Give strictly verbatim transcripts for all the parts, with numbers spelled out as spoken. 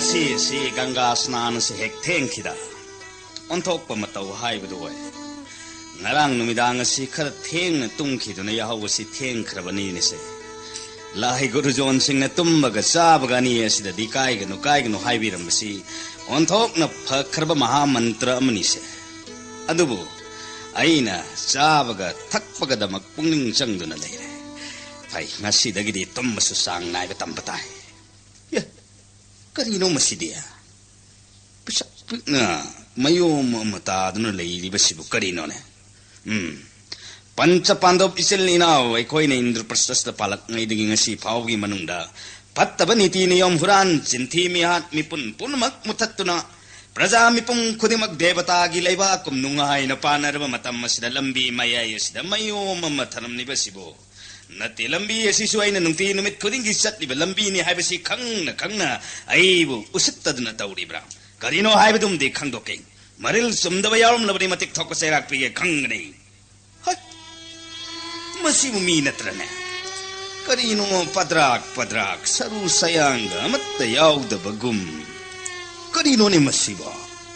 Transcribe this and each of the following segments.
ꯁꯤ ꯁꯤ ꯒꯪꯒꯥ ꯁ꯭ꯅꯥꯟ ꯑꯁꯤ ꯍꯦꯛ ꯊꯦꯡꯈꯤꯗ ꯑꯣꯟꯊꯣꯛꯄ ꯃꯇꯧ ꯍꯥꯏꯕꯗꯨ ꯑꯣꯏ꯫ ꯉꯔꯥꯡ ꯅꯨꯃꯤꯗꯥꯡ ꯑꯁꯤ ꯈꯔ ꯊꯦꯡꯅ ꯇꯨꯝꯈꯤꯗꯨꯅ ꯌꯥꯍꯧ ꯑꯁꯤ ꯊꯦꯡꯈ꯭ꯔꯕꯅꯤꯅꯦꯁꯦ꯫ ꯂꯥꯏ ꯒꯨꯔꯨꯖꯣꯟꯁꯤꯡꯅ ꯇꯨꯝꯕꯒ ꯆꯥꯕꯒ ꯑꯅꯤ ꯑꯁꯤꯗꯗꯤ ꯀꯥꯏꯒꯅꯨ, ꯀꯥꯏꯒꯅꯨ ꯍꯥꯏꯕꯤꯔꯝꯕꯁꯤ ꯑꯣꯟꯊꯣꯛꯅ ꯐꯈ꯭ꯔꯕ ꯃꯍꯥ ꯃꯟꯇ꯭ꯔ ꯑꯃꯅꯤꯁꯦ꯫ ꯑꯗꯨꯕꯨ ꯑꯩꯅ ꯆꯥꯕꯒ ꯊꯛꯄꯒꯗꯃꯛ ꯄꯨꯛꯅꯤꯡ ꯆꯪꯗꯨꯅ ꯂꯩꯔꯦ꯫ ꯐꯩ, ꯉꯁꯤꯗꯒꯤꯗꯤ ꯇꯨꯝꯕꯁꯨ ꯆꯥꯡ ꯅꯥꯏꯕ ꯇꯝꯕ ꯇꯥꯏ꯫ ꯌꯦ, ꯀꯔꯤꯅꯣ ꯃꯁꯤꯗꯤ? ꯄꯤꯁꯛ ꯄꯤꯛꯅ ꯃꯌꯣꯝ ꯑꯃ ꯇꯥꯗꯨꯅ ꯂꯩꯔꯤꯕꯁꯤꯕꯨ ꯀꯔꯤꯅꯣꯅꯦ? ꯎꯝ, ꯄꯟꯆ ꯄꯥꯟꯗꯕ ꯏꯆꯤꯜ ꯏꯅꯥꯎ ꯑꯩꯈꯣꯏꯅ ꯏꯟꯗ꯭ꯔꯄ꯭ꯔꯁꯊꯗ ꯄꯥꯜꯂꯛꯉꯩꯗꯒꯤ ꯉꯁꯤ ꯐꯥꯎꯕꯒꯤ ꯃꯅꯨꯡꯗ ꯐꯠꯇꯕ ꯅꯤꯇꯤ ꯅꯤꯌꯣꯝ, ꯍꯨꯔꯥꯟ ꯆꯤꯟꯊꯤ, ꯃꯤꯍꯥꯠ ꯃꯤꯄꯨꯟ ꯄꯨꯝꯅꯃꯛ ꯃꯨꯊꯠꯇꯨꯅ ꯄ꯭ꯔꯖꯥ ꯃꯤꯄꯨꯝ ꯈꯨꯗꯤꯡꯃꯛ ꯗꯦꯕꯇꯥꯒꯤ ꯂꯩꯕꯥꯛꯀꯨꯝ ꯅꯨꯡꯉꯥꯏꯅ ꯄꯥꯟꯅꯔꯕ ꯃꯇꯝ ꯑꯁꯤꯗ ꯂꯝꯕꯤ ꯃꯌꯥꯏ ꯑꯁꯤꯗ ꯃꯌꯣꯝ ꯑꯃ ꯊꯅꯝꯂꯤꯕꯁꯤꯕꯨ ꯅꯠꯇꯦ, ꯂꯝꯕꯤ ꯑꯁꯤꯁꯨ ꯑꯩꯅ ꯅꯨꯡꯇꯤ ꯅꯨꯃꯤꯠ ꯈꯨꯗꯤꯡꯒꯤ ꯆꯠꯂꯤꯕ ꯂꯝꯕꯤꯅꯤ ꯍꯥꯏꯕꯁꯤ ꯈꯪꯅ ꯈꯪꯅ ꯑꯩꯕꯨ ꯎꯁꯤꯠꯇꯗꯨꯅ ꯇꯧꯔꯤꯕ꯭ꯔꯥ? ꯀꯔꯤꯅꯣ ꯍꯥꯏꯕꯗꯨꯝꯗꯤ ꯈꯪꯗꯣꯛꯀꯦ꯫ ꯃꯔꯤꯜ ꯆꯨꯝꯗꯕ ꯌꯥꯎꯔꯝꯂꯕꯗꯤ ꯃꯇꯤꯛ ꯊꯣꯛꯄ ꯆꯩꯔꯥꯛ ꯄꯤꯒꯦ ꯈꯪꯒꯅꯤ꯫ ꯍꯩ! ꯃꯁꯤꯕꯨ ꯃꯤ ꯅꯠꯇ꯭ꯔꯅꯦ? ꯀꯔꯤꯅꯣ ꯄꯗ꯭ꯔꯥꯛ ꯄꯗ꯭ꯔꯥꯛ ꯁꯔꯨ ꯁꯌꯥꯡꯒ ꯑꯃꯠꯇ ꯌꯥꯎꯗꯕꯒꯨꯝ? ꯀꯔꯤꯅꯣꯅꯦ ꯃꯁꯤꯕꯣ?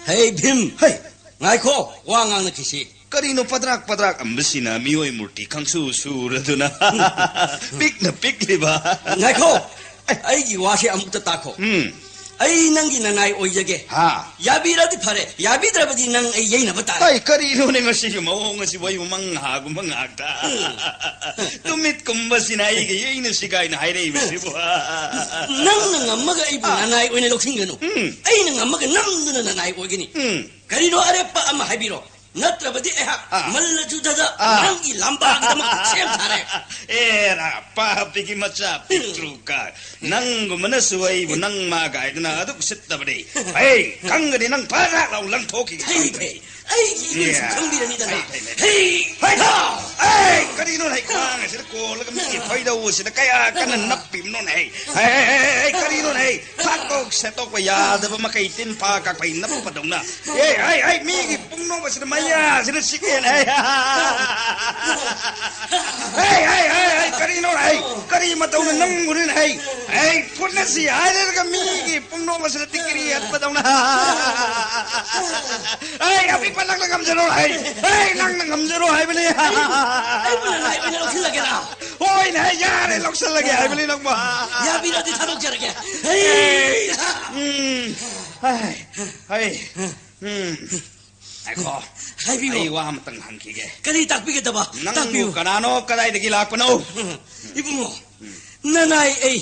ꯍꯦ ꯚꯤꯝ! ꯍꯩ! ꯉꯥꯏꯈꯣ, ꯋꯥ ꯉꯥꯡꯅꯈꯤꯁꯤ꯫ ꯀꯔꯤꯅꯣ ꯄꯗ꯭ꯔꯥꯛ ꯄꯗ꯭ꯔꯥꯛ ꯑꯝꯕꯁꯤꯅ ꯃꯤꯑꯣꯏ ꯃꯨꯔꯇꯤ ꯈꯪꯁꯨ ꯁꯨꯔꯗꯨꯅ ꯄꯤꯛꯅ ꯄꯤꯛꯂꯤꯕ? ꯉꯥꯏꯈꯣ! ꯑꯩꯒꯤ ꯋꯥꯁꯦ ꯑꯃꯨꯛꯇ ꯇꯥꯈꯣ꯫ ꯎꯝ꯫ ꯑꯩ ꯅꯪꯒꯤ ꯅꯅꯥꯏ ꯑꯣꯏꯖꯒꯦ꯫ ꯍꯥ꯫ ꯌꯥꯕꯤꯔꯗꯤ ꯐꯔꯦ, ꯌꯥꯕꯤꯗ꯭ꯔꯕꯗꯤ ꯅꯪ ꯑꯩ ꯌꯩꯅꯕ ꯇꯥꯔꯦ꯫ ꯑꯩ ꯀꯔꯤꯅꯣꯅꯦ ꯉꯁꯤꯒꯤ ꯃꯑꯣꯡ ꯑꯁꯤꯕꯨ? ꯑꯩꯕꯨ ꯃꯪ ꯍꯥꯒꯨꯝꯕ ꯉꯥꯛꯇ꯫ ꯎꯝ꯫ ꯇꯨꯃꯤꯠꯀꯨꯝꯕꯁꯤꯅ ꯑꯩꯒ ꯌꯩꯅꯁꯤ ꯀꯥꯏꯅ ꯍꯥꯏꯔꯛꯏꯕꯁꯤꯕꯨ? ꯅꯪꯅ ꯉꯝꯃꯒ ꯑꯩꯕꯨ ꯑꯥ꯫ ꯅꯅꯥꯏ ꯑꯣꯏꯅ ꯂꯧꯁꯤꯟꯒꯅꯨ꯫ ꯎꯝ꯫ ꯑꯩꯅ ꯉꯝꯃꯒ ꯅꯝꯗꯨꯅ ꯅꯅꯥꯏ ꯑꯣꯏꯒꯅꯤ꯫ ꯎꯝ꯫ ꯀꯔꯤꯅꯣ ꯑꯔꯦꯞꯄ ꯑꯃ ꯍꯥꯏꯕꯤꯔꯣ꯫ ꯅꯠꯇ꯭ꯔꯕꯗꯤ ꯑꯩꯍꯥꯛ ꯑꯥ꯫ ꯃꯜꯂ ꯖꯨꯗꯗ ꯑꯥ꯫ ꯅꯪꯒꯤ ꯂꯝꯕꯥꯒꯤꯗꯃꯛ ꯁꯦꯝ ꯁꯥꯔꯦ꯫ ꯑꯦꯔꯥ, ꯄꯥꯄꯤꯒꯤ ꯃꯆꯥ ꯄꯤꯛꯇ꯭ꯔꯨ ꯀꯥꯏ꯫ ꯅꯪꯒꯨꯝꯕꯅꯁꯨ ꯑꯩꯕꯨ ꯅꯪ ꯃꯥ ꯀꯥꯏꯗꯅ ꯑꯗꯨꯛ ꯎꯁꯤꯠꯇꯕꯅꯤ꯫ ꯍꯩ, ꯈꯪꯒꯅꯤ ꯅꯪ ꯐꯔꯥꯛ ꯂꯥꯎ ꯂꯪꯊꯣꯛꯈꯤꯒꯦ꯫ ꯐꯩ, ꯐꯩ꯫ ꯑꯩꯒꯤ ꯏꯒꯨꯟꯁꯨ ꯏꯌꯥ꯫ ꯈꯪꯕꯤꯔꯅꯤꯗꯅ꯫ ꯐꯩ, ꯐꯩ, ꯐꯩ꯫ ꯍꯩ! ꯍꯩ! ꯍꯥ! ꯑꯩ ꯀꯔꯤꯅꯣ ꯍꯩ ꯈ꯭ꯋꯥꯡ ꯑꯁꯤꯗ ꯀꯣꯜꯂꯒ ꯃꯤꯒꯤ ꯐꯩꯗꯧ ꯑꯁꯤꯗ ꯀꯌꯥ ꯀꯟꯅ ꯅꯞꯄꯤꯕꯅꯣꯅꯦ ꯍꯩ? ꯍꯩ, ꯍꯩ, ꯍꯩ, ꯍꯩ, ꯀꯔꯤꯅꯣꯅꯦ ꯍꯩ? ꯐꯥꯛꯇꯣꯛ ꯁꯦꯠꯇꯣꯛꯄ ꯌꯥꯗꯕ ꯃꯈꯩ ꯇꯤꯟ ꯐꯥ ꯀꯥꯛꯄꯩ ꯅꯞꯄꯗꯧꯅ꯫ ꯑꯦ, ꯍꯩ, ꯍꯩ, ꯃꯤꯒꯤ ꯄꯨꯡꯅꯣꯛ ꯑꯁꯤꯗ ꯃꯌꯥꯁꯤꯗ ꯁꯤꯛꯑꯦꯅꯦ ꯍꯩ꯫ ꯍꯩ, ꯍꯩ, ꯍꯩ, ꯍꯩ, ꯀꯔꯤ ꯍꯩ, ꯀꯔꯤ ꯃꯇꯧꯅ ꯅꯝꯒꯅꯤ ꯍꯩ? ꯍꯩ, ꯐꯨꯠꯅꯁꯤ ꯍꯥꯏꯔꯒ ꯃꯤꯒꯤ ꯄꯨꯡꯅꯣꯛ ꯑꯁꯤꯗ ꯇꯤꯛꯀꯤꯔꯤ ꯍꯠꯄꯗꯧꯅ꯫ ꯍꯩ, ꯑꯄꯤꯛꯄ ꯅꯪꯅ ꯉꯝꯖꯔꯣ ꯍꯩ꯫ ꯍꯩ, ꯅꯪꯅ ꯉꯝꯖꯔꯣ ꯍꯥꯏꯕꯅꯤ꯫ ꯑꯩꯕꯨ ꯅꯅꯥꯏ ꯑꯣꯏꯅ ꯂꯧꯁꯤꯜꯂꯒꯦꯔꯥ? ꯍꯣꯏꯅꯦ ꯍꯩ, ꯌꯥꯔꯦ, ꯂꯧꯁꯤꯜꯂꯒꯦ ꯍꯥꯏꯕꯅꯤ ꯅꯪꯕꯨ꯫ ꯌꯥꯕꯤꯔꯗꯤ ꯊꯥꯗꯣꯛꯆꯔꯒꯦ꯫ ꯍꯩ! ꯎꯝ, ꯍꯩ, ꯍꯩ, ꯎꯝ꯫ ꯉꯥꯏꯈꯣ꯫ ꯍꯥꯏꯕꯤꯌꯨ꯫ ꯑꯩ ꯋꯥ ꯑꯃꯇꯪ ꯍꯪꯈꯤꯒꯦ꯫ ꯀꯔꯤ ꯇꯥꯛꯄꯤꯒꯗꯕ? ꯅꯪꯕꯨ ꯇꯥꯛꯄꯤꯌꯨ꯫ ꯀꯅꯥꯅꯣ, ꯀꯗꯥꯏꯗꯒꯤ ꯂꯥꯛꯄꯅꯣ? ꯏꯕꯨꯡꯉꯣ, ꯅꯅꯥꯏ ꯑꯩ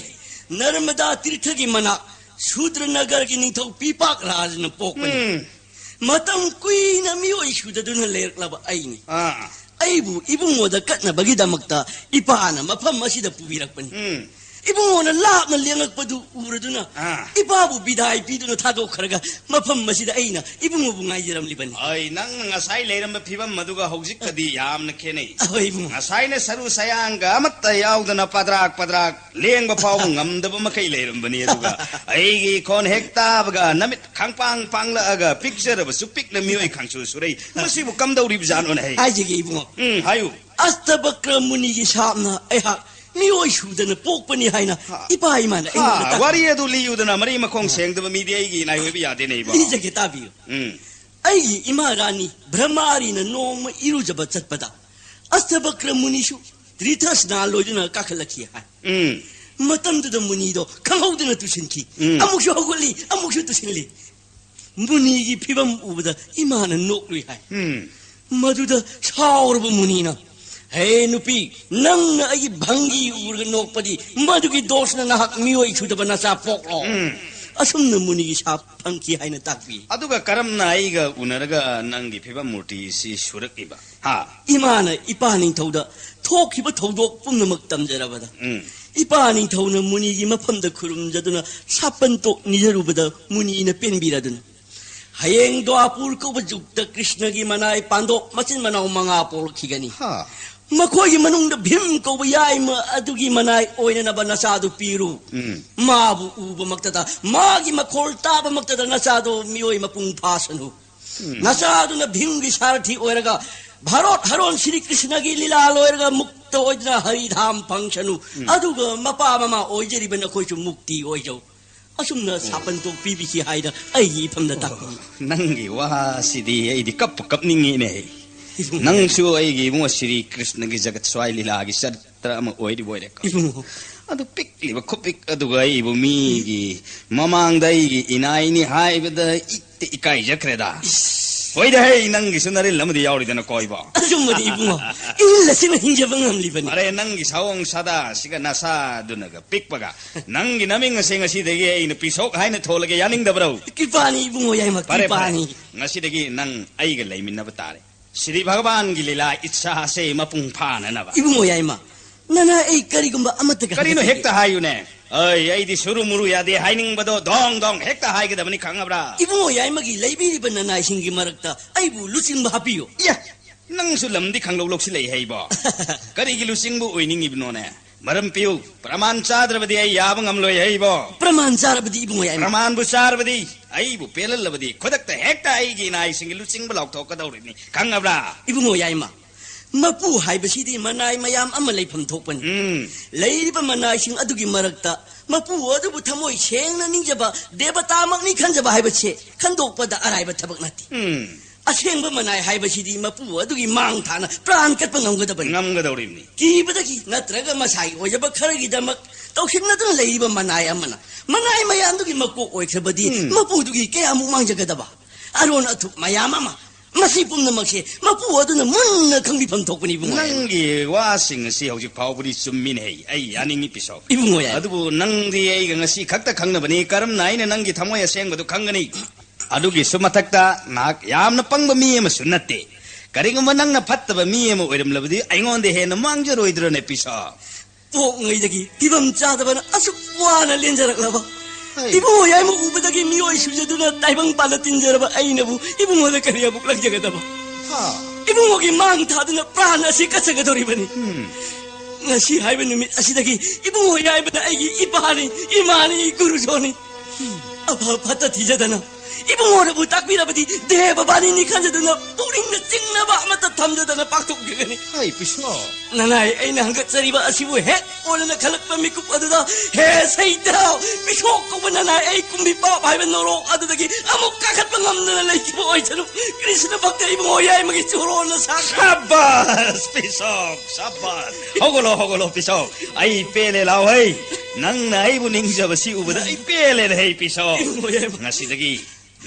ꯅꯔꯃꯗꯥ ꯇꯤꯔꯊꯒꯤ ꯃꯅꯥꯛ ꯁꯨꯗ꯭ꯔꯅꯒꯔꯒꯤ ꯅꯤꯡꯊꯧ ꯄꯤꯄꯥꯛ ꯔꯥꯖꯅ ꯄꯣꯛꯄꯅꯤ꯫ ꯎꯝ꯫ ꯃꯇꯝ ꯀꯨꯏꯅ ꯃꯤꯑꯣꯏ ꯁꯨꯗꯗꯨꯅ ꯂꯩꯔꯛꯂꯕ ꯑꯩꯅꯤ꯫ ꯑꯥ꯫ ꯑꯩꯕꯨ ꯏꯕꯨꯡꯉꯣꯗ ꯀꯠꯅꯕꯒꯤꯗꯃꯛꯇ ꯏꯄꯥꯅ ꯃꯐꯝ ꯑꯁꯤꯗ ꯄꯨꯕꯤꯔꯛꯄꯅꯤ꯫ ꯎꯝ꯫ ꯏꯕꯨꯡꯉꯣꯅ ꯂꯥꯞꯅ ꯂꯦꯡꯂꯛꯄꯗꯨ ꯎꯔꯗꯨꯅ ꯑꯥ꯫ ꯏꯄꯥꯕꯨ ꯕꯤꯗꯥꯏ ꯄꯤꯗꯨꯅ ꯊꯥꯗꯣꯛꯈ꯭ꯔꯒ ꯃꯐꯝ ꯑꯁꯤꯗ ꯑꯩꯅ ꯏꯕꯨꯡꯉꯣꯕꯨ ꯉꯥꯏꯖꯔꯝꯂꯤꯕꯅꯤ꯫ ꯑꯩ ꯅꯪꯅ ꯉꯁꯥꯏ ꯂꯩꯔꯝꯕ ꯐꯤꯕꯝ ꯑꯗꯨꯒ ꯍꯧꯖꯤꯛꯀꯗꯤ ꯌꯥꯝꯅ ꯈꯦꯠꯅꯩ꯫ ꯑꯍꯣꯏ ꯏꯕꯨꯡꯉꯣ꯫ ꯉꯁꯥꯏꯅ ꯁꯔꯨ ꯁꯌꯥꯡꯒ ꯑꯃꯠꯇ ꯌꯥꯎꯗꯅ ꯄꯗ꯭ꯔꯥꯛ ꯄꯗ꯭ꯔꯥꯛ ꯂꯦꯡꯕ ꯐꯥꯎꯕ ꯉꯝꯗꯕ ꯃꯈꯩ ꯂꯩꯔꯝꯕꯅꯤ, ꯑꯗꯨꯒ ꯑꯩꯒꯤ ꯈꯣꯟ ꯍꯦꯛ ꯇꯥꯕꯒ ꯅꯃꯤꯠ ꯈꯥꯡꯄꯥꯡ ꯄꯥꯡꯂꯛꯑꯒ ꯄꯤꯛꯆꯔꯕꯁꯨ ꯄꯤꯛꯅ ꯃꯤꯑꯣꯏ ꯈꯪꯁꯨ ꯁꯨꯔꯩ꯫ ꯃꯁꯤꯕꯨ ꯀꯝꯗꯧꯔꯤꯕ ꯖꯥꯠꯅꯣꯅꯦ ꯍꯩ? ꯍꯥꯏꯖꯒꯦ ꯏꯕꯨꯡꯉꯣ꯫ ꯎꯝ, ꯍꯥꯏꯌꯨ꯫ ꯑꯁꯇꯕꯀ꯭ꯔ ꯃꯨꯅꯤꯒꯤ ꯁꯥꯞꯅ ꯑꯩꯍꯥꯛ ꯃꯤꯑꯣꯏ ꯁꯨꯗꯅ ꯄꯣꯛꯄꯅꯤ ꯍꯥꯏꯅ ꯍꯥ꯫ ꯏꯄꯥ ꯏꯃꯥꯅ ꯍꯥ, ꯑꯩꯉꯣꯟꯗ ꯇꯥꯛꯄꯤ꯫ ꯋꯥꯔꯤ ꯑꯗꯨ ꯂꯤꯌꯨꯗꯅ, ꯃꯔꯤ ꯃꯈꯣꯡ ꯁꯦꯡꯗꯕ ꯃꯤꯗꯤ ꯑꯩꯒꯤ ꯏꯅꯥꯏ ꯑꯣꯏꯕ ꯌꯥꯗꯦꯅꯦ ꯏꯕꯣ꯫ ꯂꯤꯖꯒꯦ ꯇꯥꯕꯤꯌꯨ꯫ ꯎꯝ꯫ ꯑꯩꯒꯤ ꯏꯃꯥ ꯔꯥꯅꯤ ꯕ꯭ꯔꯍꯃꯥꯔꯤꯅ ꯅꯣꯡꯃ ꯏꯔꯨꯖꯕ ꯆꯠꯄꯗ ꯑꯁꯇꯕꯀ꯭ꯔ ꯃꯨꯅꯤꯁꯨ ꯇ꯭ꯔꯤꯊꯁꯅꯥ ꯂꯣꯏꯗꯨꯅ ꯀꯥꯈꯠꯂꯛꯈꯤ ꯍꯥꯏ꯫ ꯎꯝ꯫ ꯃꯇꯝꯗꯨꯗ ꯃꯨꯅꯤꯗꯣ ꯈꯪꯍꯧꯗꯅ ꯇꯨꯁꯤꯟꯈꯤ꯫ ꯎꯝ꯫ ꯑꯃꯨꯛꯁꯨ ꯍꯧꯒꯠꯂꯤ, ꯑꯃꯨꯛꯁꯨ ꯇꯨꯁꯤꯜꯂꯤ꯫ ꯃꯨꯅꯤꯒꯤ ꯐꯤꯕꯝ ꯎꯕꯗ ꯏꯃꯥꯅ ꯅꯣꯛꯂꯨꯏ ꯍꯥꯏ꯫ ꯎꯝ꯫ ꯃꯗꯨꯗ ꯁꯥꯎꯔꯕ ꯃꯨꯅꯤꯅ, "ꯍꯦ ꯅꯨꯄꯤ, ꯅꯪꯅ ꯑꯩꯒꯤ ꯚꯪꯒꯤ ꯎꯔꯒ ꯅꯣꯛꯄꯗꯤ ꯃꯗꯨꯒꯤ ꯗꯣꯁꯅ ꯅꯍꯥꯛ ꯃꯤꯑꯣꯏ ꯁꯨꯗꯕ ꯅꯆꯥ ꯄꯣꯛꯂꯣ?" ꯎꯝ꯫ ꯑꯁꯨꯝꯅ ꯃꯨꯅꯤꯒꯤ ꯁꯥꯞ ꯐꯪꯈꯤ ꯍꯥꯏꯅ ꯇꯥꯛꯄꯤ꯫ ꯑꯗꯨꯒ ꯀꯔꯝꯅ ꯑꯩꯒ ꯎꯅꯔꯒ ꯅꯪꯒꯤ ꯐꯤꯕꯝ ꯃꯨꯔꯇꯤ ꯑꯁꯤ ꯁꯨꯔꯛꯏꯕ? ꯍꯥ? ꯏꯃꯥꯅ ꯏꯄꯥ ꯅꯤꯡꯊꯧꯗ ꯊꯣꯛꯈꯤꯕ ꯊꯧꯗꯣꯛ ꯄꯨꯝꯅꯃꯛ ꯇꯝꯖꯔꯕꯗ, ꯎꯝ꯫ ꯏꯄꯥ ꯅꯤꯡꯊꯧꯅ ꯃꯨꯅꯤꯒꯤ ꯃꯐꯝꯗ ꯈꯨꯔꯨꯝꯖꯗꯨꯅ ꯁꯥꯄꯟꯇꯣꯛ ꯅꯤꯖꯔꯨꯕꯗ ꯃꯨꯅꯤꯅ ꯄꯦꯟꯕꯤꯔꯗꯨꯅ, "ꯍꯌꯦꯡ ꯗ꯭ꯋꯥꯄꯨꯔ ꯀꯧꯕ ꯖꯨꯒꯇ ꯀ꯭ꯔꯤꯁꯅꯒꯤ ꯃꯅꯥꯏ ꯄꯥꯟꯗꯣꯛ ꯃꯆꯤꯟ ꯃꯅꯥꯎ ꯃꯉꯥ ꯄꯣꯛꯂꯛꯈꯤꯒꯅꯤ꯫ ꯍꯥ꯫ ꯃꯈꯣꯏꯒꯤ ꯃꯅꯨꯡꯗ ꯚꯤꯝ ꯀꯧꯕ ꯌꯥꯏꯃ ꯑꯗꯨꯒꯤ ꯃꯅꯥꯏ ꯑꯣꯏꯅꯅꯕ ꯅꯆꯥꯗꯨ ꯄꯤꯔꯨ꯫ ꯎꯝ꯫ ꯃꯥꯕꯨ ꯎꯕꯃꯛꯇꯗ ꯃꯥꯒꯤ ꯃꯈꯣꯜ ꯇꯥꯕꯃꯛꯇꯗ ꯅꯆꯥꯗꯣ ꯃꯤꯑꯣꯏ ꯃꯄꯨꯡ ꯐꯥꯁꯅꯨ꯫ ꯎꯝ꯫ ꯅꯆꯥꯗꯨꯅ ꯚꯤꯝꯒꯤ ꯁꯥꯔꯊꯤ ꯑꯣꯏꯔꯒ ꯚꯥꯔꯣꯠ ꯍꯔꯣꯟ ꯁ꯭ꯔꯤ ꯀ꯭ꯔꯤꯁꯅꯒꯤ ꯂꯤꯂꯥ ꯂꯣꯏꯔꯒ ꯃꯨꯛꯇ ꯑꯣꯏꯗꯨꯅ ꯍꯔꯤꯙꯥꯝ ꯐꯪꯁꯅꯨ꯫ ꯎꯝ꯫ ꯑꯗꯨꯒ ꯃꯄꯥ ꯃꯃꯥ ꯑꯣꯏꯖꯔꯤꯕ ꯅꯈꯣꯏꯁꯨ ꯃꯨꯛꯇꯤ ꯑꯣꯏꯖꯧ꯫ ꯑꯁꯨꯝꯅ ꯁꯥꯄꯟ ꯇꯣꯛ ꯄꯤꯕꯤꯈꯤ ꯍꯥꯏꯅ ꯑꯩꯒꯤ ꯏꯐꯝꯗ ꯇꯥꯛꯄꯤ꯫ ꯑꯣ, ꯅꯪꯒꯤ ꯋꯥꯁꯤꯗꯤ ꯑꯩꯗꯤ ꯀꯞꯄꯨ ꯀꯞꯅꯤꯡꯉꯤꯅꯦ꯫ ꯏꯕꯨꯡꯉꯣ꯫ ꯅꯪꯁꯨ ꯑꯩꯒꯤ ꯏꯕꯨꯡꯉꯣ ꯁ꯭ꯔꯤ ꯀ꯭ꯔꯤꯁꯅꯒꯤ ꯖꯒꯠ ꯁ꯭ꯋꯥꯏ ꯂꯤꯂꯥꯒꯤ ꯆꯔꯤꯇ꯭ꯔ ꯑꯃ ꯑꯣꯏꯔꯤꯕ ꯑꯣꯏꯔꯦꯀꯣ꯫ ꯏꯕꯨꯡꯉꯣ꯫ ꯑꯗꯨ ꯄꯤꯛꯂꯤꯕ ꯈꯨꯄꯤꯛ ꯑꯗꯨꯒ ꯑꯩꯕꯨ ꯃꯤꯒꯤ ꯃꯃꯥꯡꯗ ꯑꯩꯒꯤ ꯏꯅꯥꯏꯅꯤ ꯍꯥꯏꯕꯗ ꯏꯛꯇ ꯏꯀꯥꯏꯖꯈ꯭ꯔꯦꯗ꯫ ꯏꯁ꯫ ꯍꯣꯏꯗ ꯍꯦ, ꯅꯪꯒꯤꯁꯨ ꯅꯔꯤꯜ ꯑꯃꯗꯤ ꯌꯥꯎꯔꯤꯗꯅ ꯀꯣꯏꯕ꯫ ꯑꯆꯨꯝꯕꯅꯤ ꯏꯕꯨꯡꯉꯣ꯫ ꯏꯔꯤꯜ ꯑꯁꯤꯅ ꯍꯤꯡꯖꯕ ꯉꯝꯂꯤꯕꯅꯤ꯫ ꯑꯔꯦ, ꯅꯪꯒꯤ ꯁꯑꯣꯡ ꯁꯥꯗꯥꯁꯤꯒ ꯅꯁꯥꯗꯨꯅꯒ ꯄꯤꯛꯄꯒ ꯅꯪꯒꯤ ꯅꯃꯤꯡ ꯑꯁꯦ ꯉꯁꯤꯗꯒꯤ ꯑꯩꯅ ꯄꯤꯁꯣꯛ ꯍꯥꯏꯅ ꯊꯣꯜꯂꯒꯦ, ꯌꯥꯅꯤꯡꯗꯕ꯭ꯔꯣ? ꯀ꯭ꯔꯤꯄꯥꯅꯤ ꯏꯕꯨꯡꯉꯣ ꯌꯥꯏꯃ, ꯐꯔꯦ, ꯐꯔꯦ꯫ ꯀ꯭ꯔꯤꯄꯥꯅꯤ꯫ ꯉꯁꯤꯗꯒꯤ ꯅꯪ ꯑꯩꯒ ꯂꯩꯃꯤꯟꯅꯕ ꯇꯥꯔꯦ꯫ ꯁ꯭ꯔꯤ ꯚꯒꯋꯥꯟꯒꯤ ꯂꯤꯂꯥ ꯏꯠꯁꯥ ꯑꯁꯦ ꯃꯄꯨꯡ ꯐꯥꯅꯅꯕ꯫ ꯏꯕꯨꯡꯉꯣ ꯌꯥꯏꯃ, ꯅꯅꯥ ꯑꯩ ꯀꯔꯤꯒꯨꯝꯕ ꯑꯃꯠꯇꯒ ꯀꯔꯤꯅꯣ ꯍꯥꯏꯒꯠꯆꯒꯦ꯫ ꯍꯦꯛꯇ ꯍꯥꯏꯌꯨꯅꯦ? ꯑꯩ, ꯑꯩꯗꯤ ꯁꯨꯔꯨ ꯃꯨꯔꯨ ꯌꯥꯗꯦ, ꯍꯥꯏꯅꯤꯡꯕꯗꯣ ꯗꯣꯡ ꯗꯣꯡ ꯍꯦꯛꯇ ꯍꯥꯏꯒꯗꯕꯅꯤ, ꯈꯪꯉꯕ꯭ꯔꯥ? ꯏꯕꯨꯡꯉꯣ ꯌꯥꯏꯃꯒꯤ ꯂꯩꯕꯤꯔꯤꯕ ꯅꯅꯥꯏꯁꯤꯡꯒꯤ ꯃꯔꯛꯇ ꯑꯩꯕꯨ ꯂꯨꯆꯤꯡꯕ ꯍꯥꯞꯄꯤꯌꯨ꯫ ꯏꯌꯥ! ꯅꯪꯁꯨ ꯂꯝꯗꯤ ꯈꯪꯂꯧ ꯂꯧꯁꯤꯜꯂꯛꯏ ꯍꯩꯕꯣ꯫ ꯀꯔꯤꯒꯤ ꯂꯨꯆꯤꯡꯕ ꯑꯣꯏꯅꯤꯡꯉꯤꯕꯅꯣꯅꯦ? ꯃꯔꯝ ꯄꯤꯌꯨ꯫ ꯄ꯭ꯔꯃꯥꯟ ꯆꯥꯗ꯭ꯔꯕꯗꯤ ꯑꯩ ꯌꯥꯕ ꯉꯝꯂꯣꯏ ꯍꯩꯕꯣ꯫ ꯄ꯭ꯔꯃꯥꯟ ꯆꯥꯔꯕꯗꯤ ꯏꯕꯨꯡꯉꯣ ꯌꯥꯏꯃ꯫ ꯄ꯭ꯔꯃꯥꯟꯕꯨ ꯆꯥꯔꯕꯗꯤ ꯑꯩꯕꯨ ꯄꯦꯜꯍꯜꯂꯕꯗꯤ ꯈꯨꯗꯛꯇ ꯍꯦꯛꯇ ꯑꯩꯒꯤ ꯏꯅꯥꯏꯁꯤꯡꯒꯤ ꯂꯨꯆꯤꯡꯕ ꯂꯥꯎꯊꯣꯛꯀꯗꯧꯔꯤꯕꯅꯤ, ꯈꯪꯉꯕ꯭ꯔꯥ? ꯏꯕꯨꯡꯉꯣ ꯌꯥꯏꯃ, ꯃꯄꯨ ꯍꯥꯏꯕꯁꯤꯗꯤ ꯃꯅꯥꯏ ꯃꯌꯥꯝ ꯑꯃ ꯂꯩꯐꯝ ꯊꯣꯛꯄꯅꯤ꯫ ꯎꯝ꯫ ꯂꯩꯔꯤꯕ ꯃꯅꯥꯏꯁꯤꯡ ꯑꯗꯨꯒꯤ ꯃꯔꯛꯇ ꯃꯄꯨ ꯑꯗꯨꯕꯨ ꯊꯃꯣꯏ ꯁꯦꯡꯅ ꯅꯤꯡꯖꯕ ꯗꯦꯕꯇꯥꯃꯛꯅꯤ ꯈꯟꯖꯕ ꯍꯥꯏꯕꯁꯦ ꯈꯟꯗꯣꯛꯄꯗ ꯑꯔꯥꯏꯕ ꯊꯕꯛ ꯅꯠꯇꯦ꯫ ꯎꯝ꯫ ꯑꯁꯦꯡꯕ ꯃꯅꯥꯏ ꯍꯥꯏꯕꯁꯤꯗꯤ ꯃꯄꯨ ꯑꯗꯨꯒꯤ ꯃꯥꯡ ꯊꯥꯅ ꯄ꯭ꯔꯥꯟ ꯀꯠꯄ ꯉꯝꯒꯗꯕꯅꯤ꯫ ꯉꯝꯒꯗꯧꯔꯤꯕꯅꯤ꯫ ꯀꯤꯕꯗꯒꯤ ꯅꯠꯇ꯭ꯔꯒ ꯃꯁꯥꯒꯤ ꯑꯣꯏꯖꯕ ꯈꯔꯒꯤꯗꯃꯛ ꯇꯧꯁꯤꯟꯅꯗꯨꯅ ꯂꯩꯔꯤꯕ ꯃꯅꯥꯏ ꯑꯃꯅ ꯃꯅꯥꯏ ꯃꯌꯥꯝꯗꯨꯒꯤ ꯃꯀꯣꯛ ꯑꯣꯏꯈ꯭ꯔꯕꯗꯤ ꯎꯝ꯫ ꯃꯄꯨꯗꯨꯒꯤ ꯀꯌꯥꯃꯨꯛ ꯃꯥꯡꯖꯒꯗꯕ? ꯑꯔꯣꯟ ꯑꯊꯨꯞ ꯃꯌꯥꯝ ꯑꯃ꯫ ꯃꯁꯤ ꯄꯨꯝꯅꯃꯛꯁꯦ ꯃꯄꯨ ꯑꯗꯨꯅ ꯃꯨꯟꯅ ꯈꯪꯕꯤꯐꯝ ꯊꯣꯛꯄꯅꯤ, ꯏꯕꯨꯡꯉꯣ꯫ ꯅꯪꯒꯤ ꯋꯥꯁꯤꯡ ꯑꯁꯤ ꯍꯧꯖꯤꯛ ꯐꯥꯎꯕꯗꯤ ꯆꯨꯝꯃꯤꯅꯦ꯫ ꯑꯩ ꯌꯥꯅꯤꯡꯉꯤ, ꯄꯤꯁꯣꯛ꯫ ꯏꯕꯨꯡꯉꯣ ꯌꯥꯏ꯫ ꯑꯗꯨꯕꯨ ꯅꯪꯗꯤ ꯑꯩꯒ ꯉꯁꯤ ꯈꯛꯇ ꯈꯪꯅꯕꯅꯤ, ꯀꯔꯝꯅ ꯑꯩꯅ ꯅꯪꯒꯤ ꯊꯃꯣꯏ ꯑꯁꯦꯡꯕꯗꯨ ꯈꯪꯒꯅꯤ? ꯑꯗꯨꯒꯤꯁꯨ ꯃꯊꯛꯇ ꯅꯍꯥꯛ ꯌꯥꯝꯅ ꯄꯪꯕ ꯃꯤ ꯑꯃꯁꯨ ꯅꯠꯇꯦ꯫ ꯀꯔꯤꯒꯨꯝꯕ ꯅꯪꯅ ꯐꯠꯇꯕ ꯃꯤ ꯑꯃ ꯑꯣꯏꯔꯝꯂꯕꯗꯤ ꯑꯩꯉꯣꯟꯗ ꯍꯦꯟꯅ ꯃꯥꯡꯖꯔꯣꯏꯗ꯭ꯔꯅꯦ, ꯄꯤꯁꯣꯛ? ꯄꯣꯛꯉꯩꯗꯒꯤ ꯐꯤꯕꯝ ꯆꯥꯗꯕꯅ ꯑꯁꯨꯛ ꯋꯥꯅ ꯂꯦꯟꯖꯔꯛꯂꯕ ꯍꯩ꯫ ꯏꯕꯨꯡꯉꯣ ꯌꯥꯏꯃ ꯎꯕꯗꯒꯤ ꯃꯤꯑꯣꯏ ꯁꯨꯖꯗꯨꯅ ꯇꯥꯏꯕꯪ ꯄꯥꯟꯗ ꯇꯤꯟꯖꯔꯕ ꯑꯩꯅꯕꯨ ꯏꯕꯨꯡꯉꯣꯗ ꯀꯔꯤ ꯑꯃꯨꯛ ꯂꯪꯖꯒꯗꯕ? ꯍꯥ꯫ ꯏꯕꯨꯡꯉꯣꯒꯤ ꯃꯥꯡ ꯊꯥꯗꯨꯅ ꯄ꯭ꯔꯥꯟ ꯑꯁꯤ ꯀꯠꯆꯒꯗꯧꯔꯤꯕꯅꯤ꯫ ꯎꯝ꯫ ꯉꯁꯤ ꯍꯥꯏꯕ ꯅꯨꯃꯤꯠ ꯑꯁꯤꯗꯒꯤ ꯏꯕꯨꯡꯉꯣ ꯌꯥꯏꯃꯅ ꯑꯩꯒꯤ ꯏꯄꯥꯅꯤ, ꯏꯃꯥꯅꯤ, ꯒꯨꯔꯨꯖꯣꯅꯤ꯫ ꯑꯐ ꯐꯠꯇ ꯊꯤꯖꯗꯅ ꯏꯕꯨꯡꯉꯣꯅꯕꯨ ꯇꯥꯛꯄꯤꯔꯕꯗꯤ ꯗꯦꯕ ꯕꯥꯅꯤꯅꯤ ꯈꯟꯖꯗꯨꯅ ꯄꯨꯛꯅꯤꯡꯅ ꯆꯤꯡꯅꯕ ꯑꯃꯠꯇ ꯊꯝꯖꯗꯅ ꯄꯥꯡꯊꯣꯛꯈꯤꯒꯅꯤ꯫ ꯍꯩ, ꯄꯤꯁꯣ꯫ ꯅꯅꯥꯏ, ꯑꯩꯅ ꯍꯪꯒꯠꯆꯔꯤꯕ ꯑꯁꯤꯕꯨ ꯍꯦꯛ ꯑꯣꯟꯅꯅ ꯈꯜꯂꯛꯄ ꯃꯤꯀꯨꯞ ꯑꯗꯨꯗ, ꯍꯦ ꯁꯩꯇꯥꯎ, ꯄꯤꯁꯣꯛ ꯀꯧꯕ ꯅꯅꯥꯏ, ꯑꯩ ꯀꯨꯝꯕꯤ ꯄꯥꯞ ꯍꯥꯏꯕ ꯅꯣꯔꯣꯛ ꯑꯗꯨꯗꯒꯤ ꯑꯃꯨꯛ ꯀꯥꯈꯠꯄ ꯉꯝꯗꯅ ꯂꯩꯈꯤꯕ ꯑꯣꯏꯁꯅꯨ꯫ ꯀ꯭ꯔꯤꯁꯅ ꯚꯛꯇ ꯏꯕꯨꯡꯉꯣ ꯌꯥꯏꯃꯒꯤ ꯆꯨꯔꯣꯟꯅ ꯁꯥꯈ꯭ꯔ꯫ ꯁꯕꯥꯁ, ꯄꯤꯁꯣꯛ, ꯁꯕꯥꯁ꯫ ꯍꯧꯒꯠꯂꯣ, ꯍꯧꯒꯠꯂꯣ, ꯄꯤꯁꯣꯛ꯫ ꯑꯩ ꯄꯦꯜꯂꯦ, ꯂꯥꯎ ꯍꯩ꯫ ꯅꯪꯅ ꯑꯩꯕꯨ ꯅꯤꯡꯖꯕꯁꯤ ꯎꯕꯗ ꯑꯩ ꯄꯦꯜꯂꯦꯅꯦ, ꯍꯩ ꯄꯤꯁꯣꯛ꯫ ꯏꯕꯨꯡꯉꯣ ꯌꯥꯏꯃ꯫ ꯉꯁꯤꯗꯒꯤ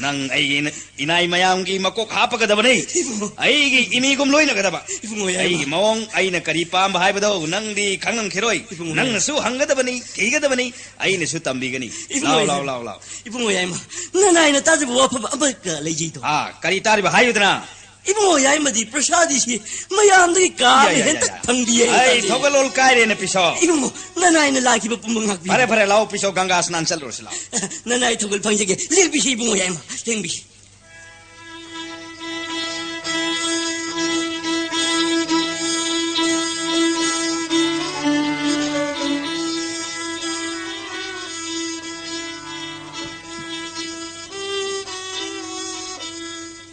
ꯅꯪ ꯑꯩꯒꯤ ꯏꯅ-, ꯏꯅꯥꯏ ꯃꯌꯥꯝꯒꯤ ꯃꯀꯣꯛ ꯍꯥꯞꯄꯒꯗꯕꯅꯤ꯫ ꯏꯕꯨꯡꯉꯣ꯫ ꯑꯩꯒꯤ ꯏꯃꯤꯒꯨꯝ ꯂꯣꯏꯅꯒꯗꯕ꯫ ꯏꯕꯨꯡꯉꯣ ꯌꯥꯏꯃ꯫ ꯑꯩꯒꯤ ꯃꯑꯣꯡ, ꯑꯩꯅ ꯀꯔꯤ ꯄꯥꯝꯕ ꯍꯥꯏꯕꯗꯣ ꯅꯪꯗꯤ ꯈꯪꯉꯝꯈꯤꯔꯣꯏ꯫ ꯏꯕꯨꯡꯉꯣ ꯌꯥꯏꯃ꯫ ꯅꯪꯅꯁꯨ ꯍꯪꯒꯗꯕꯅꯤ, ꯊꯤꯒꯗꯕꯅꯤ, ꯑꯩꯅꯁꯨ ꯇꯝꯕꯤꯒꯅꯤ꯫ ꯏꯕꯨꯡꯉꯣ ꯂꯥꯎ, ꯂꯥꯎ, ꯌꯥꯏꯃ꯫ ꯂꯥꯎ, ꯂꯥꯎ꯫ ꯏꯕꯨꯡꯉꯣ ꯌꯥꯏꯃ, ꯅꯅꯥꯏꯅ ꯇꯥꯖꯕ ꯋꯥꯐꯝ ꯑꯃꯒ ꯂꯩꯖꯩꯗꯣ꯫ ꯑꯥ, ꯀꯔꯤ ꯇꯥꯔꯤꯕ ꯍꯥꯏꯌꯨꯗꯅ? ꯏꯕꯨꯡꯉꯣ ꯌꯥꯏꯃꯗꯤ ꯄ꯭ꯔꯁꯥꯗꯤꯁꯤ ꯃꯌꯥꯝꯗꯒꯤ ꯀꯥ ꯌꯥ, ꯑꯃ ꯌꯥ, ꯌꯥ, ꯍꯦꯟꯇꯛ ꯌꯥ꯫ ꯐꯪꯕꯤꯌꯦ ꯑꯩ ꯍꯥꯏꯌꯦ꯫ ꯊꯧꯒꯜ ꯂꯣꯜ ꯀꯥꯏꯔꯦꯅꯦ, ꯄꯤꯁꯣ꯫ ꯏꯕꯨꯡꯉꯣ, ꯅꯅꯥꯏꯅ ꯂꯥꯛꯈꯤꯕ ꯄꯨꯝꯕ ꯉꯥꯛꯄꯤꯌꯨ꯫ ꯐꯔꯦ, ꯐꯔꯦ, ꯂꯥꯎ, ꯄꯤꯁꯣ, ꯒꯪꯒꯥ ꯁ꯭ꯅꯥꯟ ꯆꯠꯂꯨꯔꯁꯤ, ꯂꯥꯎ꯫ ꯅꯅꯥꯏ ꯊꯧꯒꯜ ꯐꯪꯖꯒꯦ꯫ ꯂꯦꯡꯕꯤꯁꯤ ꯏꯕꯨꯡꯉꯣ ꯌꯥꯏꯃ, ꯂꯦꯡꯕꯤꯁꯤ꯫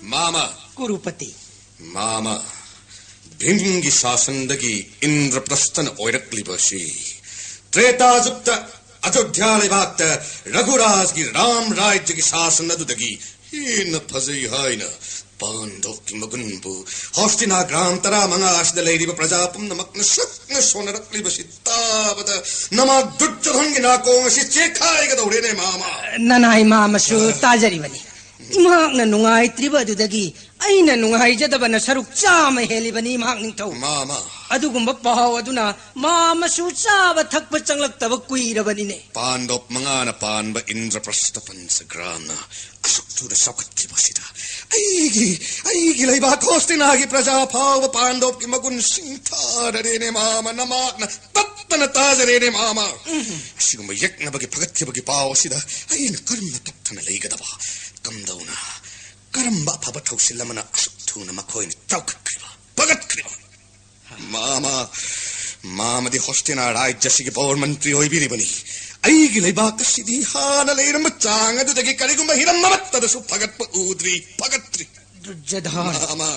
ꯃꯥꯃ꯫ ꯀꯨꯔꯨꯄꯇꯤ꯫ ꯃꯥꯃ, ꯚꯤꯝꯒꯤ ꯁꯥꯁꯟꯗꯒꯤ ꯏꯟꯗ꯭ꯔꯄ꯭ꯔꯁꯊꯅ ꯑꯣꯏꯔꯛꯂꯤꯕ ꯑꯁꯤ ꯇ꯭ꯔꯦꯇꯥ ꯖꯨꯛꯇ ꯑꯌꯣꯙ꯭ꯌꯥ ꯂꯩꯕꯥꯛꯇ ꯔꯘꯨꯔꯥꯖꯒꯤ ꯔꯥꯝ ꯔꯥꯖ꯭ꯌꯒꯤ ꯁꯥꯁꯟ ꯑꯗꯨꯗꯒꯤ ꯍꯦꯟꯅ ꯐꯖꯩ ꯍꯥꯏꯅ ꯄꯥꯟꯗꯣꯞꯀꯤ ꯃꯒꯨꯟꯕꯨ ꯍꯣꯁꯇꯤꯅꯥ ꯒ꯭ꯔꯥꯝ ꯇꯔꯥꯃꯉꯥ ꯑꯁꯤꯗ ꯂꯩꯔꯤꯕ ꯄ꯭ꯔꯖꯥ ꯄꯨꯝꯅꯃꯛꯅ ꯁꯛꯅ ꯁꯣꯟꯅꯔꯛꯂꯤꯕꯁꯤ ꯇꯥꯕꯗ ꯅꯃꯥ ꯗꯨꯔꯖꯣꯙꯟꯒꯤ ꯅꯥꯀꯣꯡ ꯑꯁꯤ ꯆꯦꯛꯈꯥꯏꯒꯗꯧꯔꯦꯅꯦ, ꯃꯥꯃ꯫ ꯅꯅꯥꯏ ꯃꯥꯃꯁꯨ ꯇꯥꯖꯔꯤꯕꯅꯤ꯫ ꯏꯃꯥꯛꯅ ꯅꯨꯡꯉꯥꯏꯇ꯭ꯔꯤꯕ ꯑꯗꯨꯗꯒꯤ ꯑꯩꯅ ꯅꯨꯡꯉꯥꯏꯖꯗꯕꯅ ꯁꯔꯨꯛ ꯆꯥꯝꯃ ꯍꯦꯜꯂꯤꯕꯅꯤ, ꯏꯃꯥꯛ ꯅꯤꯡꯊꯧ꯫ ꯃꯥꯃ꯫ ꯑꯗꯨꯒꯨꯝꯕ ꯄꯥꯎ ꯑꯗꯨꯅ ꯃꯥꯃꯁꯨ ꯆꯥꯕ ꯊꯛꯄ ꯆꯪꯂꯛꯇꯕ ꯀꯨꯏꯔꯕꯅꯤꯅꯦ꯫ ꯄꯥꯟꯗꯣꯞ ꯃꯉꯥꯅ ꯄꯥꯟꯕ ꯏꯟꯗ꯭ꯔꯄ꯭ꯔꯁꯊ ꯄꯟꯆꯒ꯭ꯔꯥꯝꯅ ꯑꯁꯨꯛ ꯊꯨꯅ ꯆꯥꯎꯈꯠꯈꯤꯕ ꯑꯁꯤꯗ ꯑꯩꯒꯤ, ꯑꯩꯒꯤ ꯂꯩꯕꯥꯛ ꯍꯣꯁꯇꯤꯅꯥꯒꯤ ꯄ꯭ꯔꯖꯥ ꯐꯥꯎꯕ ꯄꯥꯟꯗꯣꯞꯀꯤ ꯃꯒꯨꯟ ꯁꯤꯡꯊꯥꯔꯔꯦꯅꯦ, ꯃꯥꯃ꯫ ꯅꯃꯥꯛꯅ ꯇꯠꯇꯅ ꯇꯥꯖꯔꯦꯅꯦ, ꯃꯥꯃ꯫ ꯎꯝ꯫ ꯑꯁꯤꯒꯨꯝꯕ ꯌꯦꯛꯅꯕꯒꯤ ꯐꯒꯠꯈꯤꯕꯒꯤ ꯄꯥꯎ ꯑꯁꯤꯗ ꯑꯩꯅ ꯀꯔꯝꯅ ꯇꯞꯊꯅ ꯂꯩꯒꯗꯕ? ꯀꯝꯗꯧꯅ, ꯀꯔꯝꯕ ꯑꯐꯕ ꯊꯧꯁꯤꯜ ꯑꯃꯅ ꯑꯁꯨꯛ ꯊꯨꯅ ꯃꯈꯣꯏꯅ ꯆꯥꯎꯈꯠꯈ꯭ꯔꯤꯕ, ꯐꯒꯠꯈ꯭ꯔꯤꯕ? ꯃꯥꯃ, ꯃꯥꯃꯗꯤ ꯍꯣꯁꯇꯤꯅꯥ ꯔꯥꯖ꯭ꯌ ꯑꯁꯤꯒꯤ ꯕꯣꯔ ꯃꯟꯇ꯭ꯔꯤ ꯑꯣꯏꯕꯤꯔꯤꯕꯅꯤ꯫ ꯑꯩꯒꯤ ꯂꯩꯕꯥꯛ ꯑꯁꯤꯗꯤ ꯍꯥꯟꯅ ꯂꯩꯔꯝꯕ ꯆꯥꯡ ꯑꯗꯨꯗꯒꯤ ꯀꯔꯤꯒꯨꯝꯕ ꯍꯤꯔꯝ ꯑꯃꯠꯇꯗꯁꯨ ꯐꯒꯠꯄ ꯎꯗ꯭ꯔꯤ, ꯐꯒꯠꯇ꯭ꯔꯤ꯫ ꯗꯨꯔꯖꯙꯟ꯫ ꯃꯥꯃ,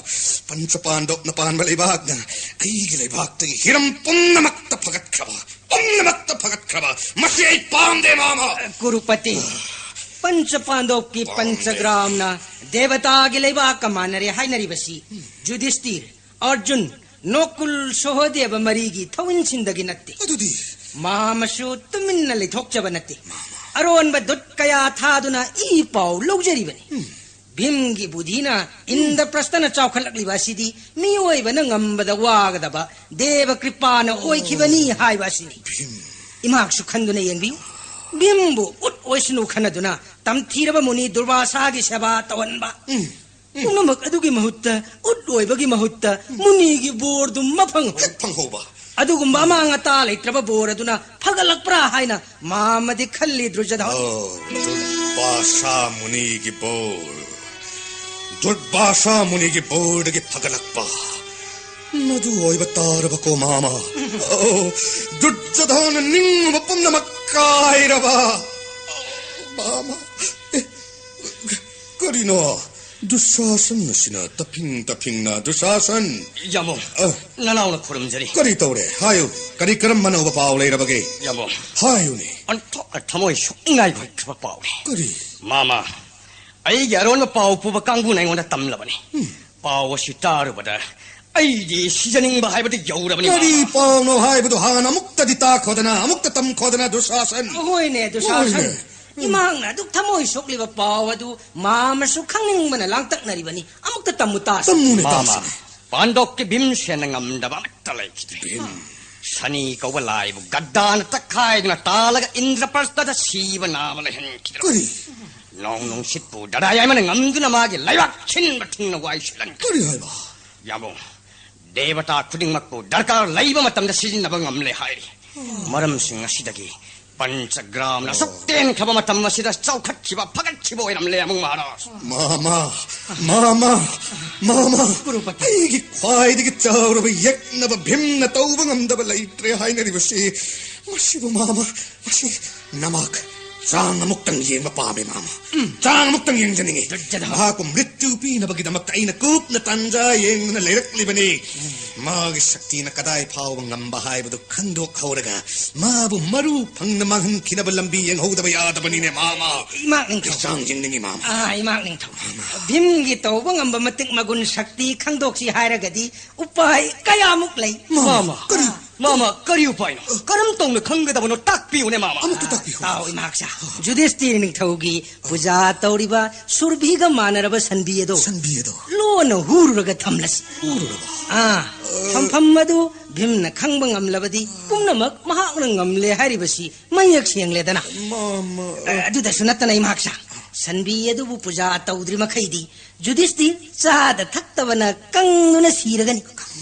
ꯄꯟꯆ ꯄꯥꯟꯗꯣꯞꯅ ꯄꯥꯟꯕ ꯂꯩꯕꯥꯛꯅ ꯑꯩꯒꯤ ꯂꯩꯕꯥꯛꯇꯒꯤ ꯍꯤꯔꯝ ꯄꯨꯝꯅꯃꯛꯇ ꯐꯒꯠꯈ꯭ꯔꯕ, ꯄꯨꯝꯅꯃꯛꯇ ꯐꯒꯠꯈ꯭ꯔꯕ꯫ ꯃꯁꯤ ꯑꯩ ꯄꯥꯝꯗꯦ, ꯃꯥꯃ꯫ ꯀꯨꯔꯨꯄꯇꯤ, ꯄꯟꯆ ꯄꯥꯟꯗꯣꯞꯀꯤ ꯄꯥꯝꯗꯦ꯫ ꯄꯟꯆꯒ꯭ꯔꯥꯝꯅ ꯗꯦꯕꯇꯥꯒꯤ ꯂꯩꯕꯥꯛꯀ ꯃꯥꯟꯅꯔꯦ ꯍꯥꯏꯅꯔꯤꯕꯁꯤ ꯌꯨꯙꯤꯁꯇꯤꯔ, ꯑꯔꯖꯨꯟ, ꯅꯣꯀꯨꯜ, ꯁꯣꯍꯗꯦꯕ ꯃꯔꯤꯒꯤ ꯊꯧꯏꯟꯁꯤꯟꯗꯒꯤ ꯅꯠꯇꯦ꯫ ꯑꯗꯨꯗꯤ? ꯃꯥꯃꯁꯨ ꯇꯨꯃꯤꯟꯅ ꯂꯩꯊꯣꯛꯆꯕ ꯅꯠꯇꯦ꯫ ꯑꯔꯣꯟꯕ ꯗꯨꯠ ꯀꯌꯥ ꯊꯥꯗꯨꯅ ꯏ ꯄꯥꯎ ꯂꯧꯖꯔꯤꯕꯅꯤ꯫ ꯚꯤꯝꯒꯤ ꯕꯨꯙꯤꯅ ꯏꯟꯗ꯭ꯔꯄ꯭ꯔꯁꯊꯅ ꯆꯥꯎꯈꯠꯂꯛꯂꯤꯕ ꯑꯁꯤꯗꯤ ꯃꯤꯑꯣꯏꯕꯅ ꯉꯝꯕꯗ ꯋꯥꯒꯗꯕ ꯗꯦꯕ ꯀ꯭ꯔꯤꯄꯥꯅ ꯑꯣꯏꯈꯤꯕꯅꯤ ꯍꯥꯏꯕ ꯑꯁꯤꯅꯤ꯫ ꯏꯃꯍꯥꯛꯁꯨ ꯈꯟꯗꯨꯅ ꯌꯦꯡꯕꯤꯌꯨ꯫ ꯚꯤꯝꯕꯨ ꯎꯠ ꯑꯣꯏꯁꯅꯨ ꯈꯟꯅꯗꯨꯅ ꯇꯝꯊꯤꯔꯕ ꯃꯨꯅꯤ ꯗꯨꯔꯕꯥꯁꯥꯒꯤ ꯁꯦꯕꯥ ꯇꯧꯍꯟꯕ꯫ ꯄꯨꯝꯅꯃꯛ ꯑꯗꯨꯒꯤ ꯃꯍꯨꯠꯇ, ꯎꯠ ꯑꯣꯏꯕꯒꯤ ꯃꯍꯨꯠꯇ ꯃꯨꯅꯤꯒꯤ ꯕꯣꯔꯗꯨ ꯃꯐꯪ ꯍꯦꯛ ꯐꯪꯍꯧꯕ꯫ ꯑꯗꯨꯒꯨꯝꯕ ꯑꯃꯥꯡ ꯑꯇꯥ ꯂꯩꯇ꯭ꯔꯕ ꯕꯣꯔ ꯑꯗꯨꯅ ꯐꯒꯠꯂꯛꯄ꯭ꯔꯥ ꯍꯥꯏꯅ ꯃꯥꯃꯗꯤ ꯈꯜꯂꯤ, ꯗꯨꯔꯖꯙꯟ꯫ ꯑꯣ, ꯗꯨꯔꯕꯥꯁꯥ ꯃꯨꯅꯤꯒꯤ ꯕꯣꯔ꯫ ꯗꯨꯔꯕꯥꯁꯥ ꯃꯨꯅꯤꯒꯤ ꯕꯣꯔꯗꯒꯤ ꯐꯒꯠꯂꯛꯄ꯫ ꯃꯗꯨ ꯑꯣꯏꯕ ꯇꯥꯔꯕꯀꯣ, ꯃꯥꯃ꯫ ꯑꯣ, ꯗꯨꯔꯖꯙꯟ ꯅꯤꯡꯕ ꯄꯨꯝꯅꯃꯛ ꯀꯥꯏꯔꯕ꯫ ꯃꯥꯃ꯫ ꯑꯦ, ꯀꯔꯤꯅꯣ? ꯗꯨꯁꯥꯁꯟ ꯑꯁꯤꯅ ꯇꯞꯐꯤꯡ ꯇꯞꯐꯤꯡꯅ, ꯗꯨꯁꯥꯁꯟ! ꯌꯥꯝꯕꯨꯡ, ꯑ, ꯅꯅꯥꯎꯅ ꯈꯨꯔꯨꯝꯖꯔꯤ꯫ ꯀꯔꯤ ꯇꯧꯔꯦ? ꯍꯥꯏꯌꯨ꯫ ꯀꯔꯤ ꯀꯔꯝꯕ ꯑꯅꯧꯕ ꯄꯥꯎ ꯂꯩꯔꯕꯒꯦ? ꯌꯥꯝꯕꯨꯡ, ꯍꯥꯏꯌꯨꯅꯦ꯫ ꯑꯣꯟꯊꯣꯛꯅ ꯊꯃꯣꯏ ꯁꯣꯛꯅꯤꯡꯉꯥꯏ ꯑꯣꯏꯈ꯭ꯔꯕ ꯄꯥꯎꯅꯤ꯫ ꯀꯔꯤ? ꯃꯥꯃ, ꯑꯩꯒꯤ ꯑꯔꯣꯟꯕ ꯄꯥꯎ ꯄꯨꯕ ꯀꯥꯡꯕꯨꯅ ꯑꯩꯉꯣꯟꯗ ꯇꯝꯂꯕꯅꯤ꯫ ꯄꯥꯎ ꯑꯁꯤ ꯇꯥꯔꯨꯕꯗ ꯑꯩꯗꯤ ꯁꯤꯖꯅꯤꯡꯕ ꯍꯥꯏꯕꯗꯨ ꯌꯧꯔꯕꯅꯤ, ꯀꯔꯤ ꯃꯥꯃ꯫ ꯄꯥꯎꯅꯣ ꯍꯥꯏꯕꯗꯨ ꯍꯥꯟꯅ ꯑꯃꯨꯛꯇꯗꯤ ꯇꯥꯈꯣꯗꯅ, ꯑꯃꯨꯛꯇ ꯇꯝꯈꯣꯗꯅ, ꯗꯨꯁꯥꯁꯟ! ꯍꯣꯏꯅꯦ, ꯗꯨꯁꯥꯁꯟ꯫ ꯍꯣꯏꯅꯦ꯫ ꯏꯃꯥꯅ ꯑꯗꯨꯛ ꯊꯃꯣꯏ ꯁꯣꯛꯂꯤꯕ ꯄꯥꯎ ꯑꯗꯨ ꯃꯥꯃꯁꯨ ꯈꯪꯅꯤꯡꯕꯅ ꯂꯥꯡꯇꯛꯅꯔꯤꯕꯅꯤ꯫ ꯑꯃꯨꯛꯇ ꯇꯝꯃꯨ ꯇꯥꯁꯤ꯫ ꯇꯝꯃꯨꯅꯦ ꯃꯥꯃ, ꯇꯥꯁꯤꯅꯦ꯫ ꯄꯥꯟꯗꯣꯞꯀꯤ ꯚꯤꯝꯁꯦꯟꯅ ꯉꯝꯗꯕ ꯑꯃꯠꯇ ꯂꯩꯈꯤꯗ꯭ꯔꯦ꯫ ꯁꯅꯤ ꯀꯧꯕ ꯂꯥꯏꯕꯨ ꯒꯗꯥꯅ ꯇꯛꯈꯥꯏꯗꯨꯅ ꯇꯥꯜꯂꯒ ꯏꯟꯗ꯭ꯔꯄ꯭ꯔꯁꯊꯗ ꯁꯤꯕ ꯅꯥꯕ ꯂꯩꯍꯟꯈꯤꯗ꯭ꯔꯦ꯫ ꯀꯔꯤ? ꯅꯣꯡ ꯅꯨꯡꯁꯤꯠꯄꯨ ꯗꯔꯥ ꯌꯥꯏꯃꯅ ꯉꯝꯗꯨꯅ ꯃꯥꯒꯤ ꯂꯩꯕꯥꯛ ꯁꯤꯟꯕ ꯊꯨꯡꯅ ꯋꯥꯏ ꯁꯤꯠꯍꯟꯈ꯭ꯔꯦ꯫ ꯀꯔꯤ ꯍꯥꯏꯕ? ꯌꯥꯝꯕꯨꯡ, ꯗꯦꯕꯇꯥ ꯈꯨꯗꯤꯡꯃꯛꯄꯨ ꯗꯔꯀꯥꯔ ꯂꯩꯕ ꯃꯇꯝꯗ ꯁꯤꯖꯤꯟꯅꯕ ꯉꯝꯂꯦ ꯍꯥꯏꯔꯤ꯫ ꯃꯔꯝꯁꯤꯡ ꯑꯁꯤꯗꯒꯤ ꯄꯟꯆꯒ꯭ꯔꯥꯝꯅ ꯑꯁꯨꯛ ꯇꯦꯟꯈ꯭ꯔꯕ ꯃꯇꯝ ꯑꯁꯤꯗ ꯆꯥꯎꯈꯠꯈꯤꯕ, ꯐꯒꯠꯈꯤꯕ ꯑꯣꯏꯔꯝꯂꯦ, ꯑꯃꯨꯛ ꯃꯍꯥꯔꯥꯖ꯫ ꯃꯥꯃ, ꯃꯥꯃ, ꯃꯥꯃ, ꯑꯩꯒꯤ ꯈ꯭ꯋꯥꯏꯗꯒꯤ ꯆꯥꯎꯔꯕ ꯌꯦꯛꯅꯕ ꯚꯤꯝꯅ ꯇꯧꯕ ꯉꯝꯗꯕ ꯂꯩꯇ꯭ꯔꯦ ꯍꯥꯏꯅꯔꯤꯕꯁꯤ ꯃꯁꯤꯕꯨ ꯃꯥꯃ, ꯃꯁꯤ ꯅꯃꯥꯛ ꯆꯥꯡ ꯑꯃꯨꯛꯇꯪ ꯌꯦꯡꯕ ꯄꯥꯝꯃꯦ ꯃꯥꯃ꯫ ꯆꯥꯡ ꯑꯃꯨꯛꯇꯪ ꯌꯦꯡꯖꯅꯤꯡꯉꯤ꯫ ꯖꯗ꯫ ꯃꯍꯥꯛꯄꯨ ꯃ꯭ꯔꯤꯇ꯭ꯌꯨ ꯄꯤꯅꯕꯒꯤꯗꯃꯛꯇ ꯑꯩꯅ ꯀꯨꯞꯅ ꯇꯥꯟꯖꯥ ꯌꯦꯡꯗꯨꯅ ꯂꯩꯔꯛꯂꯤꯕꯅꯤ꯫ ꯃꯥꯒꯤ ꯁꯛꯇꯤꯅ ꯀꯗꯥꯏ ꯐꯥꯎꯕ ꯉꯝꯕ ꯍꯥꯏꯕꯗꯨ ꯈꯪꯗꯣꯛꯍꯧꯔꯒ ꯃꯥꯕꯨ ꯃꯔꯨ ꯐꯪꯅ ꯃꯥꯡꯍꯟꯈꯤꯅꯕ ꯂꯝꯕꯤ ꯌꯦꯡꯍꯧꯗꯕ ꯌꯥꯗꯕꯅꯤꯅꯦ ꯃꯥꯃ꯫ ꯏꯃꯥꯛ ꯅꯤꯡꯊꯧ꯫ ꯆꯥꯡ ꯌꯦꯡꯅꯤꯡꯉꯤ ꯃꯥꯃ꯫ ꯑꯥ, ꯏꯃꯥꯛ ꯅꯤꯡꯊꯧ꯫ ꯃꯥꯃ꯫ ꯚꯤꯝꯒꯤ ꯇꯧꯕ ꯉꯝꯕ ꯃꯇꯤꯛ ꯃꯒꯨꯟ ꯁꯛꯇꯤ ꯈꯪꯗꯣꯛꯁꯤ ꯍꯥꯏꯔꯒꯗꯤ ꯎꯄꯥꯏ ꯀꯌꯥꯃꯨꯛ ꯂꯩ꯫ ꯃꯥꯃ, ꯃꯥꯃ꯫ ꯀꯔꯤ? ꯃꯥꯃ, ꯀꯔꯤ ꯎꯄꯥꯏꯅꯣ? ꯀꯔꯝ ꯇꯧꯅ ꯈꯪꯒꯗꯕꯅꯣ? ꯇꯥꯛꯄꯤꯌꯨꯅꯦ, ꯃꯥꯃ꯫ ꯑꯃꯨꯛꯇ ꯇꯥꯛꯄꯤꯌꯨ꯫ ꯇꯥꯎ, ꯏꯃꯥꯛꯁꯥ꯫ ꯖꯨꯙꯤꯁꯇꯤꯔ ꯅꯤꯡꯊꯧꯒꯤ ꯄꯨꯖꯥ ꯇꯧꯔꯤꯕ ꯁꯨꯔꯚꯤꯒ ꯃꯥꯟꯅꯔꯕ ꯁꯟꯕꯤ ꯑꯗꯣ ꯁꯟꯕꯤ ꯑꯗꯣ꯫ ꯂꯣꯟꯅ ꯍꯨꯔꯨꯔꯒ ꯊꯝꯂꯁꯤ꯫ ꯍꯨꯔꯨꯔꯕ? ꯑꯥ, ꯊꯝꯐꯝ ꯑꯗꯨ ꯚꯤꯝꯅ ꯈꯪꯕ ꯉꯝꯂꯕꯗꯤ ꯄꯨꯝꯅꯃꯛ ꯃꯍꯥꯛꯅ ꯉꯝꯂꯦ ꯍꯥꯏꯔꯤꯕꯁꯤ ꯃꯌꯦꯛ ꯁꯦꯡꯂꯦꯗꯅ꯫ ꯃꯥꯃ, ꯑ, ꯑꯗꯨꯗꯁꯨ ꯅꯠꯇꯅ ꯏꯃꯥꯛꯁꯥ, ꯁꯟꯕꯤ ꯑꯗꯨꯕꯨ ꯄꯨꯖꯥ ꯇꯧꯗ꯭ꯔꯤ ꯃꯈꯩꯗꯤ ꯖꯨꯙꯤꯁꯇꯤꯔ ꯆꯥꯗ ꯊꯛꯇꯕꯅ ꯀꯪꯗꯨꯅ ꯁꯤꯔꯒꯅꯤ꯫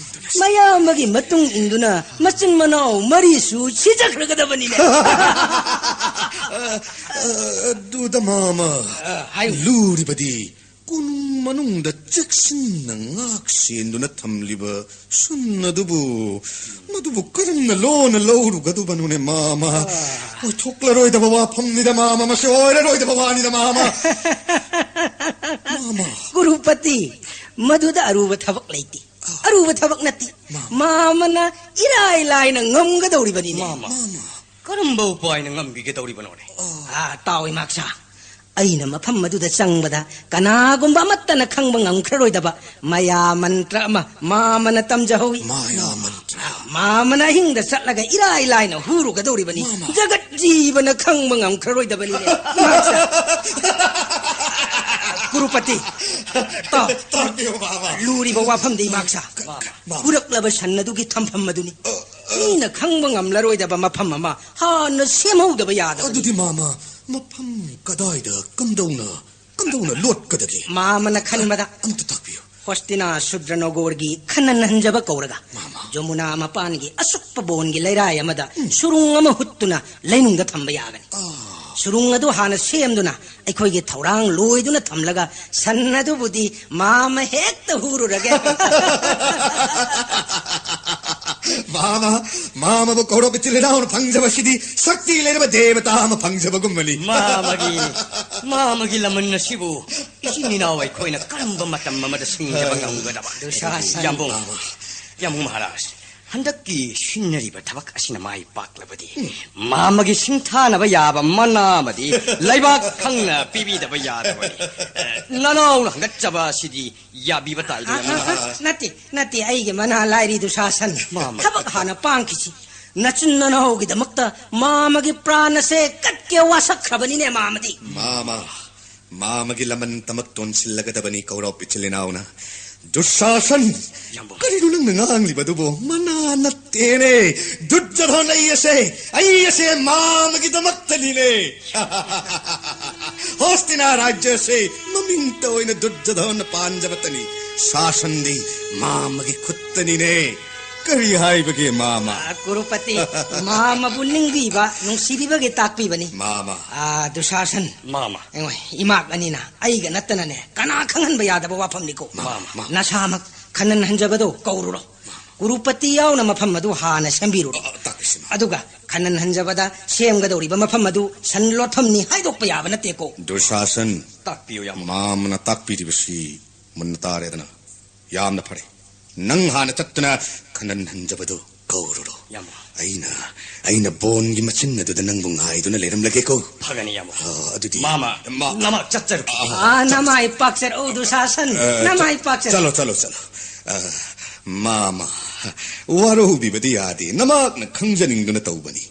ꯃꯌꯥꯝꯕꯒꯤ ꯃꯇꯨꯡ ꯏꯟꯗꯨꯅ ꯃꯆꯤꯟ ꯃꯅꯥꯎ ꯃꯔꯤꯁꯨ ꯁꯤꯖꯈ꯭ꯔꯒꯗꯕꯅꯤꯅꯦ꯫ ꯑ, ꯑ, ꯑꯗꯨꯗ ꯃꯥꯃ, ꯑ, ꯍꯥꯏꯌꯨ꯫ ꯂꯨꯔꯤꯕꯗꯤ ꯀꯣꯅꯨꯡ ꯃꯅꯨꯡꯗ ꯆꯦꯛꯁꯤꯟꯅ ꯉꯥꯛ ꯁꯦꯟꯗꯨꯅ ꯊꯝꯂꯤꯕ ꯁꯟ ꯑꯗꯨꯕꯨ, ꯃꯗꯨꯕꯨ ꯀꯔꯝꯅ ꯂꯣꯟꯅ ꯂꯧꯔꯨꯒꯗꯕꯅꯣꯅꯦ, ꯃꯥꯃ? ꯑꯣꯏꯊꯣꯛꯂꯔꯣꯏꯗꯕ ꯋꯥꯐꯝꯅꯤꯗ, ꯃꯥꯃ꯫ ꯃꯁꯤ ꯑꯣꯏꯔꯔꯣꯏꯗꯕ ꯋꯥꯅꯤꯗ, ꯃꯥꯃ꯫ ꯃꯥꯃ꯫ ꯀꯨꯔꯨꯄꯇꯤ, ꯃꯗꯨꯗ ꯑꯔꯨꯕ ꯊꯕꯛ ꯂꯩꯇꯦ꯫ ꯑꯔꯨꯕ ꯊꯕꯛ ꯅꯠꯇꯦ꯫ ꯃꯥꯃ꯫ ꯃꯥꯃꯅ ꯏꯔꯥꯏ ꯂꯥꯏꯅ ꯉꯝꯒꯗꯧꯔꯤꯕꯅꯤꯅꯦ꯫ ꯃꯥꯃ꯫ ꯃꯥꯃ꯫ ꯀꯔꯝꯕ ꯎꯄꯥꯏꯅ ꯉꯝꯕꯤꯒꯗꯧꯔꯤꯕꯅꯣꯅꯦ? ꯑꯣ꯫ ꯑꯥ, ꯇꯥꯎ, ꯏꯃꯥꯛꯁꯥ꯫ ꯑꯩꯅ ꯃꯐꯝ ꯑꯗꯨꯗ ꯆꯪꯕꯗ ꯀꯅꯥꯒꯨꯝꯕ ꯑꯃꯠꯇꯅ ꯈꯪꯕ ꯉꯝꯈ꯭ꯔꯔꯣꯏꯗꯕ ꯃꯌꯥ ꯃꯟꯇ꯭ꯔ ꯑꯃ ꯃꯥꯃꯅ ꯇꯝꯖꯍꯧꯏ꯫ ꯃꯥꯌꯥ ꯃꯟꯇ꯭ꯔ꯫ ꯃꯥꯃꯅ ꯑꯍꯤꯡꯗ ꯆꯠꯂꯒ ꯏꯔꯥꯏ ꯂꯥꯏꯅ ꯍꯨꯔꯨꯒꯗꯧꯔꯤꯕꯅꯤ꯫ ꯃꯥꯃ꯫ ꯖꯒꯠ ꯖꯤꯕꯅ ꯈꯪꯕ ꯉꯝꯈ꯭ꯔꯔꯣꯏꯗꯕꯅꯤꯅꯦ꯫ ꯀꯨꯔꯨꯄꯇꯤ, ꯇꯥꯎ, ꯇꯥꯛꯄꯤꯌꯨ, ꯃꯥꯃ꯫ ꯂꯨꯔꯤꯕ ꯋꯥꯐꯝꯗꯤ ꯏꯃꯥꯛꯁꯥ꯫ ꯃꯥꯃ꯫ ꯍꯨꯔꯛꯂꯕ ꯁꯟ ꯑꯗꯨꯒꯤ ꯊꯝꯐꯝ ꯑꯗꯨꯅꯤ꯫ ꯃꯤꯅ ꯈꯪꯕ ꯉꯝꯂꯔꯣꯏꯗꯕ ꯃꯐꯝ ꯑꯃ ꯍꯥꯟꯅ ꯁꯦꯝꯍꯧꯗꯕ ꯌꯥꯗꯕꯅꯤ꯫ ꯑꯗꯨꯗꯤ ꯃꯥꯃ, ꯃꯐꯝ ꯀꯗꯥꯏꯗ ꯀꯝꯗꯧꯅ, ꯀꯝꯗꯧꯅ ꯂꯣꯠꯀꯗꯒꯦ? ꯃꯥꯃꯅ ꯈꯟꯕꯗ ꯑꯝꯇ ꯇꯥꯛꯄꯤꯌꯨ꯫ ꯍꯣꯁꯇꯤꯅꯥ ꯁꯨꯗ꯭ꯔ ꯅꯣꯒꯣꯔꯒꯤ ꯈꯟꯅꯟ ꯍꯟꯖꯕ ꯀꯧꯔꯒ ꯃꯥꯃ꯫ ꯖꯃꯨꯅꯥ ꯃꯄꯥꯟꯒꯤ ꯑꯁꯨꯛꯄ ꯕꯣꯟꯒꯤ ꯂꯩꯔꯥꯏ ꯑꯃꯗ ꯁꯨꯔꯨꯡ ꯑꯃ ꯍꯨꯠꯇꯨꯅ ꯂꯩꯅꯨꯡꯗ ꯊꯝꯕ ꯌꯥꯒꯅꯤ꯫ ꯑꯥ꯫ ꯁꯨꯔꯨꯡ ꯑꯗꯨ ꯍꯥꯟꯅ ꯁꯦꯝꯗꯨꯅ ꯑꯩꯈꯣꯏꯒꯤ ꯊꯧꯔꯥꯡ ꯂꯣꯏꯗꯨꯅ ꯊꯝꯂꯒ ꯁꯟ ꯑꯗꯨꯕꯨꯗꯤ ꯃꯥꯃ ꯍꯦꯛꯇ ꯍꯨꯔꯨꯔꯒꯦ꯫ ꯃꯥꯃ, ꯃꯥꯃꯕꯨ ꯀꯧꯔꯕ ꯏꯆꯤꯜ ꯏꯅꯥꯎꯅ ꯐꯪꯖꯕꯁꯤꯗꯤ ꯁꯛꯇꯤ ꯂꯩꯔꯕ ꯗꯦꯕꯇꯥ ꯑꯃ ꯐꯪꯖꯕꯒꯨꯝꯕꯅꯤ꯫ ꯃꯥꯃꯒꯤ, ꯃꯥꯃꯒꯤ ꯂꯃꯟ ꯑꯁꯤꯕꯨ ꯏꯆꯤꯟ ꯏꯅꯥꯎ ꯑꯩꯈꯣꯏꯅ ꯀꯔꯝꯕ ꯃꯇꯝ ꯑꯃꯗ ꯁꯤꯡꯖꯕ ꯉꯝꯒꯗꯕ? ꯗꯨꯁꯥꯁꯟ꯫ ꯌꯥꯝꯕꯨꯡ, ꯃꯥꯃ꯫ ꯌꯥꯝꯕꯨꯡ ꯃꯍꯥꯔꯥꯖ, ꯍꯟꯗꯛꯀꯤ ꯁꯤꯟꯅꯔꯤꯕ ꯊꯕꯛ ꯑꯁꯤꯅ ꯃꯥꯏ ꯄꯥꯛꯂꯕꯗꯤ, ꯃꯥꯃꯒꯤ ꯁꯤꯡꯊꯥꯅꯕ ꯌꯥꯕ ꯃꯅꯥ ꯑꯃꯗꯤ ꯂꯩꯕꯥꯛ ꯈꯪꯅ ꯄꯤꯕꯤꯗꯕ ꯌꯥꯗꯕꯅꯤ꯫ ꯑꯦ, ꯅꯅꯥꯎꯅ ꯍꯪꯒꯠꯆꯕ ꯑꯁꯤꯗꯤ ꯌꯥꯕꯤꯕ ꯇꯥꯏꯗꯅ꯫ ꯑ, ꯑ, ꯑ, ꯅꯠꯇꯦ, ꯅꯠꯇꯦ, ꯑꯩꯒꯤ ꯃꯅꯥ ꯂꯥꯏꯔꯤ ꯗꯨꯁꯥꯁꯟ꯫ ꯃꯥꯃ꯫ ꯊꯕꯛ ꯍꯥꯟꯅ ꯄꯥꯡꯈꯤꯁꯤ꯫ ꯅꯆꯤꯟ ꯅꯅꯥꯎꯒꯤꯗꯃꯛꯇ ꯃꯥꯃꯒꯤ ꯄ꯭ꯔꯥꯟ ꯑꯁꯦ ꯀꯠꯀꯦ ꯋꯥꯁꯛꯈ꯭ꯔꯕꯅꯤꯅꯦ, ꯃꯥꯃꯗꯤ꯫ ꯃꯥꯃ, ꯃꯥꯃꯒꯤ ꯂꯃꯟ ꯇꯃꯛ ꯇꯣꯟꯁꯤꯜꯂꯒꯗꯕꯅꯤ ꯀꯧꯔꯣꯞ ꯏꯆꯤꯜ ꯏꯅꯥꯎꯅ꯫ ꯗꯨꯁꯥꯁꯟ! ꯌꯥꯝꯕꯨꯡ꯫ ꯀꯔꯤꯅꯣ ꯅꯪꯅ ꯉꯥꯡꯂꯤꯕꯗꯨꯕꯨ? ꯃꯅꯥ ꯅꯠꯇꯦꯅꯦ꯫ ꯗꯨꯠꯖꯙꯣꯟ ꯑꯩ ꯑꯁꯦ, ꯑꯩ ꯑꯁꯦ ꯃꯥꯃꯒꯤꯗꯃꯛꯇꯅꯤꯅꯦ꯫ ꯍꯣꯁꯇꯤꯅꯥ ꯔꯥꯖ꯭ꯌ ꯑꯁꯦ ꯃꯃꯤꯡꯇ ꯑꯣꯏꯅ ꯗꯨꯠꯖꯙꯣꯟꯅ ꯄꯥꯟꯖꯕꯇꯅꯤ꯫ ꯁꯥꯁꯟꯗꯤ ꯃꯥꯃꯒꯤ ꯈꯨꯠꯇꯅꯤꯅꯦ꯫ ꯀꯔꯤ ꯍꯥꯏꯕꯒꯦ, ꯃꯥꯃ? ꯑ, ꯀꯨꯔꯨꯄꯇꯤ, ꯃꯥꯃꯕꯨ ꯅꯤꯡꯕꯤꯕ, ꯅꯨꯡꯁꯤꯕꯤꯕꯒꯤ ꯇꯥꯛꯄꯤꯕꯅꯤ꯫ ꯃꯥꯃ꯫ ꯑ, ꯗꯨꯁꯥꯁꯟ꯫ ꯃꯥꯃ꯫ ꯑꯩꯉꯣꯏ, ꯏꯃꯥꯛ ꯑꯅꯤꯅ ꯑꯩꯒ ꯅꯠꯇꯅꯅꯦ, ꯀꯅꯥ ꯈꯪꯍꯟꯕ ꯌꯥꯗꯕ ꯋꯥꯐꯝꯅꯤꯀꯣ꯫ ꯃꯥꯃ, ꯃꯥꯃ꯫ ꯅꯁꯥꯃꯛ ꯈꯟꯅꯟ ꯍꯟꯖꯕꯗꯣ ꯀꯧꯔꯨꯔꯣ꯫ ꯀꯨꯔꯨꯄꯇꯤ ꯌꯥꯎꯅ ꯃꯐꯝ ꯑꯗꯨ ꯍꯥꯟꯅ ꯁꯦꯝꯕꯤꯔꯨꯔꯣ꯫ ꯑ, ꯇꯥꯛꯄꯤꯁꯤ, ꯃꯥꯃ꯫ ꯑꯗꯨꯒ ꯈꯟꯅꯟ ꯍꯟꯖꯕꯗ ꯁꯦꯝꯒꯗꯧꯔꯤꯕ ꯃꯐꯝ ꯑꯗꯨ ꯁꯟ ꯂꯣꯠꯐꯝꯅꯤ ꯍꯥꯏꯗꯣꯛꯄ ꯌꯥꯕ ꯅꯠꯇꯦꯀꯣ꯫ ꯗꯨꯁꯥꯁꯟ꯫ ꯇꯥꯛꯄꯤꯌꯨ, ꯌꯥꯝꯕꯨꯡ꯫ ꯃꯥꯃꯅ ꯇꯥꯛꯄꯤꯔꯤꯕꯁꯤ ꯃꯨꯟꯅ ꯇꯥꯔꯦꯗꯅ꯫ ꯌꯥꯝꯅ ꯐꯔꯦ꯫ ꯅꯪ ꯍꯥꯟꯅ ꯆꯠꯇꯨꯅ ꯈꯟꯅꯟ ꯍꯟꯖꯕꯗꯨ ꯀꯧꯔꯨꯔꯣ꯫ ꯌꯥꯝꯕꯨꯡ꯫ ꯑꯩꯅ, ꯑꯩꯅ ꯕꯣꯟꯒꯤ ꯃꯆꯤꯟ ꯑꯗꯨꯗ ꯅꯪꯕꯨ ꯉꯥꯏꯗꯨꯅ ꯂꯩꯔꯝꯂꯒꯦꯀꯣ꯫ ꯐꯒꯅꯤ, ꯌꯥꯝꯕꯨꯡ꯫ ꯑ, ꯑꯗꯨꯗꯤ ꯃꯥꯃ, ꯃꯥ-, ꯅꯃꯥꯛ ꯆꯠꯆꯔꯨ꯫ ꯑ, ꯅꯃꯥꯏ ꯄꯥꯛꯆꯔꯛꯎ, ꯗꯨꯁꯥꯁꯟ꯫ ꯑ, ꯅꯃꯥꯏ ꯄꯥꯛꯆꯔꯛꯎ꯫ ꯆꯠꯂꯣ, ꯆꯠꯂꯣ, ꯆꯠꯂꯣ꯫ ꯑ, ꯃꯥꯃ, ꯋꯥꯔꯧꯕꯤꯕꯗꯤ ꯌꯥꯗꯦ꯫ ꯅꯃꯥꯛꯅ ꯈꯪꯖꯅꯤꯡꯗꯨꯅ ꯇꯧꯕꯅꯤ꯫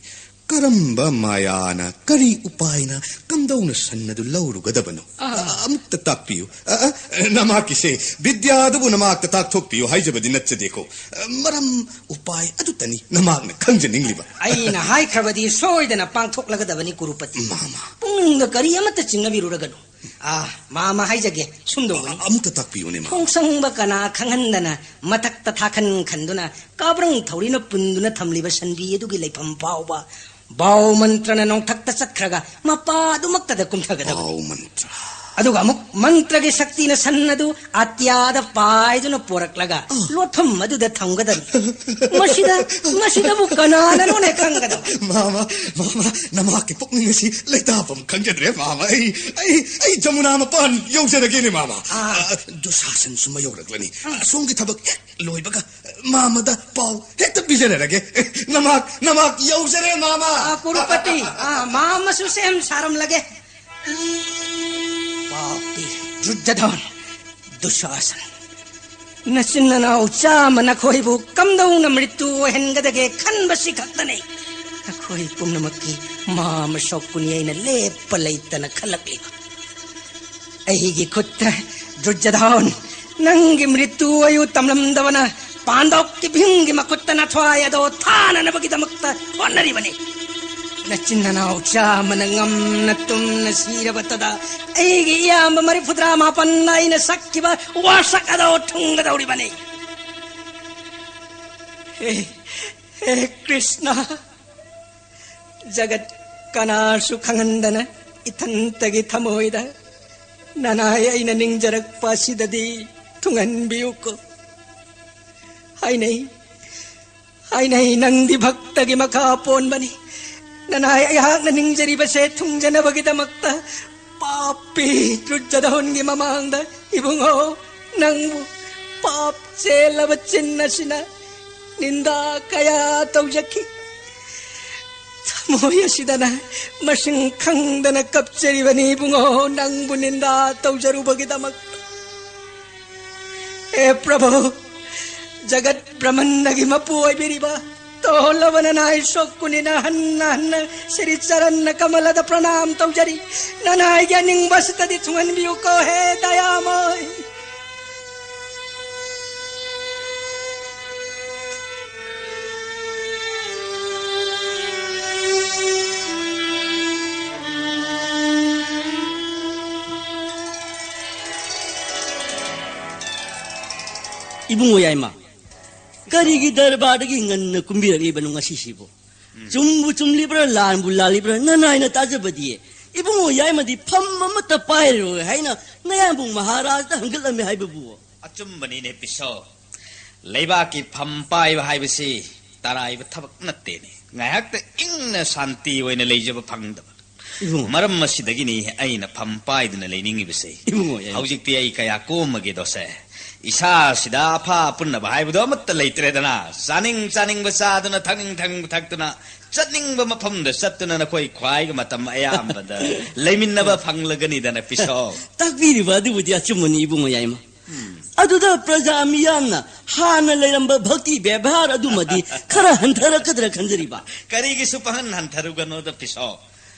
ꯀꯔꯝꯕ ꯃꯥꯌꯥꯅ, ꯀꯔꯤ ꯎꯄꯥꯏꯅ, ꯀꯝꯗꯧꯅ ꯁꯟ ꯑꯗꯨ ꯂꯧꯔꯨꯒꯗꯕꯅꯣ? ꯑꯥ꯫ ꯑ, ꯑꯃꯨꯛꯇ ꯇꯥꯛꯄꯤꯌꯨ꯫ ꯑ, ꯑ, ꯅꯃꯥꯛꯀꯤꯁꯦ ꯕꯤꯗ꯭ꯌꯥꯗꯨꯕꯨ ꯅꯃꯥꯛꯇ ꯇꯥꯛꯊꯣꯛꯄꯤꯌꯨ ꯍꯥꯏꯖꯕꯗꯤ ꯅꯠꯆꯗꯦꯀꯣ꯫ ꯑ, ꯃꯔꯝ, ꯎꯄꯥꯏ ꯑꯗꯨꯇꯅꯤ ꯅꯃꯥꯛꯅ ꯈꯪꯖꯅꯤꯡꯂꯤꯕ꯫ ꯑꯩꯅ ꯍꯥꯏꯈ꯭ꯔꯕꯗꯤ ꯁꯣꯏꯗꯅ ꯄꯥꯡꯊꯣꯛꯂꯒꯗꯕꯅꯤ, ꯀꯨꯔꯨꯄꯇꯤ꯫ ꯃꯥꯃ꯫ ꯄꯨꯛꯅꯤꯡꯗ ꯀꯔꯤ ꯑꯃꯠꯇ ꯆꯤꯡꯅꯕꯤꯔꯨꯔꯒꯅꯨ꯫ ꯑꯥ, ꯃꯥꯃ ꯍꯥꯏꯖꯒꯦ, ꯁꯨꯝꯗꯧꯕꯅꯤ꯫ ꯑ-, ꯑꯃꯨꯛꯇ ꯇꯥꯛꯄꯤꯌꯨꯅꯦ, ꯃꯥꯃ꯫ ꯈꯣꯡꯁꯪꯕ ꯀꯅꯥ ꯈꯪꯍꯟꯗꯅ ꯃꯊꯛꯇ ꯊꯥꯈꯟ ꯈꯟꯗꯨꯅ ꯀꯥꯕ꯭ꯔꯪ ꯊꯧꯔꯤꯅ ꯄꯨꯟꯗꯨꯅ ꯊꯝꯂꯤꯕ ꯁꯟꯕꯤ ꯑꯗꯨꯒꯤ ꯂꯩꯐꯝ ꯐꯥꯎꯕ ꯕꯥꯎ ꯃꯟꯇ꯭ꯔꯅ ꯅꯣꯡꯊꯛꯇ ꯆꯠꯈ꯭ꯔꯒ ꯃꯄꯥ ꯑꯗꯨꯃꯛꯇꯗ ꯀꯨꯝꯊꯒꯗꯕꯅꯤ꯫ ꯕꯥꯎ ꯃꯟꯇ꯭ꯔ꯫ ꯑꯗꯨꯒ ꯑꯃꯨꯛ ꯃꯟꯇ꯭ꯔꯒꯤ ꯁꯛꯇꯤꯅ ꯁꯟ ꯑꯗꯨ ꯑꯇꯤꯌꯥꯗ ꯄꯥꯏꯗꯨꯅ ꯄꯣꯔꯛꯂꯒ ꯂꯣꯠꯐꯝ ꯑꯗꯨꯗ ꯊꯝꯒꯗꯕꯅꯤ꯫ ꯃꯁꯤꯗ, ꯃꯁꯤꯗꯕꯨ ꯀꯅꯥꯅꯅꯣꯅꯦ ꯈꯪꯒꯗꯕ? ꯃꯥꯃ, ꯃꯥꯃ, ꯅꯃꯥꯛꯀꯤ ꯄꯨꯛꯅꯤꯡ ꯑꯁꯤ ꯂꯩꯇꯥꯐꯝ ꯈꯪꯖꯗ꯭ꯔꯦ, ꯃꯥꯃ꯫ ꯑꯩ, ꯑꯩ, ꯑꯩ ꯖꯃꯨꯅꯥ ꯃꯄꯥꯟ ꯌꯧꯖꯔꯒꯦꯅꯦ, ꯃꯥꯃ꯫ ꯑꯥ꯫ ꯑ, ꯗꯨꯁꯥꯁꯟꯁꯨ ꯃꯌꯧꯔꯛꯂꯅꯤ꯫ ꯑꯥ꯫ ꯑꯁꯣꯝꯒꯤ ꯊꯕꯛ ꯍꯦꯛ ꯂꯣꯏꯕꯒ ꯃꯥꯃꯗ ꯄꯥꯎ ꯍꯦꯛꯇ ꯄꯤꯖꯔꯛꯑꯒꯦ꯫ ꯅꯃꯥꯛ, ꯅꯃꯥꯛ ꯌꯧꯖꯔꯦ, ꯃꯥꯃ꯫ ꯑꯥ, ꯀꯨꯔꯨꯄꯇꯤ, ꯑꯥ, ꯃꯥꯃꯁꯨ ꯁꯦꯝ ꯁꯥꯔꯝꯂꯒꯦ꯫ ꯄꯥꯄꯤ ꯗꯨꯔꯖꯣꯙꯟ, ꯗꯨꯁꯥꯁꯟ, ꯅꯆꯤꯟ ꯅꯅꯥꯎ ꯆꯥꯝꯃ ꯅꯈꯣꯏꯕꯨ ꯀꯝꯗꯧꯅ ꯃ꯭ꯔꯤꯇꯨ ꯑꯣꯏꯍꯟꯒꯗꯒꯦ ꯈꯟꯕꯁꯤ ꯈꯛꯇꯅꯤ ꯅꯈꯣꯏ ꯄꯨꯝꯅꯃꯛꯀꯤ ꯃꯥꯃ ꯁꯣꯛꯀꯨꯅꯤ ꯑꯩꯅ ꯂꯦꯞꯄ ꯂꯩꯇꯅ ꯈꯜꯂꯛꯂꯤꯕ꯫ ꯑꯩꯒꯤ ꯈꯨꯠꯇ ꯗꯨꯔꯖꯣꯙꯟ, ꯅꯪꯒꯤ ꯃ꯭ꯔꯤꯇꯨ ꯑꯌꯨ ꯇꯝꯂꯝꯗꯕꯅ ꯄꯥꯟꯗꯧꯀꯤ ꯚꯤꯝꯒꯤ ꯃꯈꯨꯠꯇ ꯅꯊ꯭ꯋꯥꯏ ꯑꯗꯣ ꯊꯥꯅꯅꯕꯒꯤꯗꯃꯛꯇ ꯍꯣꯠꯅꯔꯤꯕꯅꯤ꯫ ꯅꯆꯤꯟ ꯅꯅꯥꯎ ꯆꯥꯝꯃꯅ ꯉꯝꯅ ꯇꯨꯝꯅ ꯁꯤꯔꯕꯇꯗ ꯑꯩꯒꯤ ꯏꯌꯥꯝꯕ ꯃꯔꯤꯐꯨꯇꯔꯥ ꯃꯥꯄꯟꯅ ꯑꯩꯅ ꯁꯛꯈꯤꯕ ꯋꯥꯁꯛ ꯑꯗꯣ ꯊꯨꯡꯒꯗꯧꯔꯤꯕꯅꯤ꯫ ꯍꯦ, ꯍꯦ ꯀ꯭ꯔꯤꯁꯅ, ꯖꯒꯠ ꯀꯅꯥꯁꯨ ꯈꯪꯍꯟꯗꯅ ꯏꯊꯟꯇꯒꯤ ꯊꯃꯣꯏꯗ ꯅꯅꯥꯏ ꯑꯩꯅ ꯅꯤꯡꯖꯔꯛꯄ ꯑꯁꯤꯗꯗꯤ ꯊꯨꯡꯍꯟꯕꯤꯌꯨꯀꯣ꯫ ꯍꯥꯏꯅꯩ, ꯍꯥꯏꯅꯩ, ꯅꯪꯗꯤ ꯚꯛꯇꯒꯤ ꯃꯈꯥ ꯄꯣꯟꯕꯅꯤ꯫ ꯅꯅꯥꯏ ꯑꯩꯍꯥꯛꯅ ꯅꯤꯡꯖꯔꯤꯕꯁꯦ ꯊꯨꯡꯖꯅꯕꯒꯤꯗꯃꯛꯇ ꯄꯥꯄꯤ ꯗꯨꯔꯖꯣꯙꯟꯒꯤ ꯃꯃꯥꯡꯗ ꯏꯕꯨꯡꯉꯣ, ꯅꯪꯕꯨ ꯄꯥꯞ ꯆꯦꯜꯂꯕ ꯆꯤꯟ ꯑꯁꯤꯅ ꯅꯤꯟꯗꯥ ꯀꯌꯥ ꯇꯧꯖꯈꯤ꯫ ꯊꯃꯣꯏ ꯑꯁꯤꯗꯅ ꯃꯁꯤꯡ ꯈꯪꯗꯅ ꯀꯞꯆꯔꯤꯕꯅꯤ ꯏꯕꯨꯡꯉꯣ, ꯅꯪꯕꯨ ꯅꯤꯟꯗꯥ ꯇꯧꯖꯔꯨꯕꯒꯤꯗꯃꯛ꯫ ꯍꯦ ꯄ꯭ꯔꯚꯨ, ꯖꯒꯠ ꯕ꯭ꯔꯍꯃꯟꯗꯒꯤ ꯃꯄꯨ ꯑꯣꯏꯕꯤꯔꯤꯕ ꯇꯣꯜꯂꯕ ꯅꯅꯥꯏ ꯁꯣꯛꯀꯨꯅꯤꯅ ꯍꯟꯅ ꯍꯟꯅ ꯁꯤꯔꯤ ꯆꯔꯟꯅ ꯀꯃꯂꯗ ꯄ꯭ꯔꯅꯥꯝ ꯇꯧꯖꯔꯤ꯫ ꯅꯅꯥꯏꯒꯤ ꯑꯅꯤꯡꯕ ꯑꯁꯤꯗꯗꯤ ꯊꯨꯡꯍꯟꯕꯤꯌꯨꯀꯣ ꯍꯦ ꯗꯌꯥꯃꯣꯏ꯫ ꯏꯕꯨꯡꯉꯣ ꯌꯥꯏꯃ, ꯀꯔꯤꯒꯤ ꯗꯔꯕꯥꯔꯗꯒꯤ ꯉꯟꯅ ꯀꯨꯝꯕꯤꯔꯛꯂꯤꯕꯅꯣ ꯉꯁꯤꯁꯤꯕꯨ? ꯆꯨꯝꯕꯨ ꯆꯨꯝꯂꯤꯕ꯭ꯔꯥ, ꯂꯥꯟꯕꯨ ꯂꯥꯜꯂꯤꯕ꯭ꯔꯥ, ꯅꯅꯥꯏꯅ ꯇꯥꯖꯕꯗꯤ? ꯏꯕꯨꯡꯉꯣ ꯌꯥꯏꯃꯗꯤ ꯐꯝ ꯑꯃꯠꯇ ꯄꯥꯏꯔꯣꯏ ꯍꯥꯏꯅ ꯅꯌꯥꯝꯕꯨꯡ ꯃꯍꯥꯔꯥꯖꯗ ꯍꯪꯒꯠꯂꯝꯃꯤ ꯍꯥꯏꯕꯕꯨ? ꯑꯆꯨꯝꯕꯅꯤꯅꯦ ꯄꯤꯁꯣ꯫ ꯂꯩꯕꯥꯛꯀꯤ ꯐꯝ ꯄꯥꯏꯕ ꯍꯥꯏꯕꯁꯤ ꯇꯔꯥꯏꯕ ꯊꯕꯛ ꯅꯠꯇꯦꯅꯦ꯫ ꯉꯥꯏꯍꯥꯛꯇ ꯏꯪꯅ ꯁꯥꯟꯇꯤ ꯑꯣꯏꯅ ꯂꯩꯖꯕ ꯐꯪꯗꯕ꯫ ꯏꯕꯨꯡꯉꯣ꯫ ꯃꯔꯝ ꯑꯁꯤꯗꯒꯤꯅꯤ ꯑꯩꯅ ꯐꯝ ꯄꯥꯏꯗꯨꯅ ꯂꯩꯅꯤꯡꯉꯤꯕꯁꯦ꯫ ꯏꯕꯨꯡꯉꯣ, ꯌꯥꯏ꯫ ꯍꯧꯖꯤꯛꯇꯤ ꯑꯩ ꯀꯌꯥ ꯀꯣꯝꯃꯒꯦꯗꯣꯁꯦ꯫ ꯏꯁꯥꯁꯤꯗ ꯑꯐ ꯑꯄꯨꯟꯅꯕ ꯍꯥꯏꯕꯗꯣ ꯑꯃꯠꯇ ꯂꯩꯇ꯭ꯔꯦꯗꯅ꯫ ꯆꯥꯅꯤꯡ ꯆꯥꯅꯤꯡꯕ ꯆꯥꯗꯨꯅ, ꯊꯛꯅꯤꯡ ꯊꯛꯅꯤꯡꯕ ꯊꯛꯇꯨꯅ, ꯆꯠꯅꯤꯡꯕ ꯃꯐꯝꯗ ꯆꯠꯇꯨꯅ ꯅꯈꯣꯏ ꯈ꯭ꯋꯥꯏꯒ ꯃꯇꯝ ꯑꯌꯥꯝꯕꯗ ꯂꯩꯃꯤꯟꯅꯕ ꯐꯪꯂꯒꯅꯤꯗꯅ ꯄꯤꯁꯣ꯫ ꯇꯥꯛꯄꯤꯔꯤꯕ ꯑꯗꯨꯕꯨꯗꯤ ꯑꯆꯨꯝꯕꯅꯤ ꯏꯕꯨꯡꯉꯣ ꯌꯥꯏꯃ꯫ ꯎꯝ꯫ ꯑꯗꯨꯗ ꯄ꯭ꯔꯖꯥ ꯃꯤꯌꯥꯝꯅ ꯍꯥꯟꯅ ꯂꯩꯔꯝꯕ ꯚꯛꯇꯤ ꯕꯦꯕꯥꯔ ꯑꯗꯨꯃꯗꯤ ꯈꯔ ꯍꯟꯊꯔꯛꯀꯗ꯭ꯔꯥ ꯈꯟꯖꯔꯤꯕ꯫ ꯀꯔꯤꯒꯤꯁꯨ ꯄꯥꯡꯍꯟ ꯍꯟꯊꯔꯨꯒꯅꯣꯗ ꯄꯤꯁꯣ꯫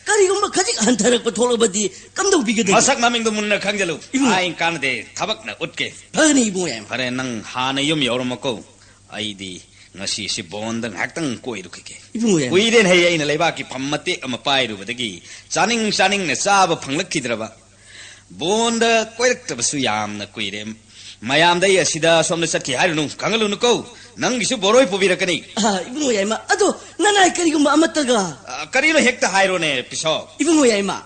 ꯀꯔꯤꯒꯨꯝꯕ ꯈꯖꯤꯛ ꯍꯟꯊꯔꯛꯄ ꯊꯣꯛꯂꯕꯗꯤ ꯀꯝꯗꯧꯕꯤꯒꯗꯒꯦ? ꯃꯁꯛ ꯃꯃꯤꯡꯗꯣ ꯃꯨꯟꯅ ꯈꯪꯖꯜꯂꯨ꯫ ꯏꯕꯨꯡꯉꯣ꯫ ꯑꯥꯏꯟ ꯀꯥꯟꯅꯗꯦ, ꯊꯕꯛꯅ ꯎꯠꯀꯦ꯫ ꯐꯒꯅꯤ ꯏꯕꯨꯡꯉꯣ ꯌꯥꯏꯃ꯫ ꯐꯔꯦ, ꯅꯪ ꯍꯥꯟꯅ ꯌꯨꯝ ꯌꯧꯔꯝꯃꯀꯣ꯫ ꯑꯩꯗꯤ ꯉꯁꯤꯁꯤ ꯕꯣꯟꯗ ꯉꯥꯏꯍꯥꯛꯇꯪ ꯀꯣꯏꯔꯨꯈꯤꯒꯦ꯫ ꯏꯕꯨꯡꯉꯣ ꯌꯥꯏꯃ꯫ ꯀꯨꯏꯔꯦꯅꯦ ꯍꯦ ꯑꯩꯅ ꯂꯩꯕꯥꯛꯀꯤ ꯐꯝ ꯃꯇꯦꯛ ꯑꯃ ꯄꯥꯏꯔꯨꯕꯗꯒꯤ꯫ ꯆꯥꯅꯤꯡ ꯆꯥꯅꯤꯡꯅ ꯆꯥꯕ ꯐꯪꯂꯛꯈꯤꯗ꯭ꯔꯕ꯫ ꯕꯣꯟꯗ ꯀꯣꯏꯔꯛꯇꯕꯁꯨ ꯌꯥꯝꯅ ꯀꯨꯏꯔꯦ꯫ ꯃꯌꯥꯝꯗ ꯑꯩ ꯑꯁꯤꯗ ꯑꯁꯣꯝꯗ ꯆꯠꯈꯤ ꯍꯥꯏꯔꯨꯅꯨ, ꯈꯪꯍꯜꯂꯨꯅꯨꯀꯣ꯫ ꯅꯪꯒꯤꯁꯨ ꯕꯣꯔꯣꯏ ꯄꯨꯕꯤꯔꯛꯀꯅꯤ꯫ ꯑꯥ, ꯏꯕꯨꯡꯉꯣ ꯌꯥꯏꯃ, ꯑꯗꯣ ꯅꯅꯥꯏ ꯀꯔꯤꯒꯨꯝꯕ ꯑꯃꯠꯇꯒ? ꯑ, ꯀꯔꯤꯅꯣ ꯍꯦꯛꯇ ꯍꯥꯏꯔꯣꯅꯦ ꯄꯤꯁꯣ꯫ ꯏꯕꯨꯡꯉꯣ ꯌꯥꯏꯃ,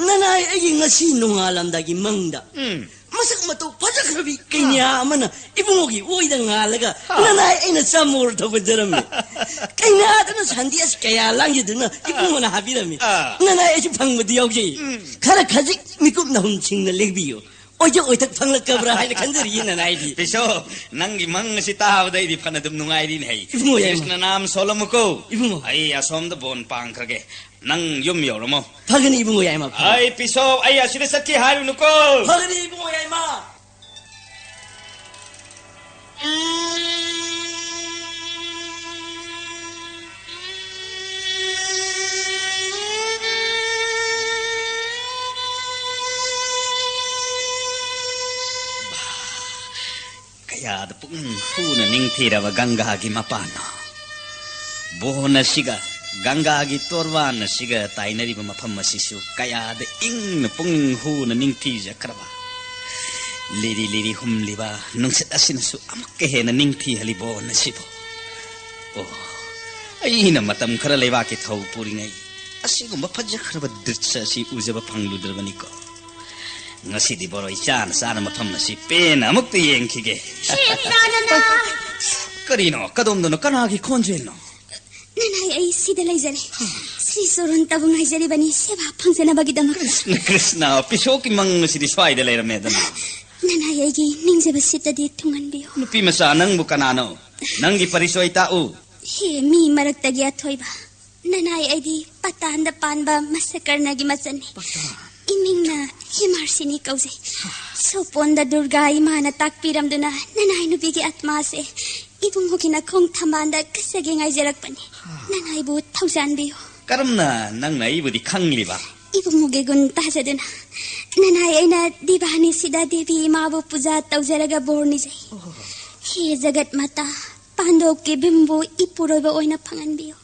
ꯅꯅꯥꯏ ꯑꯩꯒꯤ ꯉꯁꯤ ꯅꯣꯡꯉꯥꯜꯂꯝꯗꯥꯏꯒꯤ ꯃꯪꯗ ꯎꯝ꯫ ꯃꯁꯛ ꯃꯇꯧ ꯐꯖꯈ꯭ꯔꯕꯤ ꯀꯩꯅ꯭ꯌꯥ ꯑꯃꯅ ꯏꯕꯨꯡꯉꯣꯒꯤ ꯑꯣꯏꯗ ꯉꯥꯜꯂꯒ ꯍꯥ꯫ ꯅꯅꯥꯏ ꯑꯩꯅ ꯆꯥꯃꯣꯔ ꯊꯧꯒꯠꯆꯔꯝꯃꯤ꯫ ꯀꯩꯅꯥꯗꯨꯅ ꯁꯟꯗꯦꯁ ꯀꯌꯥ ꯂꯥꯡꯖꯗꯨꯅ ꯏꯕꯨꯡꯉꯣꯅ ꯍꯥꯕꯤꯔꯝꯃꯤ꯫ ꯑꯥ꯫ ꯅꯅꯥꯏ ꯑꯩꯁꯨ ꯐꯪꯕꯗꯤ ꯌꯥꯎꯖꯩ꯫ ꯎꯝ꯫ ꯈꯔ ꯈꯖꯤꯛ ꯃꯤꯀꯨꯞ ꯅꯍꯨꯝ ꯁꯤꯡꯅ ꯂꯦꯡꯕꯤꯌꯨ꯫ ꯑꯣꯏꯖ ꯑꯣꯏꯊꯛ ꯐꯪꯂꯛꯀꯕ꯭ꯔꯥ ꯍꯥꯏꯅ ꯈꯟꯖꯔꯤꯌꯦ ꯅꯅꯥꯏꯗꯤ꯫ ꯄꯤꯁꯣ, ꯅꯪꯒꯤ ꯃꯪ ꯑꯁꯤ ꯇꯥꯕꯗ ꯑꯩꯗꯤ ꯐꯅ ꯑꯗꯨꯝ ꯅꯨꯡꯉꯥꯏꯔꯤꯅꯦ ꯍꯩ꯫ ꯏꯕꯨꯡꯉꯣ ꯌꯥꯏꯃ꯫ ꯀ꯭ꯔꯤꯁꯅ ꯅꯥꯝ ꯁꯣꯜꯂꯝꯃꯨꯀꯣ꯫ ꯏꯕꯨꯡꯉꯣ꯫ ꯑꯩ ꯑꯁꯣꯝꯗ ꯕꯣꯟ ꯄꯥꯡꯈ꯭ꯔꯒꯦ꯫ ꯅꯪ ꯌꯨꯝ ꯌꯧꯔꯝꯃꯣ꯫ ꯐꯒꯅꯤ ꯏꯕꯨꯡꯉꯣ ꯌꯥꯏꯃ, ꯐꯒꯅꯤ꯫ ꯑꯩ ꯄꯤꯁꯣ, ꯑꯩ ꯑꯁꯤꯗ ꯆꯠꯀꯦ ꯍꯥꯏꯔꯨꯅꯨꯀꯣ꯫ ꯐꯒꯅꯤ ꯏꯕꯨꯡꯉꯣ ꯌꯥꯏꯃ꯫ ꯀꯌꯥꯗ ꯄꯨꯛꯅꯤꯡ ꯍꯨꯅ ꯅꯤꯡꯊꯤꯔꯕ ꯒꯪꯒꯥꯒꯤ ꯃꯄꯥꯟꯅꯣ! ꯕꯣꯟ ꯑꯁꯤꯒ ꯒꯪꯒꯥꯒꯤ ꯇꯣꯔꯕꯥꯟ ꯑꯁꯤꯒ ꯇꯥꯏꯅꯔꯤꯕ ꯃꯐꯝ ꯑꯁꯤꯁꯨ ꯀꯌꯥꯗ ꯏꯪꯅ ꯄꯨꯛꯅꯤꯡ ꯍꯨꯅ ꯅꯤꯡꯊꯤꯖꯈ꯭ꯔꯕ! ꯂꯤꯔꯤ ꯂꯤꯔꯤ ꯍꯨꯝꯂꯤꯕ ꯅꯨꯡꯁꯤꯠ ꯑꯁꯤꯅꯁꯨ ꯑꯃꯨꯛꯀ ꯍꯦꯟꯅ ꯅꯤꯡꯊꯤꯍꯜꯂꯤ ꯕꯣꯟ ꯑꯁꯤꯕꯨ꯫ ꯑꯣ, ꯑꯩꯅ ꯃꯇꯝ ꯈꯔ ꯂꯩꯕꯥꯛꯀꯤ ꯊꯧ ꯄꯨꯔꯤꯉꯩ ꯑꯁꯤꯒꯨꯝꯕ ꯐꯖꯈ꯭ꯔꯕ ꯗ꯭ꯔꯤꯁ꯭ꯌ ꯑꯁꯤ ꯎꯖꯕ ꯐꯪꯂꯨꯗ꯭ꯔꯕꯅꯤꯀꯣ꯫ ꯉꯁꯤꯗꯤ ꯕꯣꯔꯣꯏ ꯆꯥꯅ ꯆꯥꯅ ꯃꯐꯝ ꯑꯁꯤ ꯄꯦꯟꯅ ꯑꯃꯨꯛꯇ ꯌꯦꯡꯈꯤꯒꯦ꯫ ꯍꯦ ꯅꯅꯥ, ꯅꯅꯥ꯫ ꯀꯔꯤꯅꯣ? ꯀꯗꯣꯝꯗꯅꯣ? ꯀꯅꯥꯒꯤ ꯈꯣꯟꯖꯦꯜꯅꯣ? ꯅꯅꯥꯏ, ꯑꯩ ꯁꯤꯗ ꯂꯩꯖꯔꯦ꯫ ꯁ꯭ꯔꯤ ꯆꯣꯔꯣꯟꯇꯕꯨ ꯉꯥꯏꯖꯔꯤꯕꯅꯤ, ꯁꯦꯕꯥ ꯐꯪꯖꯅꯕꯒꯤꯗꯃꯛ꯫ ꯀ꯭ꯔꯤꯁꯅ, ꯀ꯭ꯔꯤꯁꯅ, ꯄꯤꯁꯣꯛꯀꯤ ꯃꯪ ꯑꯁꯤꯗꯤ ꯁ꯭ꯋꯥꯏꯗ ꯂꯩꯔꯝꯃꯦꯗꯅ꯫ ꯅꯅꯥꯏ, ꯑꯩꯒꯤ ꯅꯤꯡꯖꯕ ꯁꯤꯠꯇꯗꯤ ꯊꯨꯡꯍꯟꯕꯤꯌꯨ꯫ ꯅꯨꯄꯤ ꯃꯆꯥ, ꯅꯪꯕꯨ ꯀꯅꯥꯅꯣ? ꯅꯪꯒꯤ ꯄꯔꯤꯆꯣꯏ ꯇꯥꯛꯎ꯫ ꯍꯦ ꯃꯤ ꯃꯔꯛꯇꯒꯤ ꯑꯊꯣꯏꯕ, ꯅꯅꯥꯏ, ꯑꯩꯗꯤ ꯄꯇꯥꯟꯗ ꯄꯥꯟꯕ ꯃꯁꯀꯔꯅꯒꯤ ꯃꯆꯟꯅꯤ꯫ ꯏꯃꯤꯡꯅ ꯍꯤꯃꯥꯔꯁꯤꯅꯤ ꯀꯧꯖꯩ꯫ ꯁꯣꯄꯣꯟꯗ ꯗꯨꯔꯒꯥ ꯏꯃꯥꯅ ꯇꯥꯛꯄꯤꯔꯝꯗꯨꯅ ꯅꯅꯥꯏ ꯅꯨꯄꯤꯒꯤ ꯑꯥꯠꯃꯥꯁꯦ ꯏꯕꯨꯡꯉꯣꯒꯤ ꯅꯈꯣꯡ ꯊꯝꯕꯥꯜꯗ ꯀꯠꯆꯒꯦ ꯉꯥꯏꯖꯔꯛꯄꯅꯤ꯫ ꯅꯅꯥꯏꯕꯨ ꯊꯧꯖꯥꯟꯕꯤꯌꯨ꯫ ꯀꯔꯝꯅ ꯅꯪꯅ ꯑꯩꯕꯨꯗꯤ ꯈꯪꯂꯤꯕ? ꯏꯕꯨꯡꯉꯣꯒꯤ ꯒꯨꯟ ꯇꯥꯖꯗꯨꯅ ꯅꯅꯥꯏ ꯑꯩꯅ ꯗꯤꯕꯥꯅꯤꯁꯤꯗ ꯗꯦꯕꯤ ꯏꯃꯥꯕꯨ ꯄꯨꯖꯥ ꯇꯧꯖꯔꯒ ꯕꯣꯔ ꯅꯤꯖꯩ꯫ ꯍꯦ ꯖꯒꯠ ꯃꯥꯇꯥ, ꯄꯥꯟꯗꯣꯞꯀꯤ ꯚꯤꯝꯕꯨ ꯏꯄꯨꯔꯣꯏꯕ ꯑꯣꯏꯅ ꯐꯪꯍꯟꯕꯤꯌꯨ꯫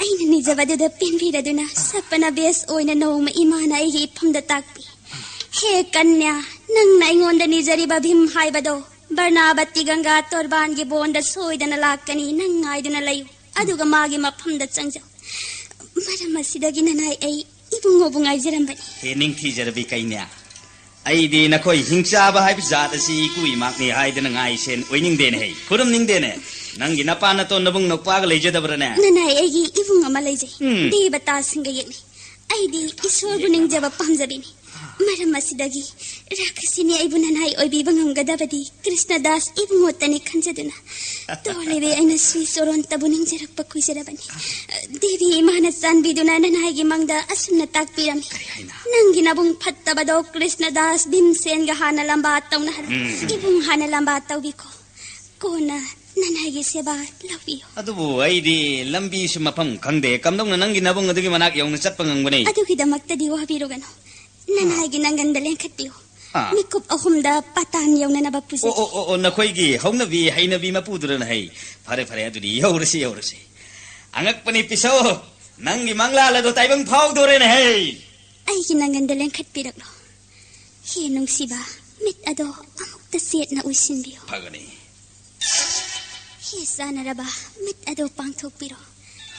ꯑꯩꯅ ꯅꯤꯖꯕꯗꯨꯗ ꯄꯦꯟꯕꯤꯔꯗꯨꯅ ꯁꯄꯅ ꯕꯦꯁ ꯑꯣꯏꯅ ꯅꯣꯡꯃ ꯏꯃꯥꯅ ꯑꯩꯒꯤ ꯏꯐꯝꯗ ꯇꯥꯛꯄꯤ꯫ ꯍꯦ ꯀꯟꯌꯥ, ꯅꯪꯅ ꯑꯩꯉꯣꯟꯗ ꯅꯤꯖꯔꯤꯕ ꯚꯤꯝ ꯍꯥꯏꯕꯗꯣ ꯕꯔꯅꯥꯕꯇꯤ ꯒꯪꯒꯥ ꯇꯣꯔꯕꯥꯟꯒꯤ ꯕꯣꯟꯗ ꯁꯣꯏꯗꯅ ꯂꯥꯛꯀꯅꯤ꯫ ꯅꯪ ꯉꯥꯏꯗꯨꯅ ꯂꯩꯌꯨ, ꯑꯗꯨꯒ ꯃꯥꯒꯤ ꯃꯐꯝꯗ ꯆꯪꯖꯧ꯫ ꯃꯔꯝ ꯑꯁꯤꯗꯒꯤ ꯅꯅꯥꯏ ꯑꯩ ꯏꯕꯨꯡꯉꯣꯕꯨ ꯉꯥꯏꯖꯔꯝꯕꯅꯤ꯫ ꯍꯦ ꯅꯤꯡꯊꯤꯖꯔꯕꯤ ꯀꯩꯅ꯭ꯌꯥ, ꯑꯩꯗꯤ ꯅꯈꯣꯏ ꯍꯤꯡꯆꯥꯕ ꯍꯥꯏꯕ ꯖꯥꯠ ꯑꯁꯤ ꯏꯀꯨ ꯏꯃꯥꯛꯅꯤ ꯍꯥꯏꯗꯅ ꯉꯥꯏꯁꯦꯟ ꯑꯣꯏꯅꯤꯡꯗꯦꯅꯦ ꯍꯩ, ꯈꯨꯔꯨꯝꯅꯤꯡꯗꯦꯅꯦ꯫ ꯅꯪꯒꯤ ꯅꯄꯥ ꯅꯇꯣꯟ ꯅꯕꯨꯡ ꯅꯧꯄꯥꯒ ꯂꯩꯖꯗꯕ꯭ꯔꯅꯦ? ꯅꯅꯥꯏ, ꯑꯩꯒꯤ ꯏꯕꯨꯡ ꯑꯃ ꯂꯩꯖꯩ꯫ ꯎꯝ꯫ ꯗꯦꯕꯇꯥꯁꯤꯡꯒ ꯌꯦꯛꯅꯩ꯫ ꯑꯩꯗꯤ ꯏꯁꯣꯔꯕꯨ ꯅꯤꯡꯖꯕ ꯄꯥꯝꯖꯕꯤꯅꯤ꯫ ꯃꯔꯝ ꯑꯁꯤꯗꯒꯤ ꯔꯥꯈꯁꯤꯅꯤ ꯑꯩꯕꯨ ꯅꯅꯥꯏ ꯑꯣꯏꯕꯤꯕ ꯉꯝꯒꯗꯕꯗꯤ ꯀ꯭ꯔꯤꯁꯅꯗꯥꯁ ꯏꯕꯨꯡꯉꯣꯇꯅꯤ ꯈꯟꯖꯗꯨꯅ ꯇꯣꯂꯦꯕꯦ ꯑꯩꯅ ꯁ꯭ꯔꯤ ꯆꯣꯔꯣꯟꯇꯕꯨ ꯅꯤꯡꯖꯔꯛꯄ ꯀꯨꯏꯖꯔꯕꯅꯤ꯫ ꯗꯦꯕꯤ ꯏꯃꯥꯅ ꯆꯥꯟꯕꯤꯗꯨꯅ ꯅꯅꯥꯏꯒꯤ ꯃꯪꯗ ꯑꯁꯨꯝꯅ ꯇꯥꯛꯄꯤꯔꯝꯃꯤ꯫ ꯀꯔꯤ ꯍꯥꯏꯅ? ꯅꯪꯒꯤ ꯅꯕꯨꯡ ꯐꯠꯇꯕꯗꯣ ꯀ꯭ꯔꯤꯁꯅꯗꯥꯁ ꯚꯤꯝꯁꯦꯟꯒ ꯍꯥꯟꯅ ꯂꯝꯕꯥ ꯇꯧꯅꯍꯜꯂꯨ꯫ ꯏꯕꯨꯡ ꯍꯥꯟꯅ ꯂꯝꯕꯥ ꯇꯧꯕꯤꯈꯣ꯫ ꯀꯣꯟꯅ ꯅꯅꯥꯏꯒꯤ ꯁꯦꯕꯥ ꯂꯧꯕꯤꯌꯨ꯫ ꯑꯗꯨꯕꯨ ꯑꯩꯗꯤ ꯂꯝꯕꯤꯁꯨ ꯃꯐꯝ ꯈꯪꯗꯦ꯫ ꯀꯝꯗꯧꯅ ꯅꯪꯒꯤ ꯅꯕꯨꯡ ꯑꯗꯨꯒꯤ ꯃꯅꯥꯛ ꯌꯧꯅ ꯆꯠꯄ ꯉꯝꯒꯅꯤ? ꯑꯗꯨꯒꯤꯗꯃꯛꯇꯗꯤ ꯋꯥꯕꯤꯔꯨꯒꯅꯨ꯫ ꯅꯅꯥꯏꯒꯤ ꯅꯪꯒꯟꯗ ꯂꯦꯡꯈꯠꯄꯤꯌꯨ꯫ ꯑꯥ꯫ ꯃꯤꯀꯨꯞ ꯑꯍꯨꯝꯗ ꯄꯇꯥꯟ ꯌꯧꯅꯅꯕ ꯄꯨꯖꯒꯦ꯫ ꯑꯣ, ꯑꯣ, ꯑꯣ, ꯑꯣ, ꯅꯈꯣꯏꯒꯤ ꯍꯧꯅꯕꯤ ꯍꯩꯅꯕꯤ ꯃꯄꯨꯗꯨꯔꯅ ꯍꯩ꯫ ꯐꯔꯦ, ꯐꯔꯦ, ꯑꯗꯨꯗꯤ ꯌꯧꯔꯁꯤ, ꯌꯧꯔꯁꯤ꯫ ꯑꯉꯛꯄꯅꯤ ꯄꯤꯁꯧ, ꯅꯪꯒꯤ ꯃꯪꯂꯥꯜ ꯑꯗꯣ ꯇꯥꯏꯕꯪ ꯐꯥꯎꯗꯣꯔꯦꯅ ꯍꯩ꯫ ꯑꯩꯒꯤ ꯅꯪꯒꯟꯗ ꯂꯦꯡꯈꯠꯄꯤꯔꯛꯂꯣ꯫ ꯍꯦ ꯅꯨꯡꯁꯤꯕ, ꯃꯤꯠ ꯑꯗꯣ ꯑꯃꯨꯛꯇ ꯆꯦꯠꯅ ꯎꯏꯁꯤꯟꯕꯤꯌꯨ꯫ ꯐꯒꯅꯤ꯫ ꯍꯦ ꯆꯥꯟꯅꯔꯕ, ꯃꯤꯠ ꯑꯗꯣ ꯄꯥꯡꯊꯣꯛꯄꯤꯔꯣ꯫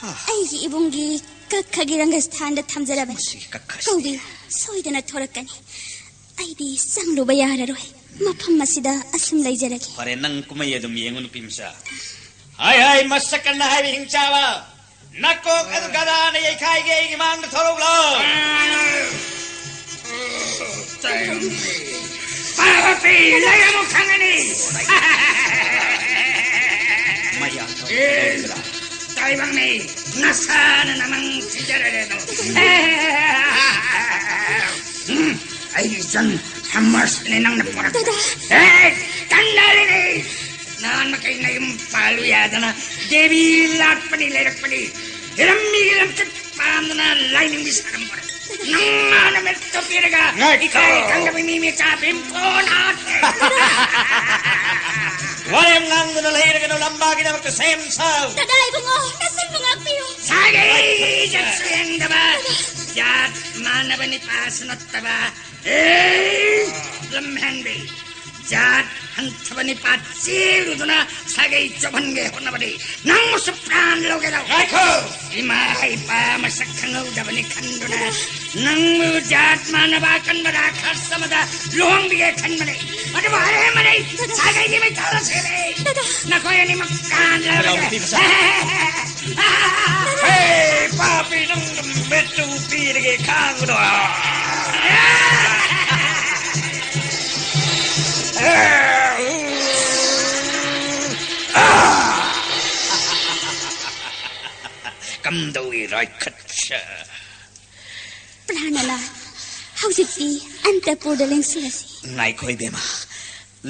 ꯍꯥ꯫ ꯑꯩꯒꯤ ꯏꯕꯨꯡꯒꯤ ꯀꯛꯈꯒꯤ ꯔꯪꯒꯁꯊꯥꯟꯗ ꯊꯝꯖꯔꯕꯅꯤ꯫ ꯃꯁꯤꯒꯤ ꯀꯛꯈꯁꯤꯗꯤ꯫ ꯀꯧꯕꯤꯌꯨ, ꯁꯣꯏꯗꯅ ꯊꯣꯔꯛꯀꯅꯤ꯫ ꯑꯩꯗꯤ ꯆꯪꯂꯨꯕ ꯌꯥꯔꯔꯣꯏ꯫ ꯃꯐꯝ ꯑꯁꯤꯗ ꯑꯁꯨꯝ ꯂꯩꯖꯔꯒꯦ꯫ ꯐꯔꯦ, ꯅꯪ ꯀꯨꯝꯍꯩ ꯑꯗꯨꯝ ꯌꯦꯡꯉꯨ, ꯅꯨꯄꯤ ꯃꯆꯥ꯫ ꯍꯥꯏ ꯍꯥꯏ, ꯃꯁꯛ ꯀꯟꯅ ꯍꯥꯏꯕ ꯍꯤꯡꯆꯥꯕ꯫ ꯅꯀꯣꯛ ꯑꯗꯨ ꯒꯗꯥꯅ ꯌꯩꯈꯥꯏꯒꯦ, ꯑꯩꯒꯤ ꯃꯥꯡꯗ ꯊꯣꯔꯛꯂꯣ꯫ ꯄꯥꯄꯤ, ꯂꯩꯔꯝꯃꯨ ꯈꯪꯒꯅꯤ꯫ ꯃꯌꯥ ꯑꯦ, ꯇꯥꯏꯕꯪꯅꯤ, ꯅꯁꯥꯅ ꯅꯃꯪ ꯊꯤꯖꯔꯦꯗꯣ꯫ ꯎꯝ, ꯑꯩꯒꯤ ꯏꯆꯟ ꯍꯝꯃꯔꯁꯅꯦ ꯅꯪꯅ ꯄꯣꯔꯛꯄ꯫ ꯗꯗꯥ꯫ ꯑꯦ, ꯀꯟꯅꯔꯤꯅꯤ꯫ ꯅꯍꯥꯟ ꯃꯈꯩ ꯅꯌꯨꯝ ꯄꯥꯜꯂꯨ ꯌꯥꯗꯅ ꯗꯦꯕꯤ ꯂꯥꯠꯄꯅꯤ ꯂꯩꯔꯛꯄꯅꯤ꯫ ꯍꯤꯔꯝ ꯃꯤꯒꯤ ꯂꯝꯆꯠ ꯄꯥꯝꯗꯅ ꯂꯥꯏꯅꯤꯡꯕꯤ ꯁꯥꯔꯝꯕꯅꯤ꯫ ꯅꯪ ꯃꯥꯅ ꯃꯤꯠꯇꯣ ꯄꯤꯔꯒ ꯉꯥꯏꯈꯣ꯫ ꯏꯀꯥꯏ ꯈꯪꯗꯕ ꯃꯤ ꯃꯆꯥ ꯕꯤꯝꯐꯣꯟ ꯍꯥꯠꯂꯦ꯫ ꯋꯥꯔꯦꯝ ꯉꯥꯡꯗꯨꯅ ꯂꯩꯔꯒꯅꯨ, ꯂꯝꯕꯥꯒꯤꯗꯃꯛꯇ ꯁꯦꯝ ꯁꯥꯎ꯫ ꯗꯗꯥ ꯏꯕꯨꯡꯉꯣ, ꯅꯆꯟꯕꯨ ꯉꯥꯛꯄꯤꯌꯨ꯫ ꯁꯥꯒꯩ ꯖꯠꯁꯨ ꯌꯦꯡꯗꯕ, ꯖꯥꯠ ꯃꯥꯟꯅꯕ ꯅꯤꯄꯥꯁꯨ ꯅꯠꯇꯕ, ꯑꯦ, ꯂꯝꯍꯦꯟꯕꯤ꯫ ꯖꯥꯠ ꯍꯟꯊꯕ ꯅꯤꯄꯥ ꯆꯦꯜꯂꯨꯗꯨꯅ ꯁꯥꯒꯩ ꯆꯣꯞꯍꯟꯒꯦ ꯍꯣꯠꯅꯕꯗꯤ ꯅꯪꯕꯨꯁꯨ ꯄ꯭ꯔꯥꯟ ꯂꯧꯒꯦꯔꯣ? ꯉꯥꯏꯈꯣ! ꯏꯃꯥ ꯏꯄꯥ ꯃꯁꯛ ꯈꯪꯍꯧꯗꯕꯅꯤ ꯈꯟꯗꯨꯅ ꯅꯪꯕꯨ ꯖꯥꯠ ꯃꯥꯟꯅꯕ ꯑꯀꯟꯕ ꯔꯥꯈꯁ ꯑꯃꯗ ꯂꯨꯍꯣꯡꯕꯤꯒꯦ ꯈꯟꯕꯅꯤ꯫ ꯑꯗꯨꯕꯨ ꯑꯔꯦꯝꯕꯅꯤ, ꯁꯥꯒꯩꯒꯤ ꯃꯩꯇꯥꯜ ꯑꯁꯤꯅꯤ꯫ ꯅꯈꯣꯏ ꯑꯅꯤꯃꯛ ꯀꯥꯟꯅꯔꯕꯅꯤ꯫ ꯍꯦ, ꯄꯥꯄꯤ, ꯅꯪ ꯃꯤꯠꯇꯨ ꯄꯤꯔꯒꯦ ꯈꯥꯡꯕꯗꯣ꯫ ꯀꯝꯗꯧꯏ ꯔꯥꯏꯈꯠꯁꯦ? ꯄ꯭ꯔꯥꯅꯅ ꯍꯧꯖꯤꯛꯇꯤ ꯑꯟꯇꯄꯨꯔꯗ ꯂꯦꯡꯁꯤꯜꯂꯁꯤ꯫ ꯉꯥꯏꯈꯣ ꯏꯕꯦꯝꯃ,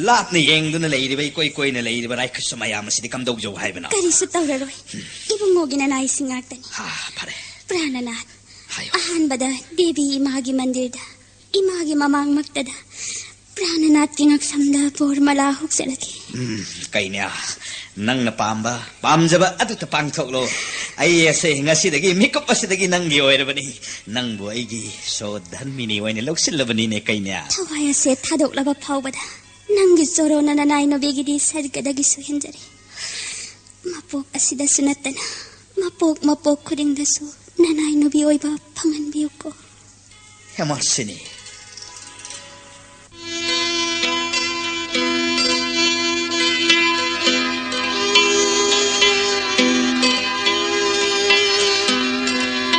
ꯂꯥꯞꯅ ꯌꯦꯡꯗꯨꯅ ꯂꯩꯔꯤꯕ, ꯏꯀꯣꯏ ꯀꯣꯏꯅ ꯂꯩꯔꯤꯕ ꯔꯥꯏꯈꯠꯁ ꯃꯌꯥꯝ ꯑꯁꯤꯗꯤ ꯀꯝꯗꯧꯖꯧ ꯍꯥꯏꯕꯅꯣ? ꯀꯔꯤꯁꯨ ꯇꯧꯔꯔꯣꯏ꯫ ꯏꯕꯨꯡꯉꯣꯒꯤ ꯅꯅꯥꯏꯁꯤꯡ ꯉꯥꯛꯇꯅꯤ꯫ ꯍꯥ, ꯐꯔꯦ꯫ ꯄ꯭ꯔꯥꯅꯅ ꯍꯥꯏꯌꯣ꯫ ꯑꯍꯥꯟꯕꯗ ꯗꯦꯕꯤ ꯏꯃꯥꯒꯤ ꯃꯟꯗꯤꯔꯗ, ꯏꯃꯥꯒꯤ ꯃꯃꯥꯡꯃꯛꯇꯗ ꯄ꯭ꯔꯥꯅꯅꯥꯊꯀꯤ ꯉꯛꯁꯝꯗ ꯕꯣꯔ ꯃꯂꯥ ꯍꯨꯛꯆꯔꯛꯀꯦ꯫ ꯎꯝ, ꯀꯩꯅ꯭ꯌꯥ, ꯅꯪꯅ ꯄꯥꯝꯕ, ꯄꯥꯝꯖꯕ ꯑꯗꯨꯇ ꯄꯥꯡꯊꯣꯛꯂꯣ꯫ ꯑꯩ ꯑꯁꯦ ꯉꯁꯤꯗꯒꯤ, ꯃꯤꯀꯨꯞ ꯑꯁꯤꯗꯒꯤ ꯅꯪꯒꯤ ꯑꯣꯏꯔꯕꯅꯤ꯫ ꯅꯪꯕꯨ ꯑꯩꯒꯤ ꯁꯣ ꯙꯔꯃꯤꯅꯤ ꯑꯣꯏꯅ ꯂꯧꯁꯤꯜꯂꯕꯅꯤꯅꯦ, ꯀꯩꯅ꯭ꯌꯥ꯫ ꯊꯋꯥꯏ ꯑꯁꯦ ꯊꯥꯗꯣꯛꯂꯕ ꯐꯥꯎꯕꯗ ꯅꯪꯒꯤ ꯆꯣꯔꯣꯅ ꯅꯅꯥꯏ ꯅꯨꯕꯤꯒꯤꯗꯤ ꯁꯔꯒꯗꯒꯤꯁꯨ ꯍꯦꯟꯖꯔꯦ꯫ ꯃꯄꯣꯛ ꯑꯁꯤꯗꯁꯨ ꯅꯠꯇꯅ ꯃꯄꯣꯛ ꯃꯄꯣꯛ ꯈꯨꯗꯤꯡꯗꯁꯨ ꯅꯅꯥꯏ ꯅꯨꯄꯤ ꯑꯣꯏꯕ ꯐꯪꯍꯟꯕꯤꯌꯨꯀꯣ꯫ ꯍꯦꯃꯥꯁꯤꯅꯤ꯫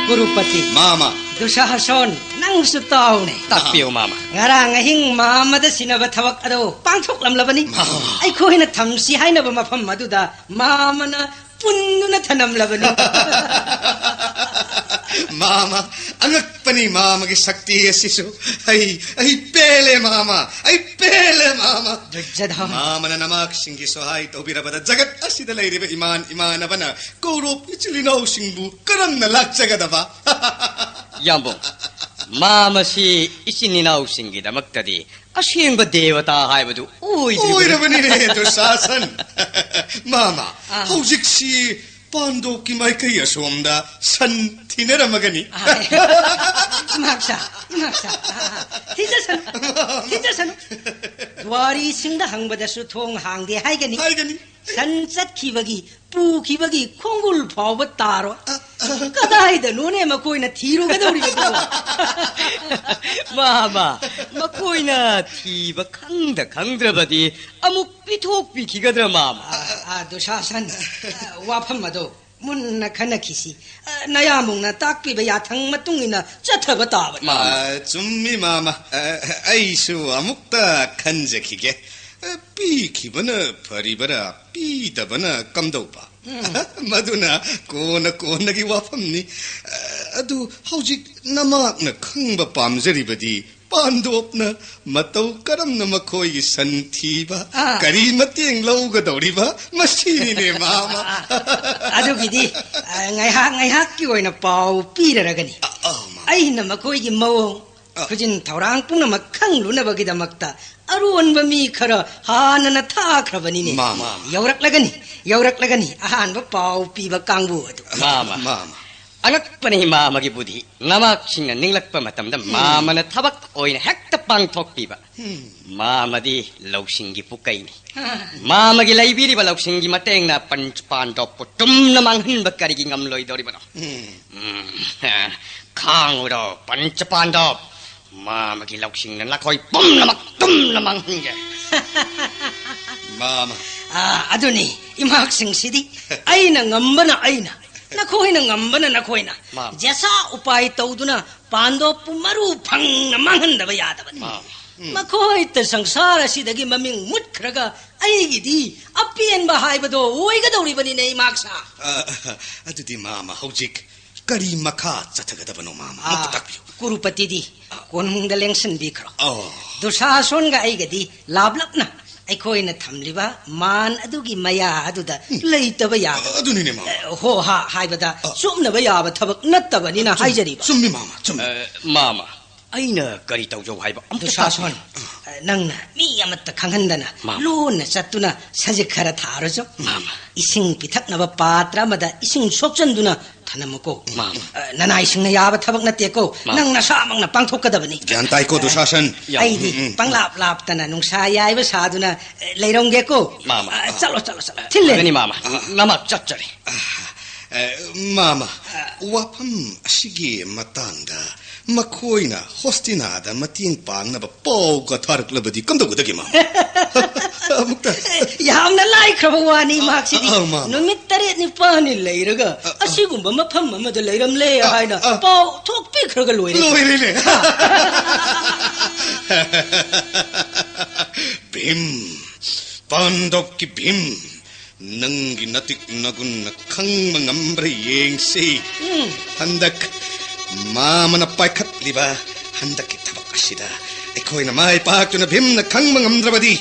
ꯀꯨꯔꯨꯄꯇꯤ꯫ ꯃꯥꯃ꯫ ꯗꯨꯁꯥꯁꯣꯟ, ꯅꯪꯁꯨ ꯇꯥꯎꯅꯦ꯫ ꯇꯥꯛꯄꯤꯌꯨ, ꯃꯥꯃ꯫ ꯉꯔꯥꯡ ꯑꯍꯤꯡ ꯃꯥꯃꯗ ꯁꯤꯟꯅꯕ ꯊꯕꯛ ꯑꯗꯨ ꯄꯥꯡꯊꯣꯛꯂꯝꯂꯕꯅꯤ꯫ ꯃꯥꯃ꯫ ꯑꯩꯈꯣꯏꯅ ꯊꯝꯁꯤ ꯍꯥꯏꯅꯕ ꯃꯐꯝ ꯑꯗꯨꯗ ꯃꯥꯃꯅ ꯄꯨꯟꯗꯨꯅ ꯊꯅꯝꯂꯕꯅꯤ꯫ ꯃꯥꯃ, ꯑꯉꯛꯄꯅꯤ ꯃꯥꯃꯒꯤ ꯁꯛꯇꯤ ꯑꯁꯤꯁꯨ꯫ ꯑꯩ, ꯑꯩ ꯄꯦꯜꯂꯦ ꯃꯥꯃ, ꯑꯩ ꯄꯦꯜꯂꯦ ꯃꯥꯃ꯫ ꯗꯨꯔꯖꯙ꯫ ꯃꯥꯃꯅ ꯅꯃꯥꯛꯁꯤꯡꯒꯤ ꯁꯣꯍꯥꯏ ꯇꯧꯕꯤꯔꯕꯗ ꯖꯒꯠ ꯑꯁꯤꯗ ꯂꯩꯔꯤꯕ ꯏꯃꯥꯟ ꯏꯃꯥꯟꯅꯕꯅ ꯀꯧꯔꯣꯞ ꯏꯆꯤꯜ ꯏꯅꯥꯎꯁꯤꯡꯕꯨ ꯀꯔꯝꯅ ꯂꯥꯛꯆꯒꯗꯕ? ꯌꯥꯝꯕꯨꯡ, ꯃꯥꯃꯁꯤ ꯏꯆꯤꯟ ꯏꯅꯥꯎꯁꯤꯡꯒꯤꯗꯃꯛꯇꯗꯤ ꯑꯁꯦꯡꯕ ꯗꯦꯕꯇꯥ ꯍꯥꯏꯕꯗꯨ ꯑꯣꯏꯗ꯭ꯔꯤꯕꯅꯤ꯫ ꯑꯣꯏꯔꯕꯅꯤꯅꯦ, ꯗꯨꯁꯥꯁꯟ꯫ ꯃꯥꯃ, ꯑꯥ꯫ ꯍꯧꯖꯤꯛꯁꯤ ꯄꯥꯟꯗꯣꯞꯀꯤ ꯃꯥꯏꯀꯩ ꯑꯁꯣꯝꯗ ꯁꯟ ꯊꯤꯅꯔꯝꯃꯒꯅꯤ꯫ ꯑꯥ, ꯏꯃꯥꯛꯁꯥ, ꯏꯃꯥꯛꯁꯥ, ꯑꯥ, ꯑꯥ, ꯊꯤꯖꯁꯅꯨ, ꯊꯤꯖꯁꯅꯨ꯫ ꯗ꯭ꯋꯥꯔꯤꯁꯤꯡꯗ ꯍꯪꯕꯗꯁꯨ ꯊꯣꯡ ꯍꯥꯡꯗꯦ ꯍꯥꯏꯒꯅꯤ꯫ ꯍꯥꯏꯒꯅꯤ꯫ ꯁꯟ ꯆꯠꯈꯤꯕꯒꯤ, ꯄꯨꯈꯤꯕꯒꯤ ꯈꯣꯡꯒꯨꯜ ꯐꯥꯎꯕ ꯇꯥꯔꯣꯏ꯫ ꯑ, ꯑ꯫ ꯀꯗꯥꯏꯗꯅꯣꯅꯦ ꯃꯈꯣꯏꯅ ꯊꯤꯔꯨꯒꯗꯧꯔꯤꯕꯗꯨꯕꯣ? ꯃꯥꯃ, ꯃꯈꯣꯏꯅ ꯊꯤꯕ ꯈꯪꯗ ꯈꯪꯗ꯭ꯔꯕꯗꯤ ꯑꯃꯨꯛ ꯄꯤꯊꯣꯛꯄꯤꯈꯤꯒꯗ꯭ꯔꯥ, ꯃꯥꯃ? ꯑ, ꯑ, ꯗꯨꯁꯥꯁꯟ, ꯑ, ꯋꯥꯐꯝ ꯑꯗꯣ ꯃꯨꯟꯅ ꯈꯟꯅꯈꯤꯁꯤ꯫ ꯑ, ꯅꯌꯥꯝꯕꯨꯡꯅ ꯇꯥꯛꯄꯤꯕ ꯌꯥꯊꯪ ꯃꯇꯨꯡ ꯏꯟꯅ ꯆꯠꯊꯕ ꯇꯥꯕꯅꯤ꯫ ꯃꯥꯃ꯫ ꯑ, ꯆꯨꯝꯃꯤ, ꯃꯥꯃ꯫ ꯑ, ꯑꯩꯁꯨ ꯑꯃꯨꯛꯇ ꯈꯟꯖꯈꯤꯒꯦ꯫ ꯑ, ꯄꯤꯈꯤꯕꯅ ꯐꯔꯤꯕꯔꯥ, ꯄꯤꯗꯕꯅ ꯀꯝꯗꯧꯕ? ꯎꯝ꯫ ꯃꯗꯨꯅ ꯀꯣꯟꯅ ꯀꯣꯟꯅꯒꯤ ꯋꯥꯐꯝꯅꯤ꯫ ꯑ, ꯑꯗꯨ ꯍꯧꯖꯤꯛ ꯅꯃꯥꯛꯅ ꯈꯪꯕ ꯄꯥꯝꯖꯔꯤꯕꯗꯤ ꯄꯥꯟꯗꯣꯞꯅ ꯃꯇꯧ ꯀꯔꯝꯅ ꯃꯈꯣꯏꯒꯤ ꯁꯟ ꯊꯤꯕ, ꯑꯥ꯫ ꯀꯔꯤ ꯃꯇꯦꯡ ꯂꯧꯒꯗꯧꯔꯤꯕ, ꯃꯁꯤꯅꯤꯅꯦ, ꯃꯥꯃ꯫ ꯑꯗꯨꯒꯤꯗꯤ, ꯑ, ꯉꯥꯏꯍꯥꯛ ꯉꯥꯏꯍꯥꯛꯀꯤ ꯑꯣꯏꯅ ꯄꯥꯎ ꯄꯤꯔꯔꯒꯅꯤ꯫ ꯑ, ꯑ, ꯃꯥꯃ꯫ ꯑꯩꯅ ꯃꯈꯣꯏꯒꯤ ꯃꯑꯣꯡ, ꯑ꯫ ꯈꯨꯖꯤꯟ ꯊꯧꯔꯥꯡ ꯄꯨꯝꯅꯃꯛ ꯈꯪꯂꯨꯅꯕꯒꯤꯗꯃꯛꯇ ꯑꯔꯣꯟꯕ ꯃꯤ ꯈꯔ ꯍꯥꯟꯅꯅ ꯊꯥꯈ꯭ꯔꯕꯅꯤꯅꯦ꯫ ꯃꯥꯃ꯫ ꯌꯧꯔꯛꯂꯒꯅꯤ, ꯌꯧꯔꯛꯂꯒꯅꯤ ꯑꯍꯥꯟꯕ ꯄꯥꯎ ꯄꯤꯕ ꯀꯥꯡꯕꯨ ꯑꯗꯨ꯫ ꯃꯥꯃ꯫ ꯃꯥꯃ꯫ ꯑꯉꯛꯄꯅꯤ ꯃꯥꯃꯒꯤ ꯕꯨꯙꯤ꯫ ꯅꯃꯥꯛꯁꯤꯡꯅ ꯅꯤꯡꯂꯛꯄ ꯃꯇꯝꯗ ꯃꯥꯃꯅ ꯊꯕꯛ ꯑꯣꯏꯅ ꯍꯦꯛꯇ ꯄꯥꯡꯊꯣꯛꯄꯤꯕ꯫ ꯃꯥꯃꯗꯤ ꯂꯧꯁꯤꯡꯒꯤ ꯄꯨꯀꯩꯅꯤ꯫ ꯃꯥꯃꯒꯤ ꯂꯩꯕꯤꯔꯤꯕ ꯂꯧꯁꯤꯡꯒꯤ ꯃꯇꯦꯡꯅ ꯄꯟꯆ ꯄꯥꯟꯗꯣꯞꯄꯨ ꯇꯨꯝꯅ ꯃꯥꯡꯍꯟꯕ ꯀꯔꯤꯒꯤ ꯉꯝꯂꯣꯏꯗꯧꯔꯤꯕꯅꯣ? ꯎꯝ, ꯈꯥꯡꯉꯨꯔꯣ, ꯄꯟꯆ ꯄꯥꯟꯗꯣꯞ꯫ ꯃꯥꯃꯒꯤ ꯂꯧꯁꯤꯡꯅ ꯅꯈꯣꯏ ꯄꯨꯝꯅꯃꯛ ꯇꯨꯝꯅ ꯃꯥꯡꯍꯟꯒꯦ꯫ ꯃꯥꯃ꯫ ꯑꯥ, ꯑꯗꯨꯅꯤ, ꯏꯃꯥꯛꯁꯤꯡꯁꯤꯗꯤ ꯑꯩꯅ ꯉꯝꯕꯅ ꯑꯩꯅ, ꯅꯈꯣꯏꯅ ꯉꯝꯕꯅ ꯅꯈꯣꯏꯅ꯫ ꯃꯥꯃ꯫ ꯖꯦꯁꯥ ꯎꯄꯥꯏ ꯇꯧꯗꯨꯅ ꯄꯥꯟꯗꯣꯞꯄꯨ ꯃꯔꯨ ꯐꯪꯅ ꯃꯥꯡꯍꯟꯗꯕ ꯌꯥꯗꯕꯅꯤ꯫ ꯃꯥꯃ꯫ ꯎꯝ꯫ ꯃꯈꯣꯏꯇ ꯁꯪꯁꯥꯔ ꯑꯁꯤꯗꯒꯤ ꯃꯃꯤꯡ ꯃꯨꯠꯈ꯭ꯔꯒ ꯑꯩꯒꯤꯗꯤ ꯑꯄꯦꯟꯕ ꯍꯥꯏꯕꯗꯣ ꯑꯣꯏꯒꯗꯧꯔꯤꯕꯅꯤꯅꯦ, ꯏꯃꯥꯛꯁꯥ꯫ ꯑ, ꯑꯗꯨꯗꯤ ꯃꯥꯃ ꯍꯧꯖꯤꯛ ꯀꯔꯤ ꯃꯈꯥ ꯆꯠꯊꯒꯗꯕꯅꯣ, ꯃꯥꯃ? ꯑꯃꯨꯛꯇ ꯑꯥ, ꯇꯥꯛꯄꯤꯌꯨ꯫ ꯀꯨꯔꯨꯄꯇꯤꯗꯤ ꯀꯣꯅꯨꯡꯗ ꯂꯦꯡꯁꯤꯟꯕꯤꯈ꯭ꯔꯣ꯫ ꯑꯣ꯫ ꯗꯨꯁꯥꯁꯣꯟꯒ ꯑꯩꯒꯗꯤ ꯂꯥꯞꯂꯞꯅ ꯑꯩꯈꯣꯏꯅ ꯊꯝꯂꯤꯕ ꯃꯥꯟ ꯑꯗꯨꯒꯤ ꯃꯌꯥ ꯑꯗꯨꯗ ꯎꯝ꯫ ꯂꯩꯇꯕ ꯌꯥꯕ꯫ ꯑ-, ꯑꯗꯨꯅꯤꯅꯦ, ꯃꯥꯃ꯫ ꯑ, ꯍꯣ ꯍꯥ ꯍꯥꯏꯕꯗ ꯑ꯫ ꯆꯨꯞꯅꯕ ꯌꯥꯕ ꯊꯕꯛ ꯅꯠꯇꯕꯅꯤꯅ ꯆꯨꯝ-, ꯍꯥꯏꯖꯔꯤꯕ꯫ ꯆꯨꯝꯃꯤ, ꯃꯥꯃ, ꯆꯨꯝꯃꯤ꯫ ꯑ, ꯃꯥꯃ, ꯑꯩꯅ ꯀꯔꯤ ꯇꯧꯖꯧ ꯍꯥꯏꯕ? ꯑꯝꯇ ꯗꯨꯁꯥꯁꯣꯟ, ꯇꯥꯛꯄꯤꯌꯨ꯫ ꯑ, ꯅꯪꯅ ꯃꯤ ꯑꯃꯠꯇ ꯈꯪꯍꯟꯗꯅ ꯃꯥꯃ꯫ ꯂꯣꯟꯅ ꯆꯠꯇꯨꯅ ꯁꯖꯤꯛ ꯈꯔ ꯊꯥꯔꯨꯆꯣ꯫ ꯃꯥꯃ꯫ ꯏꯁꯤꯡ ꯄꯤꯊꯛꯅꯕ ꯄꯥꯇ꯭ꯔ ꯑꯃꯗ ꯏꯁꯤꯡ ꯁꯣꯛꯆꯟꯗꯨꯅ ꯊꯅꯝꯃꯨꯀꯣ꯫ ꯃꯥꯃ꯫ ꯑ, ꯅꯅꯥꯏꯁꯤꯡꯅ ꯌꯥꯕ ꯊꯕꯛ ꯅꯠꯇꯦꯀꯣ꯫ ꯃꯥꯃ꯫ ꯅꯪ ꯅꯁꯥꯃꯛꯅ ꯄꯥꯡꯊꯣꯛꯀꯗꯕꯅꯤ꯫ ꯒ꯭ꯌꯥꯟ ꯇꯥꯏꯀꯣ, ꯑ, ꯗꯨꯁꯥꯁꯟ? ꯌꯥꯝ ꯑꯩꯗꯤ ꯎꯝ, ꯎꯝ꯫ ꯄꯪꯂꯥꯞ ꯂꯥꯞꯇꯅ ꯅꯨꯡꯁꯥ ꯌꯥꯏꯕ ꯁꯥꯗꯨꯅ, ꯑ, ꯂꯩꯔꯝꯒꯦꯀꯣ꯫ ꯃꯥꯃ꯫ ꯑ, ꯆꯠꯂꯣ, ꯆꯠꯂꯣ, ꯆꯠꯂꯣ꯫ ꯊꯤꯜꯂꯦ꯫ ꯐꯒꯅꯤ, ꯃꯥꯃ꯫ ꯑ꯫ ꯅꯃꯛ ꯆꯠꯆꯔꯤ꯫ ꯑ, ꯑ, ꯃꯥꯃ, ꯑ꯫ ꯋꯥꯐꯝ ꯑꯁꯤꯒꯤ ꯃꯇꯥꯡꯗ ꯃꯈꯣꯏꯅ ꯍꯣꯁꯇꯤꯅꯥꯗ ꯃꯇꯦꯡ ꯄꯥꯡꯅꯕ ꯄꯥꯎꯒ ꯊꯥꯔꯛꯂꯕꯗꯤ ꯀꯝꯗꯧꯒꯗꯒꯦ, ꯃꯥꯃ? ꯑꯃꯨꯛꯇ꯫ ꯌꯥꯝꯅ ꯂꯥꯏꯈ꯭ꯔꯕ ꯋꯥꯅꯤ, ꯑ, ꯃꯍꯥꯛꯁꯤꯗꯤ꯫ ꯑ, ꯑ, ꯃꯥꯃ꯫ ꯅꯨꯃꯤꯠ ꯇꯔꯦꯠ ꯅꯤꯄꯥꯜꯅꯤ ꯂꯩꯔꯒ ꯑ, ꯑ꯫ ꯑꯁꯤꯒꯨꯝꯕ ꯃꯐꯝ ꯑꯃꯗ ꯂꯩꯔꯝꯂꯦ ꯑ, ꯍꯥꯏꯅ ꯑ꯫ ꯄꯥꯎ ꯊꯣꯛꯄꯤꯈ꯭ꯔꯒ ꯂꯣꯏꯔꯦ꯫ ꯂꯣꯏꯔꯦꯅꯦ꯫ ꯚꯤꯝ, ꯄꯥꯟꯗꯣꯞꯀꯤ ꯚꯤꯝ, ꯅꯪꯒꯤ ꯅꯇꯤꯛ ꯅꯒꯨꯟꯅ ꯈꯪꯕ ꯉꯝꯕ꯭ꯔꯥ ꯌꯦꯡꯁꯤ꯫ ꯎꯝ꯫ ꯍꯟꯗꯛ ꯃꯥꯃꯅ ꯄꯥꯏꯈꯠꯂꯤꯕ ꯍꯟꯗꯛꯀꯤ ꯊꯕꯛ ꯑꯁꯤꯗ ꯑꯩꯈꯣꯏꯅ ꯃꯥꯏ ꯄꯥꯛꯇꯨꯅ ꯚꯤꯝꯅ ꯈꯪꯕ ꯉꯝꯗ꯭ꯔꯕꯗꯤ,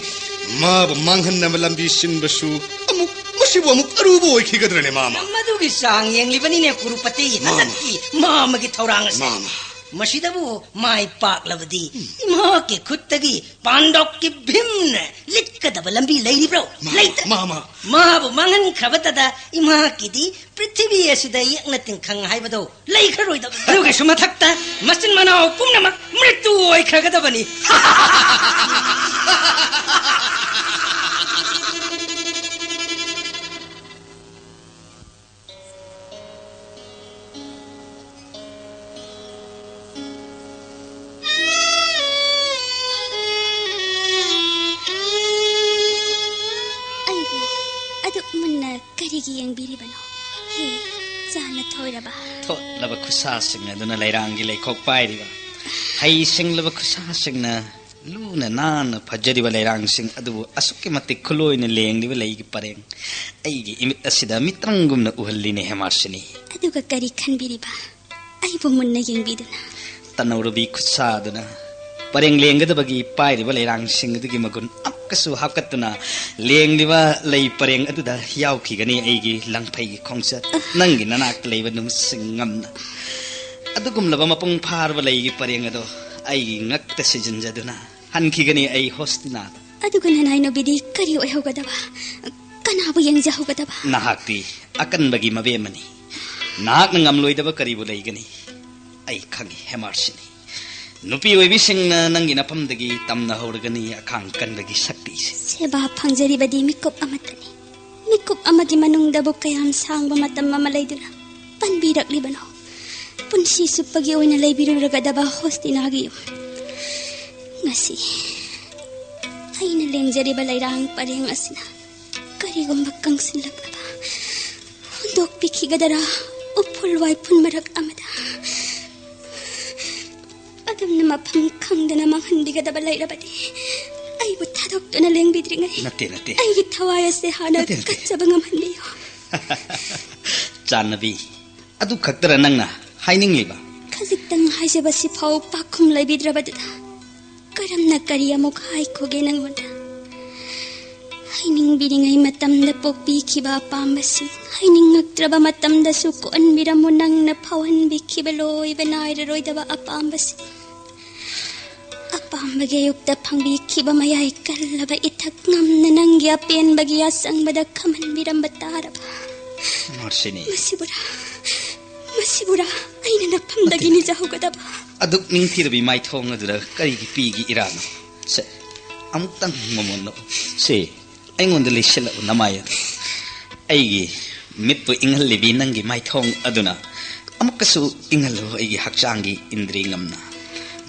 ꯃꯥꯕꯨ ꯃꯥꯡꯍꯟꯅꯕ ꯂꯝꯕꯤ ꯁꯤꯟꯕꯁꯨ ꯑꯃꯨꯛ, ꯃꯁꯤꯕꯨ ꯑꯃꯨꯛ ꯑꯔꯨꯕ ꯑꯣꯏꯈꯤꯒꯗ꯭ꯔꯅꯦ, ꯃꯥꯃ? ꯃꯗꯨꯒꯤ ꯆꯥꯡ ꯌꯦꯡꯂꯤꯕꯅꯤꯅꯦ, ꯀꯨꯔꯨꯄꯇꯤ꯫ ꯃꯥꯃ꯫ ꯍꯟꯗꯛꯀꯤ ꯃꯥꯃꯒꯤ ꯊꯧꯔꯥꯡ ꯑꯁꯤ꯫ ꯃꯥꯃ꯫ ꯃꯁꯤꯗꯕꯨ ꯃꯥꯏ ꯄꯥꯛꯂꯕꯗꯤ ꯏꯃꯥꯀꯤ ꯈꯨꯠꯇꯒꯤ ꯄꯥꯟꯗꯣꯞꯀꯤ ꯚꯤꯝꯅ ꯂꯤꯠꯀꯗꯕ ꯂꯝꯕꯤ ꯂꯩꯔꯤꯕ꯭ꯔꯣ? ꯃꯥ, ꯂꯩꯇ꯭ꯔꯦ꯫ ꯃꯥ, ꯃꯥ꯫ ꯃꯥꯕꯨ ꯃꯥꯡꯍꯟꯈ꯭ꯔꯕꯇꯗ ꯏꯃꯥꯀꯤꯗꯤ ꯄ꯭ꯔꯤꯊꯤꯕꯤ ꯑꯁꯤꯗ ꯌꯦꯛꯅ ꯇꯤꯡꯈꯪ ꯍꯥꯏꯕꯗꯣ ꯂꯩꯈ꯭ꯔꯔꯣꯏꯗꯕꯅꯤ꯫ ꯑꯗꯨꯒꯤꯁꯨ ꯃꯊꯛꯇ ꯃꯆꯤꯟ ꯃꯅꯥꯎ ꯄꯨꯝꯅꯃꯛ ꯃ꯭ꯔꯤꯇꯨ ꯑꯣꯏꯈ꯭ꯔꯒꯗꯕꯅꯤ꯫ ꯑꯩꯕꯨ ꯑꯗꯨꯛ ꯃꯨꯟꯅ ꯀꯔꯤꯒꯤ ꯌꯦꯡꯕꯤꯔꯤꯕꯅꯣ? ꯍꯦ, ꯆꯥꯅ ꯊꯣꯏꯔꯕ? ꯊꯣꯠꯂꯕ ꯈꯨꯠꯁꯥꯁꯤꯡ ꯑꯗꯨꯅ ꯂꯩꯔꯥꯡꯒꯤ ꯂꯩꯈꯣꯛ ꯄꯥꯏꯔꯤꯕ, ꯍꯩ ꯁꯤꯡꯂꯕ ꯈꯨꯠꯁꯥꯁꯤꯡꯅ ꯂꯨꯅ ꯅꯥꯟꯅ ꯐꯖꯔꯤꯕ ꯂꯩꯔꯥꯡꯁꯤꯡ ꯑꯗꯨꯕꯨ ꯑꯁꯨꯛꯀꯤ ꯃꯇꯤꯛ ꯈꯨꯂꯣꯏꯅ ꯂꯦꯡꯂꯤꯕ ꯂꯩꯒꯤ ꯄꯔꯦꯡ ꯑꯩꯒꯤ ꯏꯃꯤꯠ ꯑꯁꯤꯗ ꯃꯤꯇ꯭ꯔꯪꯒꯨꯝꯅ ꯎꯍꯜꯂꯤꯅꯦ, ꯍꯦꯃꯥꯔꯁꯤꯅꯤ꯫ ꯑꯗꯨꯒ ꯀꯔꯤ ꯈꯟꯕꯤꯔꯤꯕ? ꯑꯩꯕꯨ ꯃꯨꯟꯅ ꯌꯦꯡꯕꯤꯗꯨꯅ꯫ ꯇꯅꯧꯔꯕꯤ ꯈꯨꯠꯁꯥꯗꯨꯅ ꯄꯔꯦꯡ ꯂꯦꯡꯒꯗꯕꯒꯤ ꯄꯥꯏꯔꯤꯕ ꯂꯩꯔꯥꯡꯁꯤꯡ ꯑꯗꯨꯒꯤ ꯃꯒꯨꯟ ꯑꯃꯨꯛꯀꯁꯨ ꯍꯥꯞꯀꯠꯇꯨꯅ ꯂꯦꯡꯂꯤꯕ ꯂꯩ ꯄꯔꯦꯡ ꯑꯗꯨꯗ ꯌꯥꯎꯈꯤꯒꯅꯤ ꯑꯩꯒꯤ ꯂꯪꯐꯩꯒꯤ ꯈꯣꯡꯆꯠ꯫ ꯅꯪꯒꯤ ꯅꯅꯥꯛꯇ ꯂꯩꯕ ꯅꯨꯃꯤꯠꯁꯤꯡ ꯉꯝꯅ ꯑꯗꯨꯒꯨꯝꯂꯕ ꯃꯄꯨꯡ ꯐꯥꯔꯕ ꯂꯩꯒꯤ ꯄꯔꯦꯡ ꯑꯗꯣ ꯑꯩꯒꯤ ꯉꯛꯇ ꯁꯤꯖꯤꯟꯖꯗꯨꯅ ꯍꯟꯈꯤꯒꯅꯤ ꯑꯩ ꯍꯣꯁꯇꯤꯅꯥꯗ꯫ ꯑꯗꯨꯒ ꯅꯅꯥꯏꯅꯨꯕꯤꯗꯤ ꯀꯔꯤ ꯑꯣꯏꯍꯧꯒꯗꯕ? ꯀꯅꯥꯕꯨ ꯌꯦꯡꯖꯍꯧꯒꯗꯕ? ꯅꯍꯥꯛꯇꯤ ꯑꯀꯟꯕꯒꯤ ꯃꯕꯦꯝꯃꯅꯤ꯫ ꯅꯍꯥꯛꯅ ꯉꯝꯂꯣꯏꯗꯕ ꯀꯔꯤꯕꯨ ꯂꯩꯒꯅꯤ? ꯑꯩ ꯈꯪꯏ, ꯍꯦꯃꯥꯔꯁꯤꯅꯤ꯫ ꯅꯨꯄꯤ ꯑꯣꯏꯕꯤꯁꯤꯡꯅ ꯅꯪꯒꯤ ꯅꯐꯝꯗꯒꯤ ꯇꯝꯅꯍꯧꯔꯒꯅꯤ ꯑꯈꯥꯡ ꯀꯟꯕꯒꯤ ꯁꯛꯇꯤꯁꯦ꯫ ꯁꯦꯕꯥ ꯐꯪꯖꯔꯤꯕꯗꯤ ꯃꯤꯀꯨꯞ ꯑꯃꯠꯇꯅꯤ꯫ ꯃꯤꯀꯨꯞ ꯑꯃꯒꯤ ꯃꯅꯨꯡꯗꯕꯨ ꯀꯌꯥꯝ ꯁꯥꯡꯕ ꯃꯇꯝ ꯑꯃ ꯂꯩꯗꯨꯅ ꯄꯟꯕꯤꯔꯛꯂꯤꯕꯅꯣ? ꯄꯨꯟꯁꯤ ꯆꯨꯞꯄꯒꯤ ꯑꯣꯏꯅ ꯂꯩꯕꯤꯔꯨꯔꯒꯗꯕ ꯍꯣꯁꯇꯤꯅꯥꯒꯤ ꯌꯨꯝ꯫ ꯉꯁꯤ ꯑꯩꯅ ꯂꯦꯡꯖꯔꯤꯕ ꯂꯩꯔꯥꯡ ꯄꯔꯦꯡ ꯑꯁꯤꯅ ꯀꯔꯤꯒꯨꯝꯕ ꯀꯪꯁꯤꯜꯂꯛꯂꯕ ꯍꯨꯟꯗꯣꯛꯄꯤꯈꯤꯒꯗꯔꯥ? ꯎꯐꯨꯜ ꯋꯥꯏꯐꯨꯜ ꯃꯔꯛ ꯑꯃꯗ ꯑꯗꯨꯝꯅ ꯃꯐꯝ ꯈꯪꯗꯅ ꯃꯥꯡꯍꯟꯕꯤꯒꯗꯕ ꯂꯩꯔꯕꯗꯤ, ꯑꯩꯕꯨ ꯊꯥꯗꯣꯛꯇꯨꯅ ꯂꯦꯡꯕꯤꯗ꯭ꯔꯤꯉꯩ ꯅꯠꯇꯦ, ꯅꯠꯇꯦ꯫ ꯑꯩꯒꯤ ꯊꯋꯥꯏ ꯑꯁꯦ ꯍꯥꯟꯅ ꯅꯠꯇꯦ, ꯅꯠꯇꯦ꯫ ꯀꯠꯆꯕ ꯉꯝꯍꯟꯕꯤꯌꯨ꯫ ꯆꯥꯟꯅꯕꯤ, ꯑꯗꯨ ꯈꯛꯇꯔ ꯅꯪꯅ ꯍꯥꯏꯅꯤꯡꯂꯤꯕ? ꯈꯖꯤꯛꯇꯪ ꯍꯥꯏꯖꯕꯁꯤꯐꯥꯎ ꯄꯥꯛꯈꯨꯝ ꯂꯩꯕꯤꯗ꯭ꯔꯕꯗꯨꯗ ꯀꯔꯝꯅ ꯀꯔꯤ ꯑꯃꯨꯛ ꯍꯥꯏꯈꯣꯒꯦ ꯅꯪꯉꯣꯟꯗ? ꯍꯩꯅꯤꯡꯕꯤꯔꯤꯉꯩ ꯃꯇꯝꯗ ꯄꯣꯛꯄꯤꯈꯤꯕ ꯑꯄꯥꯝꯕꯁꯤꯡ, ꯍꯩꯅꯤꯡꯉꯛꯇ꯭ꯔꯕ ꯃꯇꯝꯗꯁꯨ ꯀꯣꯛꯍꯟꯕꯤꯔꯝꯃꯨ ꯅꯪꯅ ꯐꯥꯎꯍꯟꯕꯤꯈꯤꯕ ꯂꯣꯏꯕ ꯅꯥꯏꯔꯔꯣꯏꯗꯕ ꯑꯄꯥꯝꯕꯁꯤꯡ꯫ ꯑꯄꯥꯝꯕꯒꯤ ꯑꯌꯨꯛꯇ ꯐꯪꯕꯤꯈꯤꯕ ꯃꯌꯥꯏ ꯀꯜꯂꯕ ꯏꯊꯛ ꯉꯝꯅ ꯅꯪꯒꯤ ꯑꯄꯦꯟꯕꯒꯤ ꯑꯁꯪꯕꯗ ꯈꯝꯍꯟꯕꯤꯔꯝꯕ ꯇꯥꯔꯕ꯫ ꯃꯥꯔꯁꯤꯅꯤ꯫ ꯃꯁꯤꯕꯨꯔꯥ, ꯃꯁꯤꯕꯨꯔꯥ ꯑꯩꯅ ꯅꯐꯝꯗꯒꯤ ꯅꯠꯇꯦ꯫ ꯅꯤꯖꯍꯧꯒꯗꯕ? ꯑꯗꯨꯛ ꯅꯤꯡꯊꯤꯔꯕꯤ ꯃꯥꯏꯊꯣꯡ ꯑꯗꯨꯗ ꯀꯔꯤꯒꯤ ꯄꯤꯒꯤ ꯏꯔꯥꯅꯣ? ꯁꯦ, ꯑꯃꯨꯛꯇꯪ ꯃꯃꯣꯟ ꯅꯣꯛꯎ꯫ ꯁꯦ, ꯑꯩꯉꯣꯟꯗ ꯂꯩꯁꯤꯜꯂꯛꯎ ꯅꯃꯥꯏ ꯑꯗꯨ꯫ ꯑꯩꯒꯤ ꯃꯤꯠꯄꯨ ꯏꯪꯍꯜꯂꯤꯕꯤ ꯅꯪꯒꯤ ꯃꯥꯏꯊꯣꯡ ꯑꯗꯨꯅ ꯑꯃꯨꯛꯀꯁꯨ ꯏꯪꯍꯜꯂꯨ ꯑꯩꯒꯤ ꯍꯛꯆꯥꯡꯒꯤ ꯏꯟꯗ꯭ꯔꯤ ꯉꯝꯅ꯫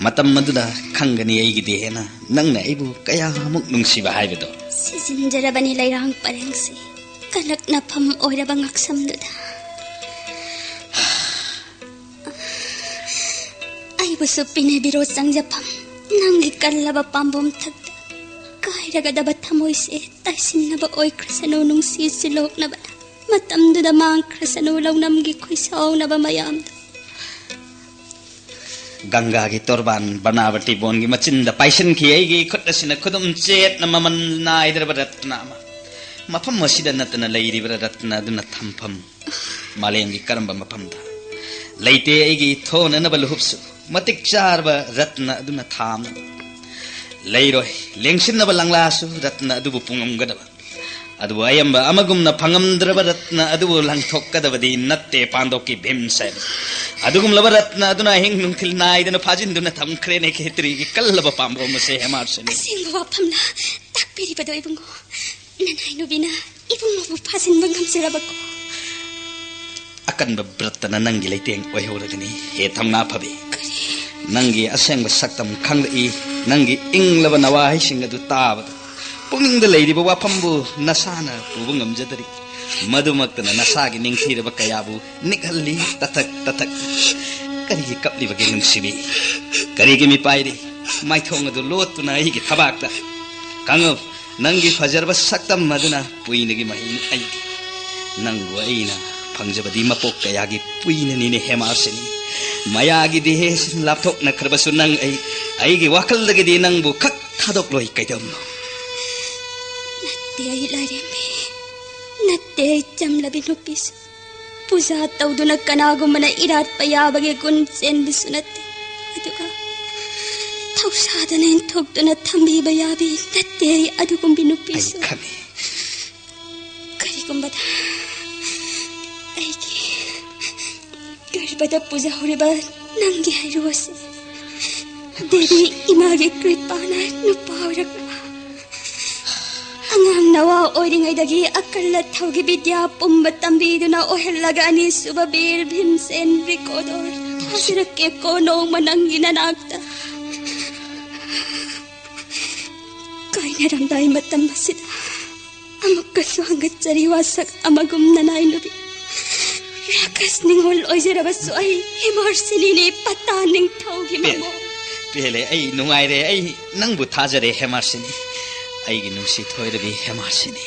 ꯃꯇꯝ ꯑꯗꯨꯗ ꯈꯪꯒꯅꯤ ꯑꯩꯒꯤꯗꯤ ꯍꯦꯟꯅ ꯅꯪꯅ ꯑꯩꯕꯨ ꯀꯌꯥꯃꯨꯛ ꯅꯨꯡꯁꯤꯕ ꯍꯥꯏꯕꯗꯣ꯫ ꯁꯤꯖꯤꯟꯖꯔꯕꯅꯤ ꯂꯩꯔꯥꯡ ꯄꯔꯦꯡꯁꯤ ꯀꯂꯛꯅꯐꯝ ꯑꯣꯏꯔꯕ ꯉꯛꯁꯝꯗꯨꯗ꯫ ꯑꯩꯕꯨꯁꯨ ꯄꯤꯅꯕꯤꯔꯣ ꯆꯪꯖꯐꯝ ꯅꯪꯒꯤ ꯀꯜꯂꯕ ꯄꯥꯝꯕꯣꯝ ꯊꯛꯇ꯫ ꯀꯥꯏꯔꯒꯗꯕ ꯊꯃꯣꯏꯁꯦ ꯇꯥꯏꯁꯤꯟꯅꯕ ꯑꯣꯏꯈ꯭ꯔꯁꯅꯨ ꯅꯨꯡꯁꯤ ꯁꯤꯂꯣꯛꯅꯕ꯫ ꯃꯇꯝꯗꯨꯗ ꯃꯥꯡꯈ꯭ꯔꯁꯅꯨ ꯂꯧꯅꯝꯒꯤ ꯈꯨꯏꯁꯥꯎꯅꯕ ꯃꯌꯥꯝꯗꯣ꯫ ꯒꯪꯒꯥꯒꯤ ꯇꯣꯔꯕꯥꯟ ꯕꯅꯥꯕꯇꯤ ꯕꯣꯟꯒꯤ ꯃꯆꯤꯟꯗ ꯄꯥꯏꯁꯤꯟꯈꯤ ꯑꯩꯒꯤ ꯈꯨꯠ ꯑꯁꯤꯅ ꯈꯨꯗꯨꯝ ꯆꯦꯠꯅ ꯃꯃꯜ ꯅꯥꯏꯗ꯭ꯔꯕ ꯔꯠꯅ ꯑꯃ꯫ ꯃꯐꯝ ꯑꯁꯤꯗ ꯅꯠꯇꯅ ꯂꯩꯔꯤꯕ꯭ꯔꯥ ꯔꯠꯅ ꯑꯗꯨꯅ ꯊꯝꯐꯝ? ꯃꯥꯂꯦꯝꯒꯤ ꯀꯔꯝꯕ ꯃꯐꯝꯗ? ꯂꯩꯇꯦ ꯑꯩꯒꯤ ꯊꯣꯟꯅꯅꯕ ꯂꯨꯍꯨꯞꯁꯨ, ꯃꯇꯤꯛ ꯆꯥꯔꯕ ꯔꯠꯅ ꯑꯗꯨꯅ ꯊꯥꯝꯅꯕ꯫ ꯂꯩꯔꯣꯏ ꯂꯦꯡꯁꯤꯟꯅꯕ ꯂꯪꯂꯥꯁꯨ ꯔꯠꯅ ꯑꯗꯨꯕꯨ ꯄꯨꯡꯉꯝꯒꯗꯕ꯫ ꯑꯗꯨꯕꯨ ꯑꯌꯥꯝꯕ ꯑꯃꯒꯨꯝꯅ ꯐꯪꯉꯝꯗ꯭ꯔꯕ ꯔꯠꯅ ꯑꯗꯨꯕꯨ ꯂꯪꯊꯣꯛꯀꯗꯕꯗꯤ ꯅꯠꯇꯦ ꯄꯥꯟꯗꯣꯛꯀꯤ ꯚꯤꯝꯁꯦꯟ꯫ ꯑꯗꯨꯒꯨꯝꯂꯕ ꯔꯠꯅ ꯑꯗꯨꯅ ꯑꯍꯤꯡ ꯅꯨꯡꯊꯤꯜ ꯅꯥꯏꯗꯅ ꯐꯥꯖꯤꯟꯗꯨꯅ ꯊꯝꯈ꯭ꯔꯦꯅꯦ ꯈꯦꯇ꯭ꯔꯤꯒꯤ ꯀꯜꯂꯕ ꯄꯥꯝꯕꯣꯝ ꯑꯁꯦ ꯍꯦꯃꯥꯔꯁꯤꯅꯤ꯫ ꯑꯁꯦꯡꯕ ꯋꯥꯐꯝꯂ ꯇꯥꯛꯄꯤꯔꯤꯕꯗꯣ ꯏꯕꯨꯡꯉꯣ? ꯅꯅꯥꯏꯅꯨꯕꯤꯅ ꯏꯕꯨꯡꯉꯣꯕꯨ ꯐꯥꯖꯤꯟꯕ ꯉꯝꯖꯔꯕꯀꯣ? ꯑꯀꯟꯕ ꯕ꯭ꯔꯠꯇꯅ ꯅꯪꯒꯤ ꯂꯩꯇꯦꯡ ꯑꯣꯏꯍꯧꯔꯒꯅꯤ, ꯍꯦ ꯊꯧꯅꯥ ꯐꯕꯤ꯫ ꯀꯔꯤ? ꯅꯪꯒꯤ ꯑꯁꯦꯡꯕ ꯁꯛꯇꯝ ꯈꯪꯂꯛꯏ, ꯅꯪꯒꯤ ꯏꯪꯂꯕ ꯅꯋꯥꯍꯩꯁꯤꯡ ꯑꯗꯨ ꯇꯥꯕꯗ꯫ ꯄꯨꯛꯅꯤꯡꯗ ꯂꯩꯔꯤꯕ ꯋꯥꯐꯝꯕꯨ ꯅꯁꯥꯅ ꯄꯨꯕ ꯉꯝꯖꯗꯔꯤ꯫ ꯃꯗꯨꯃꯛꯇꯅ ꯅꯁꯥꯒꯤ ꯅꯤꯡꯊꯤꯔꯕ ꯀꯌꯥꯕꯨ ꯅꯤꯛꯍꯜꯂꯤ, ꯇꯊꯛ ꯇꯊꯛ꯫ ꯀꯔꯤꯒꯤ ꯀꯞꯂꯤꯕꯒꯦ ꯅꯨꯡꯁꯤꯕꯤ? ꯀꯔꯤꯒꯤ ꯃꯤꯄꯥꯏꯔꯤ? ꯃꯥꯏꯊꯣꯡ ꯑꯗꯨ ꯂꯣꯠꯇꯨꯅ ꯑꯩꯒꯤ ꯊꯕꯥꯛꯇ꯫ ꯈꯪꯉꯨ, ꯅꯪꯒꯤ ꯐꯖꯔꯕ ꯁꯛꯇꯝ ꯑꯗꯨꯅ ꯄꯨꯏꯅꯒꯤ ꯃꯍꯩꯅꯤ ꯑꯩꯒꯤ꯫ ꯅꯪꯕꯨ ꯑꯩꯅ ꯐꯪꯖꯕꯗꯤ ꯃꯄꯣꯛ ꯀꯌꯥꯒꯤ ꯄꯨꯏꯅꯅꯤꯅꯦ ꯍꯦꯃꯥꯁꯤꯅꯤ꯫ ꯃꯌꯥꯒꯤ ꯗꯦꯍꯦꯁꯤꯡ ꯂꯥꯞꯊꯣꯛꯅꯈ꯭ꯔꯕꯁꯨ ꯅꯪ ꯑꯩ, ꯑꯩꯒꯤ ꯋꯥꯈꯜꯗꯒꯤꯗꯤ ꯅꯪꯕꯨ ꯈꯛ ꯊꯥꯗꯣꯛꯂꯣꯏ ꯀꯩꯗꯧꯅꯣ? ꯅꯠꯇꯦ ꯑꯩ ꯂꯥꯏꯔꯦꯝꯕꯤ, ꯅꯠꯇꯦ ꯑꯩ ꯆꯝꯂꯕꯤ ꯅꯨꯄꯤꯁꯨ꯫ ꯄꯨꯖꯥ ꯇꯧꯗꯨꯅ ꯀꯅꯥꯒꯨꯝꯕꯅ ꯏꯔꯥꯠꯄ ꯌꯥꯕꯒꯤ ꯒꯨꯟ ꯆꯦꯟꯕꯁꯨ ꯅꯠꯇꯦ꯫ ꯑꯗꯨꯒ ꯊꯧꯁꯥꯗꯅ ꯏꯟꯊꯣꯛꯇꯨꯅ ꯊꯝꯕꯤꯕ ꯌꯥꯕꯤ ꯅꯠꯇꯦ ꯑꯩ ꯑꯗꯨꯒꯨꯝꯕꯤ ꯑꯩ ꯅꯨꯄꯤꯁꯨ꯫ ꯈꯪꯉꯤ꯫ ꯀꯔꯤꯒꯨꯝꯕꯗ ꯑꯩꯒꯤ ꯒꯔꯚꯗ ꯄꯨꯖꯍꯧꯔꯤꯕ ꯅꯪꯒꯤ ꯍꯩꯔꯨ ꯑꯁꯤ ꯗꯦꯕꯤ ꯏꯃꯥꯒꯤ ꯀ꯭ꯔꯤꯄꯥꯅ ꯅꯨꯄꯥ ꯑꯣꯏꯔꯛꯄ, ꯑꯉꯥꯡ ꯅꯋꯥ ꯑꯣꯏꯔꯤꯉꯩꯗꯒꯤ ꯑꯀꯜ ꯑꯊꯧꯒꯤ ꯕꯤꯗ꯭ꯌꯥ ꯄꯨꯝꯕ ꯇꯝꯕꯤꯗꯨꯅ ꯑꯣꯏꯍꯜꯂꯒ ꯑꯅꯤꯁꯨꯕ ꯕꯤꯔ ꯚꯤꯝꯁꯦꯟ ꯔꯤꯀꯣꯗꯣꯔ ꯊꯥꯖꯔꯛꯀꯦꯀꯣ ꯅꯣꯡꯃ ꯅꯪꯒꯤ ꯅꯅꯥꯛꯇ꯫ ꯀꯥꯏꯅꯔꯝꯗꯥꯏ ꯃꯇꯝ ꯑꯁꯤꯗ ꯑꯃꯨꯛꯀꯁꯨ ꯍꯪꯒꯠꯆꯔꯤ ꯋꯥꯁꯛ ꯑꯃꯒꯨꯝ ꯅꯅꯥꯏ ꯅꯨꯕꯤ꯫ ꯔꯥꯀꯁ ꯅꯤꯡꯉꯣꯜ ꯑꯣꯏꯖꯔꯕꯁꯨ ꯑꯩ ꯍꯦꯃꯥꯔꯁꯤꯅꯤꯅꯦ, ꯄꯇꯥ ꯅꯤꯡꯊꯧꯒꯤ ꯄꯦꯜꯂꯦ, ꯃꯃꯣ꯫ ꯄꯦꯜꯂꯦ, ꯑꯩ ꯅꯨꯡꯉꯥꯏꯔꯦ, ꯑꯩ ꯅꯪꯕꯨ ꯊꯥꯖꯔꯦ ꯍꯦꯃꯥꯔꯁꯤꯅꯤ, ꯑꯩꯒꯤ ꯅꯨꯡꯁꯤ ꯊꯣꯏꯔꯕꯤ ꯍꯦꯃꯥꯔꯁꯤꯅꯤ꯫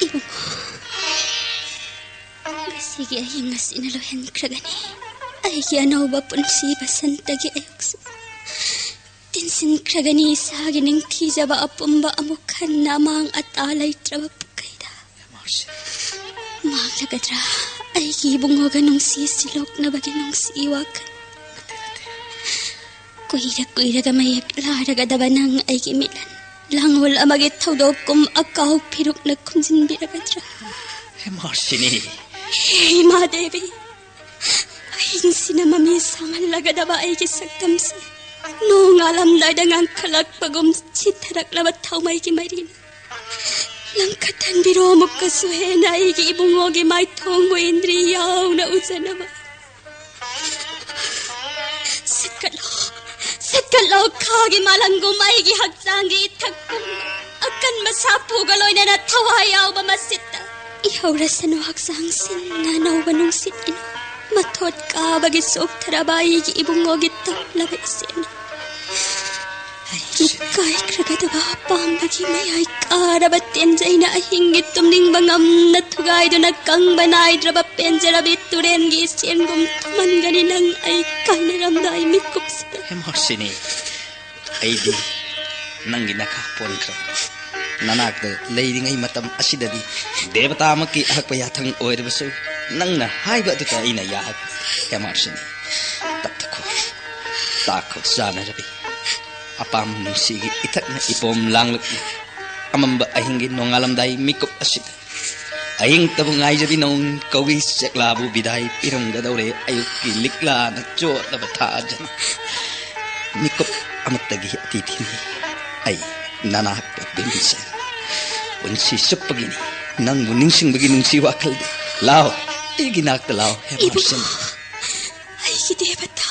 ꯏꯕꯨꯡꯉꯣ, ꯉꯁꯤꯒꯤ ꯑꯍꯤꯡ ꯑꯁꯤꯅ ꯂꯣꯏꯍꯟꯈ꯭ꯔꯒꯅꯤ ꯑꯩꯒꯤ ꯑꯅꯧꯕ ꯄꯨꯟꯁꯤ ꯕꯁꯟꯇꯒꯤ ꯑꯌꯨꯛꯁꯨ꯫ ꯇꯤꯟꯁꯤꯟꯈ꯭ꯔꯒꯅꯤ ꯏꯁꯥꯒꯤ ꯅꯤꯡꯊꯤꯖꯕ ꯑꯄꯨꯝꯕ ꯑꯃꯨꯛ ꯍꯟꯅ ꯑꯃꯥꯡ ꯑꯇꯥ ꯂꯩꯇ꯭ꯔꯕ ꯄꯨꯈꯩꯗ꯫ ꯃꯥꯡꯂꯒꯗ꯭ꯔꯥ ꯑꯩꯒꯤ ꯏꯕꯨꯡꯉꯣꯒ ꯅꯨꯡꯁꯤ ꯁꯤꯂꯣꯛꯅꯕꯒꯤ ꯅꯨꯡꯁꯤ ꯋꯥꯈꯜ? ꯀꯨꯏꯔ ꯀꯨꯏꯔꯒ ꯃꯌꯦꯛ ꯂꯥꯔꯒꯗꯕ ꯅꯪ ꯑꯩꯒꯤ ꯃꯤꯠꯂꯟ ꯂꯥꯡꯑꯣꯜ ꯑꯃꯒꯤ ꯊꯧꯗꯣꯛ ꯀꯨꯝ ꯑꯀꯥꯎ ꯐꯤꯔꯨꯛꯅ ꯈꯨꯝꯖꯤꯟꯕꯤꯔꯒꯗ꯭ꯔꯥ? ꯍꯦꯃꯥꯔꯁꯤꯅꯤ꯫ ꯍꯦ ꯏꯃꯥ ꯗꯦꯕꯤ, ꯑꯍꯤꯡꯁꯤꯅ ꯃꯃꯤ ꯁꯥꯡꯍꯜꯂꯒꯗꯕ ꯑꯩꯒꯤ ꯁꯛꯇꯝꯁꯦ ꯅꯣꯡ ꯉꯥꯜꯂꯝꯗꯥꯏꯗ ꯉꯥꯡꯈꯠꯂꯛꯄꯒꯨꯝ ꯆꯤꯊꯔꯛꯂꯕ ꯊꯥꯎꯃꯩꯒꯤ ꯃꯩꯔꯤꯅ ꯂꯪꯈꯠꯍꯟꯕꯤꯔꯣ꯫ ꯑꯃꯨꯛꯀꯁꯨ ꯍꯦꯟꯅ ꯑꯩꯒꯤ ꯏꯕꯨꯡꯉꯣꯒꯤ ꯃꯥꯏꯊꯣꯡꯕꯨ ꯏꯟꯗ꯭ꯔꯤ ꯌꯥꯎꯅ ꯎꯖꯅꯕ꯫ ꯁꯠꯀꯠꯂꯣ, ꯁꯠꯀꯠꯂꯣ, ꯈꯥꯒꯤ ꯃꯥꯂꯪꯒꯨꯝ ꯑꯩꯒꯤ ꯍꯛꯆꯥꯡꯒꯤ ꯏꯊꯛ ꯄꯨꯝꯕ ꯑꯀꯟꯕ ꯁꯥꯐꯨꯒ ꯂꯣꯏꯅꯅ ꯊꯋꯥꯏ ꯌꯥꯎꯕ ꯃꯁꯤꯠꯇ ꯏꯍꯧꯔꯁꯅꯨ ꯍꯛꯆꯥꯡ ꯁꯤꯟꯅ ꯑꯅꯧꯕ ꯅꯨꯡꯁꯤꯠ ꯏꯅꯣ꯫ ꯃꯊꯣꯠ ꯀꯥꯕꯒꯤ ꯆꯣꯛꯊꯔꯕ ꯑꯩꯒꯤ ꯏꯕꯨꯡꯉꯣꯒꯤ ꯇꯞꯂꯕ ꯏꯆꯦꯜꯅ ꯏꯀꯥꯏꯈ꯭ꯔꯒꯗꯕ ꯑꯄꯥꯝꯕꯒꯤ ꯃꯌꯥꯏ ꯀꯥꯔꯕ ꯇꯦꯟꯖꯩꯅ ꯑꯍꯤꯡꯒꯤ ꯇꯨꯝꯅꯤꯡꯕ ꯉꯝꯅ ꯊꯨꯒꯥꯏꯗꯨꯅ ꯀꯪꯕ ꯅꯥꯏꯗ꯭ꯔꯕ ꯄꯦꯟꯖꯔꯕꯤ ꯇꯨꯔꯦꯟꯒꯤ ꯏꯆꯦꯜꯒꯨꯝ ꯊꯨꯝꯍꯟꯒꯅꯤ ꯅꯪ ꯑꯩ ꯀꯥꯏꯅꯔꯝꯗꯥꯏ ꯃꯤꯀꯨꯞꯁꯤꯗ꯫ ꯍꯦꯃꯥꯔꯁꯤꯅꯤ, ꯑꯩꯗꯤ ꯅꯪꯒꯤ ꯅꯈꯥ ꯄꯣꯟꯈ꯭ꯔꯦ꯫ ꯅꯅꯥꯛꯇ ꯂꯩꯔꯤꯉꯩ ꯃꯇꯝ ꯑꯁꯤꯗꯗꯤ ꯗꯦꯕꯇꯥꯃꯛꯀꯤ ꯑꯍꯛꯄ ꯌꯥꯊꯪ ꯑꯣꯏꯔꯕꯁꯨ, ꯅꯪꯅ ꯍꯥꯏꯕ ꯑꯗꯨꯗ ꯑꯩꯅ ꯌꯥꯍꯛ꯫ ꯍꯦꯃꯥꯔꯁꯤꯅꯤ, ꯇꯞꯊꯈꯣ, ꯇꯥꯈꯣ ꯆꯥꯅꯔꯕꯤ꯫ ꯑꯄꯥꯝ ꯅꯨꯡꯁꯤꯒꯤ ꯏꯊꯛꯅ ꯏꯄꯣꯝ ꯂꯥꯡꯂꯛꯂꯤ꯫ ꯑꯃꯝꯕ ꯑꯍꯤꯡꯒꯤ ꯅꯣꯡꯉꯥꯜꯂꯝꯗꯥꯏ ꯃꯤꯀꯨꯞ ꯑꯁꯤꯗ ꯑꯌꯤꯡꯇꯕꯨ ꯉꯥꯏꯖꯕꯤ ꯅꯣꯡ ꯀꯧꯏ꯫ ꯆꯦꯛꯂꯥꯕꯨ ꯕꯤꯗꯥꯏ ꯄꯤꯔꯝꯒꯗꯧꯔꯦ ꯑꯌꯨꯛꯀꯤ ꯂꯤꯛꯂꯥꯅ ꯆꯣꯠꯂꯕ ꯊꯥꯖꯅ꯫ ꯃꯤꯀꯨꯞ ꯑꯃꯠꯇꯒꯤ ꯑꯇꯤꯊꯤꯅꯤ꯫ ꯑꯩ ꯅꯅꯥꯛꯇ ꯕꯤꯝꯕꯤꯁꯦꯟ꯫ ꯄꯨꯟꯁꯤ ꯆꯨꯞꯄꯒꯤꯅꯤ ꯅꯪꯕꯨ ꯅꯤꯡꯁꯤꯡꯕꯒꯤ ꯅꯨꯡꯁꯤ ꯋꯥꯈꯜꯗꯤ꯫ ꯂꯥꯎ, ꯑꯩꯒꯤ ꯅꯥꯛꯇ ꯂꯥꯎ, ꯍꯦ ꯏꯕꯨꯡꯉꯣ꯫ ꯃꯥꯔꯁꯦꯟ꯫ ꯑꯩꯒꯤ ꯗꯦꯕꯇꯥ꯫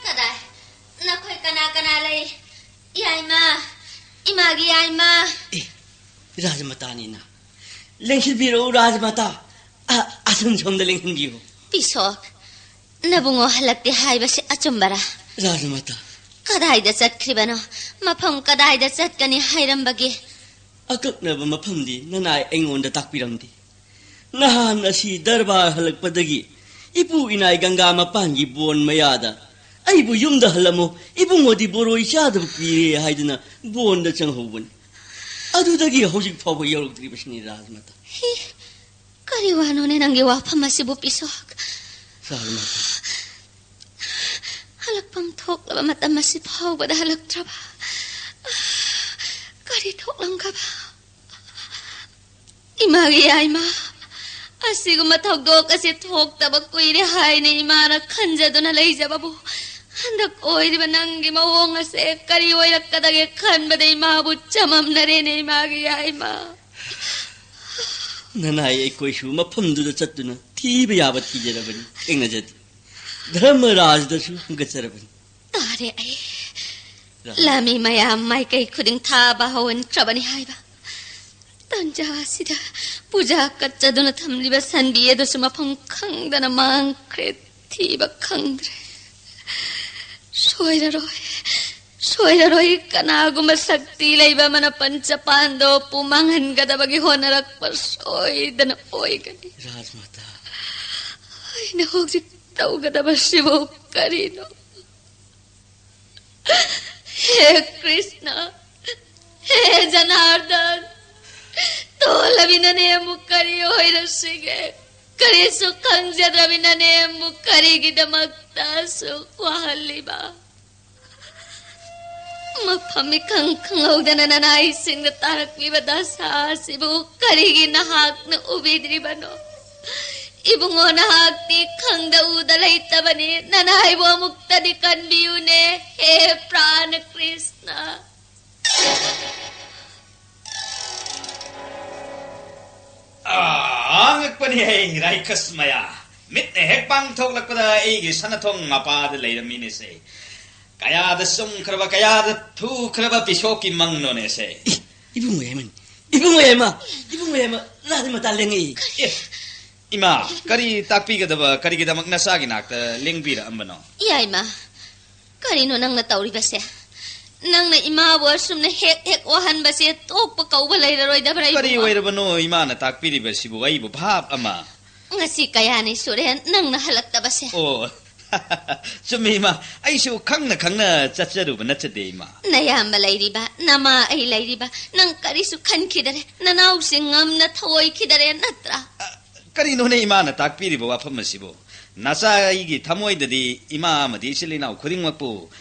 ꯀꯗꯥꯏ? ꯅꯈꯣꯏ ꯀꯅꯥ ꯀꯅꯥ ꯂꯩ? ꯌꯥꯏꯃ, ꯏꯃꯥꯒꯤ ꯌꯥꯏꯃ꯫ ꯑꯦ, ꯔꯥꯖꯃꯇꯥꯅꯤꯅ꯫ ꯂꯦꯡꯁꯤꯟꯕꯤꯔꯛꯎ, ꯔꯥꯖꯃꯇꯥ꯫ ꯑ, ꯑꯁꯨꯝ ꯁꯣꯝꯗ ꯂꯦꯡꯁꯤꯟꯕꯤꯌꯨ꯫ ꯄꯤꯁꯣꯛ, ꯅꯕꯨꯡꯉꯣ ꯍꯜꯂꯛꯇꯦ ꯍꯥꯏꯕꯁꯤ ꯑꯆꯨꯝꯕꯔꯥ? ꯔꯥꯖꯃꯇꯥ꯫ ꯀꯗꯥꯏꯗ ꯆꯠꯈ꯭ꯔꯤꯕꯅꯣ? ꯃꯐꯝ ꯀꯗꯥꯏꯗ ꯆꯠꯀꯅꯤ ꯍꯥꯏꯔꯝꯕꯒꯦ? ꯑꯀꯛꯅꯕ ꯃꯐꯝꯗꯤ ꯅꯅꯥꯏ ꯑꯩꯉꯣꯟꯗ ꯇꯥꯛꯄꯤꯔꯝꯗꯦ꯫ ꯅꯍꯥꯟ ꯑꯁꯤ ꯗꯔꯕꯥꯔ ꯍꯜꯂꯛꯄꯗꯒꯤ ꯏꯄꯨ ꯏꯅꯥꯏ ꯒꯪꯒꯥ ꯃꯄꯥꯟꯒꯤ ꯕꯣꯟ ꯃꯌꯥꯗ ꯑꯩꯕꯨ ꯌꯨꯝꯗ ꯍꯜꯂꯝꯃꯨ, ꯏꯕꯨꯡꯉꯣꯗꯤ ꯕꯣꯔꯣꯏ ꯆꯥꯗꯕ ꯀꯨꯏꯔꯦ ꯍꯥꯏꯗꯨꯅ ꯕꯣꯟꯗ ꯆꯪꯍꯧꯕꯅꯤ꯫ ꯑꯗꯨꯗꯒꯤ ꯍꯧꯖꯤꯛ ꯐꯥꯎꯕ ꯌꯧꯔꯛꯇ꯭ꯔꯤꯕꯁꯤꯅꯤ, ꯔꯥꯖꯃꯥꯇꯥ꯫ ꯍꯤ, ꯀꯔꯤ ꯋꯥꯅꯣꯅꯦ ꯅꯪꯒꯤ ꯋꯥꯐꯝ ꯑꯁꯤꯕꯨ, ꯄꯤꯁꯣꯛ? ꯔꯥꯖꯃꯥꯇꯥ꯫ ꯍꯜꯂꯛꯐꯝ ꯊꯣꯛꯂꯕ ꯃꯇꯝ ꯑꯁꯤ ꯐꯥꯎꯕꯗ ꯍꯜꯂꯛꯇ꯭ꯔꯕ? ꯀꯔꯤ ꯊꯣꯛꯂꯝꯒꯕ? ꯏꯃꯥꯒꯤ ꯌꯥꯏꯃ, ꯑꯁꯤꯒꯨꯝꯕ ꯊꯧꯗꯣꯛ ꯑꯁꯤ ꯊꯣꯛꯇꯕ ꯀꯨꯏꯔꯦ ꯍꯥꯏꯅ ꯏꯃꯥꯅ ꯈꯟꯖꯗꯨꯅ ꯂꯩꯖꯕꯕꯨ, ꯍꯟꯗꯛ ꯑꯣꯏꯔꯤꯕ ꯅꯪꯒꯤ ꯃꯑꯣꯡ ꯑꯁꯦ ꯀꯔꯤ ꯑꯣꯏꯔꯛꯀꯗꯒꯦ ꯈꯟꯕꯗ ꯏꯃꯥꯕꯨ ꯆꯃꯝꯅꯔꯦꯅꯦ, ꯏꯃꯥꯒꯤ ꯌꯥꯏꯃ꯫ ꯅꯅꯥꯏ ꯑꯩꯈꯣꯏꯁꯨ ꯃꯐꯝꯗꯨꯗ ꯆꯠꯇꯨꯅ ꯊꯤꯕ ꯌꯥꯕ ꯊꯤꯖꯔꯕꯅꯤ, ꯊꯦꯡꯅꯖꯗꯦ꯫ ꯙꯔꯃꯔꯥꯖꯗꯁꯨ ꯍꯪꯒꯠꯆꯔꯕꯅꯤ꯫ ꯇꯥꯔꯦ ꯑꯩ꯫ ꯔꯥ- ꯂꯥꯃꯤ ꯃꯌꯥꯝ ꯃꯥꯏꯀꯩ ꯈꯨꯗꯤꯡ ꯊꯥꯕ ꯍꯧꯍꯟꯈ꯭ꯔꯕꯅꯤ ꯍꯥꯏꯕ꯫ ꯇꯟꯖꯥ ꯑꯁꯤꯗ ꯄꯨꯖꯥ ꯀꯠꯆꯗꯨꯅ ꯊꯝꯂꯤꯕ ꯁꯟꯕꯤ ꯑꯗꯨꯁꯨ ꯃꯐꯝ ꯈꯪꯗꯅ ꯃꯥꯡꯈ꯭ꯔꯦ꯫ ꯊꯤꯕ ꯈꯪꯗ꯭ꯔꯦ꯫ ꯁꯣꯏꯔꯔꯣꯏ, ꯁꯣꯏꯔꯔꯣꯏ꯫ ꯀꯅꯥꯒꯨꯝꯕ ꯁꯛꯇꯤ ꯂꯩꯕ ꯑꯃꯅ ꯄꯟꯆꯄꯥꯟꯗꯣꯞꯄꯨ ꯃꯥꯡꯍꯟꯒꯗꯕꯒꯤ ꯍꯣꯠꯅꯔꯛꯄ ꯁꯣꯏꯗꯅ ꯑꯣꯏꯒꯅꯤ꯫ ꯔꯥꯖꯃꯥꯇꯥ꯫ ꯑꯩꯅ ꯍꯧꯖꯤꯛ ꯇꯧꯒꯗꯕꯁꯤꯕꯨ ꯀꯔꯤꯅꯣ? ꯍꯦ ꯀ꯭ꯔꯤꯁꯅ, ꯍꯦ ꯖꯅꯥꯔꯗꯟ, ꯇꯣꯜꯂꯕꯤꯅꯅꯦ ꯑꯃꯨꯛ ꯀꯔꯤ ꯑꯣꯏꯔꯁꯤꯒꯦ? ꯀꯔꯤꯁꯨ ꯈꯪꯖꯗ꯭ꯔꯕꯤꯅꯅꯦ ꯑꯃꯨꯛ ꯀꯔꯤꯒꯤꯗꯃꯛꯇ ꯑꯁꯨꯛ ꯋꯥꯍꯜꯂꯤꯕ? ꯃꯐꯝ ꯏꯈꯪ ꯈꯪꯍꯧꯗꯅ ꯅꯅꯥꯏꯁꯤꯡꯗ ꯇꯥꯔꯛꯂꯤꯕ ꯗꯁꯥ ꯑꯁꯤꯕꯨ ꯀꯔꯤꯒꯤ ꯅꯍꯥꯛꯅ ꯎꯕꯤꯗ꯭ꯔꯤꯕꯅꯣ? ꯏꯕꯨꯡꯉꯣ, ꯅꯍꯥꯛꯇꯤ ꯈꯪꯗ ꯎꯗ ꯂꯩꯇꯕꯅꯤ꯫ ꯅꯅꯥꯏꯕꯨ ꯑꯃꯨꯛꯇꯗꯤ ꯀꯟꯕꯤꯌꯨꯅꯦ, ꯍꯦ ꯄ꯭ꯔꯥꯅ ꯀ꯭ꯔꯤꯁꯅ꯫ ꯑꯥ, ꯑꯉꯛꯄꯅꯤ ꯍꯦ, ꯔꯥꯏꯀꯁ ꯃꯌꯥ꯫ ꯃꯤꯠꯅ ꯍꯦꯛ ꯄꯥꯡꯊꯣꯛꯂꯛꯄꯗ ꯑꯩꯒꯤ ꯁꯅꯥꯊꯣꯡ ꯃꯄꯥꯗ ꯂꯩꯔꯝꯃꯤꯅꯦꯁꯦ꯫ ꯀꯌꯥꯗ ꯆꯨꯝꯈ꯭ꯔꯕ, ꯀꯌꯥꯗ ꯊꯨꯈ꯭ꯔꯕ ꯄꯤꯁꯣꯛꯀꯤ ꯃꯪꯅꯣꯅꯦꯁꯦ꯫ ꯏ, ꯏꯕꯨꯡꯉꯣ ꯍꯦꯃꯟ, ꯏꯕꯨꯡꯉꯣ ꯍꯦꯃ, ꯏꯕꯨꯡꯉꯣ ꯍꯦꯃ, ꯅꯍꯥꯟ ꯃꯇꯥ ꯂꯦꯡꯉꯛꯏ꯫ ꯑꯦ, ꯏꯃꯥ, ꯀꯔꯤ ꯇꯥꯛꯄꯤꯒꯗꯕ, ꯀꯔꯤꯒꯤꯗꯃꯛ ꯅꯆꯥꯒꯤ ꯅꯥꯛꯇ ꯂꯦꯡꯕꯤꯔꯛꯑꯝꯕꯅꯣ? ꯌꯥꯏꯃ, ꯀꯔꯤꯅꯣ ꯅꯪꯅ ꯇꯧꯔꯤꯕꯁꯦ? ꯅꯪꯅ ꯏꯃꯥꯕꯨ ꯑꯁꯨꯝꯅ ꯍꯦꯛ ꯍꯦꯛ ꯋꯥꯍꯟꯕꯁꯦ ꯇꯣꯛꯄ ꯀꯧꯕ ꯂꯩꯔꯔꯣꯏꯗꯕ꯭ꯔꯥ, ꯀꯔꯤ ꯏꯕꯨꯡꯉꯣ? ꯑꯣꯏꯔꯕꯅꯣ ꯏꯃꯥꯅ ꯇꯥꯛꯄꯤꯔꯤꯕꯁꯤꯕꯨ ꯑꯩꯕꯨ ꯚꯥꯞ ꯑꯃ? ꯉꯁꯤ ꯀꯌꯥꯅꯤ ꯁꯨꯔꯦ ꯅꯪꯅ ꯍꯜꯂꯛꯇꯕꯁꯦ? ꯑꯣ, ꯆꯨꯝꯃꯤ ꯏꯃꯥ, ꯑꯩꯁꯨ ꯈꯪꯅ ꯈꯪꯅ ꯆꯠꯆꯔꯨꯕ ꯅꯠꯆꯗꯦ ꯏꯃꯥ꯫ ꯅꯌꯥꯝꯕ ꯂꯩꯔꯤꯕ, ꯅꯃꯥ ꯑꯩ ꯂꯩꯔꯤꯕ, ꯅꯪ ꯀꯔꯤꯁꯨ ꯈꯟꯈꯤꯗꯔꯦ, ꯅꯅꯥꯎꯁꯤꯡ ꯉꯝꯅ ꯊꯑꯣꯏꯈꯤꯗꯔꯦ ꯅꯠꯇ꯭ꯔꯥ? ꯑ, ꯀꯔꯤꯅꯣꯅꯦ ꯏꯃꯥꯅ ꯇꯥꯛꯄꯤꯔꯤꯕ ꯋꯥꯐꯝ ꯑꯁꯤꯕꯨ? ꯅꯆꯥ ꯑꯩꯒꯤ ꯊꯃꯣꯏꯗꯗꯤ ꯏꯃꯥ ꯑꯃꯗꯤ ꯏꯆꯤꯜ ꯏꯅꯥꯎ ꯈꯨꯗꯤꯡꯃꯛꯄꯨ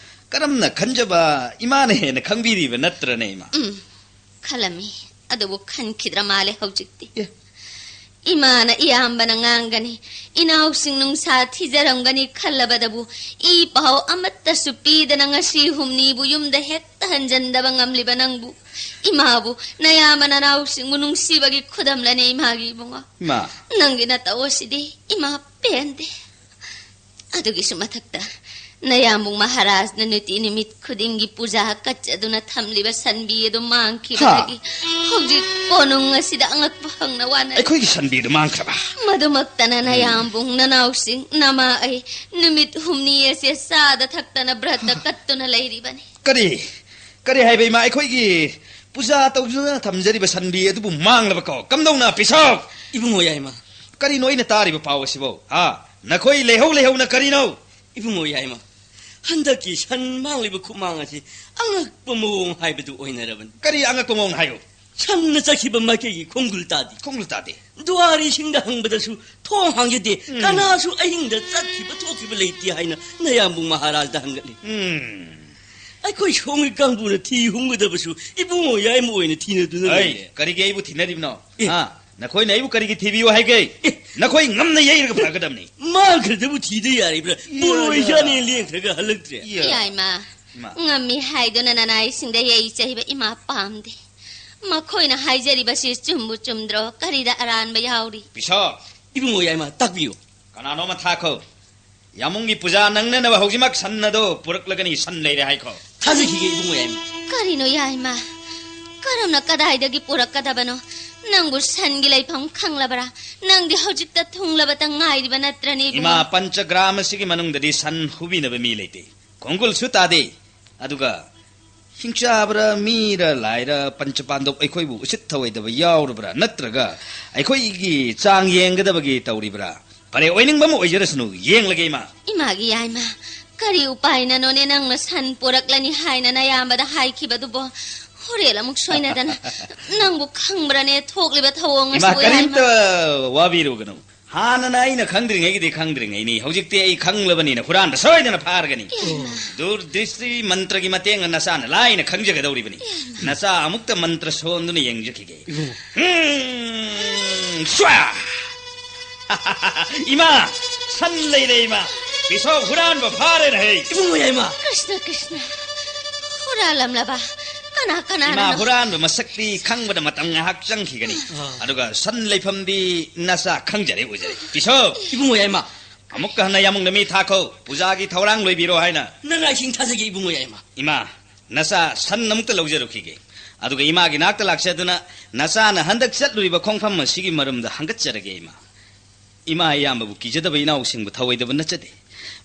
ꯀꯔꯝꯅ ꯈꯟꯖꯕ ꯏꯃꯥꯅ ꯍꯦꯟꯅ ꯈꯪꯕꯤꯔꯤꯕ ꯅꯠꯇ꯭ꯔꯅꯦ ꯏꯃꯥ? ꯎꯝ, ꯈꯜꯂꯝꯃꯤ, ꯑꯗꯨꯕꯨ ꯈꯟꯈꯤꯗ꯭ꯔ ꯃꯥꯜꯂꯦ ꯍꯧꯖꯤꯛꯇꯤ꯫ ꯑꯦ꯫ ꯏꯃꯥꯅ ꯏꯌꯥꯝꯕꯅ ꯉꯥꯡꯒꯅꯤ, ꯏꯅꯥꯎꯁꯤꯡ ꯅꯨꯡꯁꯥ ꯊꯤꯖꯔꯝꯒꯅꯤ ꯈꯜꯂꯕꯗꯕꯨ ꯏ ꯄꯥꯎ ꯑꯃꯠꯇꯁꯨ ꯄꯤꯗꯅ ꯉꯁꯤ ꯍꯨꯝꯅꯤꯕꯨ ꯌꯨꯝꯗ ꯍꯦꯛꯇ ꯍꯟꯖꯟꯗꯕ ꯉꯝꯂꯤꯕ ꯅꯪꯕꯨ, ꯏꯃꯥꯕꯨ, ꯅꯌꯥꯝꯕ ꯅꯅꯥꯎꯁꯤꯡꯕꯨ ꯅꯨꯡꯁꯤꯕꯒꯤ ꯈꯨꯗꯝꯂꯅꯦ ꯏꯃꯥꯒꯤ ꯏꯕꯨꯡꯉꯣ꯫ ꯏꯃꯥ꯫ ꯅꯪꯒꯤ ꯅꯇꯧ ꯑꯁꯤꯗꯤ ꯏꯃꯥ ꯄꯦꯟꯗꯦ꯫ ꯑꯗꯨꯒꯤꯁꯨ ꯃꯊꯛꯇ ꯅꯌꯥꯝꯕꯨꯡ ꯃꯍꯥꯔꯥꯖꯅ ꯅꯨꯡꯇꯤ ꯅꯨꯃꯤꯠ ꯈꯨꯗꯤꯡꯒꯤ ꯄꯨꯖꯥ ꯀꯠꯆꯗꯨꯅ ꯊꯝꯂꯤꯕ ꯁꯟꯕꯤ ꯑꯗꯨ ꯃꯥꯡꯈꯤꯕꯗꯒꯤ ꯍꯥ? ꯍꯧꯖꯤꯛ ꯀꯣꯅꯨꯡ ꯑꯁꯤꯗ ꯑꯉꯛꯄ ꯍꯪꯅ ꯋꯥꯅꯔꯤ꯫ ꯑꯩꯈꯣꯏꯒꯤ ꯁꯟꯕꯤ ꯑꯗꯨ ꯃꯥꯡꯈ꯭ꯔꯕ? ꯃꯗꯨꯃꯛꯇꯅ ꯎꯝ꯫ ꯅꯌꯥꯝꯕꯨꯡ, ꯅꯅꯥꯎꯁꯤꯡ, ꯅꯃꯥ ꯑꯩ ꯅꯨꯃꯤꯠ ꯍꯨꯝꯅꯤ ꯑꯁꯦ ꯆꯥꯗ ꯊꯛꯇꯅ ꯕ꯭ꯔꯠꯇ ꯀꯠꯇꯨꯅ ꯂꯩꯔꯤꯕꯅꯤ꯫ ꯀꯔꯤ? ꯀꯔꯤ ꯍꯥꯏꯕ ꯏꯃꯥ? ꯑꯩꯈꯣꯏꯒꯤ ꯄꯨꯖꯥ ꯇꯧꯗꯨꯅ ꯊꯝꯖꯔꯤꯕ ꯁꯟꯕꯤ ꯑꯗꯨꯕꯨ ꯃꯥꯡꯂꯕꯀꯣ? ꯀꯝꯗꯧꯅ, ꯄꯤꯁꯥꯎ? ꯏꯕꯨꯡꯉꯣ ꯌꯥꯏꯃ꯫ ꯀꯔꯤꯅꯣ ꯑꯩꯅ ꯇꯥꯔꯤꯕ ꯄꯥꯎ ꯑꯁꯤꯕꯣ? ꯍꯥ? ꯅꯈꯣꯏ ꯂꯩꯍꯧ ꯂꯩꯍꯧꯅ ꯀꯔꯤꯅꯣ? ꯏꯕꯨꯡꯉꯣ ꯌꯥꯏꯃ, ꯍꯟꯗꯛꯀꯤ ꯁꯟ ꯃꯥꯡꯂꯤꯕ ꯈꯨꯃꯥꯡ ꯑꯁꯤ ꯑꯉꯛꯄ ꯃꯑꯣꯡ ꯍꯥꯏꯕꯗꯨ ꯑꯣꯏꯅꯔꯕꯅꯤ꯫ ꯀꯔꯤ ꯑꯉꯛꯄ ꯃꯑꯣꯡ ꯍꯥꯏꯌꯨ? ꯁꯟꯅ ꯆꯠꯈꯤꯕ ꯃꯥꯏꯀꯩꯒꯤ ꯈꯣꯡꯒꯨꯜ ꯇꯥꯗꯦ꯫ ꯈꯣꯡꯒꯨꯜ ꯇꯥꯗꯦ꯫ ꯗꯨꯋꯥꯔꯤꯁꯤꯡꯗ ꯍꯪꯕꯗꯁꯨ ꯊꯣꯡ ꯍꯥꯡꯖꯗꯦ꯫ ꯎꯝ꯫ ꯀꯅꯥꯁꯨ ꯑꯍꯤꯡꯗ ꯆꯠꯈꯤꯕ ꯊꯣꯛꯈꯤꯕ ꯂꯩꯇꯦ ꯍꯥꯏꯅ ꯅꯌꯥꯝꯕꯨꯡ ꯃꯍꯥꯔꯥꯖꯗ ꯍꯪꯒꯠꯂꯤ꯫ ꯎꯝ꯫ ꯑꯩꯈꯣꯏ ꯁꯣꯝꯒꯤ ꯀꯥꯡꯕꯨꯅ ꯊꯤ ꯍꯨꯝꯒꯗꯕꯁꯨ ꯏꯕꯨꯡꯉꯣ ꯌꯥꯏꯃ ꯑꯣꯏꯅ ꯊꯤꯅꯗꯨꯅ ꯑꯩ, ꯂꯩꯔꯦ꯫ ꯀꯔꯤꯒꯤ ꯑꯩꯕꯨ ꯊꯤꯅꯔꯤꯕꯅꯣ? ꯑꯦ꯫ ꯍꯥ? ꯅꯈꯣꯏꯅ ꯑꯩꯕꯨ ꯀꯔꯤꯒꯤ ꯊꯤꯕꯤꯌꯨ ꯍꯥꯏꯒꯦ? ꯑꯦ꯫ ꯅꯈꯣꯏ ꯉꯝꯅ ꯌꯩꯔꯒ ꯐꯒꯗꯕꯅꯤ꯫ ꯃꯥꯡꯈ꯭ꯔꯗꯕꯨ ꯊꯤꯗ ꯌꯥꯔꯤꯕ꯭ꯔꯥ? ꯏꯌꯥ, ꯄꯣꯔꯣꯏ ꯏꯌꯥ꯫ ꯆꯥꯅꯦ ꯂꯦꯡꯈ꯭ꯔꯒ ꯍꯜꯂꯛꯇ꯭ꯔꯦ꯫ ꯏꯌꯥ꯫ ꯏꯌꯥ ꯏꯃꯥ, ꯏꯃꯥ꯫ ꯉꯝꯃꯤ ꯍꯥꯏꯗꯨꯅ ꯅꯅꯥꯏꯁꯤꯡꯗ ꯌꯩ ꯆꯩꯕ ꯏꯃꯥ ꯄꯥꯝꯗꯦ꯫ ꯃꯈꯣꯏꯅ ꯍꯥꯏꯖꯔꯤꯕꯁꯤ ꯆꯨꯝꯕꯨ ꯆꯨꯝꯗ꯭ꯔꯣ? ꯀꯔꯤꯗ ꯑꯔꯥꯟꯕ ꯌꯥꯎꯔꯤ? ꯄꯤꯁꯥ꯫ ꯏꯕꯨꯡꯉꯣ ꯌꯥꯏꯃ, ꯇꯥꯛꯄꯤꯌꯨ꯫ ꯀꯅꯥꯅꯣꯃ ꯊꯥꯈꯣ꯫ ꯌꯥꯃꯨꯡꯒꯤ ꯄꯨꯖꯥ ꯅꯪꯅꯅꯕ ꯍꯧꯖꯤꯛꯃꯛ ꯁꯟ ꯑꯗꯣ ꯄꯨꯔꯛꯂꯒꯅꯤ, ꯁꯟ ꯂꯩꯔꯦ ꯍꯥꯏꯈꯣ꯫ ꯊꯥꯖꯈꯤꯒꯦ ꯏꯕꯨꯡꯉꯣ ꯌꯥꯏꯃ꯫ ꯀꯔꯤꯅꯣ ꯌꯥꯏꯃ? ꯀꯔꯝꯅ ꯀꯗꯥꯏꯗꯒꯤ ꯄꯨꯔꯛꯀꯗꯕꯅꯣ? ꯅꯪꯕꯨ ꯁꯟꯒꯤ ꯂꯩꯐꯝ ꯈꯪꯂꯕ꯭ꯔꯥ? ꯅꯪꯗꯤ ꯍꯧꯖꯤꯛꯇ ꯊꯨꯡꯂꯕꯇ ꯉꯥꯏꯔꯤꯕ ꯅꯠꯇ꯭ꯔꯅꯦ ꯏꯕꯨꯡꯉꯣ? ꯏꯃꯥ, ꯄꯟꯆꯒ꯭ꯔꯥꯝ ꯑꯁꯤꯒꯤ ꯃꯅꯨꯡꯗꯗꯤ ꯁꯟ ꯍꯨꯕꯤꯅꯕ ꯃꯤ ꯂꯩꯇꯦ꯫ ꯈꯣꯡꯒꯨꯜꯁꯨ ꯇꯥꯗꯦ꯫ ꯑꯗꯨꯒ ꯍꯤꯡꯆꯥꯕ꯭ꯔꯥ, ꯃꯤꯔ, ꯂꯥꯏꯔ, ꯄꯟꯆꯄꯥꯟꯗꯣꯞ ꯑꯩꯈꯣꯏꯕꯨ ꯎꯁꯤꯠ ꯊꯑꯣꯏꯗꯕ ꯌꯥꯎꯔꯕ꯭ꯔꯥ? ꯅꯠꯇ꯭ꯔꯒ ꯑꯩꯈꯣꯏꯒꯤ ꯆꯥꯡ ꯌꯦꯡꯒꯗꯕꯒꯤ ꯇꯧꯔꯤꯕ꯭ꯔꯥ? ꯐꯔꯦ, ꯑꯣꯏꯅꯤꯡꯕ ꯑꯃ ꯑꯣꯏꯖꯔꯁꯅꯨ, ꯌꯦꯡꯂꯒꯦ ꯏꯃꯥ꯫ ꯏꯃꯥꯒꯤ ꯌꯥꯏꯃ, ꯀꯔꯤ ꯎꯄꯥꯏꯅꯅꯣꯅꯦ ꯅꯪꯅ ꯁꯟ ꯄꯨꯔꯛꯂꯅꯤ ꯍꯥꯏꯅ ꯅꯌꯥꯝꯕꯗ ꯍꯥꯏꯈꯤꯕꯗꯨꯕꯣ? ꯍꯣꯔꯦꯟ ꯑꯃꯨꯛ ꯁꯣꯏꯅꯗꯅ꯫ ꯅꯪꯕꯨ ꯈꯪꯕ꯭ꯔꯅꯦ ꯊꯣꯛꯂꯤꯕ ꯊꯧꯑꯣꯡ ꯏꯃꯥ, ꯑꯁꯤꯕꯨ ꯌꯥꯏꯃ? ꯀꯔꯤꯝꯇ ꯋꯥꯕꯤꯔꯨꯒꯅꯨ꯫ ꯍꯥꯟꯅꯅ ꯑꯩꯅ ꯈꯪꯗ꯭ꯔꯤꯉꯩꯒꯤꯗꯤ ꯈꯪꯗ꯭ꯔꯤꯉꯩꯅꯤ꯫ ꯍꯧꯖꯤꯛꯇꯤ ꯑꯩ ꯈꯪꯂꯕꯅꯤꯅ ꯍꯨꯔꯥꯟꯕ ꯁꯣꯏꯗꯅ ꯐꯥꯔꯒꯅꯤ꯫ ꯏꯃꯥ꯫ ꯗꯨꯔꯗ꯭ꯔꯤꯁꯇꯤ ꯃꯟꯇ꯭ꯔꯒꯤ ꯃꯇꯦꯡꯅ ꯅꯆꯥꯅ ꯂꯥꯏꯅ ꯈꯪꯖꯒꯗꯧꯔꯤꯕꯅꯤ꯫ ꯏꯃꯥ꯫ ꯅꯆꯥ ꯑꯃꯨꯛꯇ ꯃꯟꯇ꯭ꯔ ꯁꯣꯟꯗꯨꯅ ꯌꯦꯡꯖꯈꯤꯒꯦ꯫ ꯏꯕꯨꯡꯉꯣ꯫ ꯎꯝ, ꯁ꯭ꯋꯥ! ꯏꯃꯥ, ꯁꯟ ꯂꯩꯔꯦ ꯏꯃꯥ꯫ ꯄꯤꯁꯥꯎ ꯍꯨꯔꯥꯟꯕ ꯐꯥꯔꯦꯅ ꯍꯦ꯫ ꯏꯕꯨꯡꯉꯣ ꯌꯥꯏꯃ꯫ ꯀ꯭ꯔꯤꯁꯅ, ꯀ꯭ꯔꯤꯁꯅ꯫ ꯍꯨꯔꯥꯜꯂꯝꯂꯕ? ꯀꯅꯥ, ꯀꯅꯥꯅꯣ? ꯏꯃꯥ, ꯍꯨꯔꯥꯟꯕ ꯃꯁꯛꯇꯤ ꯈꯪꯕꯗ ꯃꯇꯝ ꯉꯥꯏꯍꯥꯛ ꯆꯪꯈꯤꯒꯅꯤ꯫ ꯑꯥ꯫ ꯑꯗꯨꯒ ꯁꯟ ꯂꯩꯐꯝꯗꯤ ꯅꯆꯥ ꯈꯪꯖꯔꯦ, ꯎꯖꯔꯦ꯫ ꯄꯤꯁꯥꯎ꯫ ꯏꯕꯨꯡꯉꯣ ꯌꯥꯏꯃ꯫ ꯑꯃꯨꯛꯀ ꯍꯟꯅ ꯌꯥꯝꯕꯨꯡꯗ ꯃꯤ ꯊꯥꯈꯣ, ꯄꯨꯖꯥꯒꯤ ꯊꯧꯔꯥꯡ ꯂꯣꯏꯕꯤꯔꯣ ꯍꯥꯏꯅ꯫ ꯅꯅꯥꯏꯁꯤꯡ ꯊꯥꯖꯒꯦ, ꯏꯕꯨꯡꯉꯣ ꯌꯥꯏꯃ꯫ ꯏꯃꯥ, ꯅꯆꯥ ꯁꯟ ꯑꯃꯨꯛꯇ ꯂꯧꯖꯔꯨꯈꯤꯒꯦ꯫ ꯑꯗꯨꯒ ꯏꯃꯥꯒꯤ ꯅꯥꯛꯇ ꯂꯥꯛꯆꯗꯨꯅ ꯅꯆꯥꯅ ꯍꯟꯗꯛ ꯆꯠꯂꯨꯔꯤꯕ ꯈꯣꯡꯐꯝ ꯑꯁꯤꯒꯤ ꯃꯔꯝꯗ ꯍꯪꯒꯠꯆꯔꯒꯦ, ꯏꯃꯥ꯫ ꯏꯃꯥ ꯏꯌꯥꯝꯕꯕꯨ ꯀꯤꯖꯗꯕ ꯏꯅꯥꯎꯁꯤꯡꯕꯨ ꯊꯧꯑꯣꯏꯗꯕ ꯅꯠꯆꯗꯦ꯫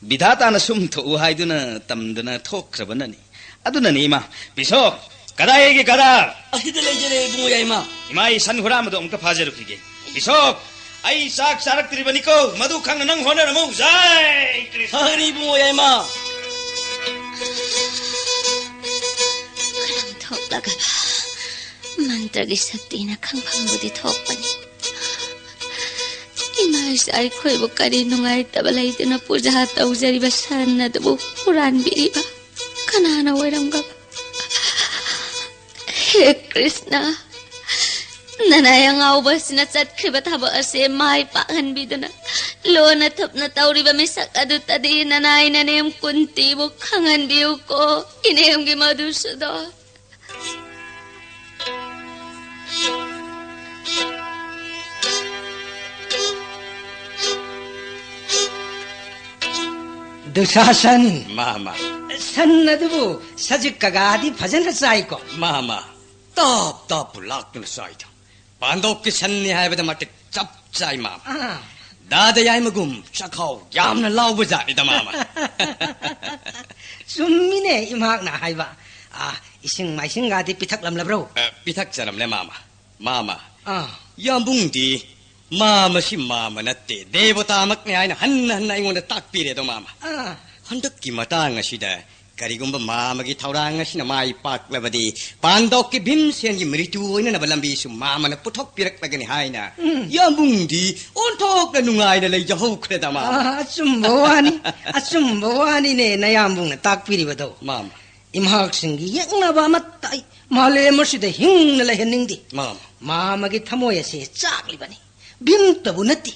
ꯕꯤꯙꯥꯇꯥꯅ ꯁꯨꯝ ꯊꯣꯛꯎ ꯍꯥꯏꯗꯨꯅ ꯇꯝꯗꯅ ꯊꯣꯛꯈ꯭ꯔꯕꯅꯅꯤ꯫ ꯑꯗꯨꯅꯅꯤ, ꯏꯃꯥ꯫ ꯕꯤꯁꯣꯞ, ꯀꯗꯥꯏꯒꯤ ꯒꯙꯥ? ꯑꯁꯤꯗ ꯂꯩꯖꯔꯦ, ꯏꯕꯨꯡꯉꯣ ꯌꯥꯏꯃ꯫ ꯏꯃꯥ, ꯑꯩ ꯁꯟ ꯍꯨꯔꯥꯟꯕꯗꯣ ꯑꯃꯨꯛꯇ ꯐꯥꯖꯔꯨꯈꯤꯒꯦ꯫ ꯕꯤꯁꯣꯞ, ꯑꯩ ꯆꯥꯛ ꯆꯥꯔꯛꯇ꯭ꯔꯤꯕꯅꯤꯀꯣ, ꯃꯗꯨ ꯈꯪꯅ ꯅꯪ ꯍꯣꯠꯅꯔꯝꯃꯨ꯫ ꯖꯥꯏ ꯀ꯭ꯔꯤꯁꯅ꯫ ꯐꯒꯅꯤ, ꯏꯕꯨꯡꯉꯣ ꯌꯥꯏꯃ꯫ ꯀꯔꯝ ꯊꯣꯛꯂꯒꯕ ꯃꯟꯇ꯭ꯔꯒꯤ ꯁꯛꯇꯤꯅ ꯈꯪꯐꯝꯕꯨꯗꯤ ꯊꯣꯛꯄꯅꯤ꯫ ꯏꯃꯥ ꯏꯆꯥ ꯑꯩꯈꯣꯏꯕꯨ ꯀꯔꯤ ꯅꯨꯡꯉꯥꯏꯇꯕ ꯂꯩꯗꯨꯅ ꯄꯨꯖꯥ ꯇꯧꯖꯔꯤꯕ ꯁꯟ ꯑꯗꯨꯕꯨ ꯍꯨꯔꯥꯟꯕꯤꯔꯤꯕ ꯀꯅꯥꯅ ꯑꯣꯏꯔꯝꯒꯕ? ꯍꯦ ꯀ꯭ꯔꯤꯁꯅ, ꯅꯅꯥꯏ ꯑꯉꯥꯎꯕ ꯑꯁꯤꯅ ꯆꯠꯈ꯭ꯔꯤꯕ ꯊꯕꯛ ꯑꯁꯦ ꯃꯥꯏ ꯄꯥꯛꯍꯟꯕꯤꯗꯨꯅ, ꯂꯣꯟꯅ ꯊꯨꯞꯅ ꯇꯧꯔꯤꯕ ꯃꯤꯁꯛ ꯑꯗꯨꯇꯗꯤ ꯅꯅꯥꯏ ꯅꯅꯦꯝ ꯀꯨꯟꯇꯤꯕꯨ ꯈꯪꯍꯟꯕꯤꯌꯨꯀꯣ, ꯏꯅꯦꯝꯒꯤ ꯃꯗꯨꯁꯨꯗꯣ꯫ ꯗꯨꯁꯥꯁꯟ꯫ ꯃꯥꯃ꯫ ꯁꯟ ꯑꯗꯨꯕꯨ ꯁꯖꯤꯛ ꯀꯒꯥꯗꯤ ꯐꯖꯅ ꯆꯥꯏꯀꯣ? ꯃꯥꯃ꯫ ꯇꯥꯞ ꯇꯥꯞꯄꯨ ꯂꯥꯛꯇꯨꯅ ꯆꯥꯏꯗ꯫ ꯄꯥꯟꯗꯣꯞꯀꯤ ꯁꯟꯅꯤ ꯍꯥꯏꯕꯗ ꯃꯇꯤꯛ ꯆꯞ ꯆꯥꯏ, ꯃꯥꯃ꯫ ꯑꯥ꯫ ꯗꯥꯗ ꯌꯥꯏꯃꯒꯨꯝ ꯆꯈꯥꯎ ꯌꯥꯝꯅ ꯂꯥꯎꯕ ꯖꯥꯠꯅꯤꯗ, ꯃꯥꯃ꯫ ꯆꯨꯝꯃꯤꯅꯦ ꯏꯃꯥꯛꯅ ꯍꯥꯏꯕ꯫ ꯑꯥ, ꯏꯁꯤꯡ ꯃꯥꯏꯁꯤꯡꯒꯗꯤ ꯄꯤꯊꯛꯂꯝꯂꯕ꯭ꯔꯣ? ꯑ, ꯄꯤꯊꯛꯆꯔꯝꯂꯦ, ꯃꯥꯃ꯫ ꯃꯥꯃ, ꯑꯥ꯫ ꯌꯥꯝꯕꯨꯡꯗꯤ ꯃꯥꯃꯁꯤ ꯃꯥꯃ ꯅꯠꯇꯦ, ꯗꯦꯕꯇꯥꯃꯛꯅꯤ ꯍꯥꯏꯅ ꯍꯟꯅ ꯍꯟꯅ ꯑꯩꯉꯣꯟꯗ ꯇꯥꯛꯄꯤꯔꯦꯗꯣ, ꯃꯥꯃ꯫ ꯑꯥ꯫ ꯍꯟꯗꯛꯀꯤ ꯃꯇꯥꯡ ꯑꯁꯤꯗ ꯀꯔꯤꯒꯨꯝꯕ ꯃꯥꯃꯒꯤ ꯊꯧꯔꯥꯡ ꯑꯁꯤꯅ ꯃꯥꯏ ꯄꯥꯛꯂꯕꯗꯤ, ꯄꯥꯟꯗꯣꯞꯀꯤ ꯚꯤꯝꯁꯦꯟꯒꯤ ꯃ꯭ꯔꯤꯇꯨ ꯑꯣꯏꯅꯅꯕ ꯂꯝꯕꯤꯁꯨ ꯃꯥꯃꯅ ꯄꯨꯊꯣꯛꯄꯤꯔꯛꯂꯒꯅꯤ ꯍꯥꯏꯅ ꯎꯝ꯫ ꯌꯥꯝꯕꯨꯡꯗꯤ ꯑꯣꯟꯊꯣꯛꯅ ꯅꯨꯡꯉꯥꯏꯅ ꯂꯩꯖꯍꯧꯈ꯭ꯔꯦꯗ, ꯃꯥꯃ꯫ ꯑꯥ, ꯑꯆꯨꯝꯕ ꯋꯥꯅꯤ, ꯑꯆꯨꯝꯕ ꯋꯥꯅꯤꯅꯦ ꯅꯌꯥꯝꯕꯨꯡꯅ ꯇꯥꯛꯄꯤꯔꯤꯕꯗꯣ꯫ ꯃꯥꯃ꯫ ꯏꯃꯥꯛꯁꯤꯡꯒꯤ ꯌꯦꯛꯅꯕ ꯑꯃꯠꯇ ꯑꯩ ꯃꯥꯂꯦꯝ ꯑꯁꯤꯗ ꯍꯤꯡꯅ ꯂꯩꯍꯟꯅꯤꯡꯗꯦ꯫ ꯃꯥꯃ꯫ ꯃꯥꯃꯒꯤ ꯊꯃꯣꯏ ꯑꯁꯦ ꯆꯥꯛꯂꯤꯕꯅꯤ꯫ ꯚꯤꯝꯇꯕꯨ ꯅꯠꯇꯦ,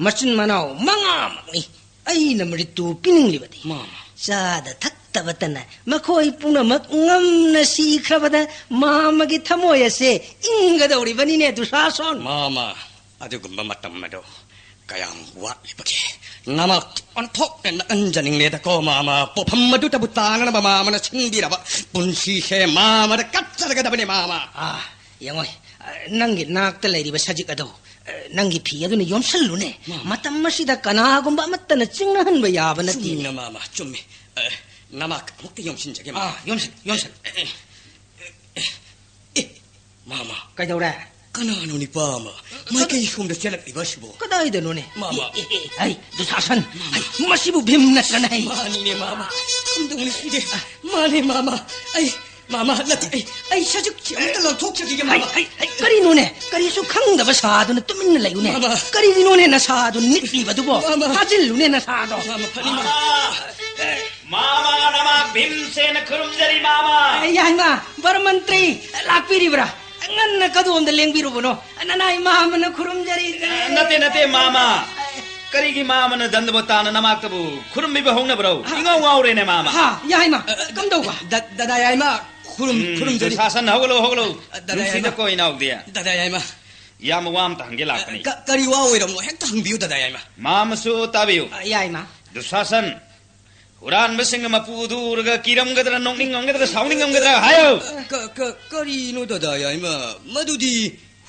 ꯃꯆꯤꯟ ꯃꯅꯥꯎ ꯃꯉꯥꯃꯛꯅꯤ ꯑꯩꯅ ꯃ꯭ꯔꯤꯇꯨ ꯄꯤꯅꯤꯡꯂꯤꯕꯗꯤ꯫ ꯃꯥꯃ꯫ ꯆꯥꯗ ꯊꯛꯇꯕꯇꯅ ꯃꯈꯣꯏ ꯄꯨꯝꯅꯃꯛ ꯉꯝꯅ ꯁꯤꯈ꯭ꯔꯕꯗ ꯃꯥꯃꯒꯤ ꯊꯃꯣꯏ ꯑꯁꯦ ꯏꯪꯒꯗꯧꯔꯤꯕꯅꯤꯅꯦ, ꯗꯨꯁꯥꯁꯣꯟ꯫ ꯃꯥꯃ, ꯑꯗꯨꯒꯨꯝꯕ ꯃꯇꯝ ꯑꯗꯣ ꯀꯌꯥꯝ ꯋꯥꯠꯂꯤꯕꯒꯦ? ꯅꯃꯥꯛ ꯑꯣꯟꯊꯣꯛꯅ ꯅꯛꯍꯟꯖꯅꯤꯡꯂꯦꯗꯀꯣ, ꯃꯥꯃ꯫ ꯄꯣꯠꯐꯝ ꯑꯗꯨꯇꯕꯨ ꯇꯥꯅꯅꯕ ꯃꯥꯃꯅ ꯁꯤꯟꯕꯤꯔꯕ ꯄꯨꯟꯁꯤꯁꯦ ꯃꯥꯃꯗ ꯀꯠꯆꯔꯒꯗꯕꯅꯦ, ꯃꯥꯃ꯫ ꯑꯥ, ꯌꯦꯡꯉꯣ, ꯑ, ꯅꯪꯒꯤ ꯅꯥꯛꯇ ꯂꯩꯔꯤꯕ ꯁꯖꯤꯛ ꯑꯗꯣ, ꯑ, ꯅꯪꯒꯤ ꯐꯤ ꯑꯗꯨꯅ ꯌꯣꯝꯁꯜꯂꯨꯅꯦ꯫ ꯃꯥꯃ꯫ ꯃꯇꯝ ꯑꯁꯤꯗ ꯀꯅꯥꯒꯨꯝꯕ ꯑꯃꯠꯇꯅ ꯆꯤꯡꯅꯍꯟꯕ ꯌꯥꯕ ꯅꯠꯇꯦꯅꯦ꯫ ꯆꯨꯝꯃꯤꯅ, ꯃꯥꯃ, ꯆꯨꯝꯃꯤ꯫ ꯑ, ꯅꯃꯥꯛ ꯑꯃꯨꯛꯇ ꯌꯣꯝꯁꯤꯟꯖꯒꯦ, ꯃꯥꯃ꯫ ꯑꯥ, ꯌꯣꯝꯁꯤꯜ, ꯌꯣꯝꯁꯤꯜ꯫ ꯑꯦ, ꯃꯥꯃ꯫ ꯀꯩꯗꯧꯔꯦ? ꯀꯅꯥꯅꯣ ꯅꯤꯄꯥ ꯑꯃ ꯃꯥꯏꯀꯩ ꯁꯣꯝꯗ ꯆꯦꯜꯂꯛꯂꯤꯕ ꯑꯁꯤꯕꯣ? ꯀꯗꯥꯏꯗꯅꯣꯅꯦ? ꯃꯥꯃ꯫ ꯑꯦ, ꯑꯦ, ꯑꯦ, ꯍꯩ, ꯗꯨꯁꯥꯁꯟ꯫ ꯃꯥꯃ꯫ ꯍꯩ, ꯃꯁꯤꯕꯨ ꯚꯤꯝ ꯅꯠꯇ꯭ꯔꯅꯦ? ꯍꯩ꯫ ꯃꯥꯅꯤꯅꯦ, ꯃꯥꯃ꯫ ꯀꯝꯗꯧꯅꯤ ꯁꯤꯗꯤ? ꯃꯥꯅꯦ, ꯃꯥꯃ꯫ ꯑꯩ, ꯃꯥꯃ, ꯅꯠꯇꯦ, ꯑꯩ, ꯑꯩ ꯁꯖꯤꯛꯁꯤ ꯑꯃꯨꯛꯇ ꯂꯪꯊꯣꯛꯆꯈꯤꯒꯦ, ꯍꯩ, ꯃꯥꯃ꯫ ꯍꯩ, ꯍꯩ, ꯀꯔꯤꯅꯣꯅꯦ? ꯀꯔꯤꯁꯨ ꯈꯪꯗꯕ ꯁꯥꯗꯨꯅ ꯇꯨꯃꯤꯟꯅ ꯂꯩꯌꯨꯅꯦ꯫ ꯃꯥꯃ꯫ ꯀꯔꯤꯒꯤꯅꯣꯅꯦ ꯅꯁꯥꯗꯨ ꯅꯤꯛꯂꯤꯕꯗꯨꯕꯣ? ꯃꯥꯃ꯫ ꯊꯥꯖꯤꯜꯂꯨꯅꯦ ꯅꯁꯥꯗꯣ꯫ ꯃꯥꯃ, ꯐꯅꯤ, ꯃꯥꯃ꯫ ꯃꯥꯃ, ꯅꯃꯥ ꯚꯤꯝꯁꯦꯅ ꯈꯨꯔꯨꯝꯖꯔꯤ, ꯃꯥꯃ꯫ ꯑꯦ, ꯌꯥꯏꯃ, ꯕꯔꯃꯟꯇ꯭ꯔꯤ, ꯂꯥꯛꯄꯤꯔꯤꯕ꯭ꯔꯥ? ꯉꯟꯅ ꯀꯗꯣꯝꯗ ꯂꯦꯡꯕꯤꯔꯨꯕꯅꯣ? ꯅꯅꯥꯏ ꯃꯥꯃꯅ ꯈꯨꯔꯨꯝꯖꯔꯤ꯫ ꯑꯦ, ꯅꯠꯇꯦ, ꯅꯠꯇꯦ, ꯃꯥꯃ꯫ ꯀꯔꯤꯒꯤ ꯃꯥꯃꯅ ꯗꯟꯗꯕ ꯇꯥꯅ ꯅꯃꯥꯛꯇꯕꯨ ꯈꯨꯔꯨꯝꯕꯤꯕ ꯍꯧꯅꯕ꯭ꯔꯣ? ꯍꯥ? ꯏꯉꯥꯎ ꯉꯥꯎꯔꯦꯅꯦ, ꯃꯥꯃ꯫ ꯍꯥ, ꯌꯥꯏꯃ, ꯀꯝꯗꯧꯕ? ꯗ-, ꯗꯗꯥ ꯌꯥꯏꯃ, ꯈꯨꯔꯨꯝ-, ꯎꯝ, ꯈꯨꯔꯨꯝꯖꯔꯤ꯫ ꯗꯨꯁꯥꯁꯟ, ꯍꯧꯒꯠꯂꯣ, ꯍꯧꯒꯠꯂꯣ꯫ ꯗꯗꯥ ꯌꯥꯏꯃ꯫ ꯅꯨꯡꯁꯤꯗꯀꯣ, ꯏꯅꯥꯎꯗꯤ꯫ ꯗꯗꯥ ꯌꯥꯏꯃ꯫ ꯏꯌꯥꯝꯕ ꯋꯥ ꯑꯝꯇ ꯍꯪꯒꯦ ꯂꯥꯛꯄꯅꯤ꯫ ꯀ-, ꯀꯔꯤ ꯋꯥ ꯑꯣꯏꯔꯕꯅꯣ? ꯍꯦꯛꯇ ꯍꯪꯕꯤꯌꯨ, ꯗꯗꯥ ꯌꯥꯏꯃ꯫ ꯃꯥꯃꯁꯨ ꯇꯥꯕꯤꯌꯨ꯫ ꯑ, ꯌꯥꯏꯃ꯫ ꯗꯨꯁꯥꯁꯟ, ꯍꯨꯔꯥꯟꯕꯁꯤꯡꯅ ꯃꯄꯨ ꯑꯗꯨ ꯎꯔꯒ ꯀꯤꯔꯝꯒꯗ꯭ꯔꯥ, ꯅꯣꯛꯅꯤꯡꯉꯝꯒꯗ꯭ꯔꯥ, ꯁꯥꯎꯅꯤꯡꯉꯝꯒꯗ꯭ꯔꯥ? ꯍꯥꯏꯌꯨ! ꯀ-, ꯀ-, ꯀꯔꯤꯅꯣ, ꯗꯗꯥ ꯌꯥꯏꯃ? ꯃꯗꯨꯗꯤ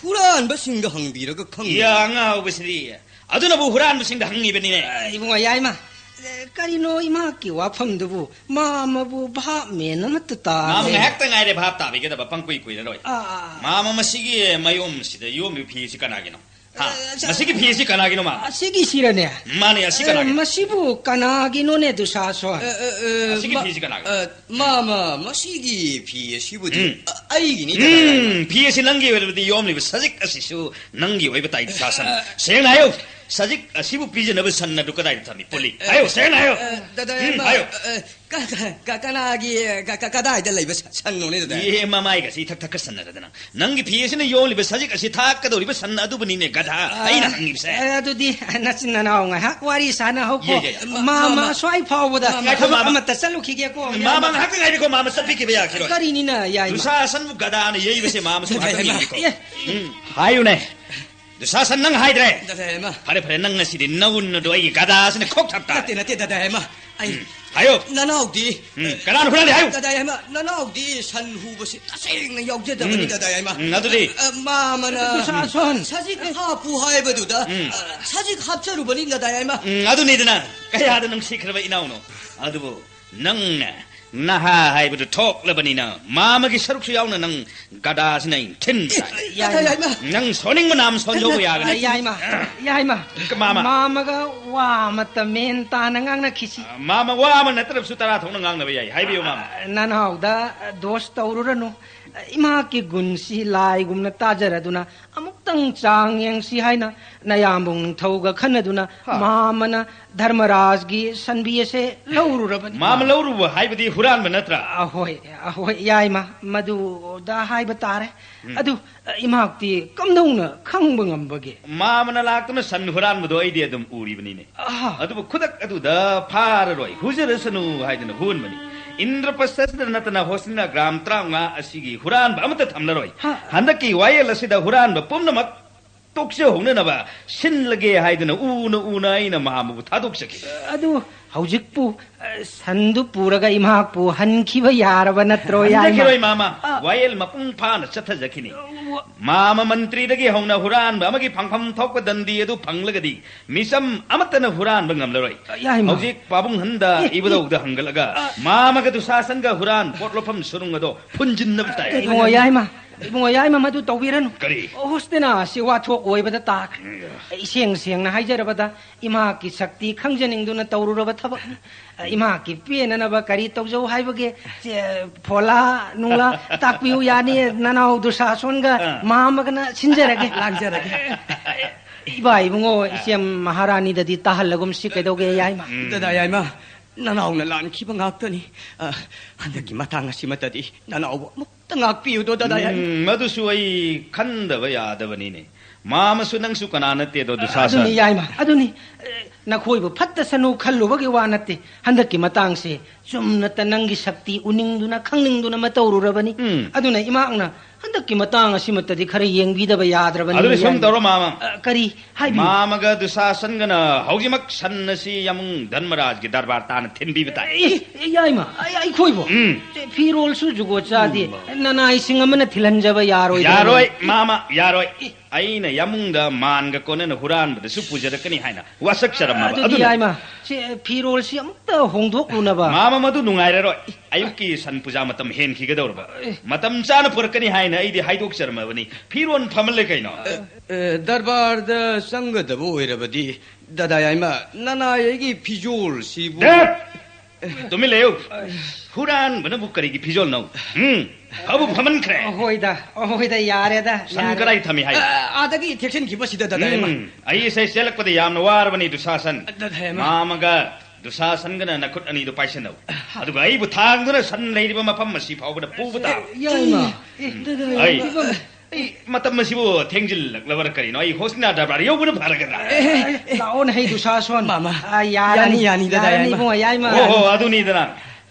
ꯍꯨꯔꯥꯟꯕꯁꯤꯡꯗ ꯍꯪꯕꯤꯔꯒ ꯈꯪꯒꯅꯤ꯫ ꯌꯥ, ꯑꯉꯥꯎꯕꯁꯤꯗꯤ! ꯑꯗꯨꯅꯕꯨ ꯍꯨꯔꯥꯟꯕꯁꯤꯡꯗ ꯍꯪꯉꯤꯕꯅꯤꯅꯦ꯫ ꯑ, ꯏꯕꯨꯡꯉꯣ ꯌꯥꯏꯃ, ꯑ, ꯀꯔꯤꯅꯣ ꯏꯃꯥꯛꯀꯤ ꯋꯥꯐꯝꯗꯨꯕꯨ? ꯃꯥꯃꯕꯨ ꯚꯥꯞ ꯃꯦꯟ ꯑꯃꯠꯇ ꯇꯥꯗꯦ꯫ ꯃꯥꯃ ꯉꯥꯏꯍꯥꯛꯇ ꯉꯥꯏꯔꯦ ꯚꯥꯞ ꯇꯥꯕꯤꯒꯗꯕ, ꯄꯪꯀꯨꯏ ꯀꯨꯏꯔꯔꯣꯏ꯫ ꯑꯥ, ꯑꯥ, ꯑꯥ꯫ ꯃꯥꯃ ꯃꯁꯤꯒꯤ ꯃꯌꯣꯝꯁꯤꯗ ꯌꯣꯝꯂꯤꯕ ꯐꯤ ꯑꯁꯤ ꯀꯅꯥꯒꯤꯅꯣ? ꯍꯥ? ꯑ, ꯁ-, ꯃꯁꯤꯒꯤ ꯐꯤ ꯑꯁꯤ ꯀꯅꯥꯒꯤꯅꯣ, ꯃꯥꯃ? ꯑꯁꯤꯒꯤꯁꯤꯔꯅꯦ? ꯃꯥꯅꯦ, ꯑꯁꯤ ꯑ, ꯀꯅꯥꯒꯤꯅꯣ? ꯃꯁꯤꯕꯨ ꯀꯅꯥꯒꯤꯅꯣꯅꯦ, ꯗꯨꯁꯥꯁꯣꯟ? ꯑ, ꯑ, ꯑ, ꯑꯁꯤꯒꯤ ꯃ-, ꯐꯤꯁꯤ ꯀꯅꯥꯒꯤꯅꯣ? ꯑ, ꯃꯥꯃ, ꯃꯁꯤꯒꯤ ꯐꯤ ꯑꯁꯤꯕꯨꯗꯤ ꯎꯝ꯫ ꯑ-, ꯑꯩꯒꯤꯅꯤ, ꯗꯗꯥ ꯌꯥꯏꯃ꯫ ꯎꯝ, ꯐꯤ ꯑꯁꯤ ꯅꯪꯒꯤ ꯑꯣꯏꯔꯕꯗꯤ ꯌꯣꯝꯂꯤꯕ ꯁꯖꯤꯛ ꯑꯁꯤꯁꯨ ꯅꯪꯒꯤ ꯑꯣꯏꯕ ꯇꯥꯏ, ꯗꯨꯁꯥꯁꯟ꯫ ꯑ, ꯁꯦꯡꯅ ꯍꯥꯏꯌꯨ, ꯁꯖꯤꯛ ꯑꯁꯤꯕꯨ ꯄꯤꯖꯅꯕ ꯁꯟ ꯑꯗꯨ ꯀꯗꯥꯏꯗ ꯊꯝꯃꯤ? ꯄꯨꯂꯤ꯫ ꯑ, ꯍꯥꯏꯌꯨ, ꯁꯦꯡꯅ ꯍꯥꯏꯌꯨ꯫ ꯑ, ꯗꯗꯥ ꯎꯝ, ꯌꯥꯏꯃ, ꯍꯥꯏꯌꯨ꯫ ꯑ, ꯀ-, ꯀ-, ꯀ-, ꯀꯅꯥꯒꯤ, ꯀ-, ꯀ-, ꯀꯗꯥꯏꯗ ꯂꯩꯕ ꯁ-, ꯁꯟꯅꯣꯅꯦ, ꯗꯗꯥ? ꯑꯦ, ꯃꯃꯥꯏꯒꯁꯤ ꯏꯊꯛ ꯊꯛꯀꯠꯁꯟꯅꯗꯅ꯫ ꯅꯪꯒꯤ ꯐꯤ ꯑꯁꯤꯅ ꯌꯣꯝꯂꯤꯕ ꯁꯖꯤꯛ ꯑꯁꯤ ꯊꯥꯛꯀꯗꯧꯔꯤꯕ ꯁꯟ ꯑꯗꯨꯕꯨꯅꯤꯅꯦ, ꯒꯙꯥ꯫ ꯑ, ꯑꯩꯅ ꯍꯪꯉꯤꯕꯁꯦ꯫ ꯑ, ꯑꯗꯨꯗꯤ ꯅꯆꯤꯟ ꯅꯅꯥꯎ ꯉꯥꯏꯍꯥꯛ ꯋꯥꯔꯤ ꯁꯥꯟꯅꯍꯧꯀꯣ꯫ ꯌꯦ, ꯌꯦ, ꯌꯦ꯫ ꯃꯥ, ꯃꯥ, ꯃꯥ, ꯃꯥ꯫ ꯁ꯭ꯋꯥꯏ ꯐꯥꯎꯕꯗ ꯉꯥꯏꯈꯣ, ꯊꯕꯛ ꯃꯥ, ꯃꯥ꯫ ꯑꯃꯠꯇ ꯆꯠꯂꯨꯈꯤꯒꯦꯀꯣ꯫ ꯃꯥ, ꯃꯥ, ꯉꯥꯏꯍꯥꯛꯇ ꯉꯥꯏꯔꯤꯀꯣ, ꯃꯥ, ꯃꯥ ꯆꯠꯄꯤꯈꯤꯕ ꯌꯥꯈꯤꯔꯣꯏ꯫ ꯀꯔꯤꯅꯤꯅ ꯌꯥꯏꯃ? ꯗꯨꯁꯥꯁꯟꯕꯨ ꯒꯙꯥꯅ ꯌꯩꯕꯁꯦ ꯃꯥ ꯃꯁꯨ ꯉꯥꯏꯍꯥꯛꯇ ꯌꯦꯡꯒꯦꯀꯣ꯫ ꯑꯦ꯫ ꯎꯝ꯫ ꯍꯥꯏꯌꯨꯅꯦ꯫ ꯗꯨꯁꯥꯁꯟ, ꯅꯪ ꯍꯥꯏꯗ꯭ꯔꯦ꯫ ꯗꯥꯗꯥ ꯌꯥꯏꯃ꯫ ꯐꯔꯦ, ꯐꯔꯦ, ꯅꯪ ꯉꯁꯤꯗꯤ ꯅꯋꯨꯟ ꯑꯗꯣ ꯑꯩꯒꯤ ꯒꯗꯥꯁꯤꯅ ꯈꯣꯛ ꯊꯞ ꯇꯥꯔꯦ꯫ ꯅꯠꯇꯦ, ꯅꯠꯇꯦ, ꯗꯥꯗꯥ ꯌꯥꯏꯃ꯫ ꯑꯩ ꯎꯝ, ꯍꯥꯏꯌꯣ꯫ ꯅꯅꯥꯎꯗꯤ ꯎꯝ, ꯀꯅꯥꯅ ꯍꯨꯔꯥꯜꯂꯤ ꯍꯥꯏꯌꯨ꯫ ꯗꯥꯗꯥ ꯌꯥꯏꯃ, ꯅꯅꯥꯎꯗꯤ ꯁꯟ ꯍꯨꯕꯁꯤ ꯇꯁꯦꯡꯅ ꯌꯥꯎꯖꯗꯕꯅꯤ, ꯎꯝ, ꯗꯥꯗꯥ ꯌꯥꯏꯃ꯫ ꯎꯝ, ꯑꯗꯨꯗꯤ? ꯑ, ꯃꯥꯃꯅ ꯗꯨꯁꯥꯁꯟ꯫ ꯁꯖꯤꯛ ꯍꯥꯞꯄꯨ ꯍꯥꯏꯕꯗꯨꯗ, ꯎꯝ, ꯑ, ꯁꯖꯤꯛ ꯍꯥꯞꯆꯔꯨꯕꯅꯤ, ꯗꯥꯗꯥ ꯌꯥꯏꯃ꯫ ꯎꯝ, ꯑꯗꯨꯅꯤꯗꯅ꯫ ꯀꯌꯥꯗ ꯅꯨꯡꯁꯤꯈ꯭ꯔꯕ ꯏꯅꯥꯎꯅꯣ꯫ ꯑꯗꯨꯕꯨ ꯅꯪꯅ ꯅꯍꯥ ꯍꯥꯏꯕꯗꯨ ꯊꯣꯛꯂꯕꯅꯤꯅ, ꯃꯥꯃꯒꯤ ꯁꯔꯨꯛꯁꯨ ꯌꯥꯎꯅ ꯅꯪ ꯒꯗꯥꯁꯤꯅ ꯑꯩꯅ ꯊꯤꯟ ꯇꯥꯏ꯫ ꯌꯥꯏꯃ꯫ ꯌꯥꯏꯃ꯫ ꯅꯪ ꯁꯣꯟꯅꯤꯡꯕ ꯅꯥꯝ ꯁꯣꯟꯖꯧꯕ ꯌꯥꯒꯅꯤ꯫ ꯌꯥꯏꯃ, ꯌꯥꯏꯃ꯫ ꯃꯥꯃ꯫ ꯃꯥꯃꯒ ꯋꯥ ꯑꯃꯠꯇ ꯃꯦꯟ ꯇꯥꯅ ꯉꯥꯡꯅꯈꯤꯁꯤ꯫ ꯃꯥꯃ, ꯋꯥ ꯑꯃ ꯅꯠꯇ꯭ꯔꯕꯁꯨ ꯇꯔꯥ ꯊꯣꯛꯅ ꯉꯥꯡꯅꯕ ꯌꯥꯏ꯫ ꯍꯥꯏꯕꯤꯌꯨ, ꯃꯥꯃ꯫ ꯅꯅꯥꯎꯗ ꯗꯣꯁ ꯇꯧꯔꯨꯔꯅꯨ꯫ ꯏꯃꯥꯀꯤ ꯒꯨꯟꯁꯤ ꯂꯥꯏꯒꯨꯝꯅ ꯇꯥꯖꯔꯗꯨꯅ ꯑꯃꯨꯛꯇꯪ ꯆꯥꯡ ꯌꯦꯡꯁꯤ ꯍꯥꯏꯅ ꯅꯌꯥꯝꯕ ꯅꯤꯡꯊꯧꯒ ꯈꯟꯅꯗꯨꯅ ꯍꯥ꯫ ꯃꯥꯃꯅ ꯙꯔꯃꯔꯥꯖꯒꯤ ꯁꯟꯕꯤ ꯑꯁꯦ ꯂꯧꯔꯨꯔꯕꯅꯤ꯫ ꯃꯥꯃ ꯂꯧꯔꯨꯕ ꯍꯥꯏꯕꯗꯤ ꯍꯨꯔꯥꯟꯕ ꯅꯠꯇ꯭ꯔꯥ? ꯑꯍꯣꯏ, ꯑꯍꯣꯏ, ꯌꯥꯏꯃ, ꯃꯗꯨꯗ ꯍꯥꯏꯕ ꯇꯥꯔꯦ꯫ ꯎꯝ꯫ ꯑꯗꯨ, ꯏꯃꯥꯛꯇꯤ ꯀꯝꯗꯧꯅ ꯈꯪꯕ ꯉꯝꯕꯒꯦ? ꯃꯥꯃꯅ ꯂꯥꯛꯇꯨꯅ ꯁꯟ ꯍꯨꯔꯥꯟꯕꯗꯣ ꯑꯩꯗꯤ ꯑꯗꯨꯝ ꯎꯔꯤꯕꯅꯤꯅꯦ꯫ ꯑꯍꯥ꯫ ꯑꯗꯨꯕꯨ ꯈꯨꯗꯛ ꯑꯗꯨꯗ ꯐꯥꯔꯔꯣꯏ, ꯍꯨꯖꯔꯁꯅꯨ ꯍꯥꯏꯗꯨꯅ ꯍꯨꯟꯕꯅꯤ꯫ ꯏꯟꯗ꯭ꯔꯄ꯭ꯔꯁꯊꯗ ꯅꯠꯇꯅ ꯍꯣꯁꯅꯤꯅ ꯒ꯭ꯔꯥꯝ ꯇꯔꯥꯃꯉꯥ ꯑꯁꯤꯒꯤ ꯍꯨꯔꯥꯟꯕ ꯑꯃꯠꯇ ꯊꯝꯂꯔꯣꯏ꯫ ꯍꯥ꯫ ꯍꯟꯗꯛꯀꯤ ꯋꯥꯌꯦꯜ ꯑꯁꯤꯗ ꯍꯨꯔꯥꯟꯕ ꯄꯨꯝꯅꯃꯛ ꯇꯣꯛꯆꯍꯧꯅꯅꯕ ꯁꯤꯜꯂꯒꯦ ꯍꯥꯏꯗꯨꯅ ꯎꯅ ꯎꯅ ꯑꯩꯅ ꯃꯥꯃꯕꯨ ꯊꯥꯗꯣꯛꯆꯈꯤ꯫ ꯑꯗꯨ ꯍꯧꯖꯤꯛꯄꯨ, ꯑ, ꯁꯟꯗꯨ ꯄꯨꯔꯒ ꯏꯃꯥꯛꯄꯨ ꯍꯟꯈꯤꯕ ꯌꯥꯔꯕ ꯅꯠꯇ꯭ꯔꯣ, ꯌꯥꯏꯃ? ꯍꯟꯖꯈꯤꯔꯣꯏ, ꯃꯥꯃ꯫ ꯑ꯫ ꯋꯥꯌꯦꯜ ꯃꯄꯨꯡ ꯐꯥꯅ ꯆꯠꯊꯖꯈꯤꯅꯤ꯫ ꯋꯥ- ꯃꯥꯃ ꯃꯟꯇ꯭ꯔꯤꯗꯒꯤ ꯍꯧꯅ ꯍꯨꯔꯥꯟꯕ ꯑꯃꯒꯤ ꯐꯪꯐꯝ ꯊꯣꯛꯄ ꯗꯟꯗꯤ ꯑꯗꯨ ꯐꯪꯂꯒꯗꯤ ꯃꯤꯆꯝ ꯑꯃꯠꯇꯅ ꯍꯨꯔꯥꯟꯕ ꯉꯝꯂꯔꯣꯏ꯫ ꯌꯥꯏꯃ꯫ ꯍꯧꯖꯤꯛ ꯄꯥꯕꯨꯡ ꯍꯟꯗ ꯑꯦ, ꯑꯦ꯫ ꯏꯕꯨꯙꯧꯗ ꯍꯪꯒꯠꯂꯒ ꯑ꯫ ꯃꯥꯃꯒ ꯗꯨꯁꯥꯁꯟꯒ ꯍꯨꯔꯥꯟ ꯄꯣꯠꯂꯣꯐꯝ ꯁꯨꯔꯨꯡ ꯑꯗꯣ ꯐꯨꯟꯖꯤꯟꯅꯕ ꯇꯥꯏ꯫ ꯏꯕꯨꯡꯉꯣ ꯌꯥꯏꯃ, ꯏꯕꯨꯡꯉꯣ ꯌꯥꯏꯃ, ꯃꯗꯨ ꯇꯧꯕꯤꯔꯅꯨ꯫ ꯀꯔꯤ? ꯍꯣꯁꯇꯤꯅꯥ ꯑꯁꯤ ꯋꯥꯊꯣꯛ ꯑꯣꯏꯕꯗ ꯇꯥꯈ꯭ꯔꯦ꯫ ꯎꯝ꯫ ꯏꯁꯦꯡ ꯁꯦꯡꯅ ꯍꯥꯏꯖꯔꯕꯗ, ꯏꯃꯥꯀꯤ ꯁꯛꯇꯤ ꯈꯪꯖꯅꯤꯡꯗꯨꯅ ꯇꯧꯔꯨꯔꯕ ꯊꯕꯛꯅꯤ꯫ ꯏꯃꯥꯀꯤ ꯄꯦꯟꯅꯅꯕ ꯀꯔꯤ ꯇꯧꯖꯧ ꯍꯥꯏꯕꯒꯦ? ꯆꯦ, ꯐꯣꯂꯥ ꯅꯨꯡꯂꯥ ꯇꯥꯛꯄꯤꯌꯨ ꯌꯥꯅꯤ, ꯅꯅꯥꯎ ꯗꯨꯁꯥꯁꯣꯟꯒ ꯑꯥ꯫ ꯃꯥꯃꯒꯅ ꯁꯤꯟꯖꯔꯒꯦ꯫ ꯂꯥꯡꯖꯔꯒꯦ꯫ ꯏꯕꯥ ꯏꯕꯨꯡꯉꯣ, ꯏꯆꯦꯝ ꯃꯍꯥꯔꯥꯅꯤꯗꯗꯤ ꯇꯥꯍꯜꯂꯒꯨꯝꯁꯤ ꯀꯩꯗꯧꯒꯦ, ꯌꯥꯏꯃ? ꯎꯝ꯫ ꯗꯗꯥ ꯌꯥꯏꯃ, ꯅꯅꯥꯎꯅ ꯂꯥꯟꯈꯤꯕ ꯉꯥꯛꯇꯅꯤ꯫ ꯑ, ꯍꯟꯗꯛꯀꯤ ꯃꯇꯥꯡ ꯑꯁꯤꯃꯠꯇꯗꯤ ꯅꯅꯥꯎꯕꯨ ꯑꯃꯨꯛꯇ ꯉꯥꯛꯄꯤꯌꯨꯗꯣ, ꯗꯗꯥ ꯌꯥꯏꯃ꯫ ꯎꯝ, ꯃꯗꯨꯁꯨ ꯑꯩ ꯈꯟꯗꯕ ꯌꯥꯗꯕꯅꯤꯅꯦ꯫ ꯃꯥꯃꯁꯨ ꯅꯪꯁꯨ ꯀꯅꯥ ꯅꯠꯇꯦꯗꯣ, ꯗꯨꯁꯥꯁꯟ꯫ ꯑꯗꯨꯅꯤ, ꯌꯥꯏꯃ, ꯑꯗꯨꯅꯤ꯫ ꯑꯦ, ꯅꯈꯣꯏꯕꯨ ꯐꯠꯇꯁꯅꯨ ꯈꯜꯂꯨꯕꯒꯤ ꯋꯥ ꯅꯠꯇꯦ꯫ ꯍꯟꯗꯛꯀꯤ ꯃꯇꯥꯡꯁꯦ ꯆꯨꯝꯅꯇ ꯅꯪꯒꯤ ꯁꯛꯇꯤ ꯎꯅꯤꯡꯗꯨꯅ, ꯈꯪꯅꯤꯡꯗꯨꯅ ꯑꯃ ꯇꯧꯔꯨꯔꯕꯅꯤ꯫ ꯎꯝ꯫ ꯑꯗꯨꯅ ꯏꯃꯥꯛꯅ ꯍꯟꯗꯛꯀꯤ ꯃꯇꯥꯡ ꯑꯁꯤꯃꯠꯇꯗꯤ ꯈꯔ ꯌꯦꯡꯕꯤꯗꯕ ꯌꯥꯗ꯭ꯔꯕꯅꯤ, ꯑꯗꯨꯗꯤ ꯁꯨꯝ ꯌꯥꯏꯃ꯫ ꯇꯧꯔꯣ, ꯃꯥꯃ꯫ ꯑ, ꯀꯔꯤ? ꯍꯥꯏꯕꯤꯌꯨ꯫ ꯃꯥꯃꯒ ꯗꯨꯁꯥꯁꯟꯒꯅ ꯍꯧꯖꯤꯛꯃꯛ ꯁꯟ ꯑꯁꯤ ꯌꯥꯝꯕꯨꯡ ꯙꯔꯃꯔꯥꯖꯒꯤ ꯗꯔꯕꯥꯔ ꯇꯥꯟꯅ ꯊꯤꯟꯕꯤꯕ ꯇꯥꯏ꯫ ꯑꯦ, ꯑꯦ, ꯌꯥꯏꯃ, ꯑꯩ, ꯑꯩꯈꯣꯏꯕꯨ? ꯎꯝ꯫ ꯑꯦ, ꯐꯤꯔꯣꯜꯁꯨ ꯖꯨꯒꯣꯠ ꯆꯥꯗꯦ꯫ ꯎꯝ꯫ ꯅꯅꯥꯏꯁꯤꯡ ꯑꯃꯅ ꯊꯤꯜꯍꯟꯖꯕ ꯌꯥꯔꯣꯏꯗ꯭ꯔꯣ? ꯌꯥꯔꯣꯏ, ꯃꯥꯃ, ꯌꯥꯔꯣꯏ꯫ ꯑꯦ꯫ ꯑꯩꯅ ꯌꯥꯝꯕꯨꯡꯗ ꯃꯥꯟꯒ ꯀꯣꯟꯅꯅ ꯍꯨꯔꯥꯟꯕꯗꯁꯨ ꯄꯨꯖꯔꯛꯀꯅꯤ ꯍꯥꯏꯅ ꯋꯥꯁꯛꯆꯔꯝꯃꯕ꯫ ꯑꯗꯨꯗꯤ ꯑꯗꯨꯅ ꯌꯥꯏꯃ, ꯁꯤ, ꯑꯦ, ꯐꯤꯔꯣꯜꯁꯤ ꯑꯃꯨꯛꯇ ꯍꯣꯡꯗꯣꯛꯂꯨꯅꯕ꯫ ꯃꯥꯃ, ꯃꯗꯨ ꯅꯨꯡꯉꯥꯏꯔꯔꯣꯏ꯫ ꯑꯌꯨꯛꯀꯤ ꯁꯟ ꯄꯨꯖꯥ ꯃꯇꯝ ꯍꯦꯟꯈꯤꯒꯗꯧꯔꯕ꯫ ꯑꯦ꯫ ꯃꯇꯝ ꯆꯥꯅ ꯄꯨꯔꯛꯀꯅꯤ ꯍꯥꯏꯅ ꯑꯩꯗꯤ ꯍꯥꯏꯗꯣꯛꯆꯔꯝꯃꯕꯅꯤ꯫ ꯐꯤꯔꯣꯟ ꯐꯃꯜꯂꯦ ꯀꯩꯅꯣ꯫ ꯑꯦ, ꯑꯦ, ꯗꯔꯕꯥꯔꯗ ꯆꯪꯒꯗꯕ ꯑꯣꯏꯔꯕꯗꯤ, ꯗꯗꯥ ꯌꯥꯏꯃ, ꯅꯅꯥꯏ ꯑꯩꯒꯤ ꯐꯤꯖꯣꯜꯁꯤꯕꯨ꯫ ꯗꯦꯠ! ꯇꯨꯃꯤꯟ ꯂꯩꯌꯨ꯫ ꯍꯨꯔꯥꯟꯕꯅꯕꯨ ꯀꯔꯤꯒꯤ ꯐꯤꯖꯣꯜꯅꯣ? ꯎꯝ, ꯐꯕꯨ ꯐꯃꯟꯈ꯭ꯔꯦ꯫ ꯑꯣ, ꯍꯣꯏꯗ, ꯑꯣ, ꯍꯣꯏꯗ, ꯌꯥꯔꯦꯗ, ꯁꯟ ꯌꯥꯔꯦ꯫ ꯀꯗꯥꯏ ꯊꯝꯃꯤ ꯍꯥꯏ? ꯑ, ꯑꯥꯗꯒꯤ ꯊꯦꯛꯆꯤꯟꯈꯤꯕꯁꯤꯗ, ꯗꯗꯥ ꯏꯃꯥ꯫ ꯎꯝ, ꯑꯩꯁꯦ ꯆꯦꯜꯂꯛꯄꯗ ꯌꯥꯝꯅ ꯋꯥꯔꯕꯅꯤ, ꯗꯨꯁꯥꯁꯟ꯫ ꯗꯗꯥ ꯏꯃꯥ꯫ ꯃꯥꯃꯒ ꯗꯨꯁꯥꯁꯟꯒꯅ ꯅꯈꯨꯠ ꯑꯅꯤꯗꯨ ꯄꯥꯏꯁꯟꯅꯧ꯫ ꯑꯗꯨꯒ ꯑꯩꯕꯨ ꯊꯥꯡꯗꯨꯅ ꯁꯟ ꯂꯩꯔꯤꯕ ꯃꯐꯝ ꯑꯁꯤ ꯐꯥꯎꯕꯗ ꯄꯨꯕ ꯇꯥꯕ꯫ ꯌꯥꯏꯃ꯫ ꯑꯦ, ꯗꯗꯥ ꯏꯃꯥ꯫ ꯑꯩ, ꯑꯩ ꯃꯇꯝ ꯑꯁꯤꯕꯨ ꯊꯦꯡꯖꯤꯜꯂꯛꯂꯕꯔꯥ ꯀꯔꯤꯅꯣ? ꯑꯩ ꯍꯣꯁꯅꯥ ꯗꯔꯕꯥꯔ ꯌꯧꯕꯅ ꯐꯔꯒꯗ꯭ꯔꯥ? ꯑꯦ, ꯑꯦ, ꯑꯦ꯫ ꯂꯥꯛꯑꯣꯅꯦ, ꯍꯩ ꯗꯨꯁꯥꯁꯣꯟ꯫ ꯃꯥꯃ꯫ ꯑ, ꯌꯥꯔꯅꯤ, ꯌꯥꯅꯤ, ꯌꯥꯅꯤ, ꯗꯗꯥ ꯌꯥꯔꯅꯤ, ꯌꯥꯏꯃ꯫ ꯏꯕꯨꯡꯉꯣ, ꯌꯥꯏꯃ꯫ ꯍꯣ, ꯍꯣ, ꯑꯗꯨꯅꯤꯗꯅ꯫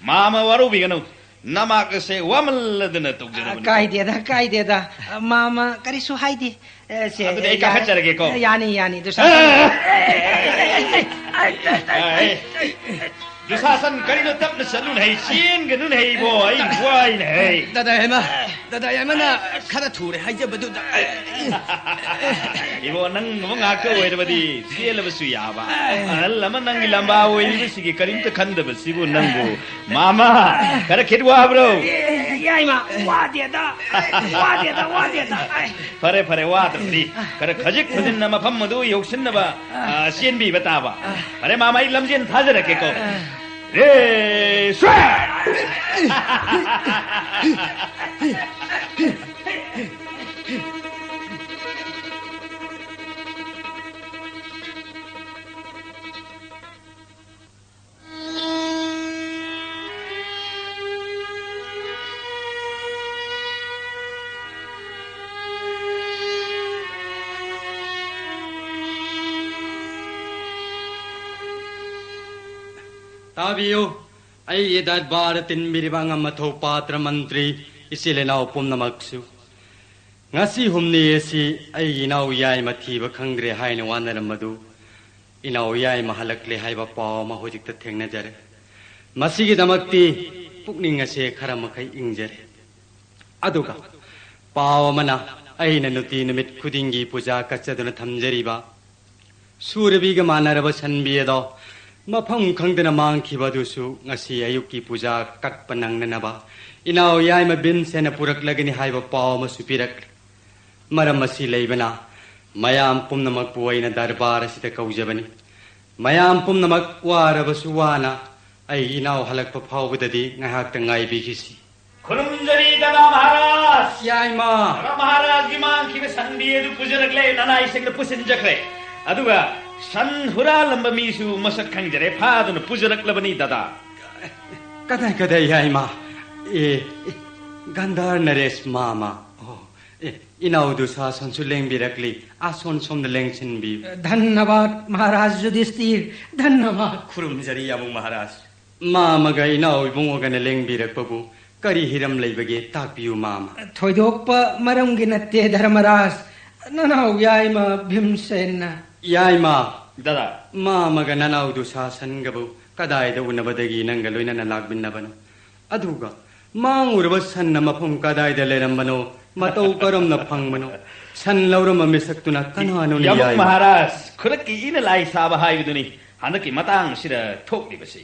ꯃꯥꯃ ꯋꯥꯔꯧꯕꯤꯒꯅꯨ꯫ ꯅꯃꯥꯛ ꯑꯁꯦ ꯋꯥꯃꯜꯂꯗꯅ ꯇꯧꯖꯔꯕꯅꯤ꯫ ꯑ, ꯀꯥꯏꯗꯦꯗ, ꯀꯥꯏꯗꯦꯗ꯫ ꯑ, ꯃꯥꯃ ꯀꯔꯤꯁꯨ ꯍꯥꯏꯗꯦ꯫ ꯑꯦ, ꯁꯦ, ꯑꯗꯨꯗꯤ ꯑꯩ ꯌꯥꯔꯦ꯫ ꯀꯥꯈꯠꯆꯔꯒꯦꯀꯣ꯫ ꯌꯥꯅꯤ, ꯌꯥꯅꯤ, ꯗꯨꯁꯥꯁꯣꯟ꯫ ꯑ, ꯑꯦ, ꯑꯦ, ꯑꯦ, ꯑꯦ, ꯑꯦ, ꯑꯦ꯫ ꯗꯨꯁꯥꯁꯟ, ꯀꯔꯤꯅꯣ ꯇꯞꯅ ꯆꯠꯂꯨꯅꯦ ꯍꯩ, ꯆꯦꯟꯒꯅꯨꯅꯦ ꯍꯩ ꯏꯕꯣ, ꯑꯩ ꯋꯥꯏꯅꯦ ꯍꯩ꯫ ꯗꯗꯥ ꯌꯥꯏꯃ, ꯗꯗꯥ ꯌꯥꯏꯃꯅ ꯈꯔ ꯊꯨꯔꯦ ꯍꯥꯏꯖꯕꯗꯨꯗ꯫ ꯏꯕꯣ, ꯅꯪꯒꯨꯝꯕ ꯉꯥꯛꯇ ꯑꯣꯏꯔꯕꯗꯤ ꯆꯦꯜꯂꯕꯁꯨ ꯌꯥꯕ꯫ ꯑꯍꯜ ꯑꯃ ꯅꯪꯒꯤ ꯂꯝꯕꯥ ꯑꯣꯏꯔꯤꯕꯁꯤꯒꯤ ꯀꯔꯤꯝꯇ ꯈꯟꯗꯕꯁꯤꯕꯨ ꯅꯪꯕꯨ꯫ ꯃꯥꯃ, ꯈꯔ ꯈꯤꯠ ꯋꯥꯕ꯭ꯔꯣ? ꯌꯥꯏꯃ, ꯋꯥꯗꯦꯗ, ꯋꯥꯗꯦꯗ, ꯋꯥꯗꯦꯗ꯫ ꯐꯔꯦ, ꯐꯔꯦ, ꯋꯥꯗ꯭ꯔꯕꯗꯤ ꯈꯔ ꯈꯖꯤꯛ ꯈꯖꯤꯟꯅ ꯃꯐꯝ ꯑꯗꯨ ꯌꯧꯁꯤꯟꯅꯕ, ꯑ, ꯆꯦꯟꯕꯤꯕ ꯇꯥꯕ꯫ ꯐꯔꯦ, ꯃꯥꯃ, ꯑꯩ ꯂꯝꯖꯦꯟ ꯊꯥꯖꯔꯛꯀꯦꯀꯣ꯫ ꯔꯦ, ꯁ꯭ꯋꯦ! ꯇꯥꯕꯤꯌꯨ, ꯑꯩꯒꯤ ꯗꯔꯕꯥꯔꯗ ꯇꯤꯟꯕꯤꯔꯤꯕ ꯑꯉꯝ ꯑꯊꯧ ꯄꯥꯇ꯭ꯔ ꯃꯟꯇ꯭ꯔꯤ, ꯏꯆꯤꯜ ꯏꯅꯥꯎ ꯄꯨꯝꯅꯃꯛꯁꯨ꯫ ꯉꯁꯤ ꯍꯨꯝꯅꯤ ꯑꯁꯤ ꯑꯩꯒꯤ ꯏꯅꯥꯎ ꯌꯥꯏꯃ ꯊꯤꯕ ꯈꯪꯗ꯭ꯔꯦ ꯍꯥꯏꯅ ꯋꯥꯅꯔꯝꯕꯗꯨ, ꯏꯅꯥꯎ ꯌꯥꯏꯃ ꯍꯜꯂꯛꯂꯦ ꯍꯥꯏꯕ ꯄꯥꯎ ꯑꯃ ꯍꯧꯖꯤꯛꯇ ꯊꯦꯡꯅꯖꯔꯦ꯫ ꯃꯁꯤꯒꯤꯗꯃꯛꯇꯤ ꯄꯨꯛꯅꯤꯡ ꯑꯁꯦ ꯈꯔ ꯃꯈꯩ ꯏꯪꯖꯔꯦ꯫ ꯑꯗꯨꯒ ꯄꯥꯎ ꯑꯃꯅ, ꯑꯩꯅ ꯅꯨꯡꯇꯤ ꯅꯨꯃꯤꯠ ꯈꯨꯗꯤꯡꯒꯤ ꯄꯨꯖꯥ ꯀꯠꯆꯗꯨꯅ ꯊꯝꯖꯔꯤꯕ ꯁꯨꯔꯕꯤꯒ ꯃꯥꯟꯅꯔꯕ ꯁꯟꯕꯤ ꯑꯗꯣ ꯃꯐꯝ ꯈꯪꯗꯅ ꯃꯥꯡꯈꯤꯕ ꯑꯗꯨꯁꯨ ꯉꯁꯤ ꯑꯌꯨꯛꯀꯤ ꯄꯨꯖꯥ ꯀꯠꯄ ꯅꯪꯅꯅꯕ ꯏꯅꯥꯎ ꯌꯥꯏꯃ ꯚꯤꯝꯁꯦꯟꯅ ꯄꯨꯔꯛꯂꯒꯅꯤ ꯍꯥꯏꯕ ꯄꯥꯎ ꯑꯃꯁꯨ ꯄꯤꯔꯛꯂꯤ꯫ ꯃꯔꯝ ꯑꯁꯤ ꯂꯩꯕꯅ ꯃꯌꯥꯝ ꯄꯨꯝꯅꯃꯛꯄꯨ ꯑꯩꯅ ꯗꯔꯕꯥꯔ ꯑꯁꯤꯗ ꯀꯧꯖꯕꯅꯤ꯫ ꯃꯌꯥꯝ ꯄꯨꯝꯅꯃꯛ ꯋꯥꯔꯕꯁꯨ ꯋꯥꯅ ꯑꯩꯒꯤ ꯏꯅꯥꯎ ꯍꯜꯂꯛꯄ ꯐꯥꯎꯕꯗꯗꯤ ꯉꯥꯏꯍꯥꯛꯇ ꯉꯥꯏꯕꯤꯈꯤꯁꯤ꯫ ꯈꯨꯔꯨꯝꯖꯔꯤ ꯗꯗꯥ ꯃꯍꯥꯔꯥꯖ꯫ ꯌꯥꯏꯃ꯫ ꯗꯗꯥ ꯃꯍꯥꯔꯥꯖꯒꯤ ꯃꯥꯡꯈꯤꯕ ꯁꯟꯕꯤ ꯑꯗꯨ ꯄꯨꯖꯔꯛꯂꯦ, ꯅꯅꯥꯏꯁꯤꯡꯅ ꯄꯨꯁꯤꯟꯖꯈ꯭ꯔꯦ꯫ ꯑꯗꯨꯒ ꯁꯟ ꯍꯨꯔꯥꯜꯂꯝꯕ ꯃꯤꯁꯨ ꯃꯁꯛ ꯈꯪꯖꯔꯦ, ꯐꯥꯗꯨꯅ ꯄꯨꯖꯔꯛꯂꯕꯅꯤ ꯗꯗꯥ꯫ ꯀꯗꯥꯏ, ꯀꯗꯥꯏ, ꯌꯥꯏꯃ? ꯑꯦ, ꯑꯦ, ꯒꯟꯙꯥꯔ ꯅꯔꯦꯁ ꯃꯥꯃ꯫ ꯑꯣ, ꯑꯦ, ꯏꯅꯥꯎ ꯗꯨꯁꯥꯁꯟꯁꯨ ꯂꯦꯡꯕꯤꯔꯛꯂꯤ꯫ ꯑꯁꯣꯟ ꯁꯣꯝꯗ ꯂꯦꯡꯁꯤꯟꯕꯤꯌꯨ꯫ ꯙꯟꯅꯕꯥꯗ ꯃꯍꯥꯔꯥꯖ ꯌꯨꯙꯤꯁꯇꯤꯔ, ꯙꯟꯅꯕꯥꯗ꯫ ꯈꯨꯔꯨꯝꯖꯔꯤ ꯌꯥꯕꯨꯡ ꯃꯍꯥꯔꯥꯖ꯫ ꯃꯥꯃꯒ ꯏꯅꯥꯎ ꯏꯕꯨꯡꯉꯣꯒꯅ ꯂꯦꯡꯕꯤꯔꯛꯄꯕꯨ ꯀꯔꯤ ꯍꯤꯔꯝ ꯂꯩꯕꯒꯦ? ꯇꯥꯛꯄꯤꯌꯨ ꯃꯥꯃ꯫ ꯊꯣꯏꯗꯣꯛꯄ ꯃꯔꯝꯒꯤ ꯅꯠꯇꯦ ꯙꯔꯃꯔꯥꯖ, ꯅꯅꯥꯎ ꯌꯥꯏꯃ ꯚꯤꯝꯁꯦꯟꯅ꯫ ꯌꯥꯏꯃ꯫ ꯗꯗꯥ꯫ ꯃꯥꯃꯒ ꯅꯅꯥꯎ ꯗꯨꯁꯥꯁꯟꯒꯕꯨ ꯀꯗꯥꯏꯗ ꯎꯅꯕꯗꯒꯤ ꯅꯪꯒ ꯂꯣꯏꯅꯅ ꯂꯥꯛꯃꯤꯟꯅꯕꯅꯣ? ꯑꯗꯨꯒ ꯃꯥꯡꯉꯨꯔꯕ ꯁꯟꯅ ꯃꯐꯝ ꯀꯗꯥꯏꯗ ꯂꯩꯔꯝꯕꯅꯣ? ꯃꯇꯧ ꯀꯔꯝꯅ ꯐꯪꯕꯅꯣ? ꯁꯟ ꯂꯧꯔꯝꯕ ꯃꯤꯁꯛꯇꯨꯅ ꯀꯅꯥꯅꯣꯅꯦ, ꯌꯥꯕꯨꯡ ꯌꯥꯏꯃ? ꯃꯍꯥꯔꯥꯖ, ꯈꯨꯔꯛꯀꯤ ꯏꯅ ꯂꯥꯏ ꯁꯥꯕ ꯍꯥꯏꯕꯗꯨꯅꯤ ꯍꯟꯗꯛꯀꯤ ꯃꯇꯥꯡ ꯑꯁꯤꯗ ꯊꯣꯛꯂꯤꯕꯁꯤ꯫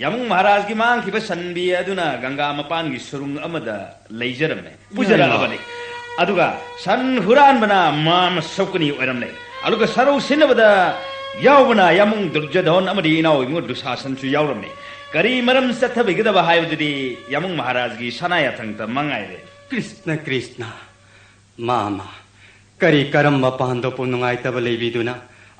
ꯌꯥꯃꯨꯡ ꯃꯍꯥꯔꯥꯖꯒꯤ ꯃꯥꯡꯈꯤꯕ ꯁꯟꯕꯤ ꯑꯗꯨꯅ ꯒꯪꯒꯥ ꯃꯄꯥꯟꯒꯤ ꯁꯨꯔꯨꯡ ꯑꯃꯗ ꯂꯩꯖꯔꯝꯃꯦ, ꯄꯨꯖꯔꯛꯂꯕꯅꯤ꯫ ꯑꯗꯨꯒ ꯁꯟ ꯍꯨꯔꯥꯟꯕꯅ ꯃꯥꯃ ꯁꯧꯀꯅꯤ ꯑꯣꯏꯔꯝꯂꯦ꯫ ꯑꯗꯨꯒ ꯁꯔꯧ ꯁꯤꯟꯅꯕꯗ ꯌꯥꯎꯕꯅ ꯌꯥꯃꯨꯡ ꯗꯨꯔꯖꯣꯙꯟ ꯑꯃꯗꯤ ꯏꯅꯥꯎ ꯏꯕꯨꯡꯉꯣ ꯗꯨꯁꯥꯁꯟꯁꯨ ꯌꯥꯎꯔꯝꯃꯤ꯫ ꯀꯔꯤ ꯃꯔꯝ ꯆꯠꯊꯕꯤꯒꯗꯕ ꯍꯥꯏꯕꯗꯨꯗꯤ ꯌꯥꯃꯨꯡ ꯃꯍꯥꯔꯥꯖꯒꯤ ꯁꯅꯥ ꯌꯥꯊꯪꯗ ꯃꯉꯥꯏꯔꯦ꯫ ꯀ꯭ꯔꯤꯁꯅ, ꯀ꯭ꯔꯤꯁꯅ꯫ ꯃꯥꯃ, ꯀꯔꯤ ꯀꯔꯝꯕ ꯄꯥꯟꯗꯣꯞꯄꯨ ꯅꯨꯡꯉꯥꯏꯇꯕ ꯂꯩꯕꯤꯗꯨꯅ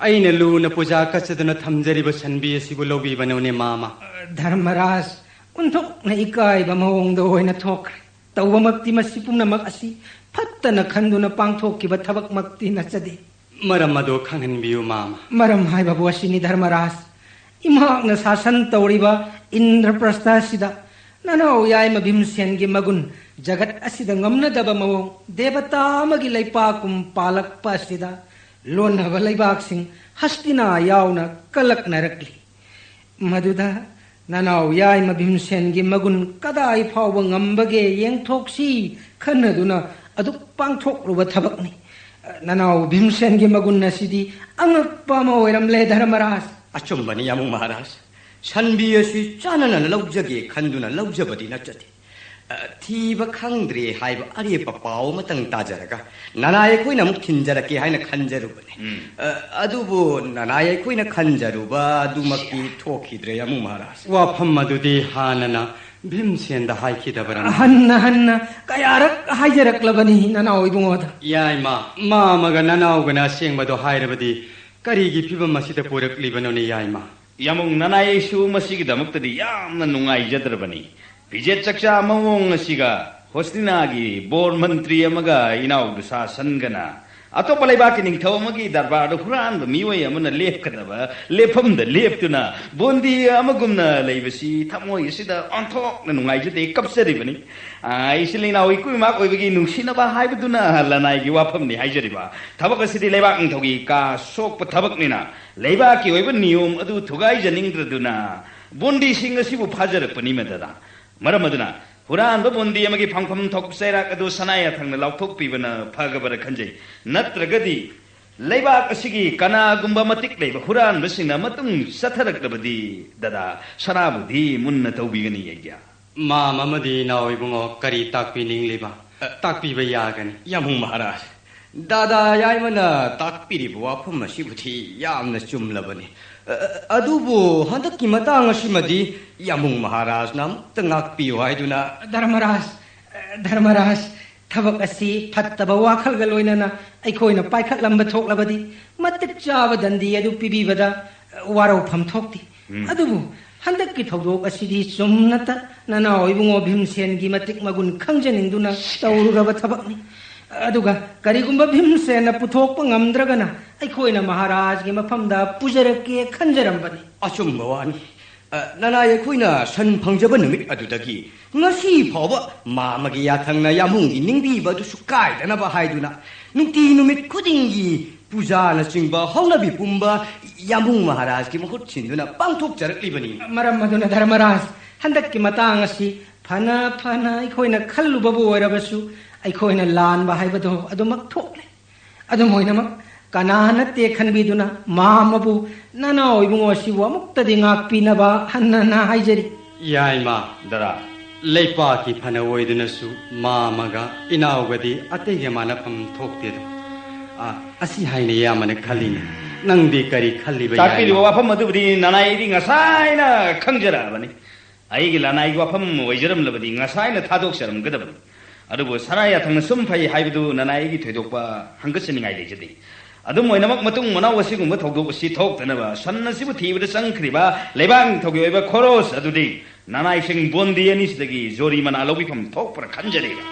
ꯑꯩꯅ ꯂꯨꯅ ꯄꯨꯖꯥ ꯀꯠꯆꯗꯨꯅ ꯊꯝꯖꯔꯤꯕ ꯁꯟꯕꯤ ꯑꯁꯤꯕꯨ ꯂꯧꯕꯤꯕꯅꯣꯅꯦ, ꯃꯥꯃ? ꯙꯔꯃꯔꯥꯖ, ꯑꯣꯟꯊꯣꯛꯅ ꯏꯀꯥꯏꯕ ꯃꯑꯣꯡꯗ ꯑꯣꯏꯅ ꯊꯣꯛꯈ꯭ꯔꯦ꯫ ꯇꯧꯕꯃꯛꯇꯤ ꯃꯁꯤ ꯄꯨꯝꯅꯃꯛ ꯑꯁꯤ ꯐꯠꯇꯅ ꯈꯟꯗꯨꯅ ꯄꯥꯡꯊꯣꯛꯈꯤꯕ ꯊꯕꯛꯃꯛꯇꯤ ꯅꯠꯆꯗꯦ꯫ ꯃꯔꯝ ꯑꯗꯨ ꯈꯪꯍꯟꯕꯤꯌꯨ, ꯃꯥꯃ꯫ ꯃꯔꯝ ꯍꯥꯏꯕꯕꯨ ꯑꯁꯤꯅꯤ, ꯙꯔꯃꯔꯥꯖ꯫ ꯏꯃꯍꯥꯛꯅ ꯁꯥꯁꯟ ꯇꯧꯔꯤꯕ ꯏꯟꯗ꯭ꯔꯄ꯭ꯔꯁꯊ ꯑꯁꯤꯗ ꯅꯅꯥꯎ ꯌꯥꯏꯃ ꯚꯤꯝꯁꯦꯟꯒꯤ ꯃꯒꯨꯟ ꯖꯒꯠ ꯑꯁꯤꯗ ꯉꯝꯅꯗꯕ ꯃꯑꯣꯡ ꯗꯦꯕꯇꯥ ꯑꯃꯒꯤ ꯂꯩꯄꯥꯛꯀꯨꯝ ꯄꯥꯜꯂꯛꯄ ꯑꯁꯤꯗ ꯂꯣꯟꯅꯕ ꯂꯩꯕꯥꯛꯁꯤꯡ ꯍꯁꯇꯤꯅꯥ ꯌꯥꯎꯅ ꯀꯜꯂꯛꯅꯔꯛꯂꯤ꯫ ꯃꯗꯨꯗ ꯅꯅꯥꯎ ꯌꯥꯏꯃ ꯚꯤꯝꯁꯦꯟꯒꯤ ꯃꯒꯨꯟ ꯀꯗꯥꯏ ꯐꯥꯎꯕ ꯉꯝꯕꯒꯦ ꯌꯦꯡꯊꯣꯛꯁꯤ ꯈꯟꯅꯗꯨꯅ ꯑꯗꯨꯛ ꯄꯥꯡꯊꯣꯛꯂꯨꯕ ꯊꯕꯛꯅꯤ꯫ ꯅꯅꯥꯎ ꯚꯤꯝꯁꯦꯟꯒꯤ ꯃꯒꯨꯟ ꯑꯁꯤꯗꯤ ꯑꯉꯛꯄ ꯑꯃ ꯑꯣꯏꯔꯝꯂꯦ, ꯙꯔꯃꯔꯥꯖ꯫ ꯑꯆꯨꯝꯕꯅꯤ, ꯌꯥꯃꯨꯡ ꯃꯍꯥꯔꯥꯖ꯫ ꯁꯟꯕꯤ ꯑꯁꯤ ꯆꯥꯅꯅ ꯂꯧꯖꯒꯦ ꯈꯟꯗꯨꯅ ꯂꯧꯖꯕꯗꯤ ꯅꯠꯆꯗꯦ꯫ ꯑ, ꯊꯤꯕ ꯈꯪꯗ꯭ꯔꯦ ꯍꯥꯏꯕ ꯑꯔꯦꯞꯄ ꯄꯥꯎ ꯑꯃꯇꯪ ꯇꯥꯖꯔꯒ ꯅꯅꯥꯏ ꯑꯩꯈꯣꯏꯅ ꯑꯃꯨꯛ ꯊꯤꯟꯖꯔꯛꯀꯦ ꯍꯥꯏꯅ ꯈꯟꯖꯔꯨꯕꯅꯤ꯫ ꯎꯝ꯫ ꯑ, ꯑꯗꯨꯕꯨ ꯅꯅꯥꯏ ꯑꯩꯈꯣꯏꯅ ꯈꯟꯖꯔꯨꯕ ꯑꯗꯨꯃꯛꯇꯤ ꯊꯣꯛꯈꯤꯗ꯭ꯔꯦ, ꯌꯥꯃꯨꯡ ꯃꯍꯥꯔꯥꯖ꯫ ꯋꯥꯐꯝ ꯑꯗꯨꯗꯤ ꯍꯥꯟꯅꯅ ꯚꯤꯝꯁꯦꯟꯗ ꯍꯥꯏꯈꯤꯗꯕꯔꯅ? ꯍꯟꯅ ꯍꯟꯅ ꯀꯌꯥꯔꯛ ꯍꯥꯏꯖꯔꯛꯂꯕꯅꯤ ꯅꯅꯥꯎ ꯏꯕꯨꯡꯉꯣꯗ꯫ ꯌꯥꯏꯃ, ꯃꯥꯃꯒ ꯅꯅꯥꯎꯒꯅ ꯑꯁꯦꯡꯕꯗꯣ ꯍꯥꯏꯔꯕꯗꯤ ꯀꯔꯤꯒꯤ ꯐꯤꯕꯝ ꯑꯁꯤꯗ ꯄꯨꯔꯛꯂꯤꯕꯅꯣꯅꯦ, ꯌꯥꯏꯃ? ꯌꯥꯃꯨꯡ, ꯅꯅꯥꯏ ꯑꯩꯁꯨ ꯃꯁꯤꯒꯤꯗꯃꯛꯇꯗꯤ ꯌꯥꯝꯅ ꯅꯨꯡꯉꯥꯏꯖꯗ꯭ꯔꯕꯅꯤ꯫ ꯐꯤꯖꯦꯠ ꯆꯛꯆꯥ ꯃꯑꯣꯡ ꯑꯁꯤꯒ ꯍꯣꯁꯅꯤꯅꯥꯒꯤ ꯕꯣꯔ ꯃꯟꯇ꯭ꯔꯤ ꯑꯃꯒ ꯏꯅꯥꯎ ꯗꯨꯁꯥꯁꯟꯒꯅ ꯑꯇꯣꯞꯄ ꯂꯩꯕꯥꯛꯀꯤ ꯅꯤꯡꯊꯧ ꯑꯃꯒꯤ ꯗꯔꯕꯥꯔꯗ ꯍꯨꯔꯥꯟꯕ ꯃꯤꯑꯣꯏ ꯑꯃꯅ ꯂꯦꯞꯀꯗꯕ ꯂꯦꯞꯐꯝꯗ ꯂꯦꯞꯇꯨꯅ ꯕꯣꯟꯗꯤ ꯑꯃꯒꯨꯝꯅ ꯂꯩꯕꯁꯤ ꯊꯃꯣꯏ ꯑꯁꯤꯗ ꯑꯣꯟꯊꯣꯛꯅ ꯅꯨꯡꯉꯥꯏꯖꯗꯦ, ꯀꯞꯆꯔꯤꯕꯅꯤ꯫ ꯑꯥ, ꯏꯆꯤꯜ ꯏꯅꯥꯎ ꯏꯀꯨꯏ ꯏꯃꯥ ꯑꯣꯏꯕꯒꯤ ꯅꯨꯡꯁꯤꯅꯕ ꯍꯥꯏꯕꯗꯨꯅ ꯂꯅꯥꯏꯒꯤ ꯋꯥꯐꯝꯅꯤ ꯍꯥꯏꯖꯔꯤꯕ꯫ ꯊꯕꯛ ꯑꯁꯤꯗꯤ ꯂꯩꯕꯥꯛ ꯅꯤꯡꯊꯧꯒꯤ ꯀꯥ ꯁꯣꯛꯄ ꯊꯕꯛꯅꯤꯅ ꯂꯩꯕꯥꯛꯀꯤ ꯑꯣꯏꯕ ꯅꯤꯌꯣꯝ ꯑꯗꯨ ꯊꯨꯒꯥꯏꯖꯅꯤꯡꯗ꯭ꯔꯗꯨꯅ ꯕꯣꯟꯗꯤꯁꯤꯡ ꯑꯁꯤꯕꯨ ꯐꯥꯖꯔꯛꯄꯅꯤ, ꯃꯗꯨꯗ꯫ ꯃꯔꯝ ꯑꯗꯨꯅ ꯍꯨꯔꯥꯟꯕ ꯕꯣꯟꯗꯤ ꯑꯃꯒꯤ ꯐꯪꯐꯝ ꯊꯣꯛꯄ ꯆꯩꯔꯥꯛ ꯑꯗꯨ ꯁꯅꯥ ꯌꯥꯊꯪꯅ ꯂꯥꯎꯊꯣꯛꯄꯤꯕꯅ ꯐꯒꯕꯔ ꯈꯟꯖꯩ꯫ ꯅꯠꯇ꯭ꯔꯒꯗꯤ ꯂꯩꯕꯥꯛ ꯑꯁꯤꯒꯤ ꯀꯅꯥꯒꯨꯝꯕ ꯃꯇꯤꯛ ꯂꯩꯕ ꯍꯨꯔꯥꯟꯕꯁꯤꯡꯅ ꯃꯇꯨꯡ ꯆꯠꯊꯔꯛꯂꯕꯗꯤ, ꯗꯗꯥ, ꯁꯅꯥꯕꯨꯗꯤ ꯃꯨꯟꯅ ꯇꯧꯕꯤꯒꯅꯤ, ꯌꯩꯒ꯭ꯌꯥ꯫ ꯃꯥꯝ ꯑꯃꯗꯤ ꯏꯅꯥꯎ ꯏꯕꯨꯡꯉꯣ ꯀꯔꯤ ꯇꯥꯛꯄꯤꯅꯤꯡꯂꯤꯕ? ꯑ, ꯇꯥꯛꯄꯤꯕ ꯌꯥꯒꯅꯤ꯫ ꯌꯥꯃꯨꯡ ꯃꯍꯥꯔꯥꯖ, ꯗꯥꯗꯥ ꯌꯥꯏꯃꯅ ꯇꯥꯛꯄꯤꯔꯤꯕ ꯋꯥꯐꯝ ꯑꯁꯤꯕꯨꯗꯤ ꯌꯥꯝꯅ ꯆꯨꯝꯂꯕꯅꯤ꯫ ꯑ, ꯑꯗꯨꯕꯨ ꯍꯟꯗꯛꯀꯤ ꯃꯇꯥꯡ ꯑꯁꯤꯃꯗꯤ ꯌꯥꯃꯨꯡ ꯃꯍꯥꯔꯥꯖꯅ ꯑꯃꯨꯛꯇ ꯉꯥꯛꯄꯤꯌꯨ ꯍꯥꯏꯗꯨꯅ꯫ ꯙꯔꯃꯔꯥꯖ, ꯙꯔꯃꯔꯥꯖ, ꯊꯕꯛ ꯑꯁꯤ ꯐꯠꯇꯕ ꯋꯥꯈꯜꯒ ꯂꯣꯏꯅꯅ ꯑꯩꯈꯣꯏꯅ ꯄꯥꯏꯈꯠꯂꯝꯕ ꯊꯣꯛꯂꯕꯗꯤ ꯃꯇꯤꯛ ꯆꯥꯕ ꯗꯟꯗꯤ ꯑꯗꯨ ꯄꯤꯕꯤꯕꯗ ꯋꯥꯔꯧꯐꯝ ꯊꯣꯛꯇꯦ꯫ ꯎꯝ꯫ ꯑꯗꯨꯕꯨ ꯍꯟꯗꯛꯀꯤ ꯊꯧꯗꯣꯛ ꯑꯁꯤꯗꯤ ꯆꯨꯝꯅꯇ ꯅꯅꯥꯎ ꯏꯕꯨꯡꯉꯣ ꯚꯤꯝꯁꯦꯟꯒꯤ ꯃꯇꯤꯛ ꯃꯒꯨꯟ ꯈꯪꯖꯅꯤꯡꯗꯨꯅ ꯇꯧꯔꯨꯔꯕ ꯊꯕꯛꯅꯤ꯫ ꯑꯗꯨꯒ ꯀꯔꯤꯒꯨꯝꯕ ꯚꯤꯝꯁꯦꯟꯅ ꯄꯨꯊꯣꯛꯄ ꯉꯝꯗ꯭ꯔꯒꯅ ꯑꯩꯈꯣꯏꯅ ꯃꯍꯥꯔꯥꯖꯒꯤ ꯃꯐꯝꯗ ꯄꯨꯖꯔꯛꯀꯦ ꯈꯟꯖꯔꯝꯕꯅꯤ꯫ ꯑꯆꯨꯝꯕ ꯋꯥꯅꯤ꯫ ꯑ, ꯅꯅꯥꯏ ꯑꯩꯈꯣꯏꯅ ꯁꯟ ꯐꯪꯖꯕ ꯅꯨꯃꯤꯠ ꯑꯗꯨꯗꯒꯤ ꯉꯁꯤ ꯐꯥꯎꯕ ꯃꯥꯃꯒꯤ ꯌꯥꯊꯪꯅ ꯌꯥꯝꯕꯨꯡꯒꯤ ꯅꯤꯡꯕꯤꯕ ꯑꯗꯨꯁꯨ ꯀꯥꯏꯗꯅꯕ ꯍꯥꯏꯗꯨꯅ ꯅꯨꯡꯇꯤ ꯅꯨꯃꯤꯠ ꯈꯨꯗꯤꯡꯒꯤ ꯄꯨꯖꯥꯅꯆꯤꯡꯕ ꯍꯧꯅꯕꯤ ꯄꯨꯝꯕ ꯌꯥꯝꯕꯨꯡ ꯃꯍꯥꯔꯥꯖꯀꯤ ꯃꯍꯨꯠ ꯁꯤꯟꯗꯨꯅ ꯄꯥꯡꯊꯣꯛꯆꯔꯛꯂꯤꯕꯅꯤ꯫ ꯃꯔꯝ ꯑꯗꯨꯅ ꯙꯔꯃꯔꯥꯖ, ꯍꯟꯗꯛꯀꯤ ꯃꯇꯥꯡ ꯑꯁꯤ ꯐꯅ ꯐꯅ ꯑꯩꯈꯣꯏꯅ ꯈꯜꯂꯨꯕꯕꯨ ꯑꯣꯏꯔꯕꯁꯨ, ꯑꯩꯈꯣꯏꯅ ꯂꯥꯟꯕ ꯍꯥꯏꯕꯗꯣ ꯑꯗꯨꯃꯛ ꯊꯣꯛꯂꯦ꯫ ꯑꯗꯨꯝ ꯑꯣꯏꯅꯃꯛ, ꯀꯅꯥ ꯅꯠꯇꯦ ꯈꯟꯕꯤꯗꯨꯅ ꯃꯥꯃꯕꯨ, ꯅꯅꯥꯎ ꯏꯕꯨꯡꯉꯣ ꯑꯁꯤꯕꯨ ꯑꯃꯨꯛꯇꯗꯤ ꯉꯥꯛꯄꯤꯅꯕ ꯍꯟꯅ ꯍꯟꯅ ꯍꯥꯏꯖꯔꯤ꯫ ꯌꯥꯏꯃ, ꯗꯔꯥ, ꯂꯩꯄꯥꯛꯀꯤ ꯐꯅ ꯑꯣꯏꯗꯨꯅꯁꯨ ꯃꯥꯃꯒ ꯏꯅꯥꯎꯒꯗꯤ ꯑꯇꯩꯒ ꯃꯥꯟꯅꯐꯝ ꯊꯣꯛꯇꯦꯗꯣ꯫ ꯑ, ꯑꯁꯤ ꯍꯥꯏꯅ ꯏꯌꯥꯝꯕꯅ ꯈꯜꯂꯤꯅꯦ꯫ ꯅꯪꯗꯤ ꯀꯔꯤ ꯈꯜꯂꯤꯕ, ꯇꯥꯛꯄꯤꯔꯤꯕ ꯌꯥꯏꯃ? ꯋꯥꯐꯝ ꯑꯗꯨꯕꯨꯗꯤ ꯅꯅꯥꯏ ꯑꯩꯗꯤ ꯉꯁꯥꯏꯅ ꯈꯪꯖꯔꯛꯑꯕꯅꯤ꯫ ꯑꯩꯒꯤ ꯂꯅꯥꯏꯒꯤ ꯋꯥꯐꯝ ꯑꯣꯏꯖꯔꯝꯂꯕꯗꯤ ꯉꯁꯥꯏꯅ ꯊꯥꯗꯣꯛꯆꯔꯝꯒꯗꯕꯅꯤ꯫ ꯑꯗꯨꯕꯨ ꯁꯅꯥ ꯌꯥꯊꯪꯅ ꯁꯨꯝ ꯐꯩ ꯍꯥꯏꯕꯗꯨ ꯅꯅꯥꯏ ꯑꯩꯒꯤ ꯊꯣꯏꯗꯣꯛꯄ ꯍꯪꯒꯠꯆꯅꯤꯡꯉꯥꯏ ꯂꯩꯖꯗꯦ꯫ ꯑꯗꯨꯝ ꯑꯣꯏꯅꯃꯛ, ꯃꯇꯨꯡ ꯃꯅꯥꯎ ꯑꯁꯤꯒꯨꯝꯕ ꯊꯧꯗꯣꯛ ꯑꯁꯤ ꯊꯣꯛꯇꯅꯕ ꯁꯟ ꯑꯁꯤꯕꯨ ꯊꯤꯕꯗ ꯆꯪꯈ꯭ꯔꯤꯕ ꯂꯩꯕꯥꯛ ꯅꯤꯡꯊꯧꯒꯤ ꯑꯣꯏꯕ ꯈꯣꯔꯣꯁ ꯑꯗꯨꯗꯤ ꯅꯅꯥꯏꯁꯤꯡ ꯕꯣꯟꯗꯤ ꯑꯅꯤꯁꯤꯗꯒꯤ ꯖꯣꯔꯤꯃꯅꯥ ꯂꯧꯕꯤꯐꯝ ꯊꯣꯛꯄ꯭ꯔꯥ ꯈꯟꯖꯔꯤꯕ꯫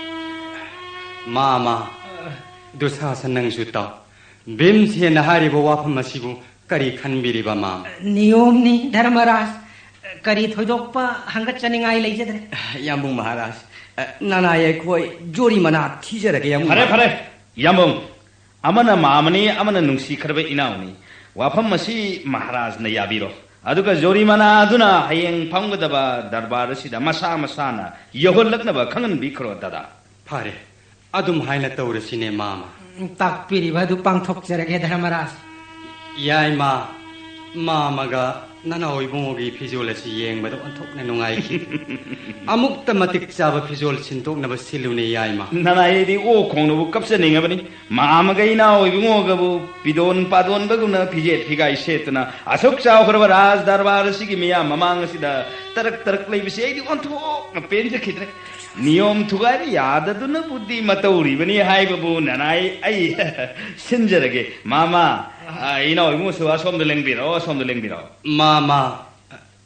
ꯃꯥꯃ, ꯗꯨꯁꯥꯁꯟ, ꯅꯪꯁꯨ ꯇꯥꯎ꯫ ꯚꯤꯝꯁꯦꯟꯅ ꯍꯥꯏꯔꯤꯕ ꯋꯥꯐꯝ ꯑꯁꯤꯕꯨ ꯀꯔꯤ ꯈꯟꯕꯤꯔꯤꯕ, ꯃꯥꯃ? ꯅꯤꯌꯣꯝꯅꯤ, ꯙꯔꯃꯔꯥꯖ꯫ ꯀꯔꯤ ꯊꯣꯏꯗꯣꯛꯄ ꯍꯪꯒꯠꯆꯅꯤꯡꯉꯥꯏ ꯂꯩꯖꯗ꯭ꯔꯦ꯫ ꯌꯥꯝꯕꯨꯡ ꯃꯍꯥꯔꯥꯖ, ꯅꯅꯥꯏ ꯑꯩꯈꯣꯏ ꯖꯣꯔꯤꯃꯅꯥ ꯊꯤꯖꯔꯒꯦ, ꯌꯥꯝꯕꯨꯡ ꯐꯔꯦ, ꯃꯍꯥꯔꯥꯖ꯫ ꯐꯔꯦ, ꯌꯥꯝꯕꯨꯡ꯫ ꯑꯃꯅ ꯃꯥꯃꯅꯤ, ꯑꯃꯅ ꯅꯨꯡꯁꯤꯈ꯭ꯔꯕ ꯏꯅꯥꯎꯅꯤ꯫ ꯋꯥꯐꯝ ꯑꯁꯤ ꯃꯍꯥꯔꯥꯖꯅ ꯌꯥꯕꯤꯔꯣ꯫ ꯑꯗꯨꯒ ꯖꯣꯔꯤꯃꯅꯥ ꯑꯗꯨꯅ ꯍꯌꯦꯡ ꯐꯝꯒꯗꯕ ꯗꯔꯕꯥꯔ ꯑꯁꯤꯗ ꯃꯁꯥ ꯃꯁꯥꯅ ꯌꯧꯍꯜꯂꯛꯅꯕ ꯈꯪꯍꯟꯕꯤꯈ꯭ꯔꯣ, ꯗꯗꯥ꯫ ꯐꯔꯦ, ꯑꯗꯨꯝ ꯍꯥꯏꯅ ꯇꯧꯔꯁꯤꯅꯦ, ꯃꯥꯃ꯫ ꯎꯝ, ꯇꯥꯛꯄꯤꯔꯤꯕ ꯑꯗꯨ ꯄꯥꯡꯊꯣꯛꯆꯔꯒꯦ, ꯙꯔꯃꯔꯥꯖ꯫ ꯌꯥꯏꯃ, ꯃꯥꯃꯒ ꯅꯅꯥꯎ ꯏꯕꯨꯡꯉꯣꯒꯤ ꯐꯤꯖꯣꯜ ꯑꯁꯤ ꯌꯦꯡꯕꯗ ꯑꯣꯟꯊꯣꯛꯅ ꯅꯨꯡꯉꯥꯏꯈꯤ꯫ ꯑꯃꯨꯛꯇ ꯃꯇꯤꯛ ꯆꯥꯕ ꯐꯤꯖꯣꯜ ꯁꯤꯟꯗꯣꯛꯅꯕ ꯁꯤꯜꯂꯨꯅꯦ, ꯌꯥꯏꯃ꯫ ꯅꯅꯥꯏ ꯑꯩꯗꯤ ꯑꯣꯛ ꯈꯣꯡꯅꯕꯨ ꯀꯞꯆꯅꯤꯡꯉꯕꯅꯤ꯫ ꯃꯥꯃꯒ ꯏꯅꯥꯎ ꯏꯕꯨꯡꯉꯣꯒꯕꯨ ꯄꯤꯗꯣꯟ ꯄꯥꯗꯣꯟꯕꯒꯨꯝꯅ ꯐꯤꯖꯦꯠ ꯐꯤꯒꯥꯏ ꯁꯦꯠꯇꯨꯅ ꯑꯁꯨꯛ ꯆꯥꯎꯈ꯭ꯔꯕ ꯔꯥꯖ ꯗꯔꯕꯥꯔ ꯑꯁꯤꯒꯤ ꯃꯤꯌꯥꯝ ꯃꯃꯥꯡ ꯑꯁꯤꯗ ꯇꯔꯛ ꯇꯔꯛ ꯂꯩꯕꯁꯤ ꯑꯩꯗꯤ ꯑꯣꯟꯊꯣꯛꯅ ꯄꯦꯟꯖꯈꯤꯗ꯭ꯔꯦ꯫ ꯅꯤꯌꯣꯝ ꯊꯨꯒꯥꯏꯕ ꯌꯥꯗꯗꯨꯅꯕꯨꯗꯤ ꯃꯇꯧꯔꯤꯕꯅꯤ ꯍꯥꯏꯕꯕꯨ ꯅꯅꯥꯏ ꯑꯩ ꯁꯤꯟꯖꯔꯒꯦ꯫ ꯃꯥꯃ, ꯑ, ꯏꯅꯥꯎ ꯏꯕꯨꯡꯉꯣꯁꯨ ꯑꯁꯣꯝꯗ ꯂꯦꯡꯕꯤꯔꯛꯑꯣ, ꯑꯁꯣꯝꯗ ꯂꯦꯡꯕꯤꯔꯛꯑꯣ꯫ ꯃꯥꯃ,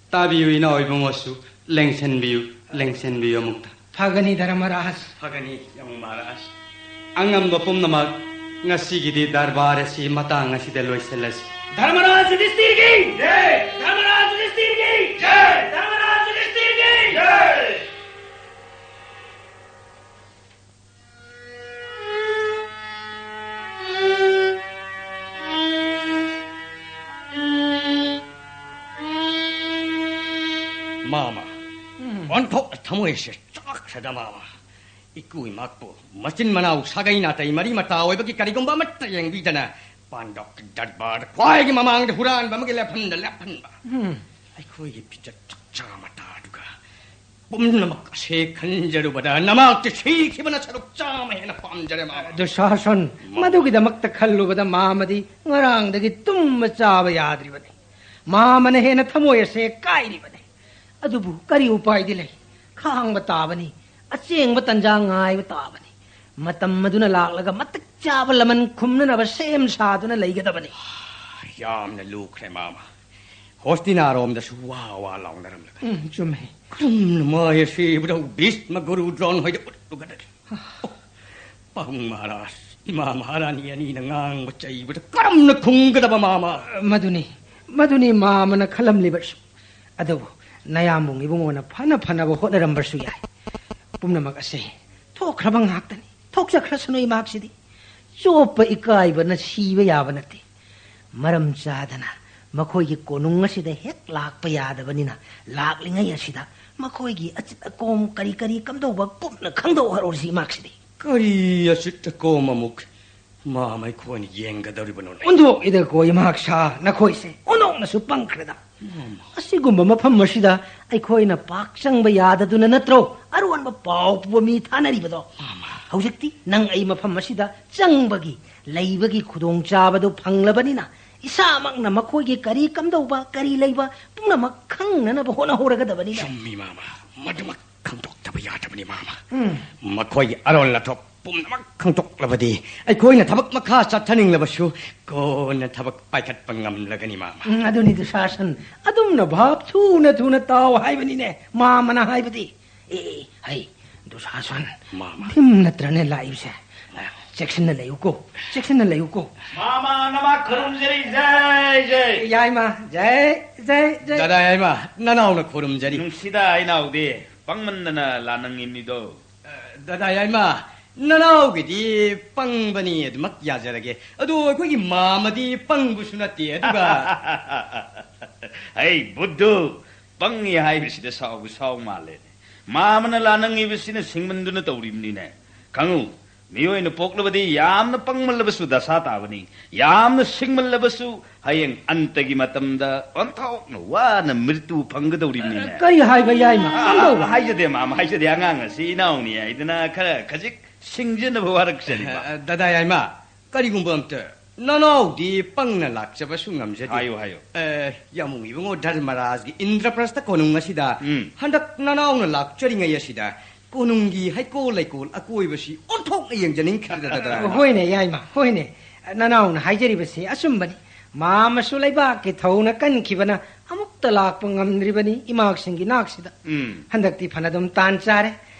ꯇꯥꯕꯤꯌꯨ, ꯏꯅꯥꯎ ꯏꯕꯨꯡꯉꯣꯁꯨ ꯂꯦꯡꯁꯟꯕꯤꯌꯨ, ꯂꯦꯡꯁꯟꯕꯤꯌꯨ ꯑꯃꯨꯛꯇ꯫ ꯐꯒꯅꯤ, ꯙꯔꯃꯔꯥꯖ꯫ ꯐꯒꯅꯤ, ꯌꯥꯝꯕꯨꯡ ꯃꯍꯥꯔꯥꯖ꯫ ꯑꯉꯝꯕ ꯄꯨꯝꯅꯃꯛ, ꯉꯁꯤꯒꯤꯗꯤ ꯗꯔꯕꯥꯔ ꯑꯁꯤ ꯃꯇꯥꯡ ꯑꯁꯤꯗ ꯂꯣꯏꯁꯤꯜꯂꯁꯤ꯫ ꯙꯔꯃꯔꯥꯖ ꯌꯨꯙꯤꯁꯇꯤꯔꯒꯤ ꯖꯩ! ꯙꯔꯃꯔꯥꯖ ꯌꯨꯙꯤꯁꯇꯤꯔꯒꯤ ꯖꯩ! ꯃꯥꯃ, ꯑꯣꯟꯊꯣꯛꯅ ꯊꯃꯣꯏꯁꯦ ꯆꯥꯛꯈ꯭ꯔꯦꯗ ꯃꯥꯃ꯫ ꯏꯀꯨ ꯏꯃꯥꯄꯨ, ꯃꯆꯤꯟ ꯃꯅꯥꯎ ꯁꯥꯒꯩ ꯅꯥꯇꯩ ꯃꯔꯤ ꯃꯇꯥ ꯑꯣꯏꯕꯒꯤ ꯀꯔꯤꯒꯨꯝꯕ ꯑꯃꯠꯇ ꯌꯦꯡꯕꯤꯗꯅ, ꯄꯥꯟꯗꯣꯛ ꯗꯔꯕꯥꯔꯗ ꯈ꯭ꯋꯥꯏꯒꯤ ꯃꯃꯥꯡꯗ ꯍꯨꯔꯥꯟꯕ ꯑꯃꯒꯤ ꯂꯦꯞꯍꯟꯗ ꯂꯦꯞꯍꯟꯕ꯫ ꯎꯝ꯫ ꯑꯩꯈꯣꯏꯒꯤ ꯐꯤꯖꯠ ꯆꯛꯆꯥ ꯃꯇꯥꯗꯨꯒ ꯄꯨꯝꯅꯃꯛ ꯑꯁꯦ ꯈꯟꯖꯔꯨꯕꯗ ꯅꯃꯥꯛꯇꯤ ꯁꯤꯈꯤꯕꯅ ꯁꯔꯨꯛ ꯆꯥꯝꯃ ꯍꯦꯟꯅ ꯄꯥꯝꯖꯔꯦ, ꯃꯥꯃ꯫ ꯗꯨꯁꯥꯁꯟ, ꯃꯥꯃ꯫ ꯃꯗꯨꯒꯤꯗꯃꯛꯇ ꯈꯜꯂꯨꯕꯗ ꯃꯥꯃꯗꯤ ꯉꯔꯥꯡꯗꯒꯤ ꯇꯨꯝꯕ ꯆꯥꯕ ꯌꯥꯗ꯭ꯔꯤꯕꯅꯤ꯫ ꯃꯥꯃꯅ ꯍꯦꯟꯅ ꯊꯃꯣꯏ ꯑꯁꯦ ꯀꯥꯏꯔꯤꯕꯅꯤ꯫ ꯑꯗꯨꯕꯨ ꯀꯔꯤ ꯎꯄꯥꯏꯗꯤ ꯂꯩ? ꯈꯥꯡꯕ ꯇꯥꯕꯅꯤ꯫ ꯑꯆꯦꯡꯕ ꯇꯟꯖꯥ ꯉꯥꯏꯕ ꯇꯥꯕꯅꯤ꯫ ꯃꯇꯝ ꯑꯗꯨꯅ ꯂꯥꯛꯂꯒ ꯃꯇꯤꯛ ꯆꯥꯕ ꯂꯃꯟ ꯈꯨꯝꯅꯅꯕ ꯁꯦꯝ ꯁꯥꯗꯨꯅ ꯂꯩꯒꯗꯕꯅꯤ꯫ ꯌꯥꯝꯅ ꯂꯨꯈ꯭ꯔꯦ, ꯃꯥꯃ꯫ ꯍꯣꯁꯇꯤꯅꯥꯔꯣꯝꯗꯁꯨ ꯋꯥ ꯋꯥ ꯂꯥꯎꯅꯔꯝꯂꯒ꯫ ꯎꯝ, ꯆꯨꯝꯃꯦ꯫ ꯀꯔꯝꯅ ꯃꯥꯏ ꯑꯁꯤꯕꯗ ꯚꯤꯁꯃ ꯒꯨꯔꯨ ꯗ꯭ꯔꯣꯟ ꯍꯣꯏꯗ ꯎꯠꯂꯨꯒꯗꯒꯦ? ꯄꯥꯕꯨꯡ ꯃꯍꯥꯔꯥꯖ, ꯏꯃꯥ ꯃꯍꯥꯔꯥꯅꯤ ꯑꯅꯤꯅ ꯉꯥꯡꯕ ꯆꯩꯕꯗ ꯀꯔꯝꯅ ꯈꯨꯝꯒꯗꯕ, ꯃꯥꯃ? ꯃꯗꯨꯅꯤ, ꯃꯗꯨꯅꯤ ꯃꯥꯃꯅ ꯈꯜꯂꯝꯂꯤꯕꯁꯨ꯫ ꯑꯗꯨꯕꯨ ꯅꯌꯥꯝꯕꯨꯡ ꯏꯕꯨꯡꯉꯣꯅ ꯐꯅ ꯐꯅꯕ ꯍꯣꯠꯅꯔꯝꯕꯁꯨ ꯌꯥꯏ꯫ ꯄꯨꯝꯅꯃꯛ ꯑꯁꯦ ꯊꯣꯛꯈ꯭ꯔꯕ ꯉꯥꯛꯇꯅꯤ꯫ ꯊꯣꯛꯆꯈ꯭ꯔꯁꯅꯨ ꯏꯃꯥꯛꯁꯤꯗꯤ꯫ ꯆꯣꯞꯄ ꯏꯀꯥꯏꯕꯅ ꯁꯤꯕ ꯌꯥꯕ ꯅꯠꯇꯦ꯫ ꯃꯔꯝ ꯆꯥꯗꯅ ꯃꯈꯣꯏꯒꯤ ꯀꯣꯅꯨꯡ ꯑꯁꯤꯗ ꯍꯦꯛ ꯂꯥꯛꯄ ꯌꯥꯗꯕꯅꯤꯅ, ꯂꯥꯛꯂꯤꯉꯩ ꯑꯁꯤꯗ ꯃꯈꯣꯏꯒꯤ ꯑꯆꯤꯠ ꯑꯀꯣꯝ ꯀꯔꯤ ꯀꯔꯤ ꯀꯝꯗꯧꯕ ꯀꯨꯞꯅ ꯈꯪꯗꯣꯛꯍꯧꯔꯁꯤ ꯏꯃꯥꯛꯁꯤꯗꯤ꯫ ꯀꯔꯤ ꯑꯆꯤꯠ ꯑꯀꯣꯝ ꯑꯃꯨꯛ ꯃꯥꯃ ꯑꯩꯈꯣꯏꯅ ꯌꯦꯡꯒꯗꯧꯔꯤꯕꯅꯣꯅꯦ? ꯑꯣꯟꯊꯣꯛꯏꯗꯀꯣ ꯏꯃꯥꯛ ꯁꯥ, ꯅꯈꯣꯏꯁꯦ ꯑꯣꯟꯊꯣꯛꯅꯁꯨ ꯄꯪꯈ꯭ꯔꯦꯗ꯫ ꯃꯥꯃ꯫ ꯑꯁꯤꯒꯨꯝꯕ ꯃꯐꯝ ꯑꯁꯤꯗ ꯑꯩꯈꯣꯏꯅ ꯄꯥꯛ ꯆꯪꯕ ꯌꯥꯗꯗꯨꯅ ꯅꯠꯇ꯭ꯔꯣ ꯑꯔꯣꯟꯕ ꯄꯥꯎ ꯄꯨꯕ ꯃꯤ ꯊꯥꯅꯔꯤꯕꯗꯣ? ꯃꯥꯃ꯫ ꯍꯧꯖꯤꯛꯇꯤ ꯅꯪ ꯑꯩ ꯃꯐꯝ ꯑꯁꯤꯗ ꯆꯪꯕꯒꯤ, ꯂꯩꯕꯒꯤ ꯈꯨꯗꯣꯡꯆꯥꯕꯗꯨ ꯐꯪꯂꯕꯅꯤꯅ, ꯏꯁꯥꯃꯛꯅ ꯃꯈꯣꯏꯒꯤ ꯀꯔꯤ ꯀꯝꯗꯧꯕ, ꯀꯔꯤ ꯂꯩꯕ ꯄꯨꯝꯅꯃꯛ ꯈꯪꯅꯅꯕ ꯍꯣꯠꯅꯍꯧꯔꯒꯗꯕꯅꯤꯅ꯫ ꯆꯨꯝꯃꯤ, ꯃꯥꯃ꯫ ꯃꯗꯨꯃꯛ ꯈꯪꯗꯣꯛꯇꯕ ꯌꯥꯗꯕꯅꯤ, ꯃꯥꯃ꯫ ꯎꯝ꯫ ꯃꯈꯣꯏꯒꯤ ꯑꯔꯣꯟ ꯑꯊꯣꯛ ꯄꯨꯝꯅꯃꯛ ꯈꯪꯗꯣꯛꯂꯕꯗꯤ ꯑꯩꯈꯣꯏꯅ ꯊꯕꯛ ꯃꯈꯥ ꯆꯠꯊꯅꯤꯡꯂꯕꯁꯨ ꯀꯣꯟꯅ ꯊꯕꯛ ꯄꯥꯏꯈꯠꯄ ꯉꯝꯂꯒꯅꯤ, ꯃꯥꯃ꯫ ꯎꯝ, ꯑꯗꯨꯅꯤ ꯗꯨꯁꯥꯁꯟ꯫ ꯑꯗꯨꯝꯅ ꯚꯥꯞ ꯊꯨꯅ ꯊꯨꯅ ꯇꯥꯎ ꯍꯥꯏꯕꯅꯤꯅꯦ ꯃꯥꯃꯅ ꯍꯥꯏꯕꯗꯤ꯫ ꯑꯦ, ꯑꯦ, ꯍꯩ, ꯗꯨꯁꯥꯁꯟ꯫ ꯃꯥꯃ꯫ ꯚꯤꯝ ꯅꯠꯇ꯭ꯔꯅꯦ ꯂꯥꯛꯏꯕꯁꯦ? ꯆꯦꯛꯁꯤꯟꯅ ꯂꯩꯌꯨꯀꯣ, ꯆꯦꯛꯁꯤꯟꯅ ꯂꯩꯌꯨꯀꯣ꯫ ꯃꯥꯃ, ꯅꯃꯥ ꯈꯨꯔꯨꯝꯖꯔꯤ, ꯖꯩ, ꯖꯩ꯫ ꯌꯥꯏꯃ, ꯖꯩ, ꯖꯩ, ꯖꯩ꯫ ꯗꯗꯥ ꯌꯥꯏꯃ, ꯅꯅꯥꯎꯅ ꯈꯨꯔꯨꯝꯖꯔꯤ꯫ ꯅꯨꯡꯁꯤꯗ ꯏꯅꯥꯎꯗꯤ, ꯄꯪꯃꯟꯗꯅ ꯂꯥꯟꯅ ꯉꯤꯝꯅꯤꯗꯣ꯫ ꯑ, ꯗꯗꯥ ꯌꯥꯏꯃ, ꯅꯅꯥꯎꯒꯤꯗꯤ ꯄꯪꯕꯅꯤ, ꯑꯗꯨꯃꯛ ꯌꯥꯖꯔꯒꯦ꯫ ꯑꯗꯣ ꯑꯩꯈꯣꯏꯒꯤ ꯃꯥꯃꯗꯤ ꯄꯪꯕꯁꯨ ꯅꯠꯇꯦ, ꯑꯗꯨꯒ ꯍꯩ, ꯕꯨꯗꯨ, ꯄꯪꯉꯤ ꯍꯥꯏꯕꯁꯤꯗ ꯁꯥꯎꯕ ꯁꯥꯎ ꯃꯥꯜꯂꯦꯅꯦ꯫ ꯃꯥꯃꯅ ꯂꯥꯟꯅꯤꯡꯉꯤꯕꯁꯤꯅ ꯁꯤꯡꯃꯟꯗꯨꯅ ꯇꯧꯔꯤꯕꯅꯤꯅꯦ꯫ ꯈꯪꯉꯨ, ꯃꯤꯑꯣꯏꯅ ꯄꯣꯛꯂꯕꯗꯤ ꯌꯥꯝꯅ ꯄꯪꯃꯜꯂꯕꯁꯨ ꯗꯁꯥ ꯇꯥꯕꯅꯤ, ꯌꯥꯝꯅ ꯁꯤꯡꯃꯜꯂꯕꯁꯨ ꯍꯌꯦꯡ ꯑꯟꯇꯒꯤ ꯃꯇꯝꯗ ꯑꯣꯟꯊꯣꯛꯅ ꯋꯥꯅ ꯃ꯭ꯔꯤꯇꯨ ꯐꯪꯒꯗꯧꯔꯤꯕꯅꯤꯅꯦ꯫ ꯀꯔꯤ ꯍꯥꯏꯕ ꯌꯥꯏꯃ? ꯑꯥ, ꯀꯝꯗꯧꯕ? ꯍꯥꯏꯖꯗꯦ ꯃꯥꯃ, ꯍꯥꯏꯖꯗꯦ꯫ ꯑꯉꯥꯡ ꯑꯁꯤ ꯏꯅꯥꯎꯅꯤ ꯍꯥꯏꯗꯅ ꯈꯔ ꯈꯖꯤꯛ ꯁꯤꯡꯖꯅꯕ ꯋꯥꯔꯛꯆꯔꯤꯕ꯫ ꯑ, ꯗꯗꯥ ꯌꯥꯏꯃ, ꯀꯔꯤꯒꯨꯝꯕ ꯑꯝꯇ, ꯅꯅꯥꯎꯗꯤ ꯄꯪꯅ ꯂꯥꯛꯆꯕꯁꯨ ꯉꯝꯖꯗꯦ꯫ ꯍꯥꯏꯌꯨ, ꯍꯥꯏꯌꯨ꯫ ꯑ, ꯌꯥꯝꯕꯨꯡ ꯏꯕꯨꯡꯉꯣ ꯙꯔꯃꯔꯥꯖꯒꯤ ꯏꯟꯗ꯭ꯔꯄ꯭ꯔꯁꯇ ꯀꯣꯅꯨꯡ ꯑꯁꯤꯗ ꯎꯝ꯫ ꯍꯟꯗꯛ ꯅꯅꯥꯎꯅ ꯂꯥꯛꯆꯔꯤꯉꯩ ꯑꯁꯤꯗ ꯀꯣꯅꯨꯡꯒꯤ ꯍꯩꯀꯣꯜ ꯂꯩꯀꯣꯜ ꯑꯀꯣꯏꯕꯁꯤ ꯑꯣꯟꯊꯣꯛꯅ ꯌꯦꯡꯖꯅꯤꯡꯈꯤꯗꯅ꯫ ꯍꯣꯏꯅꯦ ꯌꯥꯏꯃ, ꯍꯣꯏꯅꯦ꯫ ꯅꯅꯥꯎꯅ ꯍꯥꯏꯖꯔꯤꯕꯁꯤ ꯑꯆꯨꯝꯕꯅꯤ꯫ ꯃꯥꯃꯁꯨ ꯂꯩꯕꯥꯛꯀꯤ ꯊꯧꯅ ꯀꯟꯈꯤꯕꯅ ꯑꯃꯨꯛꯇ ꯂꯥꯛꯄ ꯉꯝꯗ꯭ꯔꯤꯕꯅꯤ ꯏꯃꯥꯛꯁꯤꯡꯒꯤ ꯅꯥꯛꯁꯤꯗ꯫ ꯎꯝ꯫ ꯍꯟꯗꯛꯇꯤ ꯐꯅꯗꯨꯝ ꯇꯥꯟ ꯆꯥꯔꯦ꯫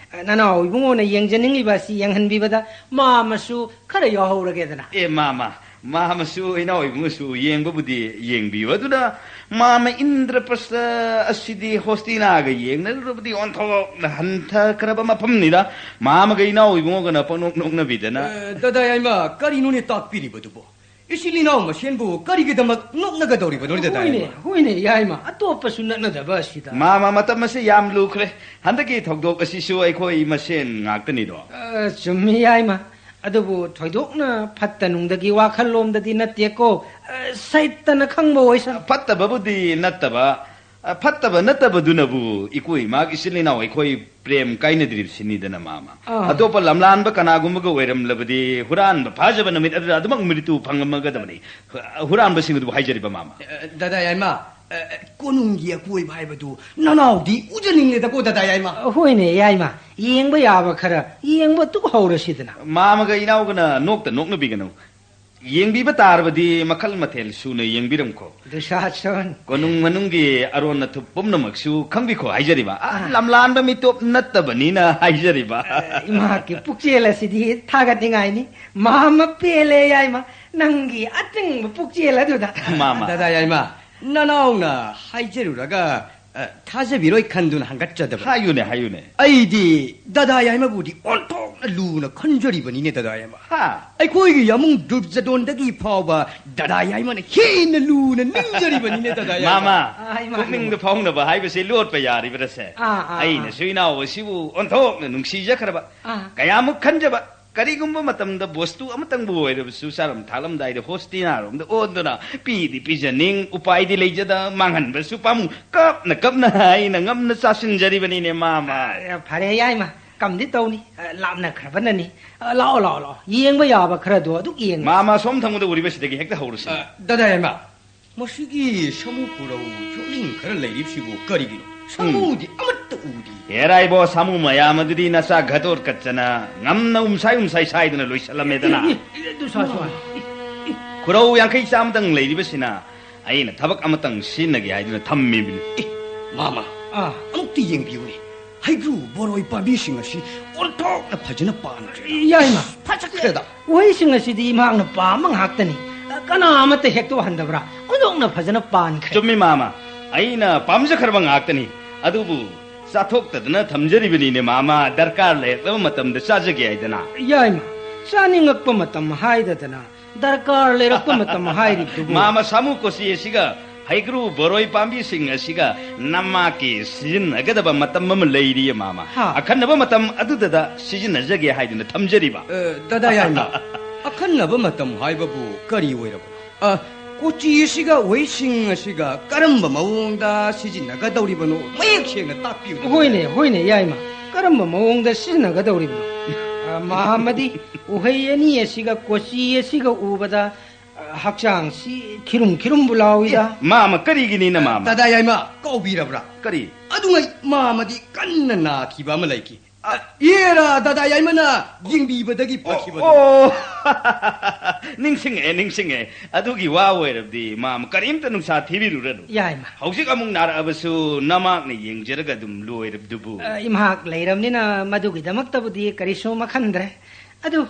ꯅꯅꯥꯎ ꯏꯕꯨꯡꯉꯣꯅ ꯌꯦꯡꯖꯅꯤꯡꯂꯤꯕ ꯑꯁꯤ ꯌꯦꯡꯍꯟꯕꯤꯕꯗ ꯃꯥꯃꯁꯨ ꯈꯔ ꯌꯥꯎꯍꯧꯔꯒꯦꯗꯅ꯫ ꯑꯦ, ꯃꯥꯃ, ꯃꯥꯃꯁꯨ ꯏꯅꯥꯎ ꯏꯕꯨꯡꯉꯣꯁꯨ ꯌꯦꯡꯕꯕꯨꯗꯤ ꯌꯦꯡꯕꯤꯌꯨ꯫ ꯑꯗꯨꯅ ꯃꯥꯃ ꯏꯟꯗ꯭ꯔꯄ꯭ꯔꯁꯇ ꯑꯁꯤꯗꯤ ꯍꯣꯁꯇꯤꯅꯥꯒ ꯌꯦꯡꯅꯔꯨꯔꯕꯗꯤ ꯑꯣꯟꯊꯣꯛꯅ ꯍꯟꯊꯈ꯭ꯔꯕ ꯃꯐꯝꯅꯤꯗ꯫ ꯃꯥꯃꯒ ꯏꯅꯥꯎ ꯏꯕꯨꯡꯉꯣꯒꯅ ꯄꯪꯅꯣꯛ ꯅꯣꯛꯅꯕꯤꯗꯅ꯫ ꯑ, ꯗꯗꯥ ꯌꯥꯏꯃ, ꯀꯔꯤꯅꯣꯅꯦ ꯇꯥꯛꯄꯤꯔꯤꯕꯗꯨꯕꯣ? ꯏꯆꯤꯜ ꯏꯅꯥꯎ ꯃꯁꯦꯟꯕꯨ ꯀꯔꯤꯒꯤꯗꯃꯛ ꯅꯣꯛꯅꯒꯗꯧꯔꯤꯕꯅꯣ, ꯗꯗꯥ ꯍꯣꯏꯅꯦ, ꯌꯥꯏꯃ? ꯍꯣꯏꯅꯦ, ꯌꯥꯏꯃ꯫ ꯑꯇꯣꯞꯄꯁꯨ ꯅꯠꯅꯗꯕ ꯑꯁꯤꯗ꯫ ꯃꯥꯃ, ꯃꯇꯝ ꯑꯁꯤ ꯌꯥꯝ ꯂꯨꯈ꯭ꯔꯦ꯫ ꯍꯟꯗꯛꯀꯤ ꯊꯧꯗꯣꯛ ꯑꯁꯤꯁꯨ ꯑꯩꯈꯣꯏ ꯃꯁꯦꯟ ꯉꯥꯛꯇꯅꯤꯗꯣ꯫ ꯑ, ꯆꯨꯝꯃꯤ, ꯌꯥꯏꯃ꯫ ꯑꯗꯨꯕꯨ ꯊꯣꯏꯗꯣꯛꯅ ꯐꯠꯇ ꯅꯨꯡꯗꯒꯤ ꯋꯥꯈꯜꯂꯣꯝꯗꯗꯤ ꯅꯠꯇꯦꯀꯣ꯫ ꯑ, ꯁꯩꯇꯅ ꯈꯪꯕ ꯑꯣꯏꯁꯅꯨ꯫ ꯐꯠꯇꯕꯕꯨꯗꯤ ꯅꯠꯇꯕ, ꯑ, ꯐꯠꯇꯕ ꯅꯠꯇꯕꯗꯨꯅꯕꯨ ꯏꯀꯣ ꯏꯃꯥꯒꯤ ꯏꯆꯤꯜ ꯏꯅꯥꯎ ꯑꯩꯈꯣꯏ ꯄ꯭ꯔꯦꯝ ꯀꯥꯏꯅꯗ꯭ꯔꯤꯕꯁꯤꯅꯤꯗꯅ, ꯃꯥꯃ꯫ ꯑꯥ꯫ ꯑꯇꯣꯞꯄ ꯂꯝꯂꯥꯟꯕ ꯀꯅꯥꯒꯨꯝꯕꯒ ꯑꯣꯏꯔꯝꯂꯕꯗꯤ ꯍꯨꯔꯥꯟꯕ ꯐꯥꯖꯕ ꯅꯨꯃꯤꯠ ꯑꯗꯨꯗ ꯑꯗꯨꯃꯛ ꯃ꯭ꯔꯤꯇꯨ ꯐꯪꯉꯝꯃꯒꯗꯕꯅꯤ꯫ ꯍꯨꯔꯥꯟꯕꯁꯤꯡ ꯑꯗꯨꯕꯨ ꯍꯥꯏꯖꯔꯤꯕ, ꯃꯥꯃ꯫ ꯑ, ꯗꯗꯥ ꯌꯥꯏꯃ, ꯑ, ꯑ, ꯀꯣꯅꯨꯡꯒꯤ ꯑꯀꯣꯏꯕ ꯍꯥꯏꯕꯗꯨ ꯅꯅꯥꯎꯗꯤ ꯎꯖꯅꯤꯡꯂꯦꯗꯀꯣ, ꯗꯗꯥ ꯌꯥꯏꯃ꯫ ꯍꯣꯏꯅꯦ, ꯌꯥꯏꯃ꯫ ꯌꯦꯡꯕ ꯌꯥꯕ ꯈꯔ ꯌꯦꯡꯕ ꯇꯨꯛ ꯍꯧꯔꯁꯤꯗꯅ꯫ ꯃꯥꯃꯒ ꯏꯅꯥꯎꯒꯅ ꯅꯣꯛꯇ ꯅꯣꯛꯅꯕꯤꯒꯅꯨ꯫ ꯌꯦꯡꯕꯤꯕ ꯇꯥꯔꯕꯗꯤ ꯃꯈꯜ ꯃꯊꯦꯜ ꯁꯨꯅ ꯌꯦꯡꯕꯤꯔꯝꯈꯣ꯫ ꯗꯨꯁꯥꯁꯟ꯫ ꯀꯣꯅꯨꯡ ꯃꯅꯨꯡꯒꯤ ꯑꯔꯣꯟ ꯑꯊꯨꯞ ꯄꯨꯝꯅꯃꯛꯁꯨ ꯈꯪꯕꯤꯈꯣ ꯍꯥꯏꯖꯔꯤꯕ꯫ ꯑ, ꯑ꯫ ꯂꯝꯂꯥꯟꯕ ꯃꯤꯇꯣꯞ ꯅꯠꯇꯕꯅꯤꯅ ꯍꯥꯏꯖꯔꯤꯕ꯫ ꯑ, ꯏꯃꯥꯒꯤ ꯄꯨꯛꯆꯦꯜ ꯑꯁꯤꯗꯤ ꯊꯥꯒꯠꯅꯤꯡꯉꯥꯏꯅꯤ꯫ ꯃꯥꯃ ꯄꯦꯜꯂꯦ, ꯌꯥꯏꯃ꯫ ꯅꯪꯒꯤ ꯑꯆꯤꯡꯕ ꯄꯨꯛꯆꯦꯜ ꯑꯗꯨꯗ꯫ ꯃꯥꯃ꯫ ꯗꯗꯥ ꯌꯥꯏꯃ, ꯅꯅꯥꯎꯅ ꯍꯥꯏꯖꯔꯨꯔꯒ, ꯑ, ꯊꯥꯖꯕꯤꯔꯣꯏ ꯈꯟꯗꯨꯅ ꯍꯪꯒꯠꯆꯗꯕ꯫ ꯍꯥꯏꯌꯨꯅꯦ, ꯍꯥꯏꯌꯨꯅꯦ꯫ ꯑꯩꯗꯤ ꯗꯗꯥ ꯌꯥꯏꯃꯕꯨꯗꯤ ꯑꯣꯟꯊꯣꯛ ꯂꯨꯅ ꯈꯟꯖꯔꯤꯕꯅꯤꯅꯦ, ꯗꯗꯥ ꯌꯥꯏꯃ꯫ ꯍꯥ? ꯑꯩꯈꯣꯏꯒꯤ ꯌꯥꯃꯨꯡ ꯗꯨꯔꯖꯗꯣꯟꯗꯒꯤ ꯐꯥꯎꯕ ꯗꯗꯥ ꯌꯥꯏꯃꯅ ꯍꯦꯟꯅ ꯂꯨꯅ ꯅꯤꯡꯖꯔꯤꯕꯅꯤꯅꯦ, ꯗꯗꯥ ꯌꯥꯏꯃ꯫ ꯃꯥꯃ, ꯑꯥ, ꯏꯃꯥ, ꯄꯨꯛꯅꯤꯡꯗ ꯏꯃꯥ꯫ ꯐꯥꯎꯅꯕ ꯍꯥꯏꯕꯁꯤ ꯂꯣꯠꯄ ꯌꯥꯔꯤꯕ꯭ꯔꯁꯦ? ꯑꯥ, ꯑꯥ, ꯑꯩꯅꯁꯨ ꯑꯥ꯫ ꯏꯅꯥꯎ ꯑꯁꯤꯕꯨ ꯑꯣꯟꯊꯣꯛꯅ ꯅꯨꯡꯁꯤꯖꯈ꯭ꯔꯕ꯫ ꯑꯥ꯫ ꯀꯌꯥꯃꯨꯛ ꯈꯟꯖꯕ, ꯀꯔꯤꯒꯨꯝꯕ ꯃꯇꯝꯗ ꯕꯣꯁꯇꯨ ꯑꯃꯇꯪꯕꯨ ꯑꯣꯏꯔꯕꯁꯨ ꯆꯥꯔꯝ ꯊꯛꯂꯝꯗꯥꯏꯗ ꯍꯣꯁꯇꯤꯅꯥꯔꯣꯝꯗ ꯑꯣꯟꯗꯨꯅ ꯄꯤꯗꯤ ꯄꯤꯖꯅꯤꯡ, ꯎꯄꯥꯏꯗꯤ ꯂꯩꯖꯗ, ꯃꯥꯡꯍꯟꯕꯁꯨ ꯄꯥꯝꯃꯨ, ꯀꯞꯅ ꯀꯞꯅ ꯑꯩꯅ ꯉꯝꯅ ꯆꯥꯁꯤꯟꯖꯔꯤꯕꯅꯤꯅꯦ, ꯃꯥꯃ꯫ ꯑ, ꯐꯔꯦ, ꯌꯥꯏꯃ, ꯀꯝꯗꯤ ꯇꯧꯅꯤ꯫ ꯑ, ꯂꯥꯞꯅꯈ꯭ꯔꯕꯅꯅꯤ꯫ ꯑ, ꯂꯥꯛꯑꯣ, ꯂꯥꯛꯑꯣ, ꯂꯥꯛꯑꯣ꯫ ꯌꯦꯡꯕ ꯌꯥꯕ ꯈꯔꯗꯣ ꯑꯗꯨ ꯌꯦꯡꯉꯣ꯫ ꯃꯥꯃ, ꯁꯣꯝ ꯊꯪꯕꯗ ꯎꯔꯤꯕꯁꯤꯗꯒꯤ ꯍꯦꯛꯇ ꯍꯧꯔꯁꯤ꯫ ꯑ, ꯗꯗꯥ ꯌꯥꯏꯃ, ꯃꯁꯤꯒꯤ ꯁꯥꯃꯨ ꯈꯨꯔꯧ ꯌꯣꯛꯂꯤꯡ ꯈꯔ ꯂꯩꯔꯤꯕꯁꯤꯕꯨ ꯀꯔꯤꯒꯤꯅꯣ? ꯁꯥꯃꯨꯗꯤ ꯑꯃꯠꯇ ꯎꯗꯦ꯫ ꯍꯦꯔꯥ ꯏꯕꯣ, ꯁꯥꯃꯨ ꯃꯌꯥꯝ ꯑꯗꯨꯗꯤ ꯅꯆꯥ ꯘꯇꯣꯠꯀꯠꯆꯅ ꯉꯝꯅ ꯎꯝꯁꯥꯏ ꯎꯝꯁꯥꯏ ꯁꯥꯏꯗꯨꯅ ꯂꯣꯏꯁꯤꯜꯂꯝꯃꯦꯗꯅ꯫ ꯑꯦ, ꯑꯦ, ꯑꯗꯨ ꯁꯥ, ꯁꯥ꯫ ꯈꯨꯔꯧ ꯌꯥꯡꯈꯩ ꯆꯥꯝꯃꯗꯪ ꯂꯩꯔꯤꯕꯁꯤꯅ ꯑꯩꯅ ꯊꯕꯛ ꯑꯃꯇꯪ ꯁꯤꯖꯤꯟꯅꯒꯦ ꯍꯥꯏꯗꯨꯅ ꯊꯝꯃꯤꯕꯅꯤ꯫ ꯑꯦ, ꯃꯥꯃ, ꯑꯥ꯫ ꯑꯃꯨꯛꯇ ꯌꯦꯡꯕꯤꯌꯨꯅꯦ꯫ ꯍꯩꯒ꯭ꯔꯨ ꯕꯣꯔꯣꯏ ꯄꯥꯝꯕꯤꯁꯤꯡ ꯑꯁꯤ ꯑꯣꯟꯊꯣꯛꯅ ꯐꯖꯅ ꯄꯥꯟꯈ꯭ꯔꯦ꯫ ꯌꯥꯏꯃ꯫ ꯐꯖꯈ꯭ꯔꯦꯗ꯫ ꯎꯍꯩꯁꯤꯡ ꯑꯁꯤꯗꯤ ꯏꯃꯥꯅ ꯄꯥꯝꯕ ꯉꯥꯛꯇꯅꯤ꯫ ꯀꯅꯥ ꯑꯃꯠꯇ ꯍꯦꯛꯇꯣꯛꯍꯟꯗꯕ꯭ꯔꯥ? ꯑꯣꯟꯊꯣꯛꯅ ꯐꯖꯅ ꯄꯥꯟꯈ꯭ꯔꯦ꯫ ꯆꯨꯝꯃꯤ, ꯃꯥꯃ꯫ ꯑꯩꯅ ꯄꯥꯝꯖꯈ꯭ꯔꯕ ꯉꯥꯛꯇꯅꯤ꯫ ꯑꯗꯨꯕꯨ ꯆꯥꯊꯣꯛꯇꯗꯅ ꯊꯝꯖꯔꯤꯕꯅꯤꯅꯦ, ꯃꯥꯃ꯫ ꯗꯔꯀꯥꯔ ꯂꯩꯔꯛꯂꯕ ꯃꯇꯝꯗ ꯆꯥꯖꯒꯦ ꯍꯥꯏꯗꯅ꯫ ꯌꯥꯏꯃ, ꯆꯥꯅꯤꯡꯉꯛꯄ ꯃꯇꯝ ꯍꯥꯏꯗꯗꯅ, ꯗꯔꯀꯥꯔ ꯂꯩꯔꯛꯄ ꯃꯇꯝ ꯍꯥꯏꯔꯤꯕꯗꯨꯕꯨ? ꯃꯥꯃ, ꯁꯥꯃꯨ ꯀꯣꯆꯤ ꯑꯁꯤꯒ ꯍꯩꯒ꯭ꯔꯨ ꯕꯣꯔꯣꯏ ꯄꯥꯝꯕꯤꯁꯤꯡ ꯑꯁꯤꯒ ꯅꯃꯥꯛꯀꯤ ꯁꯤꯖꯤꯟꯅꯒꯗꯕ ꯃꯇꯝ ꯑꯃ ꯂꯩꯔꯤꯌꯦ, ꯃꯥꯃ꯫ ꯍꯥ? ꯑꯈꯟꯅꯕ ꯃꯇꯝ ꯑꯗꯨꯗꯗ ꯁꯤꯖꯤꯟꯅꯖꯒꯦ ꯍꯥꯏꯗꯨꯅ ꯊꯝꯖꯔꯤꯕ꯫ ꯑ, ꯗꯗꯥ ꯌꯥꯏꯃ, ꯑꯈꯟꯅꯕ ꯃꯇꯝ ꯍꯥꯏꯕꯕꯨ ꯀꯔꯤ ꯑꯣꯏꯔꯕꯅꯣ? ꯑ, ꯀꯣꯆꯤ ꯑꯁꯤꯒ ꯎꯍꯩꯁꯤꯡ ꯑꯁꯤꯒ ꯀꯔꯝꯕ ꯃꯑꯣꯡꯗ ꯁꯤꯖꯤꯟꯅꯒꯗꯧꯔꯤꯕꯅꯣ? ꯃꯌꯦꯛ ꯁꯦꯡꯅ ꯇꯥꯛꯄꯤꯌꯨ꯫ ꯍꯣꯏꯅꯦ, ꯍꯣꯏꯅꯦ, ꯌꯥꯏꯃ꯫ ꯀꯔꯝꯕ ꯃꯑꯣꯡꯗ ꯁꯤꯖꯤꯟꯅꯒꯗꯧꯔꯤꯕꯅꯣ? ꯑ, ꯃꯥꯃꯗꯤ ꯎꯍꯩ ꯑꯅꯤ ꯑꯁꯤꯒ ꯀꯣꯆꯤ ꯑꯁꯤꯒ ꯎꯕꯗ, ꯑ, ꯍꯛꯆꯥꯡꯁꯤ ꯈꯤꯔꯨꯝ ꯈꯤꯔꯨꯝꯕꯨ ꯂꯥꯎꯏꯗ꯫ ꯑꯦ, ꯃꯥꯃ, ꯀꯔꯤꯒꯤꯅꯤꯅ, ꯃꯥꯃ? ꯗꯗꯥ ꯌꯥꯏꯃ, ꯀꯥꯎꯕꯤꯔꯕ꯭ꯔꯥ? ꯀꯔꯤ? ꯑꯗꯨꯉꯩ ꯃꯥꯃꯗꯤ ꯀꯟꯅ ꯅꯥꯈꯤꯕ ꯑꯃ ꯂꯩꯈꯤ꯫ ꯑ, ꯏꯍꯦꯔꯥ, ꯗꯗꯥ ꯌꯥꯏꯃꯅ ꯌꯦꯡꯕꯤꯕꯗꯒꯤ ꯐꯈꯤꯕꯗꯣ꯫ ꯑꯣ, ꯅꯤꯡꯁꯤꯡꯉꯛꯑꯦ, ꯅꯤꯡꯁꯤꯡꯉꯛꯑꯦ꯫ ꯑꯗꯨꯒꯤ ꯋꯥ ꯑꯣꯏꯔꯕꯗꯤ, ꯃꯥꯃ, ꯀꯔꯤꯝꯇ ꯅꯨꯡꯁꯥ ꯊꯤꯕꯤꯔꯨꯔꯅꯨ꯫ ꯌꯥꯏꯃ꯫ ꯍꯧꯖꯤꯛ ꯑꯃꯨꯛ ꯅꯥꯔꯛꯑꯕꯁꯨ ꯅꯃꯥꯛꯅ ꯌꯦꯡꯖꯔꯒ ꯑꯗꯨꯝ ꯂꯣꯏꯔꯕꯗꯨꯕꯨ꯫ ꯑ, ꯏꯃꯥꯛ ꯂꯩꯔꯕꯅꯤꯅ ꯃꯗꯨꯒꯤꯗꯃꯛꯇꯕꯨꯗꯤ ꯀꯔꯤꯁꯨ ꯃꯈꯟꯗ꯭ꯔꯦ꯫ ꯑꯗꯨ,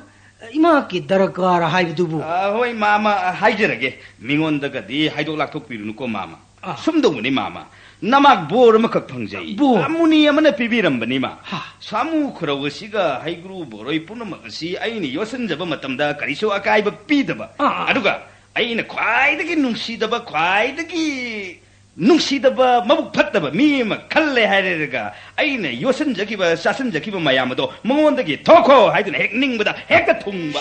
ꯏꯃꯥꯛꯀꯤ ꯗꯔꯀꯥꯔ ꯍꯥꯏꯕꯗꯨꯕꯨ? ꯑ, ꯍꯣꯏ, ꯃꯥꯃ, ꯍꯥꯏꯖꯔꯒꯦ꯫ ꯃꯤꯉꯣꯟꯗꯒꯗꯤ ꯍꯥꯏꯗꯣꯛ ꯂꯥꯛꯊꯣꯛꯄꯤꯔꯨꯅꯨꯀꯣ, ꯃꯥꯃ꯫ ꯑꯥ꯫ ꯁꯨꯝ ꯇꯧꯕꯅꯤ, ꯃꯥꯃ꯫ ꯅꯃꯥꯛ ꯕꯣꯔ ꯑꯃꯈꯛ ꯐꯪꯖꯩ꯫ ꯕꯣꯔ? ꯃꯨꯅꯤ ꯑꯃꯅ ꯄꯤꯕꯤꯔꯝꯕꯅꯤ, ꯃꯥ꯫ ꯍꯥ꯫ ꯁꯥꯃꯨ ꯈꯨꯔꯧ ꯑꯁꯤꯒ ꯍꯩꯒ꯭ꯔꯨ ꯕꯣꯔꯣꯏ ꯄꯨꯝꯅꯃꯛ ꯑꯁꯤ ꯑꯩꯅ ꯌꯣꯠꯁꯤꯟꯖꯕ ꯃꯇꯝꯗ ꯀꯔꯤꯁꯨ ꯑꯀꯥꯏꯕ ꯄꯤꯗꯕ꯫ ꯑꯥ, ꯑꯥ꯫ ꯑꯗꯨꯒ ꯑꯩꯅ ꯈ꯭ꯋꯥꯏꯗꯒꯤ ꯅꯨꯡꯁꯤꯗꯕ, ꯈ꯭ꯋꯥꯏꯗꯒꯤ ꯅꯨꯡꯁꯤꯗꯕ, ꯃꯕꯨꯛ ꯐꯠꯇꯕ ꯃꯤ ꯑꯃ ꯈꯜꯂꯦ ꯍꯥꯏꯔꯒ, ꯑꯩꯅ ꯌꯣꯠꯁꯤꯟꯖꯈꯤꯕ, ꯆꯥꯁꯤꯟꯖꯈꯤꯕ ꯃꯌꯥꯝ ꯑꯗꯣ ꯃꯉꯣꯟꯗꯒꯤ ꯊꯣꯛꯈꯣ ꯍꯥꯏꯗꯨꯅ ꯍꯦꯛ ꯅꯤꯡꯕꯗ ꯍꯦꯛꯇ ꯊꯨꯡꯕ꯫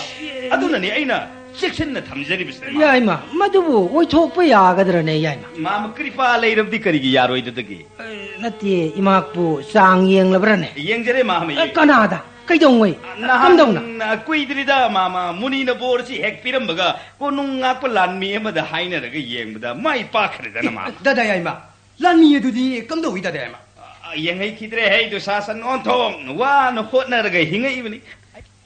ꯑꯗꯨꯅꯅꯤ ꯑꯩꯅ ꯆꯦꯛꯁꯤꯟꯅ ꯊꯝꯖꯔꯤꯕꯁꯦ, ꯃꯥ꯫ ꯌꯥꯏꯃ, ꯃꯗꯨꯕꯨ ꯑꯣꯏꯊꯣꯛꯄ ꯌꯥꯒꯗ꯭ꯔꯅꯦ, ꯌꯥꯏꯃ? ꯃꯥꯃ ꯀ꯭ꯔꯤꯄꯥ ꯂꯩꯔꯕꯗꯤ ꯀꯔꯤꯒꯤ ꯌꯥꯔꯣꯏꯗꯗꯒꯦ? ꯑꯦ, ꯅꯠꯇꯦ, ꯏꯃꯥꯛꯄꯨ ꯆꯥꯡ ꯌꯦꯡꯂꯕ꯭ꯔꯅꯦ? ꯌꯦꯡꯖꯔꯦ, ꯃꯥꯃ, ꯑꯦ, ꯌꯦꯡ-, ꯀꯅꯥꯗ? ꯀꯩꯗꯧꯉꯩ? ꯅꯍꯥꯟ ꯀꯝꯗꯧꯅ? ꯀꯨꯏꯗ꯭ꯔꯤꯗ, ꯃꯥꯃ, ꯃꯨꯅꯤꯅ ꯕꯣꯔꯁꯤ ꯍꯦꯛ ꯄꯤꯔꯝꯕꯒ, ꯀꯣꯅꯨꯡ ꯉꯥꯛꯄ ꯂꯥꯟꯃꯤ ꯑꯃꯗ ꯍꯥꯏꯅꯔꯒ ꯌꯦꯡꯕꯗ ꯃꯥꯏ ꯄꯥꯛꯈ꯭ꯔꯦꯗꯅ, ꯃꯥꯃ꯫ ꯗꯗꯥ ꯌꯥꯏꯃ, ꯂꯥꯟꯃꯤ ꯑꯗꯨꯗꯤ ꯀꯝꯗꯧꯏ, ꯗꯗꯥ ꯌꯥꯏꯃ? ꯑ, ꯌꯦꯡꯍꯩꯈꯤꯗ꯭ꯔꯦ, ꯍꯩ ꯗꯨꯁꯥꯁꯟ, ꯑꯣꯟꯊꯣꯛꯅ ꯋꯥꯅ ꯍꯣꯠꯅꯔꯒ ꯍꯤꯡꯉꯛꯏꯕꯅꯤ꯫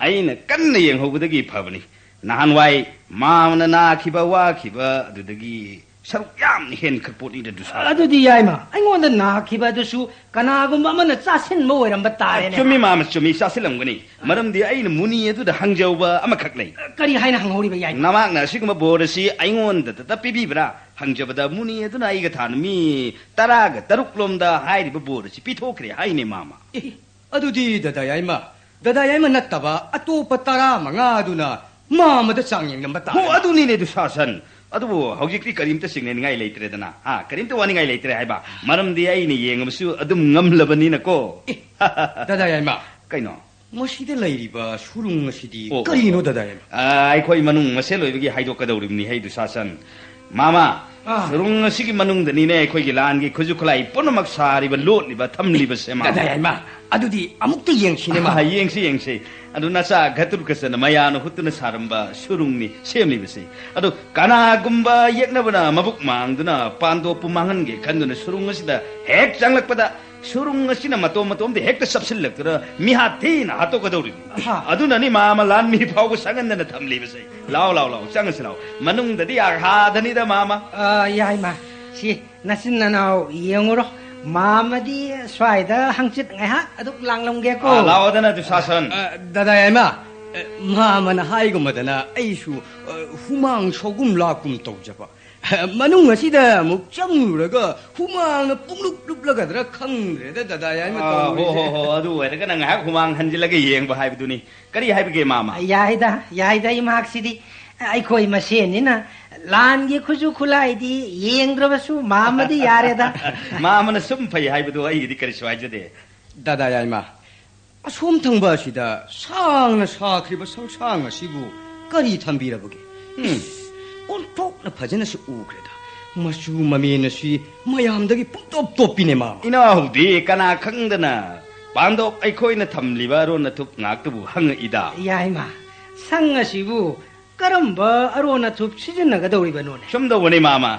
ꯑꯩꯅ ꯀꯟꯅ ꯌꯦꯡꯍꯧꯕꯗꯒꯤ ꯐꯕꯅꯤ꯫ ꯅꯍꯥꯟꯋꯥꯏ ꯃꯥꯃꯅ ꯅꯥꯈꯤꯕ, ꯋꯥꯈꯤꯕ ꯑꯗꯨꯗꯒꯤ ꯁꯔꯨꯛ ꯌꯥꯝꯅ ꯍꯦꯟꯈ꯭ꯔ ꯄꯣꯠꯅꯤꯗ, ꯗꯨꯁꯥꯁꯟ꯫ ꯑꯗꯨꯗꯤ ꯌꯥꯏꯃ, ꯑꯩꯉꯣꯟꯗ ꯅꯥꯈꯤꯕ ꯑꯗꯨꯁꯨ ꯀꯅꯥꯒꯨꯝꯕ ꯑꯃꯅ ꯆꯥꯁꯤꯟꯕ ꯑꯣꯏꯔꯝꯕ ꯇꯥꯔꯦꯅꯦ꯫ ꯆꯨꯝꯃꯤ, ꯃꯥꯃ, ꯆꯨꯝꯃꯤ, ꯆꯥꯁꯤꯜꯂꯝꯒꯅꯤ꯫ ꯃꯔꯝꯗꯤ ꯑꯩꯅ ꯃꯨꯅꯤ ꯑꯗꯨꯗ ꯍꯪꯖꯍꯧꯕ ꯑꯃꯈꯛ ꯂꯩ꯫ ꯀꯔꯤ ꯍꯥꯏꯅ ꯍꯪꯍꯧꯔꯤꯕ, ꯌꯥꯏꯃ? ꯅꯃꯥꯛꯅ ꯑꯁꯤꯒꯨꯝꯕ ꯕꯣꯔ ꯑꯁꯤ ꯑꯩꯉꯣꯟꯗꯇ ꯄꯤꯕꯤꯕ꯭ꯔꯥ ꯍꯪꯖꯕꯗ, ꯃꯨꯅꯤ ꯑꯗꯨꯅ ꯑꯩꯒ ꯊꯥꯅ ꯃꯤ ꯇꯔꯥꯒ ꯇꯔꯨꯛ ꯂꯣꯝꯗ ꯍꯥꯏꯔꯤꯕ ꯕꯣꯔ ꯑꯁꯤ ꯄꯤꯊꯣꯛꯈ꯭ꯔꯦ ꯍꯥꯏꯅꯦ, ꯃꯥꯃ꯫ ꯑꯦ, ꯑꯗꯨꯗꯤ ꯗꯗꯥ ꯌꯥꯏꯃ, ꯗꯗꯥ ꯌꯥꯏꯃ ꯅꯠꯇꯕ ꯑꯇꯣꯞꯄ ꯇꯔꯥꯃꯉꯥ ꯑꯗꯨꯅ ꯃꯥꯃꯗ ꯆꯥꯡ ꯌꯦꯡꯂꯝꯕ ꯇꯥꯔꯦ꯫ ꯍꯣ, ꯑꯗꯨꯅꯤꯅꯦ, ꯗꯨꯁꯥꯁꯟ꯫ ꯑꯗꯨꯕꯨ ꯍꯧꯖꯤꯛꯇꯤ ꯀꯔꯤꯝꯇ ꯆꯤꯡꯅꯅꯤꯡꯉꯥꯏ ꯂꯩꯇ꯭ꯔꯦꯗꯅ꯫ ꯍꯥ, ꯀꯔꯤꯝꯇ ꯋꯥꯅꯤꯡꯉꯥꯏ ꯂꯩꯇ꯭ꯔꯦ ꯍꯥꯏꯕ꯫ ꯃꯔꯝꯗꯤ ꯑꯩꯅ ꯌꯦꯡꯉꯕꯁꯨ ꯑꯗꯨꯝ ꯉꯝꯂꯕꯅꯤꯅꯀꯣ꯫ ꯑꯦ, ꯗꯗꯥ ꯌꯥꯏꯃ꯫ ꯀꯩꯅꯣ? ꯃꯁꯤꯗ ꯂꯩꯔꯤꯕ ꯁꯨꯔꯨꯡ ꯑꯁꯤꯗꯤ ꯑꯣ, ꯑꯣ, ꯀꯔꯤꯅꯣ, ꯑꯣ꯫ ꯗꯗꯥ ꯌꯥꯏꯃ? ꯑꯥ, ꯑꯩꯈꯣꯏ ꯃꯅꯨꯡ ꯃꯁꯦꯜ ꯑꯣꯏꯕꯒꯤ ꯍꯥꯏꯗꯣꯛꯀꯗꯧꯔꯤꯕꯅꯤ, ꯍꯩ ꯗꯨꯁꯥꯁꯟ꯫ ꯃꯥꯃ, ꯑꯥ꯫ ꯁꯨꯔꯨꯡ ꯑꯁꯤꯒꯤ ꯃꯅꯨꯡꯗꯅꯤꯅꯦ ꯑꯩꯈꯣꯏꯒꯤ ꯂꯥꯟꯒꯤ ꯈꯨꯠꯁꯨ ꯈꯨꯠꯂꯥꯏ ꯄꯨꯝꯅꯃꯛ ꯁꯥꯔꯤꯕ, ꯂꯣꯠꯂꯤꯕ, ꯊꯝꯂꯤꯕꯁꯦ, ꯃꯥꯃ꯫ ꯗꯗꯥ ꯌꯥꯏꯃ, ꯑꯗꯨꯗꯤ ꯑꯃꯨꯛꯇ ꯌꯦꯡꯁꯤꯅꯦ, ꯃꯥꯃ꯫ ꯑꯥ, ꯌꯦꯡꯁꯤ, ꯌꯦꯡꯁꯤ꯫ ꯑꯗꯨ ꯅꯆꯥ ꯘꯇꯨꯔꯀꯁꯅ ꯃꯌꯥꯅ ꯍꯨꯠꯇꯨꯅ ꯁꯥꯔꯝꯕ ꯁꯨꯔꯨꯡꯅꯤ ꯁꯦꯝꯂꯤꯕꯁꯤ꯫ ꯑꯗꯨ ꯀꯅꯥꯒꯨꯝꯕ ꯌꯦꯛꯅꯕꯅ ꯃꯕꯨꯛ ꯃꯥꯡꯗꯨꯅ ꯄꯥꯟꯗꯣꯞꯄꯨ ꯃꯥꯡꯍꯟꯒꯦ ꯈꯟꯗꯨꯅ ꯁꯨꯔꯨꯡ ꯑꯁꯤꯗ ꯍꯦꯛ ꯆꯪꯂꯛꯄꯗ ꯁꯨꯔꯨꯡ ꯑꯁꯤꯅ ꯃꯇꯣꯝ ꯃꯇꯣꯝꯗ ꯍꯦꯛꯇ ꯆꯞꯁꯤꯜꯂꯛꯇꯨꯅ ꯃꯤꯍꯥꯠ ꯊꯤꯅ ꯍꯥꯠꯇꯣꯛꯀꯗꯧꯔꯤꯕꯅꯤ꯫ ꯑꯍꯥ꯫ ꯑꯗꯨꯅꯅꯤ ꯃꯥꯃ ꯂꯥꯟꯃꯤ ꯐꯥꯎꯕ ꯁꯪꯍꯟꯗꯅ ꯊꯝꯂꯤꯕꯁꯦ꯫ ꯂꯥꯎ, ꯂꯥꯎ, ꯂꯥꯎ, ꯆꯪꯉꯁꯤ ꯂꯥꯎ꯫ ꯃꯅꯨꯡꯗꯗꯤ ꯑꯥꯒꯥꯗꯅꯤꯗ, ꯃꯥꯃ꯫ ꯑ, ꯌꯥꯏꯃ, ꯁꯤ ꯅꯆꯤꯟ ꯅꯅꯥꯎ ꯌꯦꯡꯉꯨꯔꯣ꯫ ꯃꯥꯃꯗꯤ ꯁ꯭ꯋꯥꯏꯗ ꯍꯪꯆꯤꯠ ꯉꯥꯏꯍꯥꯛ ꯑꯗꯨꯝ ꯂꯥꯡꯂꯝꯒꯦꯀꯣ꯫ ꯑ, ꯂꯥꯛꯑꯣꯗꯅ, ꯗꯨꯁꯥꯁꯟ꯫ ꯑ, ꯗꯗꯥ ꯌꯥꯏꯃ, ꯑ, ꯃꯥꯃꯅ ꯍꯥꯏꯒꯨꯝꯕꯗꯅ ꯑꯩꯁꯨ, ꯑ, ꯍꯨꯃꯥꯡ ꯁꯧꯒꯨꯝ ꯂꯥꯛꯀꯨꯝ ꯇꯧꯖꯕ꯫ ꯃꯅꯨꯡ ꯑꯁꯤꯗ ꯑꯃꯨꯛ ꯆꯪꯂꯨꯔꯒ ꯍꯨꯃꯥꯡꯅ ꯄꯨꯡꯂꯨꯞ ꯂꯨꯞꯂꯒꯗ꯭ꯔꯥ ꯈꯪꯗ꯭ꯔꯦꯗ, ꯗꯗꯥ ꯌꯥꯏꯃ ꯑꯥ, ꯍꯣ, ꯇꯧꯔꯤꯁꯦ꯫ ꯍꯣ, ꯍꯣ, ꯑꯗꯨ ꯑꯣꯏꯔꯒꯅ ꯉꯥꯏꯍꯥꯛ ꯍꯨꯃꯥꯡ ꯍꯟꯖꯤꯜꯂꯒ ꯌꯦꯡꯕ ꯍꯥꯏꯕꯗꯨꯅꯤ꯫ ꯀꯔꯤ ꯍꯥꯏꯕꯒꯦ, ꯃꯥꯃ? ꯌꯥꯏꯗ, ꯌꯥꯏꯗ, ꯏꯃꯥꯛꯁꯤꯗꯤ꯫ ꯑꯩꯈꯣꯏ ꯃꯁꯦꯟꯅꯤꯅ ꯂꯥꯟꯒꯤ ꯈꯨꯠꯁꯨ ꯈꯨꯠꯂꯥꯏꯗꯤ ꯌꯦꯡꯗ꯭ꯔꯕꯁꯨ ꯃꯥꯃꯗꯤ ꯌꯥꯔꯦꯗ꯫ ꯃꯥꯃꯅ ꯁꯨꯝ ꯐꯩ ꯍꯥꯏꯕꯗꯨ ꯑꯩꯒꯤꯗꯤ ꯀꯔꯤꯁꯨ ꯍꯥꯏꯖꯗꯦ꯫ ꯗꯗꯥ ꯌꯥꯏꯃ, ꯑꯁꯣꯝ ꯊꯪꯕ ꯑꯁꯤꯗ ꯁꯥꯡꯅ ꯁꯥꯈ꯭ꯔꯤꯕ ꯁꯪꯁꯥꯡ ꯑꯁꯤꯕꯨ ꯀꯔꯤ ꯊꯝꯕꯤꯔꯕꯒꯦ? ꯎꯝ꯫ ꯏꯁ, ꯑꯣꯟꯊꯣꯛꯅ ꯐꯖꯅꯁꯨ ꯎꯈ꯭ꯔꯦꯗ꯫ ꯃꯆꯨ ꯃꯃꯦꯟ ꯑꯁꯤ ꯃꯌꯥꯝꯗꯒꯤ ꯄꯨꯡꯇꯣꯞ ꯇꯣꯞꯄꯤꯅꯦ, ꯃꯥꯃ꯫ ꯏꯅꯥꯎꯗꯤ ꯀꯅꯥ ꯈꯪꯗꯅ ꯄꯥꯟꯗꯣꯞ ꯑꯩꯈꯣꯏꯅ ꯊꯝꯂꯤꯕ ꯑꯔꯣꯟ ꯑꯊꯨꯞ ꯉꯥꯛꯇꯕꯨ ꯍꯪꯉꯛꯏꯗ꯫ ꯌꯥꯏꯃ, ꯁꯪ ꯑꯁꯤꯕꯨ ꯀꯔꯝꯕ ꯑꯔꯣꯟ ꯑꯊꯨꯞ ꯁꯤꯖꯤꯟꯅꯒꯗꯧꯔꯤꯕꯅꯣꯅꯦ? ꯁꯨꯝ ꯇꯧꯕꯅꯤ, ꯃꯥꯃ꯫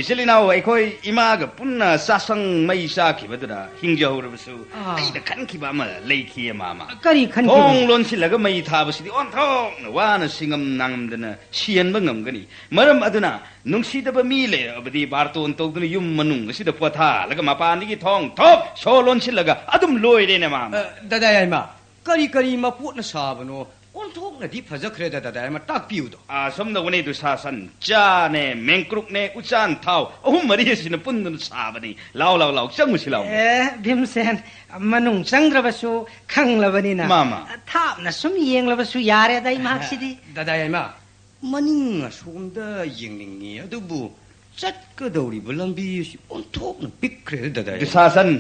ꯏꯆꯤꯜ ꯏꯅꯥꯎ ꯑꯩꯈꯣꯏ ꯏꯃꯥꯒ ꯄꯨꯟꯅ ꯆꯥꯁꯪ ꯃꯩ ꯆꯥꯈꯤꯕꯗꯨꯗ ꯍꯤꯡꯖꯍꯧꯔꯕꯁꯨ ꯑꯥ꯫ ꯑꯩꯅ ꯈꯟꯈꯤꯕ ꯑꯃ ꯂꯩꯈꯤꯌꯦ, ꯃꯥꯃ꯫ ꯀꯔꯤ ꯈꯟꯈꯤꯕꯅꯣ? ꯊꯣꯡ ꯂꯣꯟꯁꯤꯜꯂꯒ ꯃꯩ ꯊꯥꯕꯁꯤꯗꯤ ꯑꯣꯟꯊꯣꯛꯅ ꯋꯥꯅ ꯁꯤꯡꯉꯝ ꯅꯥꯉꯝꯗꯅ ꯁꯤꯍꯟꯕ ꯉꯝꯒꯅꯤ꯫ ꯃꯔꯝ ꯑꯗꯨꯅ ꯅꯨꯡꯁꯤꯗꯕ ꯃꯤ ꯂꯩꯔꯕꯗꯤ ꯕꯥꯔꯇꯣꯟ ꯇꯧꯗꯨꯅ ꯌꯨꯝ ꯃꯅꯨꯡ ꯑꯁꯤꯗ ꯄꯣꯊꯥꯍꯜꯂꯒ ꯃꯄꯥꯟꯗꯒꯤ ꯊꯣꯡ ꯊꯣꯛ ꯁꯣ ꯂꯣꯟꯁꯤꯜꯂꯒ ꯑꯗꯨꯝ ꯂꯣꯏꯔꯦꯅꯦ, ꯃꯥꯃ꯫ ꯑ, ꯗꯗꯥ ꯌꯥꯏꯃ, ꯀꯔꯤ ꯀꯔꯤ ꯃꯄꯣꯠꯅ ꯁꯥꯕꯅꯣ? ꯑꯣꯟꯊꯣꯛꯅꯗꯤ ꯐꯖꯈ꯭ꯔꯦꯗ, ꯗꯗꯥ ꯌꯥꯏꯃ, ꯇꯥꯛꯄꯤꯌꯨꯗꯣ꯫ ꯑꯥ, ꯁꯣꯝꯗ ꯎꯅꯩ ꯗꯨꯁꯥꯁꯟ, ꯆꯥꯅꯦ, ꯃꯦꯡꯀ꯭ꯔꯨꯛꯅꯦ, ꯎꯆꯥꯟ ꯊꯥꯎ, ꯑꯍꯨꯝ ꯃꯔꯤ ꯑꯁꯤꯅ ꯄꯨꯟꯗꯨꯅ ꯁꯥꯕꯅꯤ꯫ ꯂꯥꯎ, ꯂꯥꯎ, ꯂꯥꯎ, ꯆꯪꯉꯨꯁꯤ ꯂꯥꯎ꯫ ꯑꯦ, ꯚꯤꯝꯁꯦꯟ, ꯃꯅꯨꯡ ꯆꯪꯗ꯭ꯔꯕꯁꯨ ꯈꯪꯂꯕꯅꯤꯅ꯫ ꯃꯥꯃ꯫ ꯊꯥꯞꯅ ꯁꯨꯝ ꯌꯦꯡꯂꯕꯁꯨ ꯌꯥꯔꯦꯗ, ꯏꯃꯥꯛꯁꯤꯗꯤ꯫ ꯗꯗꯥ ꯌꯥꯏꯃ, ꯃꯅꯤꯡ ꯑꯁꯣꯝꯗ ꯌꯦꯡꯅꯤꯡꯉꯤ, ꯑꯗꯨꯕꯨ ꯆꯠꯀꯗꯧꯔꯤꯕ ꯂꯝꯕꯤ ꯑꯁꯤ ꯑꯣꯟꯊꯣꯛꯅ ꯄꯤꯛꯈ꯭ꯔꯦ, ꯗꯗꯥ ꯌꯥꯏꯃ꯫ ꯗꯨꯁꯥꯁꯟ,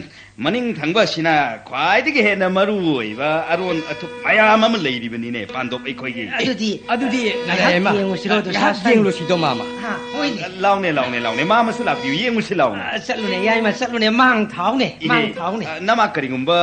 ꯃꯅꯤꯡ ꯊꯪꯕ ꯑꯁꯤꯅ ꯈ꯭ꯋꯥꯏꯗꯒꯤ ꯍꯦꯟꯅ ꯃꯔꯨ ꯑꯣꯏꯕ ꯑꯔꯣꯟ ꯑꯊꯨꯞ ꯃꯌꯥꯝ ꯑꯃ ꯂꯩꯔꯤꯕꯅꯤꯅꯦ, ꯄꯥꯟꯗꯣꯞ ꯑꯩꯈꯣꯏꯒꯤ꯫ ꯑꯗꯨꯗꯤ ꯑꯗꯨꯗꯤ, ꯉꯥꯏꯍꯥꯛ ꯗꯗꯥ ꯌꯥꯏꯃ, ꯌꯦꯡꯉꯨꯁꯤꯔꯣ, ꯉꯥꯏꯍꯥꯛ ꯗꯨꯁꯥꯁꯟ? ꯌꯦꯡꯂꯨꯁꯤꯗꯣ, ꯃꯥꯃ꯫ ꯍꯥ, ꯍꯣꯏꯅꯦ꯫ ꯂꯥꯎꯅꯦ, ꯂꯥꯎꯅꯦ, ꯂꯥꯎꯅꯦ, ꯃꯥꯃꯁꯨ ꯂꯥꯛꯄꯤꯌꯨ, ꯌꯦꯡꯉꯨꯁꯤ ꯂꯥꯎꯅꯦ꯫ ꯑ, ꯆꯠꯂꯨꯅꯦ, ꯌꯥꯏꯃ, ꯆꯠꯂꯨꯅꯦ, ꯃꯥꯡ ꯊꯥꯎꯅꯦ, ꯏꯍꯦ, ꯃꯥꯡ ꯊꯥꯎꯅꯦ꯫ ꯑ, ꯅꯃꯥ ꯀꯔꯤꯒꯨꯝꯕ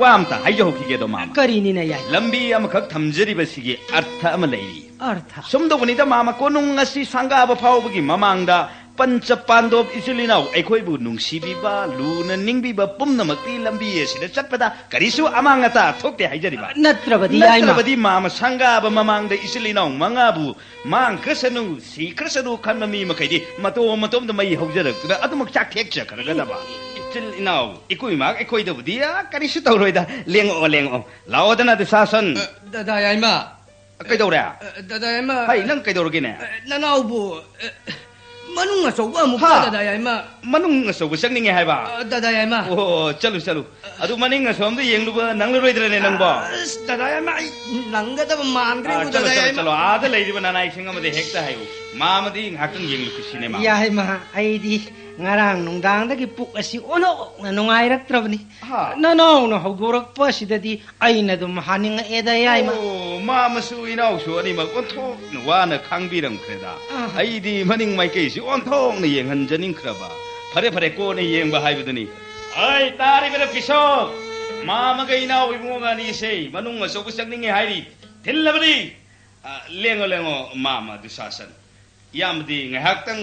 ꯋꯥ ꯑꯝꯇ ꯍꯥꯏꯖꯍꯧꯈꯤꯒꯦꯗꯣ, ꯃꯥꯃ꯫ ꯀꯔꯤꯅꯤꯅ, ꯌꯥꯏꯃ? ꯂꯝꯕꯤ ꯑꯃꯈꯛ ꯊꯝꯖꯔꯤꯕꯁꯤꯒꯤ ꯑꯔꯊ ꯑꯃ ꯂꯩꯔꯤ꯫ ꯑꯔꯊ? ꯁꯨꯝ ꯇꯧꯕꯅꯤꯗ, ꯃꯥꯃ, ꯀꯣꯅꯨꯡ ꯑꯁꯤ ꯁꯪꯒꯥꯕ ꯐꯥꯎꯕꯒꯤ ꯃꯃꯥꯡꯗ ꯄꯟꯆ ꯄꯥꯟꯗꯣꯞ ꯏꯆꯤꯜ ꯏꯅꯥꯎ ꯑꯩꯈꯣꯏꯕꯨ ꯅꯨꯡꯁꯤꯕꯤꯕ, ꯂꯨꯅ ꯅꯤꯡꯕꯤꯕ ꯄꯨꯝꯅꯃꯛꯇꯤ ꯂꯝꯕꯤ ꯑꯁꯤꯗ ꯆꯠꯄꯗ ꯀꯔꯤꯁꯨ ꯑꯃꯥꯡ ꯑꯇꯥ ꯊꯣꯛꯇꯦ ꯍꯥꯏꯖꯔꯤꯕ꯫ ꯅꯠꯇ꯭ꯔꯕꯗꯤ, ꯌꯥꯏꯃ꯫ ꯅꯠꯇ꯭ꯔꯕꯗꯤ, ꯃꯥꯃ, ꯁꯪꯒꯥꯕ ꯃꯃꯥꯡꯗ ꯏꯆꯤꯜ ꯏꯅꯥꯎ ꯃꯉꯥꯕꯨ ꯃꯥꯡꯈ꯭ꯔꯁꯅꯨ, ꯁꯤꯈ꯭ꯔꯁꯅꯨ ꯈꯟꯕ ꯃꯤ ꯃꯈꯩꯗꯤ ꯃꯇꯣꯝ ꯃꯇꯣꯝꯗ ꯃꯩ ꯍꯧꯖꯔꯛꯇꯨꯅ ꯑꯗꯨꯃꯛ ꯆꯥꯛꯊꯦꯛꯆꯈ꯭ꯔꯒꯗꯕ꯫ ꯏꯆꯤꯜ ꯏꯅꯥꯎ ꯏꯀꯨꯏ ꯏꯃꯥ ꯑꯩꯈꯣꯏꯗꯕꯨꯗꯤ, ꯑ, ꯀꯔꯤꯁꯨ ꯇꯧꯔꯣꯏꯗ꯫ ꯂꯦꯡꯉꯛꯑꯣ, ꯂꯦꯡꯉꯛꯑꯣ꯫ ꯂꯥꯛꯑꯣꯗꯅ, ꯗꯨꯁꯥꯁꯟ꯫ ꯑ, ꯗꯗꯥ ꯌꯥꯏꯃ꯫ ꯀꯩꯗꯧꯔꯦ? ꯑ, ꯗꯗꯥ ꯌꯥꯏꯃ꯫ ꯍꯩ, ꯅꯪ ꯀꯩꯗꯧꯔꯒꯦꯅꯦ? ꯑ, ꯅꯅꯥꯎꯕꯨ, ꯑ, ꯃꯅꯨꯡ ꯑꯆꯧꯕ ꯑꯃꯨꯛ ꯍꯥ? ꯆꯠ, ꯗꯗꯥ ꯌꯥꯏꯃ꯫ ꯃꯅꯨꯡ ꯑꯆꯧꯕ ꯆꯪꯅꯤꯡꯉꯦ ꯍꯥꯏꯕ? ꯑ, ꯗꯗꯥ ꯌꯥꯏꯃ꯫ ꯑꯣ, ꯆꯠꯂꯨ, ꯆꯠꯂꯨ꯫ ꯑꯗꯨ ꯃꯅꯤꯡ ꯑꯁꯣꯝꯗ ꯌꯦꯡꯂꯨꯕ ꯅꯪꯂꯔꯣꯏꯗ꯭ꯔꯅꯦ ꯅꯪꯕꯣ? ꯑꯁ, ꯗꯗꯥ ꯌꯥꯏꯃ, ꯑꯩ ꯅꯪꯒꯗꯕ ꯃꯥꯟꯗ꯭ꯔꯦ, ꯑꯥ, ꯆꯠꯂꯣ, ꯗꯗꯥ ꯆꯠꯂꯣ, ꯌꯥꯏꯃ꯫ ꯆꯠꯂꯣ꯫ ꯑꯥꯗ ꯂꯩꯔꯤꯕ ꯅꯅꯥꯏꯁꯤꯡ ꯑꯃꯗ ꯍꯦꯛꯇ ꯍꯥꯏꯌꯨ꯫ ꯃꯥꯃꯗꯤ ꯉꯥꯏꯍꯥꯛꯇꯪ ꯌꯦꯡꯂꯨꯈꯤꯁꯤꯅꯦ, ꯃꯥꯃ꯫ ꯌꯥꯏꯃ, ꯑꯩꯗꯤ ꯉꯔꯥꯡ ꯅꯨꯡꯗꯥꯡꯗꯒꯤ ꯄꯨꯛ ꯑꯁꯤ ꯑꯣꯟꯊꯣꯛꯅ ꯅꯨꯡꯉꯥꯏꯔꯛꯇ꯭ꯔꯕꯅꯤ꯫ ꯍꯥ? ꯅꯅꯥꯎꯅ ꯍꯧꯗꯣꯔꯛꯄ ꯑꯁꯤꯗꯗꯤ ꯑꯩꯅ ꯑꯗꯨꯝ ꯍꯥꯅꯤꯡꯉꯛꯑꯦꯗ, ꯌꯥꯏꯃ꯫ ꯑꯣ, ꯃꯥꯃꯁꯨ ꯏꯅꯥꯎꯁꯨ ꯑꯅꯤꯃꯛ ꯑꯣꯟꯊꯣꯛꯅ ꯋꯥꯅ ꯈꯥꯡꯕꯤꯔꯝꯈ꯭ꯔꯦꯗ꯫ ꯑꯥ꯫ ꯑꯩꯗꯤ ꯃꯅꯤꯡ ꯃꯥꯏꯀꯩꯁꯤ ꯑꯣꯟꯊꯣꯛꯅ ꯌꯦꯡꯍꯟꯖꯅꯤꯡꯈ꯭ꯔꯕ꯫ ꯐꯔꯦ, ꯐꯔꯦ, ꯀꯣꯟꯅ ꯌꯦꯡꯕ ꯍꯥꯏꯕꯗꯨꯅꯤ꯫ ꯑꯩ, ꯇꯥꯔꯤꯕꯔ ꯄꯤꯁꯣꯛ? ꯃꯥꯃꯒ ꯏꯅꯥꯎ ꯏꯕꯨꯡꯉꯣꯒ ꯑꯅꯤꯁꯦ ꯃꯅꯨꯡ ꯑꯆꯧꯕ ꯆꯪꯅꯤꯡꯉꯦ ꯍꯥꯏꯔꯤ꯫ ꯊꯤꯜꯂꯕꯅꯤ꯫ ꯑ, ꯂꯦꯡꯉꯣ, ꯂꯦꯡꯉꯣ, ꯃꯥꯃ ꯗꯨꯁꯥꯁꯟ꯫ ꯏꯌꯥꯝꯕꯗꯤ ꯉꯥꯏꯍꯥꯛꯇꯪ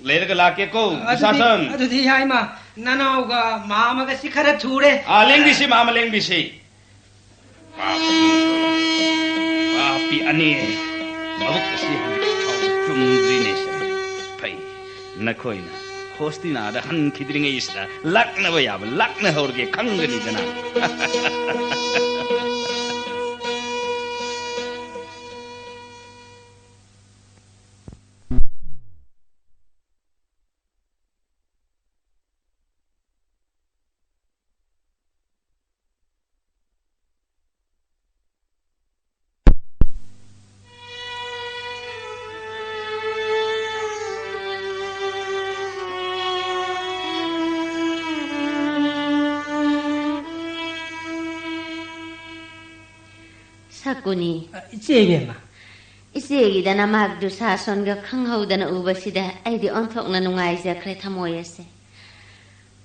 ꯂꯩꯔꯒ ꯂꯥꯛꯀꯦꯀꯣ, ꯑꯗꯨꯗꯤ, ꯗꯨꯁꯥꯁꯟ꯫ ꯑꯗꯨꯗꯤ ꯏꯌꯥꯏꯃ, ꯅꯅꯥꯎꯒ ꯃꯥꯃꯒꯁꯤ ꯈꯔ ꯊꯨꯔꯦ꯫ ꯑꯥ, ꯂꯦꯡꯕꯤꯁꯤ, ꯃꯥꯃ, ꯂꯦꯡꯕꯤꯁꯤ꯫ ꯄꯥꯄꯤ, ꯄꯥꯄꯤ ꯑꯅꯤ, ꯃꯕꯨꯛ ꯑꯁꯤ ꯍꯧꯖꯤꯛ ꯐꯥꯎ ꯆꯨꯝꯗ꯭ꯔꯤꯅꯦ꯫ ꯐꯩ, ꯅꯈꯣꯏꯅ ꯍꯣꯁꯇꯤꯅꯥꯗ ꯍꯟꯈꯤꯗ꯭ꯔꯤꯉꯩꯁꯤꯗ ꯂꯥꯛꯅꯕ ꯌꯥꯕ ꯂꯥꯛꯅꯍꯧꯔꯒꯦ ꯈꯪꯒꯅꯤꯗꯅ꯫ ꯁꯀꯨꯅꯤ꯫ ꯑ, ꯏꯆꯦ ꯏꯕꯦꯝꯃ꯫ ꯏꯆꯦꯒꯤꯗ ꯅꯃꯥꯛ ꯗꯨꯁꯥꯁꯣꯟꯒ ꯈꯪꯍꯧꯗꯅ ꯎꯕꯁꯤꯗ ꯑꯩꯗꯤ ꯑꯣꯟꯊꯣꯛꯅ ꯅꯨꯡꯉꯥꯏꯖꯈ꯭ꯔꯦ, ꯊꯃꯣꯏ ꯑꯁꯦ꯫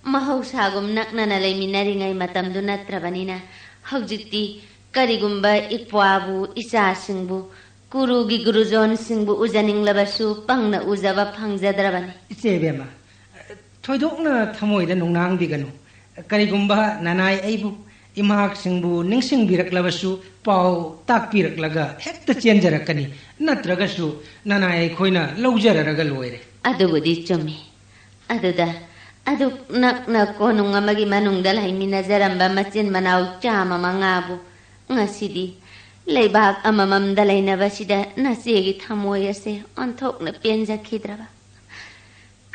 ꯃꯍꯧꯁꯥꯒꯨꯝ ꯅꯛꯅꯅ ꯂꯩꯃꯤꯟꯅꯔꯤꯉꯩ ꯃꯇꯝꯗꯨ ꯅꯠꯇ꯭ꯔꯕꯅꯤꯅ, ꯍꯧꯖꯤꯛꯇꯤ ꯀꯔꯤꯒꯨꯝꯕ ꯏꯄ꯭ꯋꯥꯕꯨ, ꯏꯆꯥꯁꯤꯡꯕꯨ, ꯀꯨꯔꯨꯒꯤ ꯒꯨꯔꯨꯖꯣꯟꯁꯤꯡꯕꯨ ꯎꯖꯅꯤꯡꯂꯕꯁꯨ ꯄꯪꯅ ꯎꯖꯕ ꯐꯪꯖꯗ꯭ꯔꯕꯅꯤ꯫ ꯏꯆꯦ ꯏꯕꯦꯝꯃ, ꯊꯣꯏꯗꯣꯛꯅ ꯊꯃꯣꯏꯗ ꯅꯨꯡꯅꯥꯡꯕꯤꯒꯅꯨ꯫ ꯀꯔꯤꯒꯨꯝꯕ ꯅꯅꯥꯏ ꯑꯩꯕꯨ, ꯏꯃꯥꯁꯤꯡꯕꯨ ꯅꯤꯡꯁꯤꯡꯕꯤꯔꯛꯂꯕꯁꯨ ꯄꯥꯎ ꯇꯥꯛꯄꯤꯔꯛꯂꯒ ꯍꯦꯛꯇ ꯆꯦꯟꯖꯔꯛꯀꯅꯤ꯫ ꯅꯠꯇ꯭ꯔꯒꯁꯨ ꯅꯅꯥꯏ ꯑꯩꯈꯣꯏꯅ ꯂꯧꯖꯔꯔꯒ ꯂꯣꯏꯔꯦ꯫ ꯑꯗꯨꯕꯨꯗꯤ ꯆꯨꯝꯃꯤ꯫ ꯑꯗꯨꯗ ꯑꯗꯨꯛ ꯅꯛꯅ ꯀꯣꯅꯨꯡ ꯑꯃꯒꯤ ꯃꯅꯨꯡꯗ ꯂꯩꯃꯤꯟꯅꯖꯔꯝꯕ ꯃꯆꯤꯟ ꯃꯅꯥꯎ ꯆꯥꯝꯃ ꯃꯉꯥꯕꯨ ꯉꯁꯤꯗꯤ ꯂꯩꯕꯥꯛ ꯑꯃꯃꯝꯗ ꯂꯩꯅꯕꯁꯤꯗ ꯅꯆꯦꯒꯤ ꯊꯃꯣꯏ ꯑꯁꯦ ꯑꯣꯟꯊꯣꯛꯅ ꯄꯦꯟꯖꯈꯤꯗ꯭ꯔꯕ꯫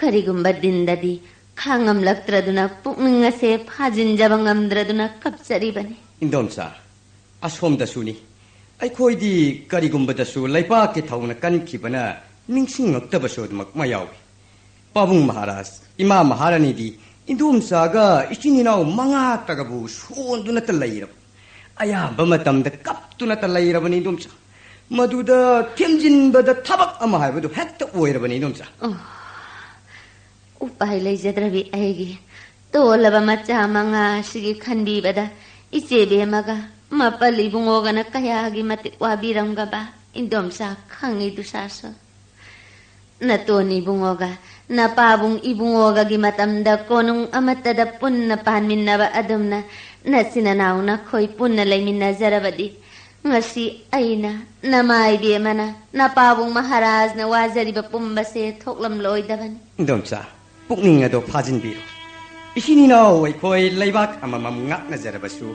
ꯀꯔꯤꯒꯨꯝꯕ ꯗꯤꯟꯗꯗꯤ ꯈꯥꯡꯉꯝꯂꯛꯇ꯭ꯔꯗꯨꯅ ꯄꯨꯛꯅꯤꯡ ꯑꯁꯦ ꯐꯥꯖꯤꯟꯖꯕ ꯉꯝꯗ꯭ꯔꯗꯨꯅ ꯀꯞꯆꯔꯤꯕꯅꯤ꯫ ꯏꯟꯗꯣꯝꯆꯥ, ꯑꯁꯣꯝꯗꯁꯨꯅꯤ꯫ ꯑꯩꯈꯣꯏꯗꯤ ꯀꯔꯤꯒꯨꯝꯕꯗꯁꯨ ꯂꯩꯕꯥꯛꯀꯤ ꯊꯧꯅ ꯀꯟꯈꯤꯕꯅ ꯅꯤꯡꯁꯤꯡꯉꯛꯇꯕꯁꯨ ꯑꯗꯨꯃꯛ ꯃꯌꯥꯎꯏ꯫ ꯄꯥꯕꯨꯡ ꯃꯍꯥꯔꯥꯖ, ꯏꯃꯥ ꯃꯍꯥꯔꯥꯅꯤꯗꯤ ꯏꯟꯗꯣꯝꯆꯥꯒ ꯏꯆꯤꯟ ꯏꯅꯥꯎ ꯃꯉꯥꯇꯒꯕꯨ ꯁꯣꯟꯗꯨꯅꯇ ꯂꯩꯔꯕ꯫ ꯑꯌꯥꯝꯕ ꯃꯇꯝꯗ ꯀꯞꯇꯨꯅꯇ ꯂꯩꯔꯕꯅꯤ ꯏꯟꯗꯣꯝꯆꯥ꯫ ꯃꯗꯨꯗ ꯊꯦꯝꯖꯤꯟꯕꯗ ꯊꯕꯛ ꯑꯃ ꯍꯥꯏꯕꯗꯨ ꯍꯦꯛꯇ ꯑꯣꯏꯔꯕꯅꯤ ꯏꯟꯗꯣꯝꯆꯥ꯫ ꯑꯣ, ꯎꯄꯥꯏ ꯂꯩꯖꯗ꯭ꯔꯕꯤ ꯑꯩꯒꯤ ꯇꯣꯜꯂꯕ ꯃꯆꯥ ꯃꯉꯥ ꯑꯁꯤꯒꯤ ꯈꯟꯕꯤꯕꯗ ꯏꯆꯦ ꯕꯦꯝꯃꯒ ꯃꯄꯜ ꯏꯕꯨꯡꯉꯣꯒꯅ ꯀꯌꯥꯒꯤ ꯃꯇꯤꯛ ꯋꯥꯕꯤꯔꯝꯒꯕ ꯏꯟꯗꯣꯝꯆꯥ ꯈꯪꯉꯤ ꯗꯨꯁꯥꯁꯣꯟ꯫ ꯅꯇꯣꯟ ꯏꯕꯨꯡꯉꯣꯒ ꯅꯄꯥꯕꯨꯡ ꯏꯕꯨꯡꯉꯣꯒꯒꯤ ꯃꯇꯝꯗ ꯀꯣꯅꯨꯡ ꯑꯃꯠꯇꯗ ꯄꯨꯟꯅ ꯄꯥꯟꯃꯤꯟꯅꯕ ꯑꯗꯨꯝꯅ ꯅꯆꯤꯟ ꯅꯅꯥꯎ ꯅꯈꯣꯏ ꯄꯨꯟꯅ ꯂꯩꯃꯤꯟꯅꯖꯔꯕꯗꯤ ꯉꯁꯤ ꯑꯩꯅ, ꯅꯃꯥ ꯏꯕꯦꯝꯃꯅ, ꯅꯄꯥꯕꯨꯡ ꯃꯍꯥꯔꯥꯖꯅ ꯋꯥꯖꯔꯤꯕ ꯄꯨꯝꯕꯁꯦ ꯊꯣꯛꯂꯝꯂꯣꯏꯗꯕꯅꯤ꯫ ꯏꯟꯗꯣꯝꯆꯥ, ꯄꯨꯛꯅꯤꯡ ꯑꯗꯣ ꯐꯥꯖꯤꯟꯕꯤꯔꯣ꯫ ꯏꯆꯤꯟ ꯏꯅꯥꯎ ꯑꯩꯈꯣꯏ ꯂꯩꯕꯥꯛ ꯑꯃꯃꯝ ꯉꯥꯛꯅꯖꯔꯕꯁꯨ,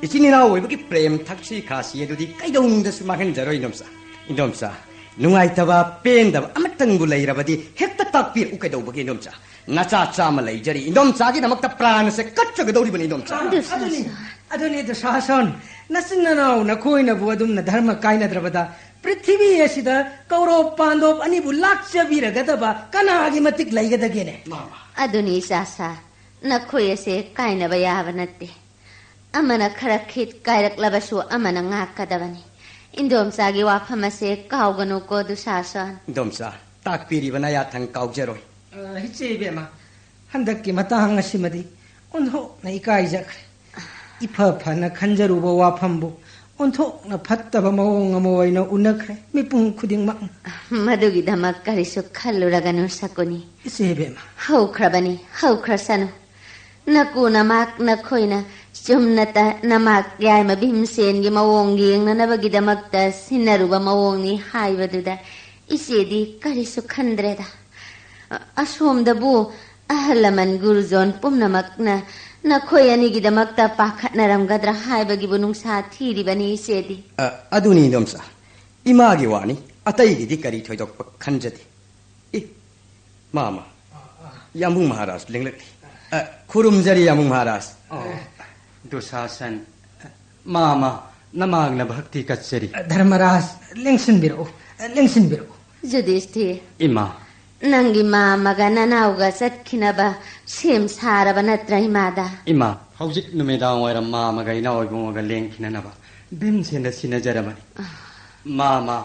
ꯏꯆꯤꯟ ꯏꯅꯥꯎ ꯑꯣꯏꯕꯒꯤ ꯄ꯭ꯔꯦꯝ ꯊꯛꯁꯤ ꯈꯥꯁꯤ ꯑꯗꯨꯗꯤ ꯀꯩꯗꯧꯅꯨꯡꯗꯁꯨ ꯃꯥꯡꯍꯟꯖꯔꯣꯏ ꯏꯟꯗꯣꯝꯆꯥ꯫ ꯏꯟꯗꯣꯝꯆꯥ, ꯅꯨꯡꯉꯥꯏꯇꯕ, ꯄꯦꯟꯗꯕ ꯑꯃꯇꯪꯕꯨ ꯂꯩꯔꯕꯗꯤ ꯍꯦꯛꯇ ꯇꯥꯛꯄꯤꯔꯛꯎ ꯀꯩꯗꯧꯕꯒꯦ ꯏꯟꯗꯣꯝꯆꯥ? ꯅꯆꯥ ꯆꯥꯝꯃ ꯂꯩꯖꯔꯤ, ꯏꯟꯗꯣꯝꯆꯥꯒꯤꯗꯃꯛꯇ ꯄ꯭ꯔꯥꯟ ꯑꯁꯦ ꯀꯠꯆꯒꯗꯧꯔꯤꯕꯅꯤ ꯏꯟꯗꯣꯝꯆꯥ꯫ ꯑꯗꯨꯅꯤ, ꯑꯗꯨꯅꯤ ꯗꯨꯁꯥꯁꯣꯟ, ꯅꯆꯤꯟ ꯅꯅꯥꯎ ꯅꯈꯣꯏꯅꯕꯨ ꯑꯗꯨꯝꯅ ꯙꯔꯃ ꯀꯥꯏꯅꯗ꯭ꯔꯕꯗ ꯄ꯭ꯔꯤꯊꯤꯕꯤ ꯑꯁꯤꯗ ꯀꯧꯔꯣꯞ ꯄꯥꯟꯗꯣꯞ ꯑꯅꯤꯕꯨ ꯂꯥꯛꯆꯕꯤꯔꯒꯗꯕ ꯀꯅꯥꯒꯤ ꯃꯇꯤꯛ ꯂꯩꯒꯗꯒꯦꯅꯦ? ꯃꯥꯃ꯫ ꯑꯗꯨꯅꯤ ꯏꯆꯥꯁꯥ, ꯅꯈꯣꯏ ꯑꯁꯦ ꯀꯥꯏꯅꯕ ꯌꯥꯕ ꯅꯠꯇꯦ꯫ ꯑꯃꯅ ꯈꯔ ꯈꯤꯠ ꯀꯥꯏꯔꯛꯂꯕꯁꯨ ꯑꯃꯅ ꯉꯥꯛꯀꯗꯕꯅꯤ꯫ ꯏꯟꯗꯣꯝꯆꯥꯒꯤ ꯋꯥꯐꯝ ꯑꯁꯦ ꯀꯥꯎꯒꯅꯨꯀꯣ ꯗꯨꯁꯥꯁꯣꯟ꯫ ꯏꯟꯗꯣꯝꯆꯥ, ꯇꯥꯛꯄꯤꯔꯤꯕ ꯅꯌꯥꯊꯪ ꯀꯥꯎꯖꯔꯣꯏ꯫ ꯑ, ꯏꯆꯦ ꯏꯕꯦꯝꯃ, ꯍꯟꯗꯛꯀꯤ ꯃꯇꯥꯡ ꯑꯁꯤꯃꯗꯤ ꯑꯣꯟꯊꯣꯛꯅ ꯏꯀꯥꯏꯖꯈ꯭ꯔꯦ꯫ ꯏꯐ ꯐꯅ ꯈꯟꯖꯔꯨꯕ ꯋꯥꯐꯝꯕꯨ ꯑꯣꯟꯊꯣꯛꯅ ꯐꯠꯇꯕ ꯃꯑꯣꯡ ꯑꯃ ꯑꯣꯏꯅ ꯎꯅꯈ꯭ꯔꯦ ꯃꯤꯄꯨꯝ ꯈꯨꯗꯤꯡꯃꯛꯅ꯫ ꯃꯗꯨꯒꯤꯗꯃꯛ ꯀꯔꯤꯁꯨ ꯈꯜꯂꯨꯔꯒꯅꯨ ꯁꯀꯨꯅꯤ꯫ ꯏꯆꯦ ꯏꯕꯦꯝꯃ꯫ ꯍꯧꯈ꯭ꯔꯕꯅꯤ, ꯍꯧꯈ꯭ꯔꯁꯅꯨ꯫ ꯅꯀꯨ ꯅꯃꯥꯛ ꯅꯈꯣꯏꯅ ꯆꯨꯝꯅꯇ ꯅꯃꯥꯛ ꯌꯥꯏꯃ ꯚꯤꯝꯁꯦꯟꯒꯤ ꯃꯑꯣꯡ ꯌꯦꯡꯅꯅꯕꯒꯤꯗꯃꯛꯇ ꯁꯤꯟꯅꯔꯨꯕ ꯃꯑꯣꯡꯅꯤ ꯍꯥꯏꯕꯗꯨꯗ ꯏꯆꯦꯗꯤ ꯀꯔꯤꯁꯨ ꯈꯟꯗ꯭ꯔꯦꯗ꯫ ꯑ-, ꯑꯁꯣꯝꯗꯕꯨ ꯑꯍꯜ ꯂꯃꯟ ꯒꯨꯔꯨꯖꯣꯟ ꯄꯨꯝꯅꯃꯛꯅ ꯅꯈꯣꯏ ꯑꯅꯤꯒꯤꯗꯃꯛꯇ ꯄꯥꯈꯠꯅꯔꯝꯒꯗ꯭ꯔꯥ ꯍꯥꯏꯕꯒꯤꯕꯨ ꯅꯨꯡꯁꯥ ꯊꯤꯔꯤꯕꯅꯤ ꯏꯆꯦꯗꯤ꯫ ꯑ, ꯑꯗꯨꯅꯤ ꯏꯟꯗꯣꯝꯆꯥ, ꯏꯃꯥꯒꯤ ꯋꯥꯅꯤ, ꯑꯇꯩꯒꯤꯗꯤ ꯀꯔꯤ ꯊꯣꯏꯗꯣꯛꯄ ꯈꯟꯖꯗꯦ꯫ ꯑꯦ, ꯃꯥꯃ, ꯌꯥꯝꯕꯨꯡ ꯃꯍꯥꯔꯥꯖ ꯂꯦꯡꯂꯛꯂꯤ꯫ ꯑ, ꯈꯨꯔꯨꯝꯖꯔꯤ, ꯌꯥꯝꯕꯨꯡ ꯃꯍꯥꯔꯥꯖ꯫ ꯑꯣ, ꯗꯨꯁꯥꯁꯟ, ꯃꯥꯃ, ꯅꯃꯥꯡꯅ ꯚꯛꯇꯤ ꯀꯠꯆꯔꯤ꯫ ꯙꯔꯃꯔꯥꯖ, ꯂꯦꯡꯁꯤꯟꯕꯤꯔꯛꯎ, ꯂꯦꯡꯁꯤꯟꯕꯤꯔꯛꯎ꯫ ꯌꯨꯙꯤꯁꯊꯤꯔ꯫ ꯏꯃꯥ꯫ ꯅꯪꯒꯤ ꯃꯥꯃꯒ ꯅꯅꯥꯎꯒ ꯆꯠꯈꯤꯅꯕ ꯁꯦꯝ ꯁꯥꯔꯕ ꯅꯠꯇ꯭ꯔꯥ, ꯏꯃꯥꯗ? ꯏꯃꯥ, ꯍꯧꯖꯤꯛ ꯅꯨꯃꯤꯗꯥꯡ ꯋꯥꯏꯔꯝ ꯃꯥꯃꯒ ꯏꯅꯥꯎ ꯏꯕꯨꯡꯉꯣꯒ ꯂꯦꯡꯈꯤꯅꯅꯕ ꯚꯤꯝꯁꯦꯟꯗ ꯁꯤꯟꯅꯖꯔꯕꯅꯤ꯫ ꯃꯥꯃ,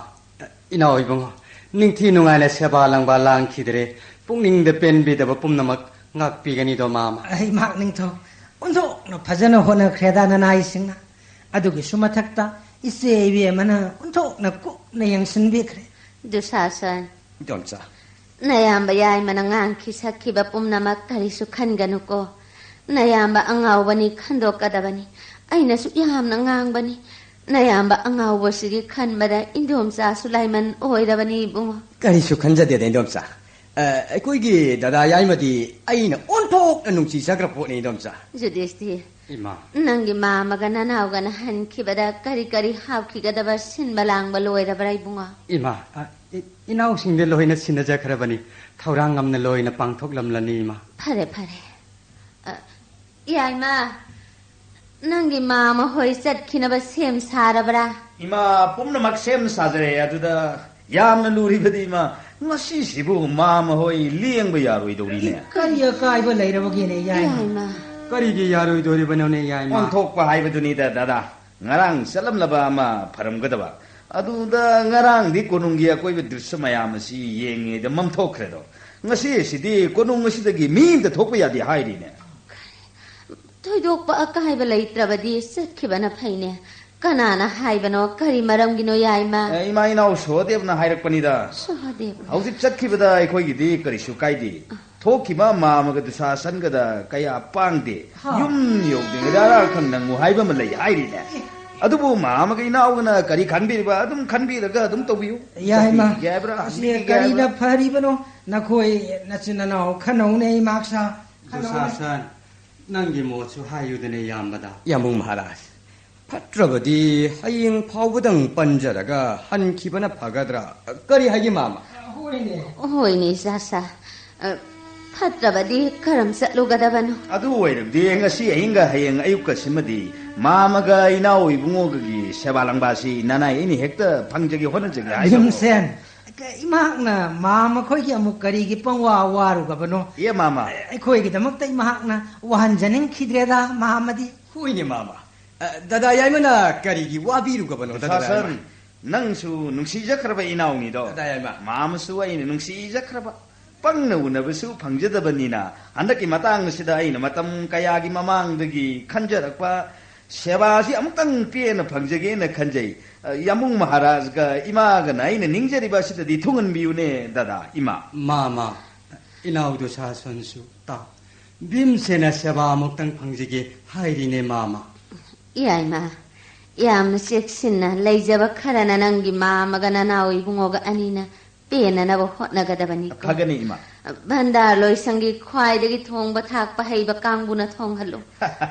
ꯏꯅꯥꯎ ꯏꯕꯨꯡꯉꯣ, ꯅꯤꯡꯊꯤ ꯅꯨꯡꯉꯥꯏꯅ ꯁꯦꯕꯥ ꯂꯪꯕꯥ ꯂꯥꯡꯈꯤꯗ꯭ꯔꯦ, ꯄꯨꯛꯅꯤꯡꯗ ꯄꯦꯟꯕꯤꯗꯕ ꯄꯨꯝꯅꯃꯛ ꯉꯥꯛꯄꯤꯒꯅꯤꯗꯣ, ꯃꯥꯃ꯫ ꯑꯩ ꯃꯍꯥꯛ ꯅꯤꯡꯊꯧ ꯑꯣꯟꯊꯣꯛꯅ ꯐꯖꯅ ꯍꯣꯠꯅꯈ꯭ꯔꯦꯗ ꯅꯅꯥꯏꯁꯤꯡꯅ꯫ ꯑꯗꯨꯒꯤꯁꯨ ꯃꯊꯛꯇ ꯏꯆꯦ ꯏꯕꯦꯝꯃꯅ ꯑꯣꯟꯊꯣꯛꯅ ꯀꯨꯞꯅ ꯌꯦꯡꯁꯤꯟꯕꯤꯈ꯭ꯔꯦ꯫ ꯗꯨꯁꯥꯁꯟ꯫ ꯏꯗꯣꯝꯆꯥ꯫ ꯅꯌꯥꯝꯕ ꯌꯥꯏꯃꯅ ꯉꯥꯡꯈꯤ ꯁꯛꯈꯤꯕ ꯄꯨꯝꯅꯃꯛ ꯀꯔꯤꯁꯨ ꯈꯟꯒꯅꯨꯀꯣ꯫ ꯅꯌꯥꯝꯕ ꯑꯉꯥꯎꯕꯅꯤ, ꯈꯟꯗꯣꯛꯀꯗꯕꯅꯤ꯫ ꯑꯩꯅꯁꯨ ꯌꯥꯝꯅ ꯉꯥꯡꯕꯅꯤ꯫ ꯅꯌꯥꯝꯕ ꯑꯉꯥꯎꯕꯁꯤꯒꯤ ꯈꯟꯕꯗ ꯏꯟꯗꯣꯝꯆꯥꯁꯨ ꯂꯥꯏꯃꯟ ꯑꯣꯏꯔꯕꯅꯤ, ꯏꯕꯨꯡꯉꯣ꯫ ꯀꯔꯤꯁꯨ ꯈꯟꯖꯗꯦꯗ, ꯏꯟꯗꯣꯝꯆꯥ꯫ ꯑ, ꯑꯩꯈꯣꯏꯒꯤ ꯗꯗꯥ ꯌꯥꯏꯃꯗꯤ ꯑꯩꯅ ꯑꯣꯟꯊꯣꯛꯅ ꯅꯨꯡꯁꯤꯖꯈ꯭ꯔ ꯄꯣꯠꯅꯤ, ꯏꯟꯗꯣꯝꯆꯥ꯫ ꯌꯨꯙꯤꯁꯊꯤꯔ, ꯏꯃꯥ꯫ ꯅꯪꯒꯤ ꯃꯥꯃꯒ ꯅꯅꯥꯎꯒꯅ ꯍꯟꯈꯤꯕꯗ ꯀꯔꯤ ꯀꯔꯤ ꯍꯥꯞꯈꯤꯒꯗꯕ ꯁꯤꯟꯕ ꯂꯥꯡꯕ ꯂꯣꯏꯔꯕ꯭ꯔꯥ, ꯏꯕꯨꯡꯉꯣ? ꯏꯃꯥ, ꯑ, ꯏ-, ꯏꯅꯥꯎꯁꯤꯡꯗ ꯂꯣꯏꯅ ꯁꯤꯟꯅꯖꯈ꯭ꯔꯕꯅꯤ꯫ ꯊꯧꯔꯥꯡ ꯉꯝꯅ ꯂꯣꯏꯅ ꯄꯥꯡꯊꯣꯛꯂꯝꯂꯅꯤ, ꯏꯃꯥ꯫ ꯐꯔꯦ, ꯐꯔꯦ꯫ ꯑ, ꯌꯥꯏꯃ, ꯅꯪꯒꯤ ꯃꯥꯃ ꯍꯣꯏ ꯆꯠꯈꯤꯅꯕ ꯁꯦꯝ ꯁꯥꯔꯕ꯭ꯔꯥ? ꯏꯃꯥ, ꯄꯨꯝꯅꯃꯛ ꯁꯦꯝ ꯁꯥꯖꯔꯦ꯫ ꯑꯗꯨꯗ ꯌꯥꯝꯅ ꯂꯨꯔꯤꯕꯗꯤ, ꯏꯃꯥ, ꯉꯁꯤꯁꯤꯕꯨ ꯃꯥꯃ ꯍꯣꯏ ꯂꯦꯡꯕ ꯌꯥꯔꯣꯏꯗꯧꯔꯤꯅꯦ꯫ ꯀꯔꯤ ꯑꯀꯥꯏꯕ ꯂꯩꯔꯕꯒꯦꯅꯦ, ꯌꯥꯏꯃ? ꯌꯥꯏꯃ꯫ ꯀꯔꯤꯒꯤ ꯌꯥꯔꯣꯏꯗꯣꯔꯤꯕꯅꯣꯅꯦ, ꯌꯥꯏꯃ? ꯑꯣꯟꯊꯣꯛꯄ ꯍꯥꯏꯕꯗꯨꯅꯤꯗ, ꯗꯗꯥ꯫ ꯉꯔꯥꯡ ꯆꯠꯂꯝꯂꯕ ꯑꯃ ꯐꯔꯝꯒꯗꯕ꯫ ꯑꯗꯨꯗ ꯉꯔꯥꯡꯗꯤ ꯀꯣꯅꯨꯡꯒꯤ ꯑꯀꯣꯏꯕ ꯗ꯭ꯔꯤꯁ꯭ꯌ ꯃꯌꯥꯝ ꯑꯁꯤ ꯌꯦꯡꯉꯤꯉꯩꯗ ꯃꯝꯊꯣꯛꯈ꯭ꯔꯦꯗꯣ꯫ ꯉꯁꯤ ꯑꯁꯤꯗꯤ ꯀꯣꯅꯨꯡ ꯑꯁꯤꯗꯒꯤ ꯃꯤ ꯑꯃꯇ ꯊꯣꯛꯄ ꯌꯥꯗꯦ ꯍꯥꯏꯔꯤꯅꯦ꯫ ꯊꯣꯏꯗꯣꯛꯄ ꯑꯀꯥꯏꯕ ꯂꯩꯇ꯭ꯔꯕꯗꯤ ꯆꯠꯈꯤꯕꯅ ꯐꯩꯅꯦ꯫ ꯀꯅꯥꯅ ꯍꯥꯏꯕꯅꯣ? ꯀꯔꯤ ꯃꯔꯝꯒꯤꯅꯣ, ꯌꯥꯏꯃ? ꯑꯦ, ꯏꯃꯥ ꯏꯅꯥꯎ ꯁꯍꯗꯦꯕꯅ ꯍꯥꯏꯔꯛꯄꯅꯤꯗ꯫ ꯁꯍꯗꯦꯕꯅ? ꯍꯧꯖꯤꯛ ꯆꯠꯈꯤꯕꯗ ꯑꯩꯈꯣꯏꯒꯤꯗꯤ ꯀꯔꯤꯁꯨ ꯀꯥꯏꯗꯦ꯫ ꯊꯣꯛꯈꯤꯕ ꯃꯥꯃꯒ ꯗꯨꯁꯥꯁꯟꯒꯗ ꯀꯌꯥ ꯄꯥꯡꯗꯦ꯫ ꯍꯥ꯫ ꯌꯨꯝ ꯌꯧꯗ꯭ꯔꯤꯉꯩꯗ ꯑꯔꯥꯛ ꯈꯪ ꯅꯪꯉꯨ ꯍꯥꯏꯕ ꯑꯃ ꯂꯩ ꯍꯥꯏꯔꯤꯅꯦ꯫ ꯑꯗꯨꯕꯨ ꯃꯥꯃꯒ ꯏꯅꯥꯎꯒꯅ ꯀꯔꯤ ꯈꯟꯕꯤꯔꯤꯕ, ꯑꯗꯨꯝ ꯈꯟꯕꯤꯔꯒ ꯑꯗꯨꯝ ꯇꯧꯕꯤꯌꯨ꯫ ꯌꯥꯏꯃ, ꯆꯠꯄꯤꯒꯦ ꯍꯥꯏꯕ꯭ꯔꯥ, ꯑꯁꯤ ꯍꯟꯕꯤꯒꯦ ꯀꯔꯤꯅ ꯍꯥꯏꯕ꯭ꯔꯥ? ꯐꯔꯤꯕꯅꯣ? ꯅꯈꯣꯏ ꯅꯆꯤꯟ ꯅꯅꯥꯎ ꯈꯟꯅꯧꯅꯦ, ꯏꯃꯥꯛꯁꯥ꯫ ꯈꯟꯅꯧꯅꯦ꯫ ꯗꯨꯁꯥꯁꯟ, ꯅꯪꯒꯤ ꯃꯣꯠꯁꯨ ꯍꯥꯏꯌꯨꯗꯅꯦ, ꯌꯥꯝꯕꯗ꯫ ꯌꯥꯝꯕꯨꯡ ꯃꯍꯥꯔꯥꯖ, ꯐꯠꯇ꯭ꯔꯕꯗꯤ ꯍꯌꯦꯡ ꯐꯥꯎꯕꯗꯪ ꯄꯟꯖꯔꯒ ꯍꯟꯈꯤꯕꯅ ꯐꯒꯗ꯭ꯔꯥ? ꯀꯔꯤ ꯍꯥꯏꯒꯦ, ꯃꯥꯃ? ꯍꯣꯏꯅꯦ꯫ ꯍꯣꯏꯅꯦ, ꯏꯆꯥꯁꯥ꯫ ꯑ, ꯐꯠꯇ꯭ꯔꯕꯗꯤ ꯀꯔꯝ ꯆꯠꯂꯨꯒꯗꯕꯅꯣ? ꯑꯗꯨ ꯑꯣꯏꯔꯕꯗꯤ ꯉꯁꯤ ꯑꯍꯤꯡꯒ ꯍꯌꯦꯡ ꯑꯌꯨꯛꯀꯁꯤꯃꯗꯤ ꯃꯥꯃꯒ ꯏꯅꯥꯎ ꯏꯕꯨꯡꯉꯣꯒꯒꯤ ꯁꯦꯕꯥ ꯂꯪꯕꯥꯁꯤ ꯅꯅꯥꯏ ꯑꯩꯅ ꯍꯦꯛꯇ ꯐꯪꯖꯒꯦ, ꯍꯣꯠꯅꯖꯒꯦ ꯍꯥꯏꯗꯣ꯫ ꯚꯤꯝꯁꯦꯟ, ꯏꯃꯥꯛꯅ ꯃꯥꯃ ꯈꯣꯏꯒꯤ ꯑꯃꯨꯛ ꯀꯔꯤꯒꯤ ꯄꯪꯋꯥ ꯋꯥꯔꯨꯒꯕꯅꯣ? ꯑꯦ ꯃꯥꯃ꯫ ꯑꯩꯈꯣꯏꯒꯤꯗꯃꯛꯇ ꯏꯃꯥꯛꯅ ꯋꯥꯍꯟꯖꯅꯤꯡꯈꯤꯗ꯭ꯔꯦꯗ, ꯃꯥꯃꯗꯤ꯫ ꯍꯣꯏꯅꯦ, ꯃꯥꯃ꯫ ꯑ, ꯗꯗꯥ ꯌꯥꯏꯃꯅ ꯀꯔꯤꯒꯤ ꯋꯥꯕꯤꯔꯨꯒꯕꯅꯣ, ꯗꯗꯥ ꯁꯥꯁꯟ, ꯌꯥꯏꯃ? ꯅꯪꯁꯨ ꯅꯨꯡꯁꯤꯖꯈ꯭ꯔꯕ ꯏꯅꯥꯎꯅꯤꯗꯣ꯫ ꯗꯗꯥ ꯌꯥꯏꯃ꯫ ꯃꯥꯃꯁꯨ ꯑꯩꯅ ꯅꯨꯡꯁꯤꯖꯈ꯭ꯔꯕ꯫ ꯄꯪꯅ ꯎꯅꯕꯁꯨ ꯐꯪꯖꯗꯕꯅꯤꯅ, ꯍꯟꯗꯛꯀꯤ ꯃꯇꯥꯡ ꯑꯁꯤꯗ ꯑꯩꯅ ꯃꯇꯝ ꯀꯌꯥꯒꯤ ꯃꯃꯥꯡꯗꯒꯤ ꯈꯟꯖꯔꯛꯄ ꯁꯦꯕꯥꯁꯤ ꯑꯃꯨꯛꯇꯪ ꯄꯦꯟꯅ ꯐꯪꯖꯒꯦꯅ ꯈꯟꯖꯩ꯫ ꯑ, ꯌꯥꯝꯕꯨꯡ ꯃꯍꯥꯔꯥꯖꯒ ꯏꯃꯥꯒꯅ ꯑꯩꯅ ꯅꯤꯡꯖꯔꯤꯕ ꯑꯁꯤꯗꯗꯤ ꯊꯨꯡꯍꯟꯕꯤꯌꯨꯅꯦ, ꯗꯗꯥ, ꯏꯃꯥ꯫ ꯃꯥꯃ, ꯏꯅꯥꯎ ꯗꯨꯁꯥꯁꯟꯁꯨ ꯇꯥꯎ꯫ ꯚꯤꯝꯁꯦꯅ ꯁꯦꯕꯥ ꯑꯃꯨꯛꯇꯪ ꯐꯪꯖꯒꯦ ꯍꯥꯏꯔꯤꯅꯦ, ꯃꯥꯃ꯫ ꯏꯌꯥꯏꯃ, ꯌꯥꯝꯅ ꯆꯦꯛꯁꯤꯟꯅ ꯂꯩꯖꯕ ꯈꯔꯅ ꯅꯪꯒꯤ ꯃꯥꯃꯒ ꯅꯅꯥꯎ ꯏꯕꯨꯡꯉꯣꯒ ꯑꯅꯤꯅ ꯄꯦꯟꯅꯅꯕ ꯍꯣꯠꯅꯒꯗꯕꯅꯤꯀꯣ꯫ ꯐꯒꯅꯤ, ꯏꯃꯥ꯫ ꯚꯟꯗꯥꯔ ꯂꯣꯏꯁꯪꯒꯤ ꯈ꯭ꯋꯥꯏꯗꯒꯤ ꯊꯣꯡꯕ ꯊꯥꯛꯄ ꯍꯩꯕ ꯀꯥꯡꯕꯨꯅ ꯊꯣꯡꯍꯜꯂꯨ꯫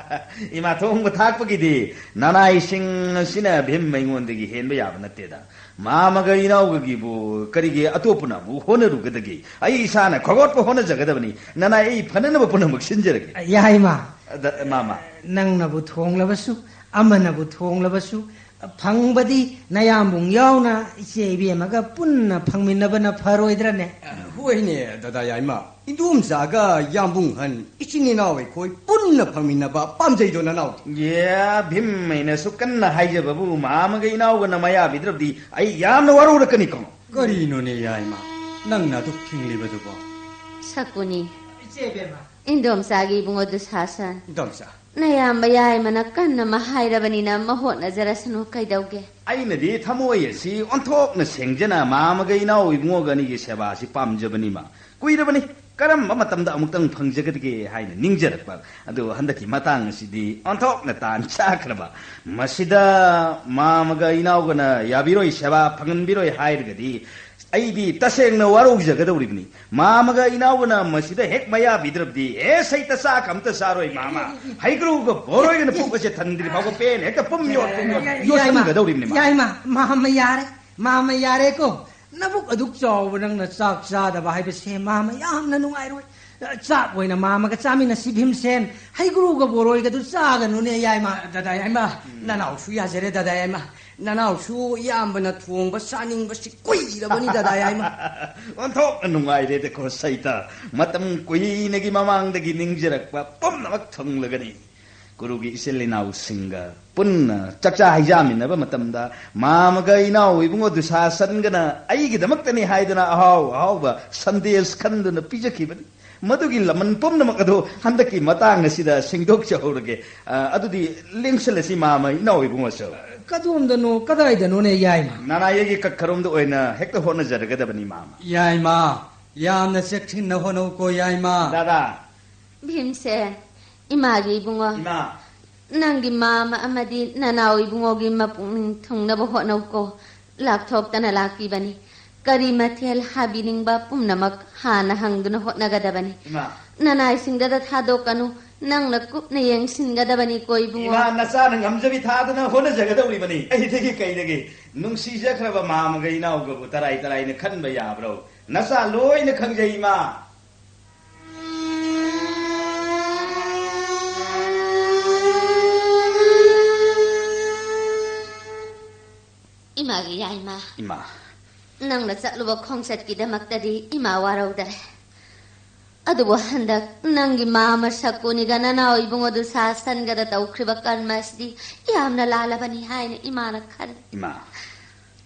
ꯏꯃꯥ, ꯊꯣꯡꯕ ꯊꯥꯛꯄꯒꯤꯗꯤ ꯅꯅꯥꯏꯁꯤꯡ ꯑꯁꯤꯅ ꯚꯤꯝ ꯑꯩꯉꯣꯟꯗꯒꯤ ꯍꯦꯟꯕ ꯌꯥꯕ ꯅꯠꯇꯦꯗ꯫ ꯃꯥꯃꯒ ꯏꯅꯥꯎꯒꯒꯤꯕꯨ ꯀꯔꯤꯒꯤ ꯑꯇꯣꯞꯄꯅ ꯑꯃꯨꯛ ꯍꯣꯠꯅꯔꯨꯒꯗꯒꯦ? ꯑꯩ ꯏꯁꯥꯅ ꯈꯣꯒꯠꯄ ꯍꯣꯠꯅꯖꯒꯗꯕꯅꯤ꯫ ꯅꯅꯥꯏ ꯑꯩ ꯐꯅꯅꯕ ꯄꯨꯝꯅꯃꯛ ꯁꯤꯟꯖꯔꯒꯦ꯫ ꯌꯥꯏꯃ꯫ ꯑꯗ, ꯃꯥꯃ꯫ ꯅꯪꯅꯕꯨ ꯊꯣꯡꯂꯕꯁꯨ, ꯑꯃꯅꯕꯨ ꯊꯣꯡꯂꯕꯁꯨ, ꯐꯪꯕꯗꯤ ꯅꯌꯥꯝꯕꯨꯡ ꯌꯥꯎꯅ ꯏꯆꯦ ꯏꯕꯦꯝꯃꯒ ꯄꯨꯟꯅ ꯐꯪꯃꯤꯟꯅꯕꯅ ꯐꯔꯣꯏꯗ꯭ꯔꯅꯦ? ꯍꯣꯏꯅꯦ, ꯗꯗꯥ ꯌꯥꯏꯃ꯫ ꯏꯟꯗꯣꯝꯆꯥꯒ ꯌꯥꯝꯕꯨꯡ ꯍꯟ, ꯏꯆꯤꯟ ꯏꯅꯥꯎ ꯑꯩꯈꯣꯏ ꯄꯨꯟꯅ ꯐꯪꯃꯤꯟꯅꯕ ꯄꯥꯝꯖꯩꯗꯣ ꯅꯅꯥꯎꯗꯤ꯫ ꯌꯦ, ꯚꯤꯝ ꯑꯩꯅꯁꯨ ꯀꯟꯅ ꯍꯥꯏꯖꯕꯕꯨ ꯃꯥꯃꯒ ꯏꯅꯥꯎꯒꯅ ꯃꯌꯥ ꯄꯤꯗ꯭ꯔꯕꯗꯤ ꯑꯩ ꯌꯥꯝꯅ ꯋꯥꯔꯧꯔꯛꯀꯅꯤꯀꯣ꯫ ꯀꯔꯤꯅꯣꯅꯦ ꯌꯥꯏꯃ, ꯅꯪꯅ ꯑꯗꯨꯛ ꯊꯤꯡꯂꯤꯕꯗꯨꯕꯣ? ꯁꯀꯨꯅꯤ꯫ ꯏꯆꯦ ꯏꯕꯦꯝꯃ꯫ ꯏꯟꯗꯣꯝꯆꯥꯒꯤ ꯏꯕꯨꯡꯉꯣ ꯗꯨꯁꯥꯁꯟ꯫ ꯏꯟꯗꯣꯝꯆꯥ꯫ ꯅꯌꯥꯝꯕ ꯌꯥꯏꯃꯅ ꯀꯟꯅ ꯃꯍꯥꯏꯔꯕꯅꯤꯅ ꯃꯍꯣꯠꯅꯖꯔꯁꯅꯨ ꯀꯩꯗꯧꯒꯦ? ꯑꯩꯅꯗꯤ ꯊꯃꯣꯏ ꯑꯁꯤ ꯑꯣꯟꯊꯣꯛꯅ ꯁꯦꯡꯖꯅ ꯃꯥꯃꯒ ꯏꯅꯥꯎ ꯏꯕꯨꯡꯉꯣꯒ ꯑꯅꯤꯒꯤ ꯁꯦꯕꯥ ꯑꯁꯤ ꯄꯥꯝꯖꯕꯅꯤꯃ꯫ ꯀꯨꯏꯔꯕꯅꯤ꯫ ꯀꯔꯝꯕ ꯃꯇꯝꯗ ꯑꯃꯨꯛꯇꯪ ꯐꯪꯖꯒꯗꯒꯦ ꯍꯥꯏꯅ ꯅꯤꯡꯖꯔꯛꯄ꯫ ꯑꯗꯨ ꯍꯟꯗꯛꯀꯤ ꯃꯇꯥꯡ ꯑꯁꯤꯗꯤ ꯑꯣꯟꯊꯣꯛꯅ ꯇꯥꯟ ꯆꯥꯈ꯭ꯔꯕ꯫ ꯃꯁꯤꯗ ꯃꯥꯃꯒ ꯏꯅꯥꯎꯒꯅ ꯌꯥꯕꯤꯔꯣꯏ, ꯁꯦꯕꯥ ꯐꯪꯍꯟꯕꯤꯔꯣꯏ ꯍꯥꯏꯔꯒꯗꯤ ꯑꯩꯗꯤ ꯇꯁꯦꯡꯅ ꯋꯥꯔꯧꯖꯒꯗꯧꯔꯤꯕꯅꯤ꯫ ꯃꯥꯃꯒ ꯏꯅꯥꯎꯒꯅ ꯃꯁꯤꯗ ꯍꯦꯛ ꯃꯌꯥ ꯄꯤꯗ꯭ꯔꯕꯗꯤ, ꯑꯦ, ꯁꯩꯇ ꯆꯥꯛ ꯑꯝꯇ ꯆꯥꯔꯣꯏ ꯃꯥꯃ꯫ ꯍꯩꯀ꯭ꯔꯨꯒ ꯕꯣꯔꯣꯏꯒꯅ ꯄꯨꯛ ꯑꯁꯦ ꯊꯟꯗ꯭ꯔꯤ ꯐꯥꯎꯕ ꯄꯦꯟ ꯍꯦꯛꯇ ꯄꯨꯝ ꯌꯣꯠ, ꯄꯨꯝ ꯌꯣꯠ, ꯌꯥꯏꯃ, ꯌꯣꯠꯁꯤꯟꯒꯗꯧꯔꯤꯕꯅꯤ ꯃꯥꯃ꯫ ꯌꯥꯏꯃ, ꯃꯥꯃ ꯌꯥꯔꯦ꯫ ꯃꯥꯃ ꯌꯥꯔꯦꯀꯣ꯫ ꯅꯕꯨꯛ ꯑꯗꯨꯛ ꯆꯥꯎꯕ ꯅꯪꯅ ꯆꯥꯛ ꯆꯥꯗꯕ ꯍꯥꯏꯕꯁꯦ ꯃꯥꯃ ꯌꯥꯝꯅ ꯅꯨꯡꯉꯥꯏꯔꯣꯏ꯫ ꯆꯥꯛ ꯑꯣꯏꯅ ꯃꯥꯝꯃꯒ ꯆꯥꯃꯤꯟꯅꯁꯤ ꯚꯤꯝꯁꯦꯟ꯫ ꯍꯩꯒ꯭ꯔꯨꯒ ꯕꯣꯔꯣꯏꯒꯗꯨ ꯆꯥꯒꯅꯨꯅꯦ ꯌꯥꯏꯃ꯫ ꯗꯗꯥ ꯌꯥꯏꯃ, ꯅꯅꯥꯎꯁꯨ ꯌꯥꯖꯔꯦ ꯗꯗꯥ ꯌꯥꯏꯃ꯫ ꯅꯅꯥꯎꯁꯨ ꯏꯌꯥꯝꯕꯅ ꯊꯣꯡꯕ ꯆꯥꯅꯤꯡꯕꯁꯤ ꯀꯨꯏꯔꯕꯅꯤ ꯗꯗꯥ ꯌꯥꯏꯃ꯫ ꯑꯣꯟꯊꯣꯛꯅ ꯅꯨꯡꯉꯥꯏꯔꯦꯗꯀꯣ ꯁꯩꯇ꯫ ꯃꯇꯝ ꯀꯨꯏꯅꯒꯤ ꯃꯃꯥꯡꯗꯒꯤ ꯅꯤꯡꯖꯔꯛꯄ ꯄꯨꯝꯅꯃꯛ ꯊꯨꯡꯂꯒꯅꯤ꯫ ꯀꯨꯔꯨꯒꯤ ꯏꯆꯤꯜ ꯏꯅꯥꯎꯁꯤꯡꯒ ꯄꯨꯟꯅ ꯆꯥꯛꯆꯥ ꯍꯩꯖꯥꯃꯤꯟꯅꯕ ꯃꯇꯝꯗ ꯃꯥꯃꯒ ꯏꯅꯥꯎ ꯏꯕꯨꯡꯉꯣ ꯗꯨꯁꯥꯁꯟꯒꯅ ꯑꯩꯒꯤꯗꯃꯛꯇꯅꯤ ꯍꯥꯏꯗꯨꯅ ꯑꯍꯥꯎ ꯑꯍꯥꯎꯕ ꯁꯟꯗꯦꯁ ꯈꯟꯗꯨꯅ ꯄꯤꯖꯈꯤꯕꯅꯤ꯫ ꯃꯗꯨꯒꯤ ꯂꯃꯟ ꯄꯨꯝꯅꯃꯛ ꯑꯗꯨ ꯍꯟꯗꯛꯀꯤ ꯃꯇꯥꯡ ꯑꯁꯤꯗ ꯁꯦꯡꯗꯣꯛꯆꯍꯧꯔꯒꯦ꯫ ꯑ, ꯑꯗꯨꯗꯤ ꯂꯦꯡꯁꯤꯜꯂꯁꯤ ꯃꯥꯃ ꯏꯅꯥꯎ ꯏꯕꯨꯡꯉꯣꯁꯨ꯫ ꯀꯗꯣꯝꯗꯅꯣ, ꯀꯗꯥꯏꯗꯅꯣꯅꯦ ꯌꯥꯏꯃ? ꯅꯅꯥꯏꯒꯤ ꯀꯛꯈꯔꯣꯝꯗ ꯑꯣꯏꯅ ꯍꯦꯛꯇ ꯍꯣꯠꯅꯖꯔꯒꯗꯕꯅꯤ ꯃꯥꯃ꯫ ꯌꯥꯏꯃ, ꯌꯥꯝꯅ ꯆꯦꯛꯁꯤꯟꯅ ꯍꯣꯠꯅꯧꯀꯣ ꯌꯥꯏꯃ꯫ ꯗꯥꯗꯥ꯫ ꯚꯤꯝꯁꯦꯟ, ꯏꯃꯥꯒꯤ ꯏꯕꯨꯡꯉꯣ꯫ ꯏꯃꯥ꯫ ꯅꯪꯒꯤ ꯃꯥꯃ ꯑꯃꯗꯤ ꯅꯅꯥꯎ ꯏꯕꯨꯡꯉꯣꯒꯤ ꯃꯄꯨꯛꯅꯤꯡ ꯊꯨꯡꯅꯕ ꯍꯣꯠꯅꯧꯀꯣ꯫ ꯂꯥꯞꯊꯣꯛꯇꯅ ꯂꯥꯛꯄꯤꯕꯅꯤ꯫ ꯀꯔꯤ ꯃꯊꯦꯜ ꯍꯥꯕꯤꯅꯤꯡꯕ ꯄꯨꯝꯅꯃꯛ ꯍꯥꯟꯅ ꯍꯪꯗꯨꯅ ꯍꯣꯠꯅꯒꯗꯕꯅꯤ꯫ ꯏꯃꯥ꯫ ꯅꯅꯥꯏꯁꯤꯡꯗꯗ ꯊꯥꯗꯣꯛꯀꯅꯨ꯫ ꯅꯪꯅ ꯀꯨꯞꯅ ꯌꯦꯡꯁꯤꯟꯒꯗꯕꯅꯤꯀꯣ ꯏꯕꯨꯡꯉꯣ꯫ ꯏꯃꯥ, ꯅꯆꯥꯅ ꯉꯝꯖꯕꯤ ꯊꯥꯗꯨꯅ ꯍꯣꯠꯅꯖꯒꯗꯧꯔꯤꯕꯅꯤ꯫ ꯑꯩꯗꯒꯤ ꯀꯩꯗꯒꯤ? ꯅꯨꯡꯁꯤꯖꯈ꯭ꯔꯕ ꯃꯥꯃꯒ ꯏꯅꯥꯎꯒꯕꯨ ꯇꯔꯥꯏ ꯇꯔꯥꯏꯅ ꯈꯟꯕ ꯌꯥꯕ꯭ꯔꯣ? ꯅꯆꯥ ꯂꯣꯏꯅ ꯈꯪꯖꯩ ꯏꯃꯥ꯫ ꯏꯃꯥꯒꯤ ꯌꯥꯏꯃ꯫ ꯏꯃꯥ꯫ ꯅꯪꯅ ꯆꯠꯂꯨꯕ ꯈꯣꯡꯆꯠꯀꯤꯗꯃꯛꯇꯗꯤ ꯏꯃꯥ ꯋꯥꯔꯧꯗꯔꯦ꯫ ꯑꯗꯨꯕꯨ ꯍꯟꯗꯛ ꯅꯪꯒꯤ ꯃꯥꯃ ꯁꯀꯨꯅꯤꯒ ꯅꯅꯥꯎ ꯏꯕꯨꯡꯉꯣ ꯗꯨꯁꯥꯁꯟꯒꯗ ꯇꯧꯈ꯭ꯔꯤꯕ ꯀꯔꯃ ꯑꯁꯤꯗꯤ ꯌꯥꯝꯅ ꯂꯥꯜꯂꯕꯅꯤ ꯍꯥꯏꯅ ꯏꯃꯥꯅ ꯈꯜꯂꯤ꯫ ꯏꯃꯥ꯫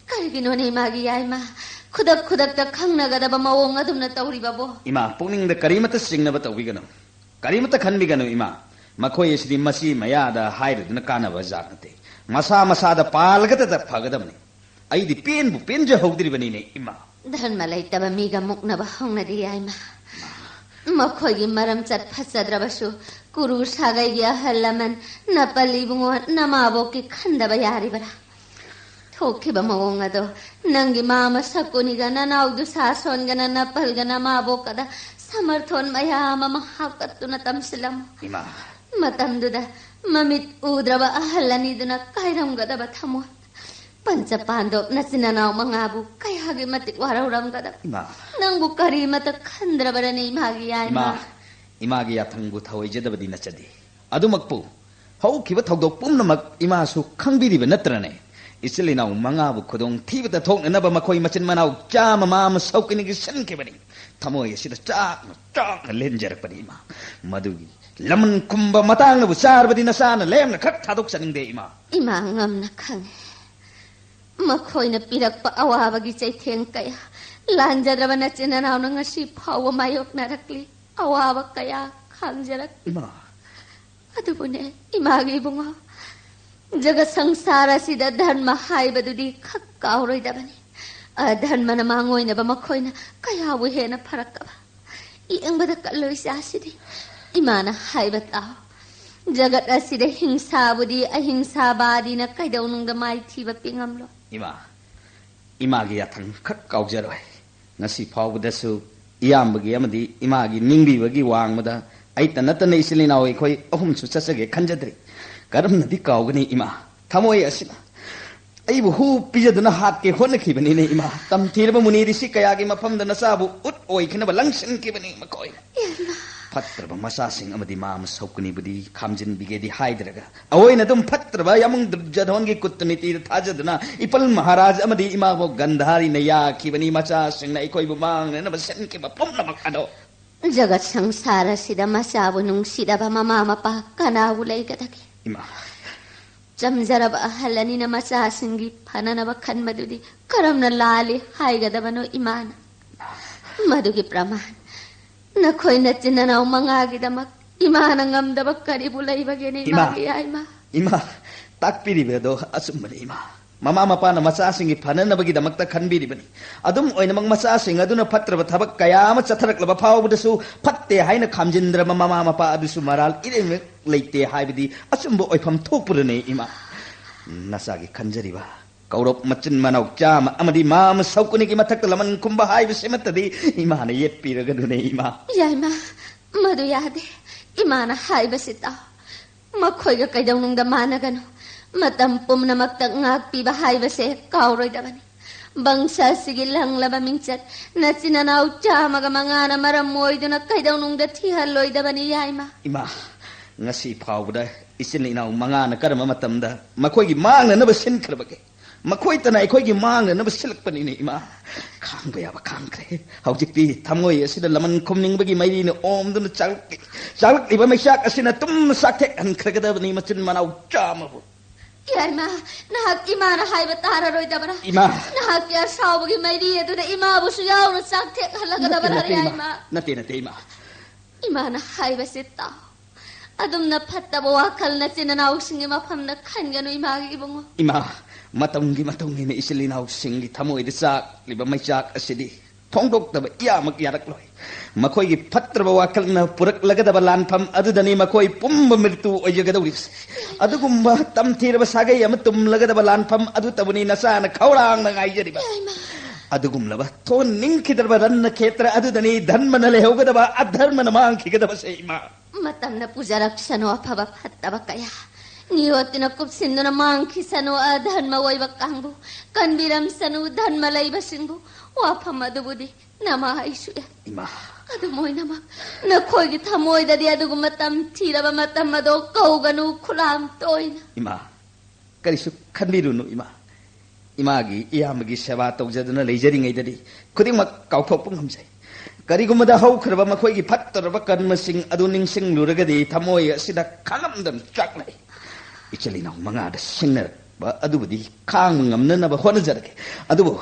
ꯀꯔꯤꯒꯤꯅꯣꯅꯦ ꯏꯃꯥꯒꯤ ꯌꯥꯏꯃ? ꯈꯨꯗꯛ ꯈꯨꯗꯛꯇ ꯈꯪꯅꯒꯗꯕ ꯃꯑꯣꯡ ꯑꯗꯨꯝꯅ ꯇꯧꯔꯤꯕꯕꯣ? ꯏꯃꯥ, ꯄꯨꯛꯅꯤꯡꯗ ꯀꯔꯤꯃꯠꯇ ꯆꯤꯡꯅꯕ ꯇꯧꯕꯤꯒꯅꯨ꯫ ꯀꯔꯤꯃꯠꯇ ꯈꯟꯕꯤꯒꯅꯨ ꯏꯃꯥ꯫ ꯃꯈꯣꯏ ꯑꯁꯤꯗꯤ ꯃꯆꯤ ꯃꯌꯥꯗ ꯍꯥꯏꯔꯨꯗꯨꯅ ꯀꯥꯟꯅꯕ ꯖꯥꯠ ꯅꯠꯇꯦ꯫ ꯃꯁꯥ ꯃꯁꯥꯗ ꯄꯥꯜꯂꯒꯗꯇ ꯐꯒꯗꯕꯅꯤ꯫ ꯑꯩꯗꯤ ꯄꯦꯟꯕꯨ ꯄꯦꯟꯖꯍꯧꯗ꯭ꯔꯤꯕꯅꯤꯅꯦ ꯏꯃꯥ꯫ ꯙꯔꯃ ꯂꯩꯇꯕ ꯃꯤꯒ ꯃꯨꯛꯅꯕ ꯍꯧꯅꯗꯦ ꯌꯥꯏꯃ꯫ ꯃꯈꯣꯏꯒꯤ ꯃꯔꯝꯆꯠ ꯐꯖꯗ꯭ꯔꯕꯁꯨ ꯀꯨꯔꯨ ꯁꯥꯒꯩꯒꯤ ꯑꯍꯜ ꯂꯃꯟ ꯅꯄꯜ ꯏꯕꯨꯡꯉꯣ ꯅꯃꯥꯕꯣꯛꯀꯤ ꯈꯟꯗꯕ ꯌꯥꯔꯤꯕꯔꯥ? ꯊꯣꯛꯈꯤꯕ ꯃꯑꯣꯡ ꯑꯗꯣ ꯅꯪꯒꯤ ꯃꯥꯃ ꯁꯀꯨꯅꯤꯒ ꯅꯅꯥꯎ ꯗꯨꯁꯥꯁꯣꯟꯒꯅ ꯅꯄꯜꯒ ꯅꯃꯥꯕꯣꯛꯀꯗ ꯁꯃꯔꯊꯣꯟ ꯃꯌꯥꯝ ꯑꯃ ꯍꯥꯞꯀꯠꯇꯨꯅ ꯇꯝꯁꯤꯜꯂꯝꯃꯨ꯫ ꯏꯃꯥ꯫ ꯃꯇꯝꯗꯨꯗ ꯃꯃꯤꯠ ꯎꯗ꯭ꯔꯕ ꯑꯍꯜ ꯑꯅꯤꯗꯨꯅ ꯀꯥꯏꯔꯝꯒꯗꯕ ꯊꯃꯣꯏ꯫ ꯄꯟꯆ ꯄꯥꯟꯗꯣꯞ ꯅꯆꯤꯟ ꯅꯅꯥꯎ ꯃꯉꯥꯕꯨ ꯀꯌꯥꯒꯤ ꯃꯇꯤꯛ ꯋꯥꯔꯧꯔꯝꯒꯗꯕ꯫ ꯏꯃꯥ꯫ ꯅꯪꯕꯨ ꯀꯔꯤꯃꯇ ꯈꯟꯗ꯭ꯔꯕꯔꯅꯦ ꯏꯃꯥꯒꯤ ꯌꯥꯏꯃ? ꯏꯃꯥ, ꯏꯃꯥꯒꯤ ꯌꯥꯊꯪꯕꯨ ꯊꯧꯑꯣꯏꯖꯗꯕꯗꯤ ꯅꯠꯆꯗꯦ꯫ ꯑꯗꯨꯃꯛꯄꯨ ꯍꯧꯈꯤꯕ ꯊꯧꯗꯣꯛ ꯄꯨꯝꯅꯃꯛ ꯏꯃꯥꯁꯨ ꯈꯪꯕꯤꯔꯤꯕ ꯅꯠꯇ꯭ꯔꯅꯦ? ꯏꯆꯤꯜ ꯏꯅꯥꯎ ꯃꯉꯥꯕꯨ ꯈꯨꯗꯣꯡ ꯊꯤꯕꯗ ꯊꯣꯛꯅꯅꯕ ꯃꯈꯣꯏ ꯃꯆꯤꯟ ꯃꯅꯥꯎ ꯆꯥꯝꯃ ꯃꯥ ꯑꯃ ꯁꯧꯀꯤꯅꯤꯒꯤ ꯁꯤꯟꯈꯤꯕꯅꯤ꯫ ꯊꯃꯣꯏ ꯑꯁꯤꯗ ꯆꯥꯛꯅ ꯆꯥꯛꯅ ꯂꯦꯟꯖꯔꯛꯄꯅꯤ ꯏꯃꯥ꯫ ꯃꯗꯨꯒꯤ ꯂꯃꯟ ꯈꯨꯝꯕ ꯃꯇꯥꯡꯅꯕꯨ ꯆꯥꯔꯕꯗꯤ ꯅꯆꯥꯅ ꯂꯦꯝꯅ ꯈꯛ ꯊꯥꯗꯣꯛꯆꯅꯤꯡꯗꯦ ꯏꯃꯥ꯫ ꯏꯃꯥ ꯉꯝꯅ ꯈꯪꯉꯦ꯫ ꯃꯈꯣꯏꯅ ꯄꯤꯔꯛꯄ ꯑꯋꯥꯕꯒꯤ ꯆꯩꯊꯦꯡ ꯀꯌꯥ ꯂꯥꯟꯖꯗ꯭ꯔꯕ ꯅꯆꯤꯟ ꯅꯅꯥꯎꯅ ꯉꯁꯤ ꯐꯥꯎꯕ ꯃꯥꯌꯣꯛꯅꯔꯛꯂꯤ꯫ ꯑꯋꯥꯕ ꯀꯌꯥ ꯈꯥꯡꯖꯔꯛꯂꯤ꯫ ꯏꯃꯥ꯫ ꯑꯗꯨꯕꯨꯅꯦ, ꯏꯃꯥꯒꯤ ꯏꯕꯨꯡꯉꯣ, ꯖꯒꯠ ꯁꯪꯁꯥꯔ ꯑꯁꯤꯗ ꯙꯔꯃ ꯍꯥꯏꯕꯗꯨꯗꯤ ꯈꯛ ꯀꯥꯎꯔꯣꯏꯗꯕꯅꯤ꯫ ꯑꯙꯔꯃꯅ ꯃꯥꯡꯑꯣꯏꯅꯕ ꯃꯈꯣꯏꯅ ꯀꯌꯥꯕꯨ ꯍꯦꯟꯅ ꯐꯔꯛꯀꯕ꯫ ꯌꯦꯡꯕꯗ ꯀꯜꯂꯣꯏ ꯏꯆꯥꯁꯤꯗꯤ꯫ ꯏꯃꯥꯅ ꯍꯥꯏꯕ ꯇꯥꯎ꯫ ꯖꯒꯠ ꯑꯁꯤꯗ ꯍꯤꯡꯁꯥꯕꯨꯗꯤ ꯑꯍꯤꯡꯁꯥꯕꯥꯗꯤꯅ ꯀꯩꯗꯧꯅꯨꯡꯗ ꯃꯥꯏꯊꯤꯕ ꯄꯤꯉꯝꯂꯣꯏ꯫ ꯏꯃꯥ, ꯏꯃꯥꯒꯤ ꯌꯥꯊꯪ ꯈꯛ ꯀꯥꯎꯖꯔꯣꯏ꯫ ꯉꯁꯤ ꯐꯥꯎꯕꯗꯁꯨ ꯏꯌꯥꯝꯕꯒꯤ ꯑꯃꯗꯤ ꯏꯃꯥꯒꯤ ꯅꯤꯡꯕꯤꯕꯒꯤ ꯋꯥꯡꯃꯗ ꯑꯩꯇ ꯅꯠꯇꯅ ꯏꯆꯤꯜ ꯏꯅꯥꯎ ꯑꯩꯈꯣꯏ ꯑꯍꯨꯝꯁꯨ ꯆꯠꯆꯒꯦ ꯈꯟꯖꯗ꯭ꯔꯤ꯫ ꯀꯔꯝꯅꯗꯤ ꯀꯥꯎꯒꯅꯤ ꯏꯃꯥ? ꯊꯃꯣꯏ ꯑꯁꯤꯅ ꯑꯩꯕꯨ ꯍꯨ ꯄꯤꯖꯗꯨꯅ ꯍꯥꯠꯀꯦ ꯍꯣꯠꯅꯈꯤꯕꯅꯤꯅꯦ ꯏꯃꯥ꯫ ꯇꯝꯊꯤꯔꯕ ꯃꯨꯅꯤ ꯔꯤꯁꯤ ꯀꯌꯥꯒꯤ ꯃꯐꯝꯗ ꯅꯆꯥꯕꯨ ꯎꯠ ꯑꯣꯏꯈꯤꯅꯕ ꯂꯪꯁꯤꯟꯈꯤꯕꯅꯤ ꯃꯈꯣꯏꯅ꯫ ꯏꯃꯥ꯫ ꯐꯠꯇ꯭ꯔꯕ ꯃꯆꯥꯁꯤꯡ ꯑꯃꯗꯤ ꯃꯥ ꯑꯃ ꯁꯧꯀꯅꯤꯕꯨꯗꯤ ꯈꯥꯝꯖꯤꯟꯕꯤꯒꯦꯗꯤ ꯍꯥꯏꯗ꯭ꯔꯒ, ꯑꯑꯣꯏꯅ ꯑꯗꯨꯝ ꯐꯠꯇ꯭ꯔꯕ ꯌꯥꯃꯨꯡ ꯗꯨꯔꯖꯣꯙꯣꯟꯒꯤ ꯀꯨꯠꯇ ꯅꯤꯇꯤꯗ ꯊꯥꯖꯗꯨꯅ ꯏꯄꯜ ꯃꯍꯥꯔꯥꯖ ꯑꯃꯗꯤ ꯏꯃꯥꯕꯣꯛ ꯒꯟꯙꯥꯔꯤꯅ ꯌꯥꯈꯤꯕꯅꯤ ꯃꯆꯥꯁꯤꯡꯅ ꯑꯩꯈꯣꯏꯕꯨ ꯃꯥꯡꯅꯅꯕ ꯁꯤꯟꯈꯤꯕ ꯄꯨꯝꯅꯃꯛ ꯑꯗꯣ꯫ ꯖꯒꯠ ꯁꯪꯁꯥꯔ ꯑꯁꯤꯗ ꯃꯆꯥꯕꯨ ꯅꯨꯡꯁꯤꯗꯕ ꯃꯃꯥ ꯃꯄꯥ ꯀꯅꯥꯕꯨ ꯂꯩꯒꯗꯒꯦ? ꯏꯃꯥ꯫ ꯆꯝꯖꯔꯕ ꯑꯍꯜ ꯑꯅꯤꯅ ꯃꯆꯥꯁꯤꯡꯒꯤ ꯐꯅꯅꯕ ꯈꯟꯕꯗꯨꯗꯤ ꯀꯔꯝꯅ ꯂꯥꯜꯂꯤ ꯍꯥꯏꯒꯗꯕꯅꯣ ꯏꯃꯥꯅ? ꯃꯗꯨꯒꯤ ꯄ꯭ꯔꯃꯥꯟ, ꯅꯈꯣꯏ ꯅꯆꯤꯟ ꯅꯅꯥꯎ ꯃꯉꯥꯒꯤꯗꯃꯛ ꯏꯃꯥꯅ ꯉꯝꯗꯕ ꯀꯔꯤꯕꯨ ꯂꯩꯕꯒꯦꯅꯦ, ꯏꯃꯥ! ꯏꯃꯥꯒꯤ ꯌꯥꯏꯃ? ꯏꯃꯥ, ꯇꯥꯛꯄꯤꯔꯤꯕ ꯑꯗꯣ ꯑꯆꯨꯝꯕꯅꯤ ꯏꯃꯥ꯫ ꯃꯃꯥ ꯃꯄꯥꯅ ꯃꯆꯥꯁꯤꯡꯒꯤ ꯐꯅꯅꯕꯒꯤꯗꯃꯛꯇ ꯈꯟꯕꯤꯔꯤꯕꯅꯤ꯫ ꯑꯗꯨꯝ ꯑꯣꯏꯅꯃꯛ ꯃꯆꯥꯁꯤꯡ ꯑꯗꯨꯅ ꯐꯠꯇ꯭ꯔꯕ ꯊꯕꯛ ꯀꯌꯥ ꯑꯃ ꯆꯠꯊꯔꯛꯂꯕ ꯐꯥꯎꯕꯗꯁꯨ ꯐꯠꯇꯦ ꯍꯥꯏꯅ ꯈꯥꯝꯖꯤꯟꯗ꯭ꯔꯕ ꯃꯃꯥ ꯃꯄꯥ ꯑꯗꯨꯁꯨ ꯃꯔꯥꯜ ꯏꯔꯦꯝꯕ ꯂꯩꯇꯦ ꯍꯥꯏꯕꯗꯤ ꯑꯆꯨꯝꯕ ꯑꯣꯏꯐꯝ ꯊꯣꯛꯄꯗꯨꯅꯤ ꯏꯃꯥ꯫ ꯅꯆꯥꯒꯤ ꯈꯟꯖꯔꯤꯕ ꯀꯧꯔꯞ ꯃꯆꯤꯟ ꯃꯅꯥꯎ ꯆꯥꯝꯃ ꯑꯃꯗꯤ ꯃꯥ ꯑꯃ ꯁꯧꯀꯅꯤꯒꯤ ꯃꯊꯛꯇ ꯂꯃꯟ ꯈꯨꯝꯕ ꯍꯥꯏꯕꯁꯤꯃꯠꯇꯗꯤ ꯏꯃꯥꯅ ꯌꯦꯠꯄꯤꯔꯒꯅꯨꯅꯦ ꯏꯃꯥ꯫ ꯌꯥꯏꯃ, ꯃꯗꯨ ꯌꯥꯗꯦ꯫ ꯏꯃꯥꯅ ꯍꯥꯏꯕꯁꯤ ꯇꯥꯎ꯫ ꯃꯈꯣꯏꯒ ꯀꯩꯗꯧꯅꯨꯡꯗ ꯃꯥꯟꯅꯒꯅꯨ꯫ ꯃꯇꯝ ꯄꯨꯝꯅꯃꯛꯇ ꯉꯥꯛꯄꯤꯕ ꯍꯥꯏꯕꯁꯦ ꯀꯥꯎꯔꯣꯏꯗꯕꯅꯤ꯫ ꯕꯪꯁ ꯑꯁꯤꯒꯤ ꯂꯪꯂꯕ ꯃꯤꯡꯆꯠ ꯅꯆꯤꯟ ꯅꯅꯥꯎ ꯆꯥꯝꯃꯒ ꯃꯉꯥꯅ ꯃꯔꯝ ꯑꯣꯏꯗꯨꯅ ꯀꯩꯗꯧꯅꯨꯡꯗ ꯊꯤꯍꯜꯂꯣꯏꯗꯕꯅꯤ, ꯌꯥꯏꯃ꯫ ꯏꯃꯥ, ꯉꯁꯤ ꯐꯥꯎꯕꯗ ꯏꯆꯤꯟ ꯏꯅꯥꯎ ꯃꯉꯥꯅ ꯀꯔꯝꯕ ꯃꯇꯝꯗ ꯃꯈꯣꯏꯒꯤ ꯃꯥꯡꯅꯅꯕ ꯁꯤꯟꯈ꯭ꯔꯕꯒꯦ? ꯃꯈꯣꯏꯇꯅ ꯑꯩꯈꯣꯏꯒꯤ ꯃꯥꯡꯅꯅꯕ ꯁꯤꯜꯂꯛꯄꯅꯤꯅꯦ, ꯏꯃꯥ꯫ ꯈꯥꯡꯕ ꯌꯥꯕ ꯈꯥꯡꯈ꯭ꯔꯦ꯫ ꯍꯧꯖꯤꯛꯇꯤ ꯊꯃꯣꯏ ꯑꯁꯤꯗ ꯂꯃꯟ ꯈꯨꯝꯅꯤꯡꯕꯒꯤ ꯃꯩꯔꯤꯅ ꯑꯣꯝꯗꯨꯅ ꯆꯥꯛꯂꯛꯂꯤ-, ꯆꯥꯛꯂꯛꯂꯤꯕ ꯃꯩꯆꯥꯛ ꯑꯁꯤꯅ ꯇꯨꯝ ꯆꯥꯛꯊꯦꯛꯍꯟꯈ꯭ꯔꯒꯗꯕꯅꯤ ꯃꯆꯤꯟ ꯃꯅꯥꯎ ꯆꯥꯝꯃꯕꯨ꯫ ꯌꯥꯏꯃ, ꯅꯍꯥꯛ ꯏꯃꯥꯅ ꯍꯥꯏꯕ ꯇꯥꯔꯔꯣꯏꯗꯕꯔꯥ? ꯏꯃꯥ! ꯅꯍꯥꯛꯀꯤ ꯑꯁꯥꯎꯕꯒꯤ ꯃꯩꯔꯤ ꯑꯗꯨꯅ ꯏꯃꯥꯕꯨꯁꯨ ꯌꯥꯎꯅ ꯆꯥꯛꯊꯦꯛꯍꯜꯂꯒꯗꯕꯔꯥ, ꯅꯠꯇꯦ, ꯅꯠꯇꯦ, ꯏꯃꯥ꯫ ꯌꯥꯏꯃ? ꯅꯠꯇꯦ, ꯅꯠꯇꯦ, ꯏꯃꯥ꯫ ꯏꯃꯥꯅ ꯍꯥꯏꯕꯁꯤ ꯇꯥꯎ꯫ ꯑꯗꯨꯝꯅ ꯐꯠꯇꯕ ꯋꯥꯈꯜ ꯅꯆꯤꯟ ꯅꯅꯥꯎꯁꯤꯡꯒꯤ ꯃꯐꯝꯗ ꯈꯟꯒꯅꯨ, ꯏꯃꯥꯒꯤ ꯏꯕꯨꯡꯉꯣ꯫ ꯏꯃꯥ, ꯃꯇꯝꯒꯤ ꯃꯇꯨꯡ ꯏꯟꯅ ꯏꯆꯤꯜ ꯏꯅꯥꯎꯁꯤꯡꯒꯤ ꯊꯃꯣꯏꯗ ꯆꯥꯛꯂꯤꯕ ꯃꯩꯆꯥꯛ ꯑꯁꯤꯗꯤ ꯐꯣꯡꯗꯣꯛꯇꯕ ꯏꯌꯥꯃꯛ ꯌꯥꯔꯛꯂꯣꯏ꯫ ꯃꯈꯣꯏꯒꯤ ꯐꯠꯇ꯭ꯔꯕ ꯋꯥꯈꯜꯅ ꯄꯨꯔꯛꯂꯒꯗꯕ ꯂꯥꯟꯐꯝ ꯑꯗꯨꯗꯅꯤ ꯃꯈꯣꯏ ꯄꯨꯝꯕ ꯃ꯭ꯔꯤꯇꯨ ꯑꯣꯏꯖꯒꯗꯧꯔꯤꯕꯁꯦ꯫ ꯑꯗꯨꯒꯨꯝꯕ ꯇꯝꯊꯤꯔꯕ ꯁꯥꯒꯩ ꯑꯃ ꯇꯨꯝꯂꯒꯗꯕ ꯂꯥꯟꯐꯝ ꯑꯗꯨꯇꯕꯨꯅꯤ ꯅꯆꯥꯅ ꯈꯧꯔꯥꯡꯅ ꯉꯥꯏꯖꯔꯤꯕ꯫ ꯌꯥꯏꯃ꯫ ꯑꯗꯨꯒꯨꯝꯂꯕ ꯊꯣꯟ ꯅꯤꯡꯈꯤꯗ꯭ꯔꯕ ꯔꯟꯅ ꯈꯦꯇ꯭ꯔ ꯑꯗꯨꯗꯅꯤ ꯙꯔꯃꯅ ꯂꯩꯍꯧꯒꯗꯕ, ꯑꯙꯔꯃꯅ ꯃꯥꯡꯈꯤꯒꯗꯕꯁꯦ, ꯏꯃꯥ꯫ ꯃꯇꯝꯅ ꯄꯨꯖꯔꯛꯁꯅꯨ ꯑꯐꯕ ꯐꯠꯇꯕ ꯀꯌꯥ꯫ ꯅꯤꯌꯣꯠꯇꯨꯅ ꯀꯨꯞꯁꯤꯟꯗꯨꯅ ꯃꯥꯡꯈꯤꯁꯅꯨ ꯑꯙꯔꯃ ꯑꯣꯏꯕ ꯀꯥꯡꯕꯨ꯫ ꯀꯟꯕꯤꯔꯝꯁꯅꯨ ꯙꯔꯃ ꯂꯩꯕꯁꯤꯡꯕꯨ꯫ ꯋꯥꯐꯝ ꯑꯗꯨꯕꯨꯗꯤ ꯅꯃꯥ ꯑꯩꯁꯨ ꯌꯥꯏ꯫ ꯏꯃꯥ꯫ ꯑꯗꯨꯝ ꯑꯣꯏꯅꯃꯛ ꯅꯈꯣꯏꯒꯤ ꯊꯃꯣꯏꯗꯗꯤ ꯑꯗꯨꯒꯨꯝꯕ ꯇꯝꯊꯤꯔꯕ ꯃꯇꯝ ꯑꯗꯣ ꯀꯧꯒꯅꯨ ꯈꯨꯂꯥꯝ ꯇꯣꯏꯅ꯫ ꯏꯃꯥ, ꯀꯔꯤꯁꯨ ꯈꯟꯕꯤꯔꯨꯅꯨ, ꯏꯃꯥ꯫ ꯏꯃꯥꯒꯤ ꯏꯌꯥꯝꯕꯒꯤ ꯁꯦꯕꯥ ꯇꯧꯖꯗꯨꯅ ꯂꯩꯖꯔꯤꯉꯩꯗꯗꯤ ꯈꯨꯗꯤꯡꯃꯛ ꯀꯥꯎꯊꯣꯛꯄ ꯉꯝꯖꯩ꯫ ꯀꯔꯤꯒꯨꯝꯕꯗ ꯍꯧꯈ꯭ꯔꯕ ꯃꯈꯣꯏꯒꯤ ꯐꯠꯇꯔꯕ ꯀꯔꯃꯁꯤꯡ ꯑꯗꯨ ꯅꯤꯡꯁꯤꯡꯂꯨꯔꯒꯗꯤ ꯊꯃꯣꯏ ꯑꯁꯤꯗ ꯈꯥꯡꯉꯝꯗꯅ ꯆꯥꯛꯅꯩ꯫ ꯏꯆꯤꯜ ꯏꯅꯥꯎ ꯃꯉꯥꯗ ꯁꯤꯡꯅꯔꯛꯄ ꯑꯗꯨꯕꯨꯗꯤ ꯈꯥꯡꯕ ꯉꯝꯅꯅꯕ ꯍꯣꯠꯅꯖꯔꯒꯦ꯫ ꯑꯗꯨꯕꯨ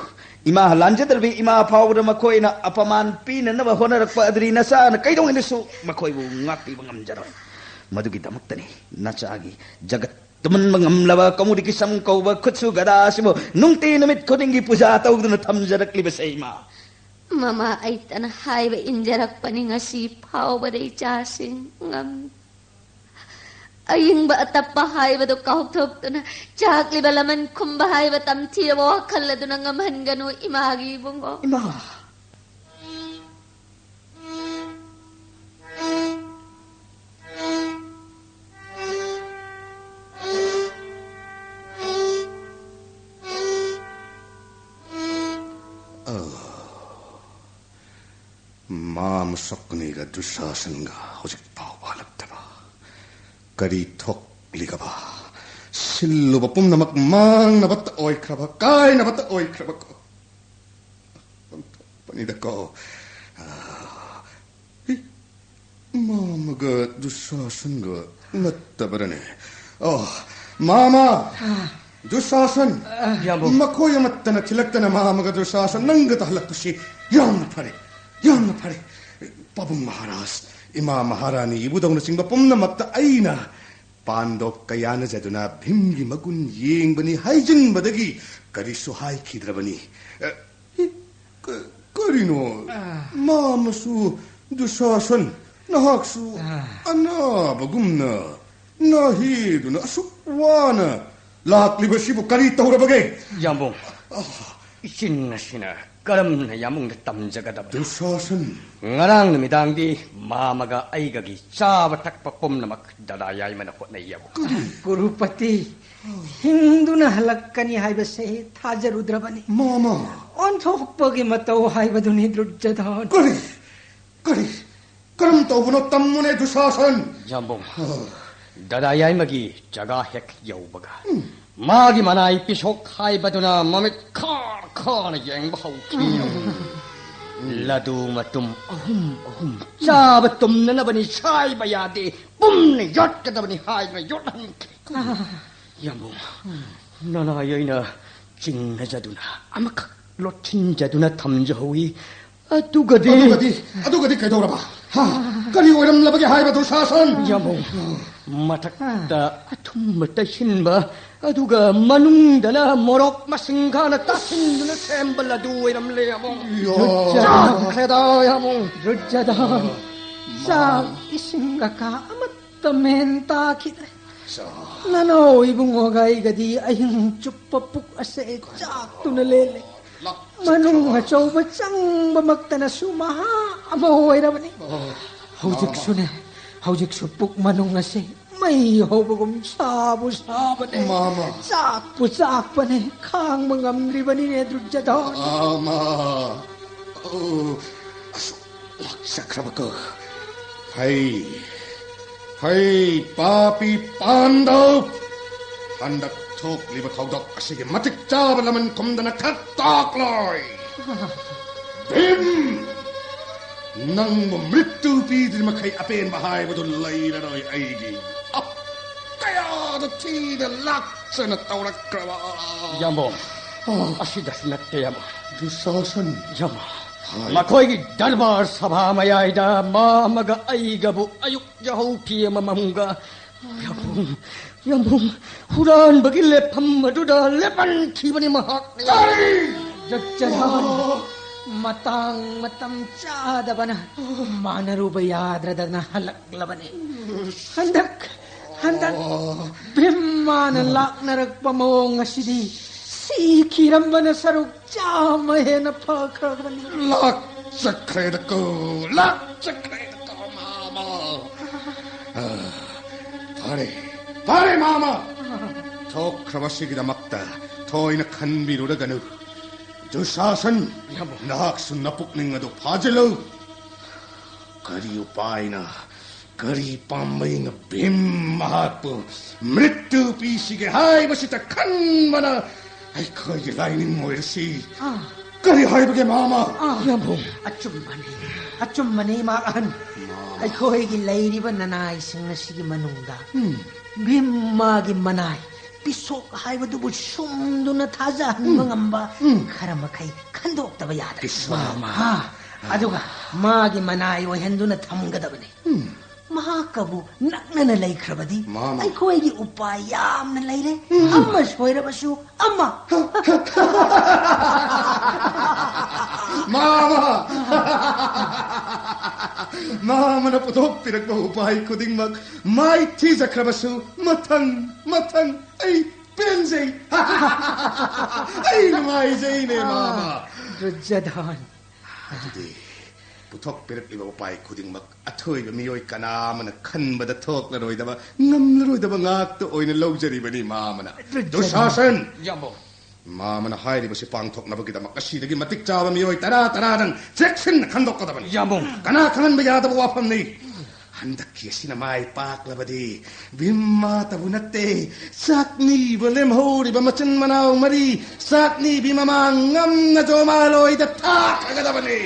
ꯏꯃꯥ, ꯂꯥꯟꯖꯗ꯭ꯔꯕꯤ ꯏꯃꯥ ꯐꯥꯎꯕꯗ ꯃꯈꯣꯏꯅ ꯑꯄꯃꯥꯟ ꯄꯤꯅꯅꯕ ꯍꯣꯠꯅꯔꯛꯄ ꯑꯗꯨꯗꯤ ꯅꯆꯥꯅ ꯀꯩꯗꯧꯉꯩꯗꯁꯨ ꯃꯈꯣꯏꯕꯨ ꯉꯥꯛꯄꯤꯕ ꯉꯝꯖꯔꯣꯏ꯫ ꯃꯗꯨꯒꯤꯗꯃꯛꯇꯅꯤ ꯅꯆꯥꯒꯤ ꯖꯒꯠ ꯇꯨꯝꯍꯟꯕ ꯉꯝꯂꯕ ꯀꯃꯨꯗꯤꯀꯤꯁꯝ ꯀꯧꯕ ꯈꯨꯠꯁꯨ ꯒꯗꯥ ꯑꯁꯤꯕꯨ ꯅꯨꯡꯇꯤ ꯅꯨꯃꯤꯠ ꯈꯨꯗꯤꯡꯒꯤ ꯄꯨꯖꯥ ꯇꯧꯗꯨꯅ ꯊꯝꯖꯔꯛꯂꯤꯕꯁꯦ, ꯏꯃꯥ꯫ ꯃꯃꯥ ꯑꯩꯇꯅ ꯍꯥꯏꯕ ꯏꯟꯖꯔꯛꯄꯅꯤ ꯉꯁꯤ ꯐꯥꯎꯕꯗ ꯏꯆꯥꯁꯤꯡ ꯉꯝ-, ꯑꯏꯪꯕ ꯑꯇꯞꯄ ꯍꯥꯏꯕꯗꯨ ꯀꯥꯎꯊꯣꯛꯇꯨꯅ ꯆꯥꯛꯂꯤꯕ ꯂꯃꯟ ꯈꯨꯝꯕ ꯍꯥꯏꯕ ꯇꯝꯊꯤꯔꯕ ꯋꯥꯈꯜ ꯑꯗꯨꯅ ꯉꯝꯍꯟꯒꯅꯨ ꯏꯃꯥꯒꯤ ꯏꯕꯨꯡꯉꯣ꯫ ꯏꯃꯥ꯫ ꯃꯁꯛ ꯑꯅꯤꯒ ꯗꯨꯁꯥꯁꯟꯒ ꯍꯧꯖꯤꯛ ꯐꯥꯎꯕ ꯍꯜꯂꯛꯇꯕ꯫ ꯀꯔꯤ ꯊꯣꯛꯂꯤꯒꯕ? ꯁꯤꯜꯂꯨꯕ ꯄꯨꯝꯅꯃꯛ ꯃꯥꯡꯅꯕꯇ ꯑꯣꯏꯈ꯭ꯔꯕ, ꯀꯥꯏꯅꯕꯇ ꯑꯣꯏꯈ꯭ꯔꯕꯀꯣ꯫ ꯑꯣꯟꯊꯣꯛꯄꯅꯤꯗꯀꯣ꯫ ꯑꯥ, ꯏ, ꯃꯥꯃꯒ ꯗꯨꯁꯥꯁꯟꯒ ꯅꯠꯇꯕꯔꯅꯦ? ꯑꯣ, ꯃꯥꯃ! ꯗꯨꯁꯥꯁꯟ! ꯌꯥꯝꯕꯨꯡ꯫ ꯃꯈꯣꯏ ꯑꯃꯠꯇꯅ ꯊꯤꯜꯂꯛꯇꯅ ꯃꯥꯃꯒ ꯗꯨꯁꯥꯁꯟ ꯅꯪꯒ ꯇꯥꯍꯜꯂꯛꯄꯁꯤ ꯌꯥꯝꯅ ꯐꯔꯦ, ꯌꯥꯝꯅ ꯐꯔꯦ꯫ ꯄꯥꯕꯨꯡ ꯃꯍꯥꯔꯥꯖ, ꯏꯃꯥ ꯃꯍꯥꯔꯥꯅꯤ, ꯏꯕꯨꯙꯧꯅꯆꯤꯡꯕ ꯄꯨꯝꯅꯃꯛꯇ ꯑꯩꯅ ꯄꯥꯟꯗꯣꯞ ꯀꯌꯥꯅꯖꯗꯨꯅ ꯚꯤꯝꯒꯤ ꯃꯒꯨꯟ ꯌꯦꯡꯕꯅꯤ ꯍꯥꯏꯖꯤꯟꯕꯗꯒꯤ ꯀꯔꯤꯁꯨ ꯍꯥꯏꯈꯤꯗ꯭ꯔꯕꯅꯤ꯫ ꯑ, ꯀ-, ꯀꯔꯤꯅꯣ? ꯑꯥ꯫ ꯃꯥꯃꯁꯨ ꯗꯨꯁꯥꯁꯟ, ꯅꯍꯥꯛꯁꯨ ꯑꯥ꯫ ꯑꯅꯥꯕꯒꯨꯝꯅ ꯅꯥꯍꯦꯗꯨꯅ ꯑꯁꯨꯛ ꯋꯥꯅ ꯂꯥꯛꯂꯤꯕꯁꯤꯕꯨ ꯀꯔꯤ ꯇꯧꯔꯕꯒꯦ? ꯌꯥꯝꯕꯨꯡ, ꯑꯥ꯫ ꯏꯆꯤꯟ ꯑꯁꯤꯅ ꯀꯔꯝꯅ ꯌꯥꯝꯕꯨꯡꯗ ꯇꯝꯖꯒꯗꯕꯅꯣ? ꯗꯨꯁꯥꯁꯟ꯫ ꯉꯔꯥꯡ ꯅꯨꯃꯤꯗꯥꯡꯗꯤ ꯃꯥꯃꯒ ꯑꯩꯒꯒꯤ ꯆꯥꯕ ꯊꯛꯄ ꯄꯨꯝꯅꯃꯛ ꯗꯗꯥ ꯌꯥꯏꯃꯅ ꯍꯣꯠꯅꯩ, ꯌꯥꯝꯕꯨꯡ꯫ ꯀꯔꯤ? ꯀꯨꯔꯨꯄꯇꯤ, ꯍꯤꯡꯗꯨꯅ ꯍꯜꯂꯛꯀꯅꯤ ꯍꯥꯏꯕꯁꯦ ꯊꯥꯖꯔꯨꯗ꯭ꯔꯕꯅꯤ꯫ ꯃꯥꯃ! ꯑꯣꯟꯊꯣꯛꯄꯒꯤ ꯃꯇꯧ ꯍꯥꯏꯕꯗꯨꯅꯤ, ꯗꯨꯔꯖꯙꯣꯟ꯫ ꯀꯔꯤ? ꯀꯔꯤ? ꯀꯔꯝ ꯇꯧꯕꯅꯣ ꯇꯝꯃꯨꯅꯦ, ꯗꯨꯁꯥꯁꯟ? ꯌꯥꯝꯕꯨꯡ, ꯑ꯫ ꯗꯗꯥ ꯌꯥꯏꯃꯒꯤ ꯖꯒꯥ ꯍꯦꯛ ꯌꯧꯕꯒ, ꯎꯝ꯫ ꯃꯥꯒꯤ ꯃꯅꯥꯏ ꯄꯤꯁꯣꯛ ꯍꯥꯏꯕꯗꯨꯅ ꯃꯃꯤꯠ ꯈꯥ ꯈꯥꯅ ꯌꯦꯡꯕ ꯍꯧꯈꯤ꯫ ꯎꯝ꯫ ꯂꯗꯨ ꯃꯇꯨꯝ ꯑꯍꯨꯝ ꯑꯍꯨꯝ ꯆꯥꯕ ꯇꯨꯝꯅꯅꯕꯅꯤ, ꯁꯥꯏꯕ ꯌꯥꯗꯦ, ꯄꯨꯝꯅ ꯌꯣꯠꯀꯗꯕꯅꯤ ꯍꯥꯏꯗꯨꯅ ꯌꯣꯠꯍꯟꯈꯤ꯫ ꯑ꯫ ꯌꯥꯝꯕꯨꯡ, ꯅꯅꯥꯏ ꯑꯩꯅ ꯆꯤꯡꯅꯖꯗꯨꯅ ꯑꯃꯈꯛ ꯂꯣꯠꯁꯤꯟꯖꯗꯨꯅ ꯊꯝꯖꯍꯧꯏ꯫ ꯑꯗꯨꯒꯗꯤ ꯑꯗꯨꯒꯗꯤ, ꯑꯗꯨꯒꯗꯤ ꯀꯩꯗꯧꯔꯕ? ꯍꯥ? ꯀꯔꯤ ꯑꯣꯏꯔꯝꯂꯕꯒꯦ ꯍꯥꯏꯕ, ꯗꯨꯁꯥꯁꯟ? ꯌꯥꯝꯕꯨꯡ, ꯃꯊꯛꯇ ꯑꯊꯨꯝꯕ ꯇꯩꯁꯤꯟꯕ, ꯑꯗꯨꯒ ꯃꯅꯨꯡꯗꯅ ꯃꯣꯔꯣꯛ ꯃꯁꯤꯡ ꯈꯥꯅ ꯇꯥꯁꯤꯟꯗꯨꯅ ꯁꯦꯝꯕ ꯂꯗꯨ ꯑꯣꯏꯔꯝꯂꯦ, ꯌꯥꯝꯕꯨꯡ꯫ ꯌꯥ꯫ ꯆꯥꯛꯈ꯭ꯔꯦꯗ, ꯌꯥꯝꯕꯨꯡ꯫ ꯗꯨꯔꯖꯙꯣꯟ, ꯆꯥꯛ ꯏꯁꯤꯡ ꯀꯀꯥ ꯑꯃꯠꯇ ꯃꯦꯟ ꯇꯥꯈꯤꯗ꯭ꯔꯦ꯫ ꯆꯥ꯫ ꯅꯅꯥꯎ ꯏꯕꯨꯡꯉꯣꯒ ꯑꯩꯒꯗꯤ ꯑꯍꯤꯡ ꯆꯨꯞꯄ ꯄꯨꯛ ꯑꯁꯦ ꯆꯥꯛꯇꯨꯅ ꯂꯦꯜꯂꯦ꯫ ꯃꯅꯨꯡ ꯑꯆꯧꯕ ꯆꯪꯕꯃꯛꯇꯅꯁꯨ ꯃꯍꯥ ꯑꯃ ꯑꯣꯏꯔꯕꯅꯤ꯫ ꯑꯣ꯫ ꯍꯧꯖꯤꯛꯁꯨꯅꯦ, ꯍꯧꯖꯤꯛꯁꯨ ꯄꯨꯛ ꯃꯅꯨꯡ ꯑꯁꯦ ꯃꯩ ꯍꯧꯕꯒꯨꯝ ꯁꯥꯕꯨ ꯁꯥꯕꯅꯦ꯫ ꯃꯥꯃ꯫ ꯆꯥꯛꯄꯨ ꯆꯥꯛꯄꯅꯦ꯫ ꯈꯥꯡꯕ ꯉꯝꯗ꯭ꯔꯤꯕꯅꯤꯅꯦ, ꯗꯨꯔꯖꯙꯣꯟ꯫ ꯃꯥꯃ꯫ ꯑꯣ, ꯑꯁꯨꯛ ꯂꯥꯛꯆꯈ꯭ꯔꯕꯀꯣ꯫ ꯍꯩ, ꯍꯩ, ꯄꯥꯄꯤ ꯄꯥꯟꯗꯧ! ꯍꯟꯗꯛ ꯊꯣꯛꯂꯤꯕ ꯊꯧꯗꯣꯛ ꯑꯁꯤꯒꯤ ꯃꯇꯤꯛ ꯆꯥꯕ ꯂꯃꯟ ꯈꯨꯝꯗꯅ ꯈꯛ ꯇꯥꯛꯂꯣꯏ꯫ ꯚꯤꯝ! ꯅꯪꯕꯨ ꯃ꯭ꯔꯤꯠꯇꯨ ꯄꯤꯗ꯭ꯔꯤ ꯃꯈꯩ ꯑꯄꯦꯟꯕ ꯍꯥꯏꯕꯗꯨ ꯂꯩꯔꯔꯣꯏ ꯑꯩꯒꯤ꯫ ꯑꯞ! ꯀꯌꯥꯗ ꯊꯤꯅ ꯂꯥꯛꯆꯅ ꯇꯧꯔꯛꯈ꯭ꯔꯕ! ꯌꯥꯝꯕꯣ, ꯑꯣ꯫ ꯑꯁꯤꯗꯁꯨ ꯅꯠꯇꯦ, ꯌꯥꯝꯕꯣ꯫ ꯗꯨꯁꯥꯁꯟ꯫ ꯌꯥꯝꯕꯣ, ꯍꯥꯏ꯫ ꯃꯈꯣꯏꯒꯤ ꯗꯔꯕꯥꯔ ꯁꯚꯥ ꯃꯌꯥꯏꯗ ꯃꯥ ꯑꯃꯒ ꯑꯩꯒꯕꯨ ꯑꯌꯨꯛ ꯌꯥꯍꯧ ꯐꯤ ꯑꯃꯃꯝꯒ ꯌꯥꯝꯕꯨꯡ, ꯌꯥꯝꯕꯨꯡ, ꯍꯨꯔꯥꯟꯕꯒꯤ ꯂꯦꯞꯐꯝ ꯑꯗꯨꯗ ꯂꯦꯞꯍꯟꯈꯤꯕꯅꯤ ꯃꯍꯥꯛꯅ꯫ ꯀꯔꯤ? ꯖꯒꯖꯅꯥꯊ! ꯑꯣ꯫ ꯃꯇꯥꯡ ꯃꯇꯝ ꯆꯥꯗꯕꯅ ꯃꯥꯟꯅꯔꯨꯕ ꯌꯥꯗ꯭ꯔꯗꯅ ꯍꯜꯂꯛꯂꯕꯅꯤ꯫ ꯍꯟꯗꯛ, ꯍꯟꯗꯛ ꯑꯣ꯫ ꯚꯤꯝꯃꯥꯅ ꯂꯥꯛꯅꯔꯛꯄ ꯃꯑꯣꯡ ꯑꯁꯤꯗꯤ ꯁꯤꯈꯤꯔꯝꯕꯅ ꯁꯔꯨꯛ ꯆꯥꯝꯃ ꯍꯦꯟꯅ ꯐꯈ꯭ꯔꯕꯅꯤ꯫ ꯂꯥꯛꯆꯈ꯭ꯔꯦꯗꯀꯣ, ꯂꯥꯛꯆꯈ꯭ꯔꯦꯗꯀꯣ, ꯃꯥꯃ꯫ ꯑ, ꯐꯔꯦ, ꯐꯔꯦ, ꯃꯥꯃ꯫ ꯊꯣꯛꯈ꯭ꯔꯕꯁꯤꯒꯤꯗꯃꯛꯇ ꯊꯣꯏꯅ ꯈꯟꯕꯤꯔꯨꯔꯒꯅꯨ꯫ ꯗꯨꯁꯥꯁꯟ, ꯌꯥꯝꯕꯣ꯫ ꯅꯍꯥꯛꯁꯨ ꯅꯄꯨꯛꯅꯤꯡ ꯑꯗꯨ ꯐꯥꯖꯤꯜꯂꯨ꯫ ꯀꯔꯤ ꯎꯄꯥꯏꯅ, ꯀꯔꯤ ꯄꯥꯝꯕꯩꯅ ꯚꯤꯝ ꯃꯍꯥꯛꯄꯨ ꯃ꯭ꯔꯤꯠꯇꯨ ꯄꯤꯁꯤꯒꯦ ꯍꯥꯏꯕꯁꯤꯇ ꯈꯟꯕꯅ ꯑꯩꯈꯣꯏꯒꯤ ꯂꯥꯏꯅꯤꯡ ꯑꯣꯏꯔꯁꯤ꯫ ꯑꯥ꯫ ꯀꯔꯤ ꯍꯥꯏꯕꯒꯦ, ꯃꯥꯃ? ꯑꯥ꯫ ꯌꯥꯝꯕꯨꯡ꯫ ꯑꯆꯨꯝꯕꯅꯤ, ꯑꯆꯨꯝꯕꯅꯤ, ꯏꯃꯥ ꯑꯍꯟ꯫ ꯃꯥꯃ꯫ ꯑꯩꯈꯣꯏꯒꯤ ꯂꯩꯔꯤꯕ ꯅꯅꯥꯏꯁꯤꯡ ꯑꯁꯤꯒꯤ ꯃꯅꯨꯡꯗ ꯎꯝ꯫ ꯚꯤꯝ ꯃꯥꯒꯤ ꯃꯅꯥꯏ ꯄꯤꯁꯣꯛ ꯍꯥꯏꯕꯗꯨꯕꯨ ꯁꯨꯝꯗꯨꯅ ꯊꯥꯖꯍꯟꯕ ꯎꯝ꯫ ꯉꯝꯕ ꯎꯝ꯫ ꯈꯔ ꯃꯈꯩ ꯈꯟꯗꯣꯛꯇꯕ ꯌꯥꯗ꯭ꯔꯦ꯫ ꯄꯤꯁꯣꯛ꯫ ꯍꯥ, ꯑꯗꯨꯒ ꯃꯥꯒꯤ ꯃꯅꯥꯏ ꯑꯣꯏꯍꯟꯗꯨꯅ ꯊꯝꯒꯗꯕꯅꯤ꯫ ꯎꯝ꯫ ꯃꯍꯥꯛꯀꯕꯨ ꯅꯛꯅꯅ ꯂꯩꯈ꯭ꯔꯕꯗꯤ ꯃꯥꯃ꯫ ꯑꯩꯈꯣꯏꯒꯤ ꯎꯄꯥꯏ ꯌꯥꯝꯅ ꯂꯩꯔꯦ꯫ ꯎꯝ꯫ ꯑꯃ ꯁꯣꯏꯔꯕꯁꯨ ꯑꯃ꯫ ꯃꯥꯃ! ꯃꯥꯃꯅ ꯄꯨꯊꯣꯛꯄꯤꯔꯛꯄ ꯎꯄꯥꯏ ꯈꯨꯗꯤꯡꯃꯛ ꯃꯥꯏꯊꯤꯖꯈ꯭ꯔꯕꯁꯨ ꯃꯊꯪ, ꯃꯊꯪ ꯑꯩ ꯄꯦꯟꯖꯩ꯫ ꯑꯩ ꯅꯨꯡꯉꯥꯏꯖꯩꯅꯦ, ꯃꯥꯃ꯫ ꯗꯨꯔꯖꯣꯙꯟ꯫ ꯑꯗꯨꯗꯤ ꯄꯨꯊꯣꯛꯄꯤꯔꯛꯂꯤꯕ ꯎꯄꯥꯏ ꯈꯨꯗꯤꯡꯃꯛ ꯑꯊꯣꯏꯕ ꯃꯤꯑꯣꯏ ꯀꯅꯥ ꯑꯃꯅ ꯈꯟꯕꯗ ꯊꯣꯛꯂꯔꯣꯏꯗꯕ, ꯉꯝꯂꯔꯣꯏꯗꯕ ꯉꯥꯛꯇ ꯑꯣꯏꯅ ꯂꯧꯖꯔꯤꯕꯅꯤ ꯃꯥꯃꯅ꯫ ꯗꯨꯁꯥꯁꯟ! ꯌꯥꯝꯕꯣ꯫ ꯃꯥꯃꯅ ꯍꯥꯏꯔꯤꯕꯁꯤ ꯄꯥꯡꯊꯣꯛꯅꯕꯒꯤꯗꯃꯛ ꯑꯁꯤꯗꯒꯤ ꯃꯇꯤꯛ ꯆꯥꯕ ꯃꯤꯑꯣꯏ ꯇꯔꯥ ꯇꯔꯥꯗꯪ ꯆꯦꯛꯁꯤꯟꯅ ꯈꯟꯗꯣꯛꯀꯗꯕꯅꯤ꯫ ꯌꯥꯝꯕꯨꯡ꯫ ꯀꯅꯥ ꯈꯪꯍꯟꯕ ꯌꯥꯗꯕ ꯋꯥꯐꯝꯅꯤ꯫ ꯍꯟꯗꯛꯀꯤ ꯑꯁꯤꯅ ꯃꯥꯏ ꯄꯥꯛꯂꯕꯗꯤ ꯚꯤꯝ ꯃꯥꯇꯕꯨ ꯅꯠꯇꯦ, ꯆꯥꯛꯅꯤꯕ ꯂꯦꯝꯍꯧꯔꯤꯕ ꯃꯆꯤꯟ ꯃꯅꯥꯎ ꯃꯔꯤ ꯆꯥꯛꯅꯤꯕꯤ ꯃꯃꯥꯡ ꯉꯝꯅ ꯖꯣꯃꯥꯂꯣꯏꯗ ꯊꯥꯈ꯭ꯔꯒꯗꯕꯅꯤ꯫